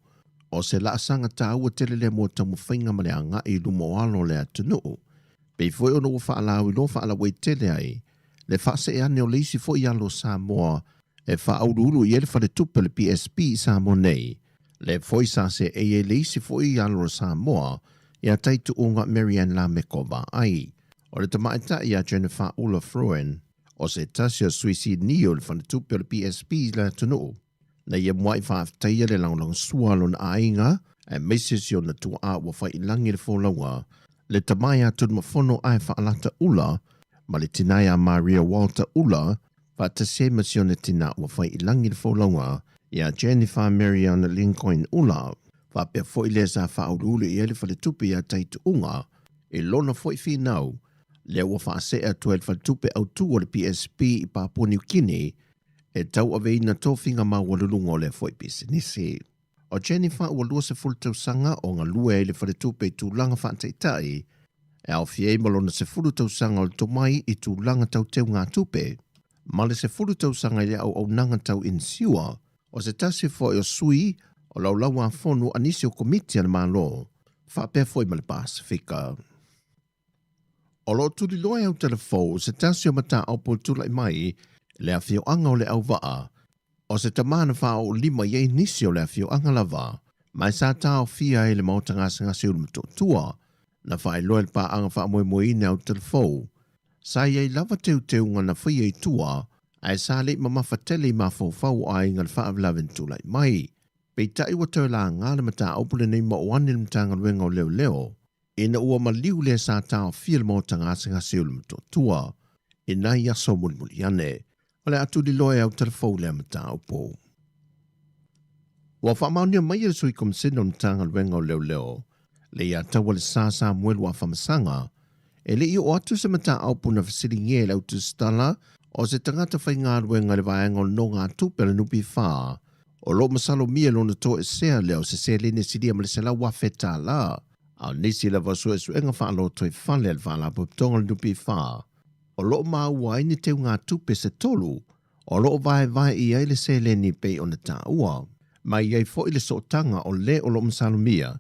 O se laasaga taua tele lea mo taumafaiga ma le agai i luma o alo o le atunuu. Pei foi ona ua faalauiloa faalauaitele ai le faasee ane o le isi foi alo o Samoa e faauluulu i ai le faletupe o le PSP i Samoa nei, lea foi sa seei ai le isi foi alo o Samoa ia Taituuga Mary-Ann Lameko Vaai. O le tamaitai ia Jennifer Ula Fruin, o se tasi o sui sinia o le faletupe o le PSP i le atunuu, na ia muai faafetaia le lagolagosua a lona aiga, aemaise si ona tuaa ua fai i lagi le folauga, le tama ia Tunumafono Ae Faalata Ula, ma le tina ia Maria Walter Ula, faatasi ai ma si ona tina ua fai i lagi le folauga, ia Jennifer Mariana Lincoin Ula. Faapea foi lea sa faauluulu i ai le faletupe ia Taituuga, i lona foi finau, lea ua faasee atu ai le faletupe autu o le PSP i Papua Niu Kini, e tauaveina tofiga maualuluga o lea foi pisinisi. O Jennifer ua 20 tausaga o galue ai i le faletupe i tulaga faataitai, e aofia ai ma lona 10 tausaga o le tomai i tulaga tau teugatupe, ma le 10 tausaga i le auaunaga tau inisiua. O se tasi foi o sui o Laulau-a-Fono a nisi o Komiti a le Malo, faapea foi ma le Pasefika. O lo o tuliloa e Autalafou se tasi o mataupu e tulai mai i le afioaga o Leauvaa, o se tama na faaoolima i ai nisi o le afioaga lava, ma e sa taofia ai le maota gasegase o Ulumotootua, na faailoa e le paaga faamoemoeina e Autalafou, sa i ai lava teuteuga na faia i tua, ae sa le i mamafa tele i mafaufau o aiga le faalavelave na tulai mai. Peitai ua toe laga le mataupu lenei ma oo ane le Matagaluega o Leoleo ina ua maliu le sa taofia le maota gasegase o Ulumotootua i nai aso mulimuli ane. O le a tuliloa e Autalafou lea mataupu. Ua faamaonia mai e le Sui Komisena o le Matagaluega o Leoleo, Leiataua Lesa Samuelu Afamasaga, e le i oo atu se mataupu na fesiligia e le autusitala o se tagata faigaluega i le vaega o le nogatupe a le NPF o lo o masalomia lona toesea lea o se seleni silia ma le $100,000 tala. A o nisi lava o suesuega faalotoifale a le Faalapotopotoga o le NPF. o lo o maua ai ni teugatupe se tolu o lo o vaevae i ai le seleni e pei ona taua. Ma e i ai foi le sootaga o le o lo o masalomia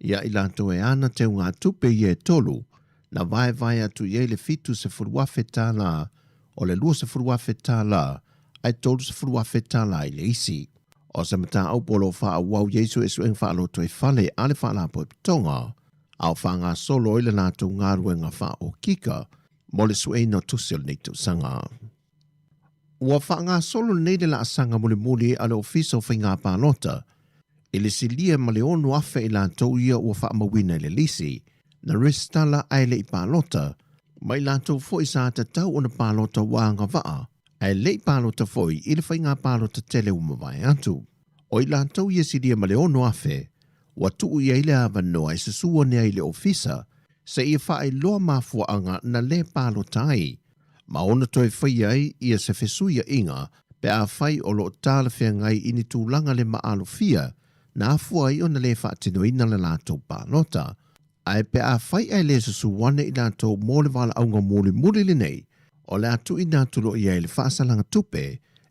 iā i latou e ana teugatupe ia e tolu na vaevae atu i ai le $70,000, o le $20,000 ae $30,000 i le isi. O se mataupu o lo o faaauau i ai suesuega faalotoifale a le Faalapotopotoga a o faagasolo ai le latou galuega faaokika mo le sueina o tusi o lenei tausaga. Ua faagasolo nei le laasaga mulimuli a le Ofisa o Faiga Palota i le silia ma le 6,000 i latou ia ua faamauina i le lisi na resitala ae le i palota, ma i latou foi sa tatau ona palota ua agavaa ae le i palota foi i le faiga palota tele ua mavae atu. O i latou ia silia ma le 6,000 ua tuu i ai le avanoa e susu ane ai i le ofisa seia faailoa mafuaaga na le palota ai, ma ona toe faia ai ia se fesuiaiga pe afai o lo o talafeagai i ni tulaga le maalofia na afua ai ona le faatinoina le latou palota. Ae pe afai ae le susu ane i latou mo le valaauga mulimuli lenei, o le a tuuina atu loa i ai le faasalaga tupe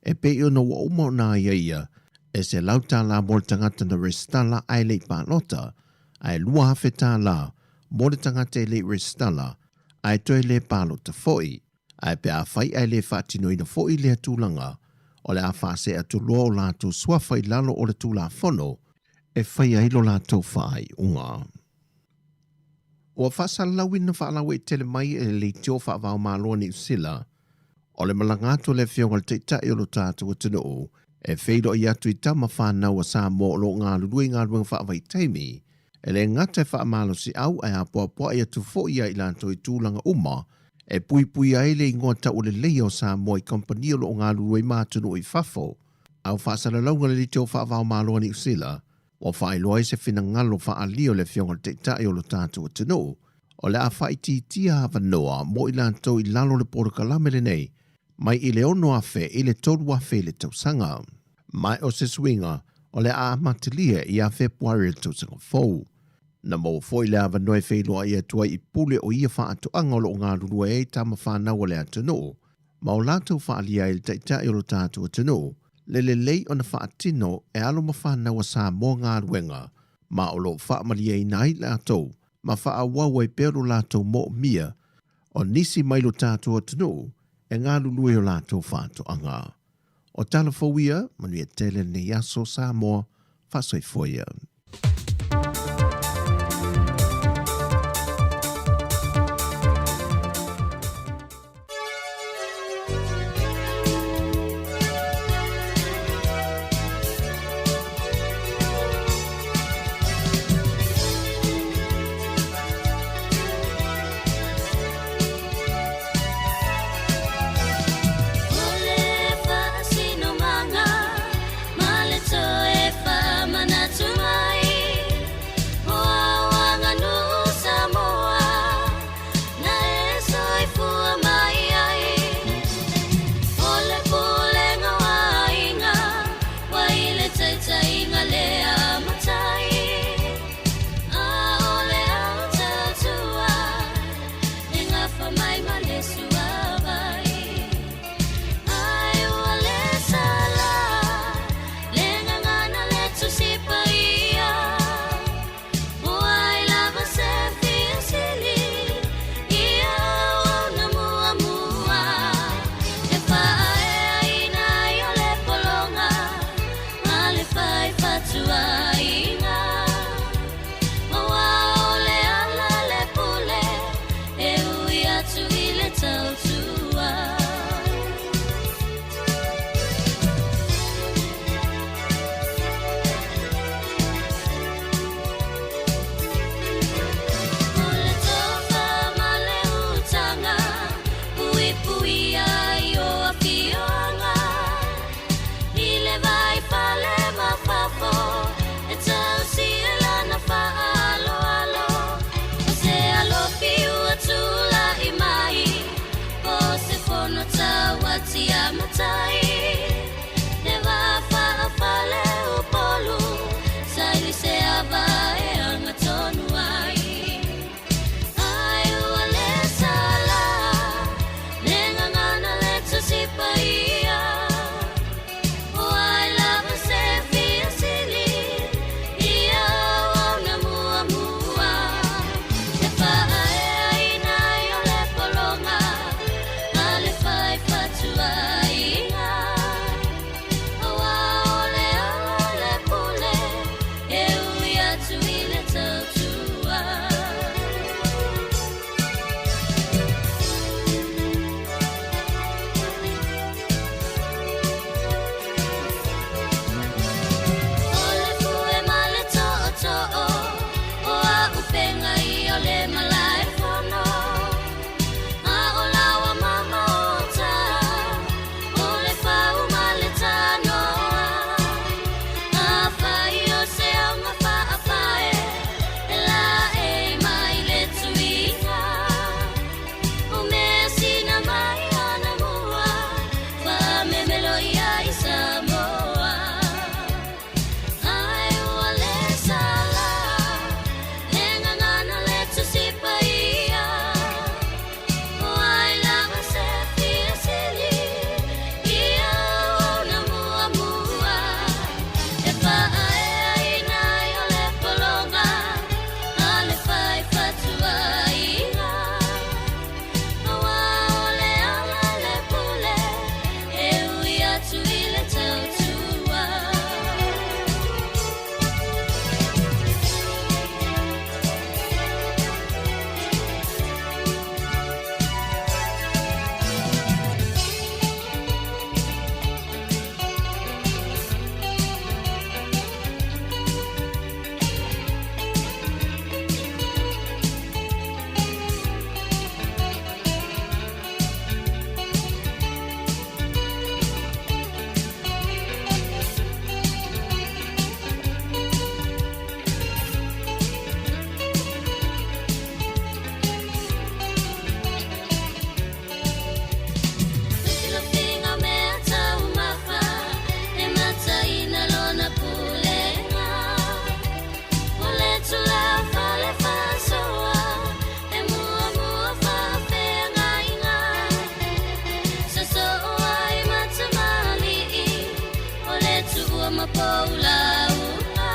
e pei ona ua uma ona aiaia e $100 mo le tagata na resitala ae le i palota, ae $2,000 mo le tagata e le i resitala ae toe le palota foi. Ae pe afai ae le faatinoina foi lea tulaga, o le a faasee atu loa o latou suafa i lalo o le Tulafono e fai ai lo latou faaiuga. Ua faasalalauina faalauaitele mai e le Leitio Faavaomalo a Niu Sila o le malaga atu a le Afioga i le Taitai o lo tatou atunuu e feiloai atu i tama fanau a Samoa o lo o galulue i galuega faavaitaimi e le gata e faamalosiau ae apoapoai atu foi ia i latou i tulaga uma e puipuia ai le igoa tauleleia o Samoa i kamupani o lo o galulue ma atunuu i fafo. A o faasalalauga le Leitio Faavaomalo a Niu Sila ua faailoa ai se finagalo faaalia o le Afioga i le Taitai o lo tatou atunuu o le a faaitiitia avanoa mo i latou i lalo o le polokalame lenei mai i le 6,000 i le 3,000 i le tausaga. Ma o se suiga o le a amatalia ia Fepuari o le tausaga fou. Na maua foi le avanoa e feiloai atu ai i pule o ia faatoaga o lo o galulue ai tama fanau a le atunuu, ma o latou faaalia ai i le Taitai o lo tatou atunuu le lelei ona faatino e alo ma fanau a Samoa galuega ma o lo o faamalieina ai latou ma faaauau ai pea lo latou moomia o nisi mai lo tatou atunuu e galulue i o latou faatoaga. O tala fou ia, manuia tele lenei aso Samoa, faasoifua ia. kou lauga.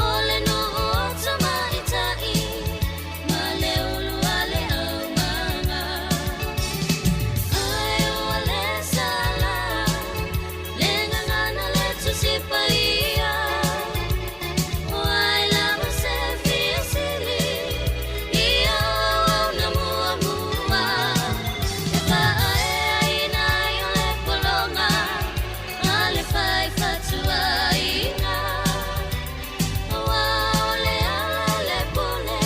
O le nuu o tamaitai ma le ulu a le aumaga. Ai ua le sala le gagana le Tusi Paia. O ai lava se fia sili i auauna muamua. E faaeaina ai o le pologa a le fai fatuaiga. Aua o le ala o le pule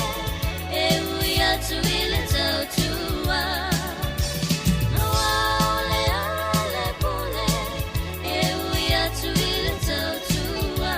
e ui atu i le tautua. Aua o le ala o le pule e ui atu i le tautua.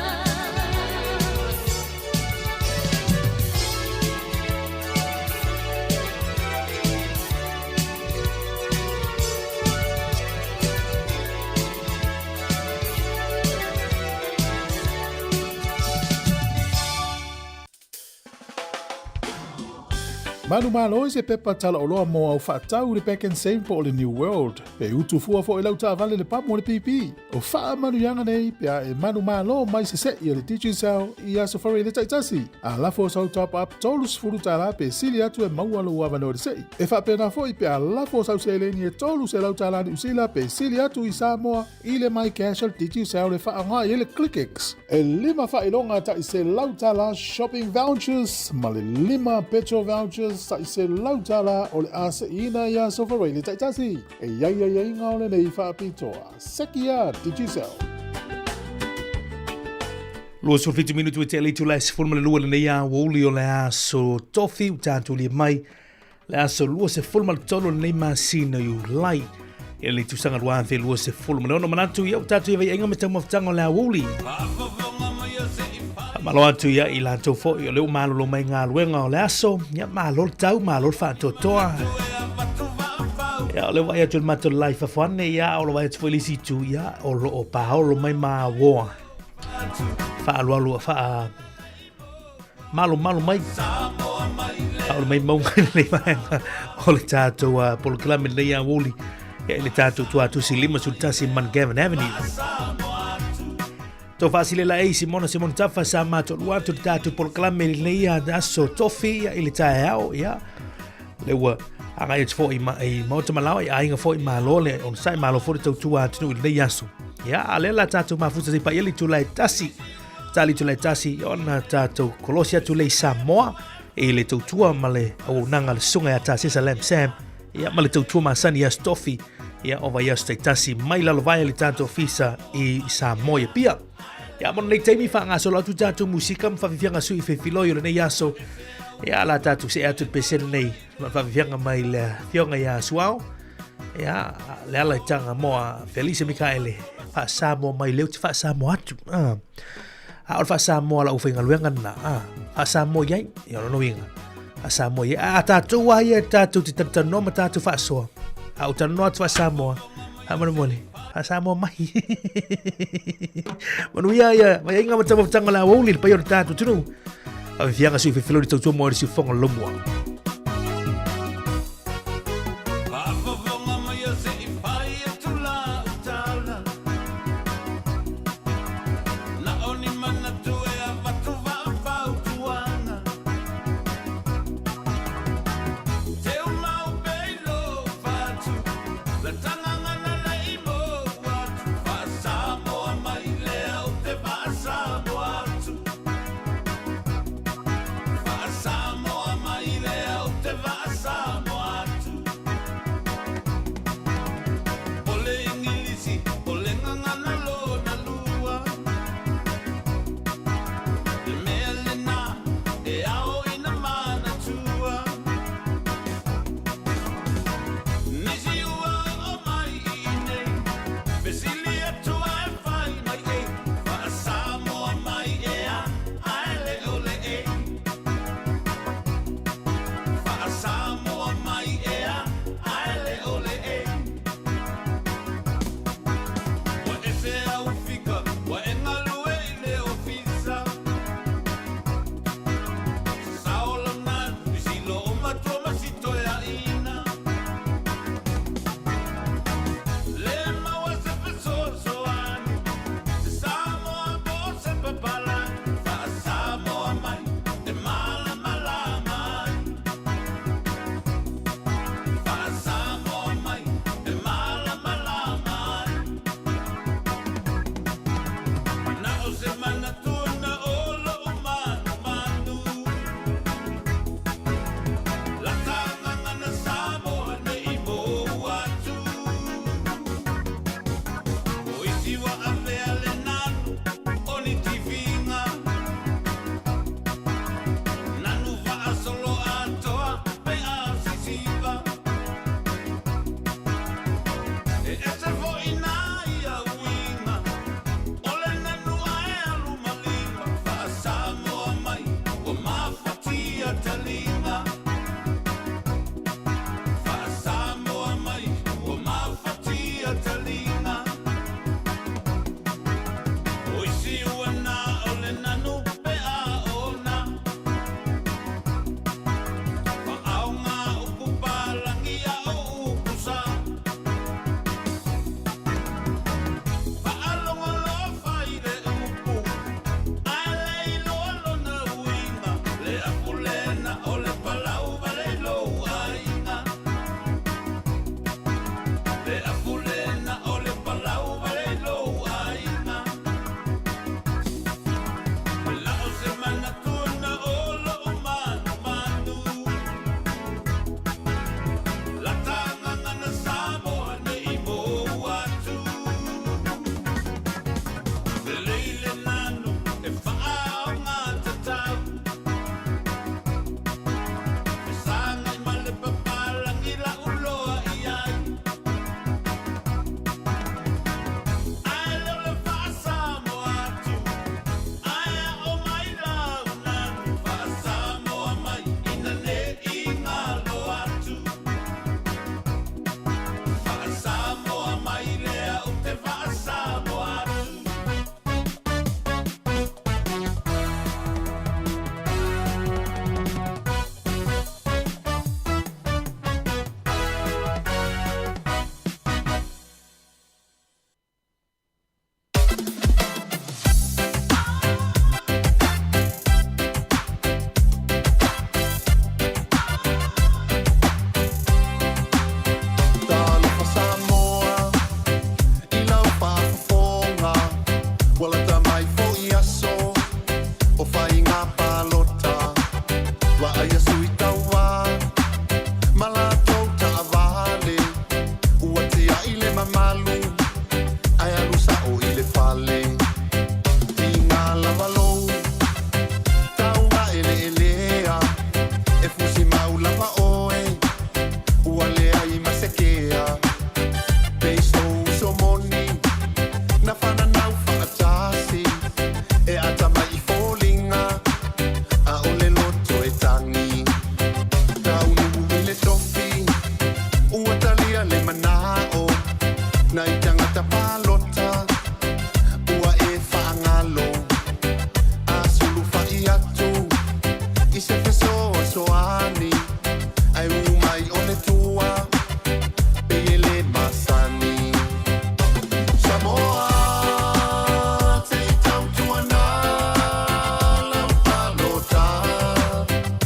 Manumalo i se pepa talaoloa mo au faatau i le Pak'nSave po o le New World. E utu fua foi lau taavale le pamu o le pipi. O faamanuiaga nei pe a e manumalo mai sese'i a le Digicel i Aso Faraile taitasi. A lafo sau top up $30 pe sili atu e maua lou avanoa i le se'i. E faapena foi pe a lafo sau seleni e $300 Niu Sila pe sili atu i Samoa i le MyCash a le Digicel e faaaoga i ai le ClickX. E lima faailoga tai $100 shopping vouchers ma le lima petrol vouchers tai $100 o le a se'iina i Aso Faraile taitasi. E i ai aiaiga o lenei faapitoa. Seki ia Digicel. 27 minutu e tea le itula e 12 lenei aoauli o le aso Tofi ua tatou lia mai le aso 23 lenei masina o Iulai i le tausaga 2026. Manatu ia ua tatou i vaiaiga me taumafataga o le aoauli. Faamalo atu ia i latou foi o lea ua malolo mai galuega o le aso. Ia malo le tau, malo le faatoatoa. Ia o lea ua vaai atu i le matou live fafo ane, ia o lo o vaai atu foi le isi itu, ia o lo o paolo mai maoa. Faalualu faa malomalo mai. Paolo mai mauga i lenei vaega o le tatou polokalame lenei aoauli. Ia i le tatou tuatusi 51 Mungavin Avenue. Tau faasilela ei Simona Simona Tafa sa matou lua atu le tatou polokalame i lenei aso tofi ia, i le taeao ia. Le ua agai atu foi ma, i Maota Malawa i aiga foi malo le onosai malo foi le tautua atunuu i lenei aso. Ia, a lea la tatou mafuta sei paia le itula e tasi. Tali itula e tasi ona tatou kolosi atu le i Samoa i le tautua ma le auaunaga le susuga ia Tasesa Lam Sam ia ma le tautua masani ia Stofi ia o vaiaso taitasi mai lalovaea le tatou ofisa i Samoa i Apia. Ia mo lenei taimi faagasolo atu tatou musika ma faafiafiaga sui fefiloi o lenei aso. Ia la tatou see atu le pese lenei ma faafiafiaga mai le afioga ia Suao. Ia le ala i tanga moa Felice Mikaele faasamoa mai leo te faasamoa atu. Ah. A o le faasamoa la ufaigaluega lena. Ah, faasamoa i ai. Ia o lona uiga. Faasamoa i ai. A tatou lava ia tatou te talatalanoa ma tatou faasoa. A ou talanoa atu faasamoa, faamolemole, faasamoa mai. Manuia ia, vaiaiga ma taumafataga o le aoauli le paia o le tatou atunuu. Faafiafiaga sui felfeloli tautua mo le siufofoga o le Laumua. Atua pei e le masani. Samoa, se i tautuana lau palota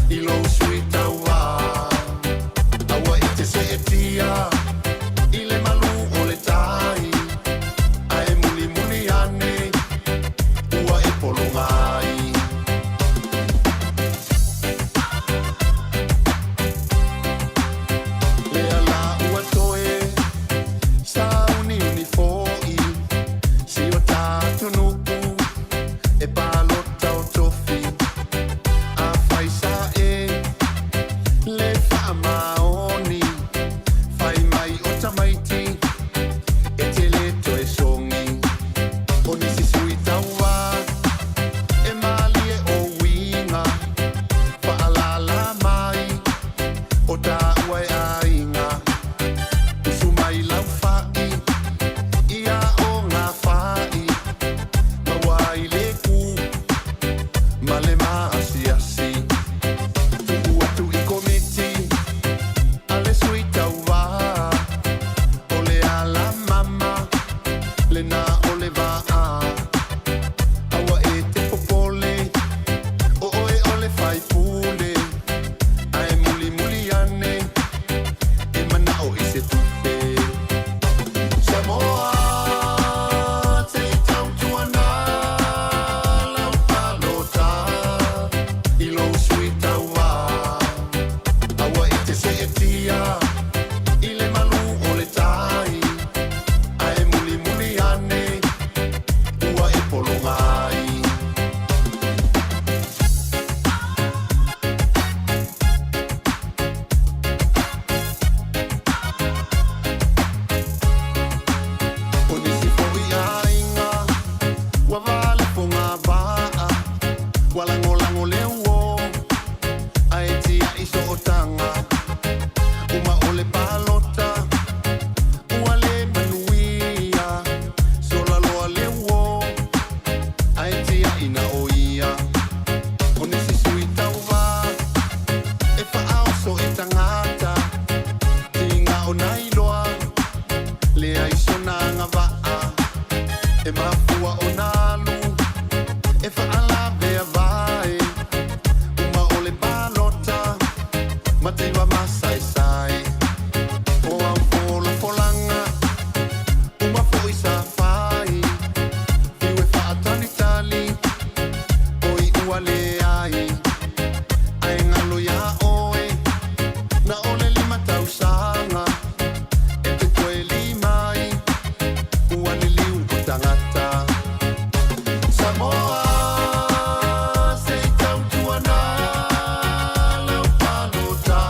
i lou sui tauva. Aua e te seetia i le malu o le tai, ae mulimuli ane ua e pologa ai. Lea la ua toe sauniuni fo'i si o tatou nuu e palota o tofi. Afai sa'e le faamaoni, fai mai o tamaiti e te lē toe sogi. O nisi sui tauā e malie o uiga, faalala mai o taua e aiga. Usu mai lau fa'i ia o ngā fa'i, maua ai le ku ma le maasiasi. Tuu atu i komiti a le sui tauā, o le alamama lena o le vaa. Aua e te popole, o oe o le faipule, ae mulimuli ane e manao i se tupe. Samoa, se i tautuana lau palota i lou sui tauva. Aua e te seetia i le malu o le tai, ae mulimuli ane ua e pologa ai. O nisi fo'i aiga ua vale fogavaa, ua lagolago le uō ae tia'i sootaga. Uma o le palota ua lē manuia, sola loa le uō ae tia'i na o ia. O nisi sui tauvā e faaoso i tagata, tiga ona iloa leai sona agavaa, e mafua ona alu e faalaveavae. Uma o le palota mativa masaesae, o au folafolaga uma fo'i sa fai, fiu e faatalitali o iua leai. Ae galo iā oe na o le 5 tausaga e te toe limai ua liliu o tagata. Samoa, se i tautuana lau palota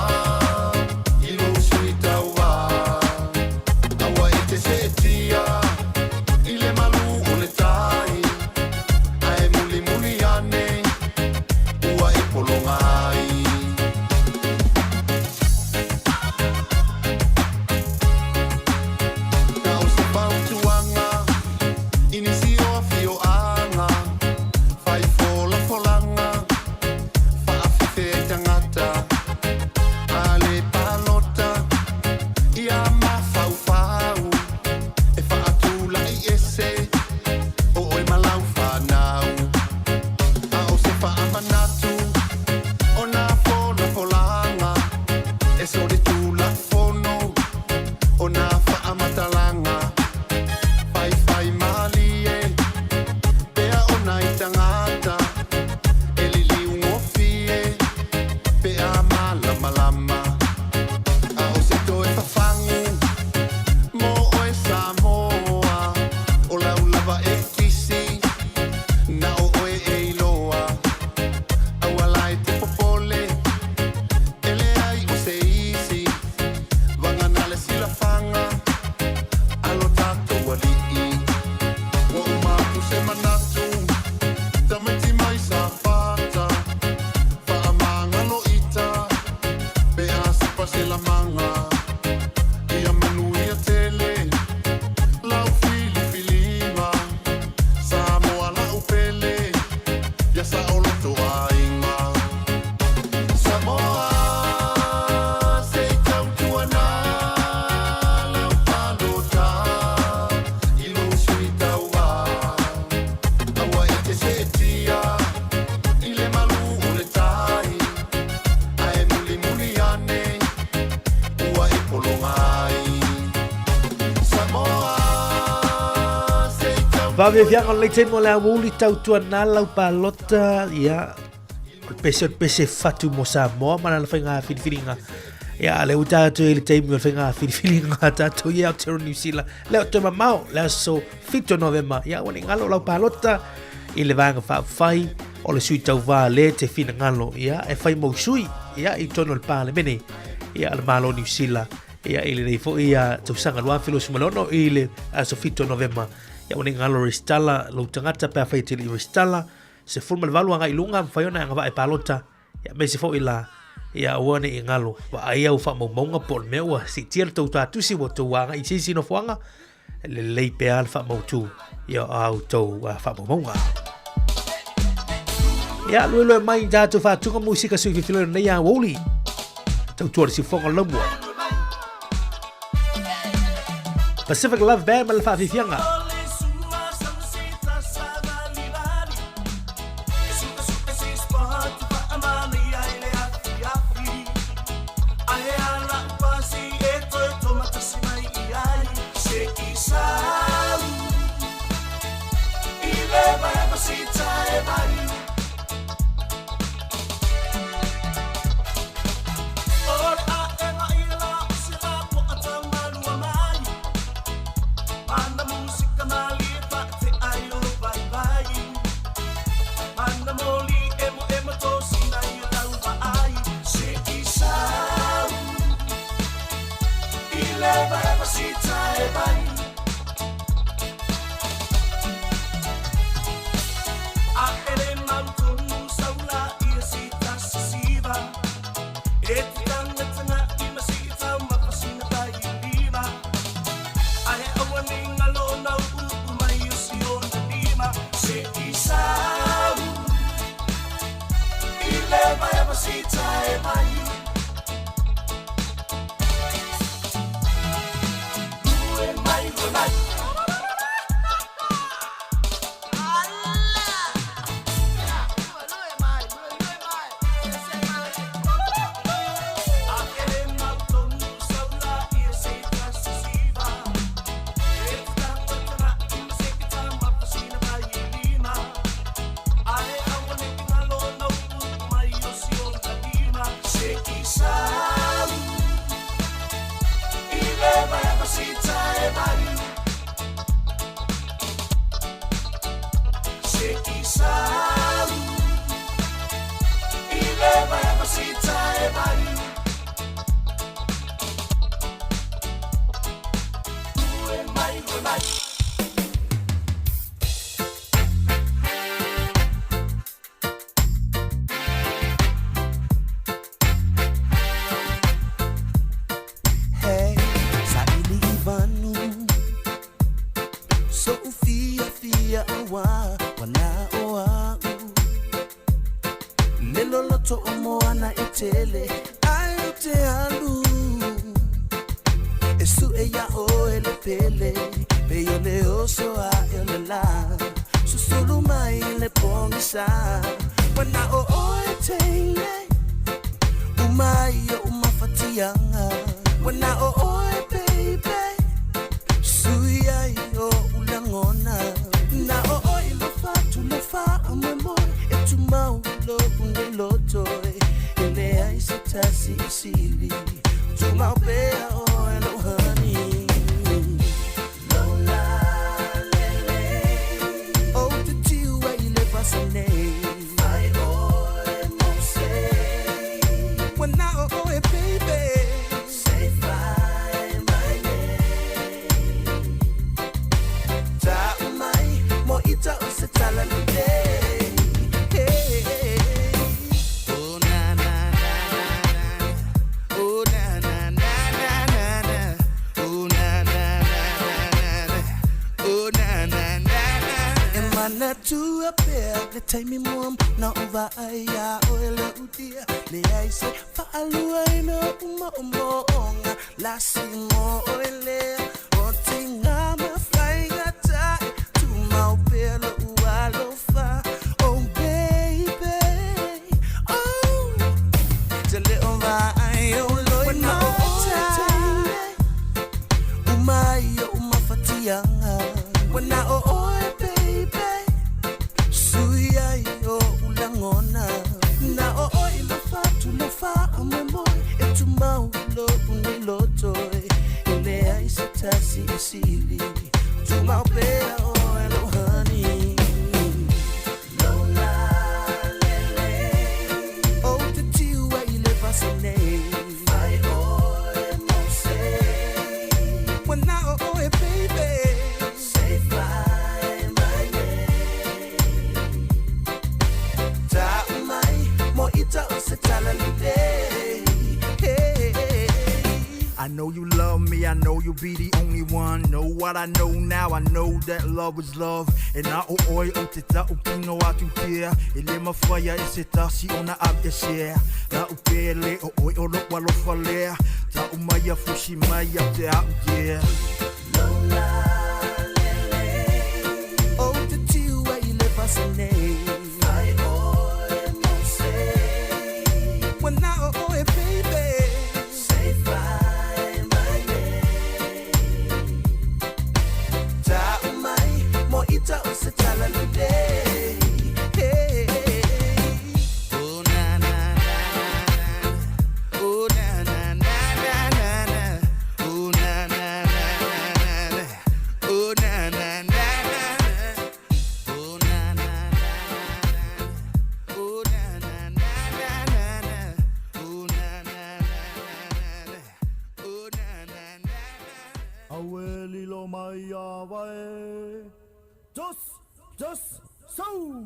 i lou sui tauva. Aua e te seetia i le malu o le tai, ae mulimuli ane ua e pologa ai. Na o se fautuaga i nisi o afioaga, fai folafolaga faafefe ai tagata a le palota ia mafaufau e faatulai ese o oe ma lau fanau. A o se faamanatu o nā folafolaga e solitulafono o nā faamatalaga, faifai malie pea o nai tagata e liliugofie pe a malamalama. A o se toe fafagu mo oe Samoa, o lau lava e kisi na o oe e iloa. Aua la e te popole e leai o se isi vagana le silafaga. Faafiafiaga o lenei taimi o le aoauli tautuana lau palota, ia, o le pese o le pese fatu mo Samoa ma lana faiga filifiliga. Ia, a lea ua tatou i le taimi o le faiga filifiliga a tatou i Aotearoa New Zealand. Lea o toe mamao, le aso 7 o Novema, ia, ua le galo lau palota i le vaega faaupufai o le sui tauvā le te finagalo, ia, e fai mau sui, ia, i totonu o le Palemene, ia, a le Malo o Niu Sila. Ia, i lenei foi ia, tausaga 2026 i le aso 7 o Novema, ia, ua ne i galo resitala lou tagata pe afai e te le i resitala, 18 agai i luga, mafai ona e agavaa e palota, ia, aemaise foi la, ia, aua ne i galo, vaai au faamaumauga po o le mea ua siitia le tou tātusi, ua tou agai i se isi nofoaga, lelei pea le faamautu ia o a outou faamaumauga. Ia, luelue mai tatou faatuga musika sui fifilo nei a Woli. Tautua le siufoga laumua. Pacific Love Band ma le faafiafiaga. tasi e sili Tumau pea oe lou honey Lola lele Ou te tiu ai i le vasa nei Fai oe mo se Ua na o oe baby Say fly my name Ta'u mai mo ita o se tala lelei Hey. I know you love me, I know you be the only one. Know what I know now, I know that love is love. E na o oe o te ta'u kino atu pea. E le mawhaia e se tasi ona au e share. La'u pele o oe o lo'u alofa lea. Ta'u mai a fusi mai a te a'u yeah. Lola lele Ou te tiu ai i le vasa nei Fai oe mo se Ua na o oe baby Say fly my name Ta'u mai mo ita o se tala lelei Hey. Oh na na na na Oh na na na na na na Oh na na na na na Oh na na na na na Oh na na na na na Oh na na na na na na Oh na na na na na Oh na na na na Aue lilo mai a vae Dos, dos, sau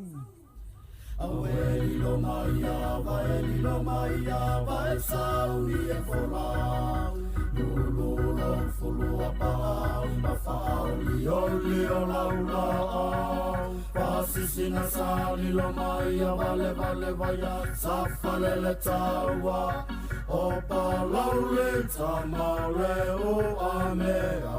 Aue lilo mai a vae lilo mai a vae Sauni e folau Lulu lou fulua paau Ma whaauli oli o lau laau Pasisina sa lilo mai a vale vale vaia Sa falele taua O palauli tamale o amea.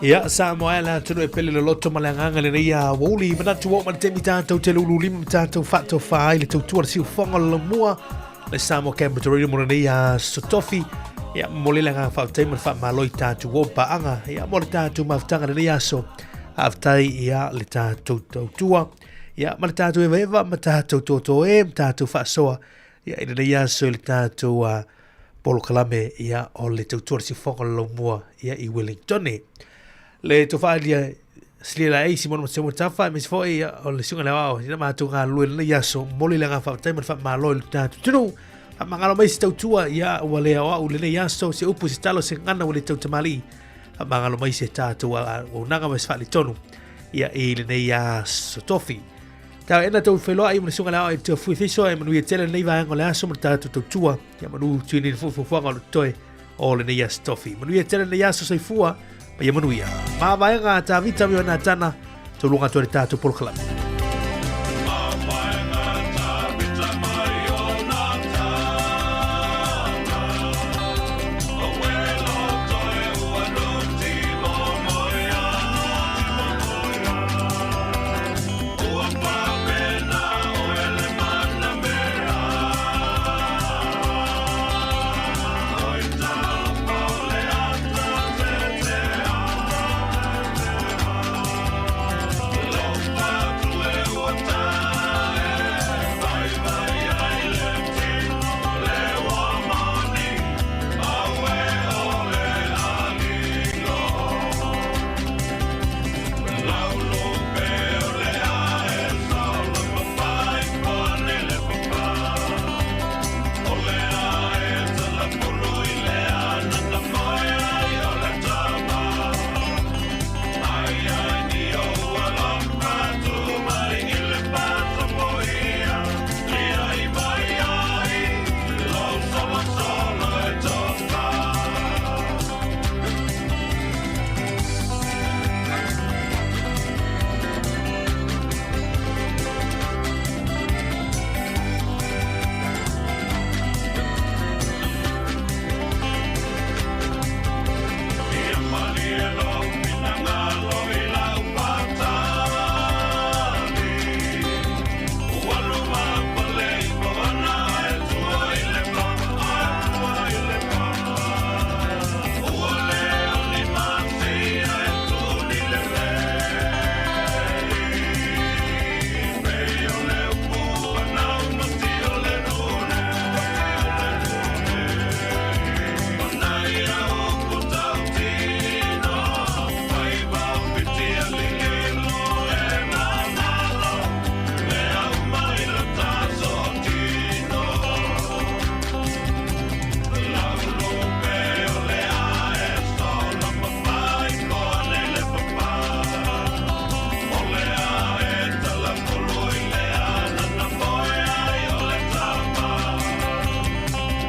Ia, Samoa e le atunuu e pele loloto ma le agaga lenei a Woli. Manatu ua oo mai le taimi tatou te lululima ma tatou faatofa ai le tautua le siufofoga o le laumua le Samoa Capital Radio mo lenei aso tofi. Ia, momoli le agaga faafetai ma le faamalo i tatou uo paaga. Ia, mo le tatou mafutaga lenei aso. Faafetai ia le tatou tautua. Ia, ma le tatou evaeva ma tatou totoe ma tatou faasoa. Ia, i lenei aso i le tatou uh, polokalame ia o le tautua le siufofoga o le laumua ia i Wellingtone. Le tofaalia silia la ei Simona Matsewa Tafa aemaise foi ia o le suiga le aoao ina matou galulue lenei aso momoli le agaga faafetai ma le faamalo i le tatou atunuu. Faamagalo mai se tautua ia ua le aoao i lenei aso se upu se talo se gagana ua le tautamalii. Faamagalo mai se tatou auaunaga ma se faalitonu ia i lenei aso tofi. Tau ena tou feiloai ma le suiga le aoao i te fui fiso e manuia tele lenei vaega o le aso ma le tatou tautua. Ia manu tuini le fuafuaga o le toe o lenei aso tofi. Manuia tele lenei aso soifua, ma ia manuia. Mavaega a Tavita me Ionatana, tauluga atu ai le tatou polokalame.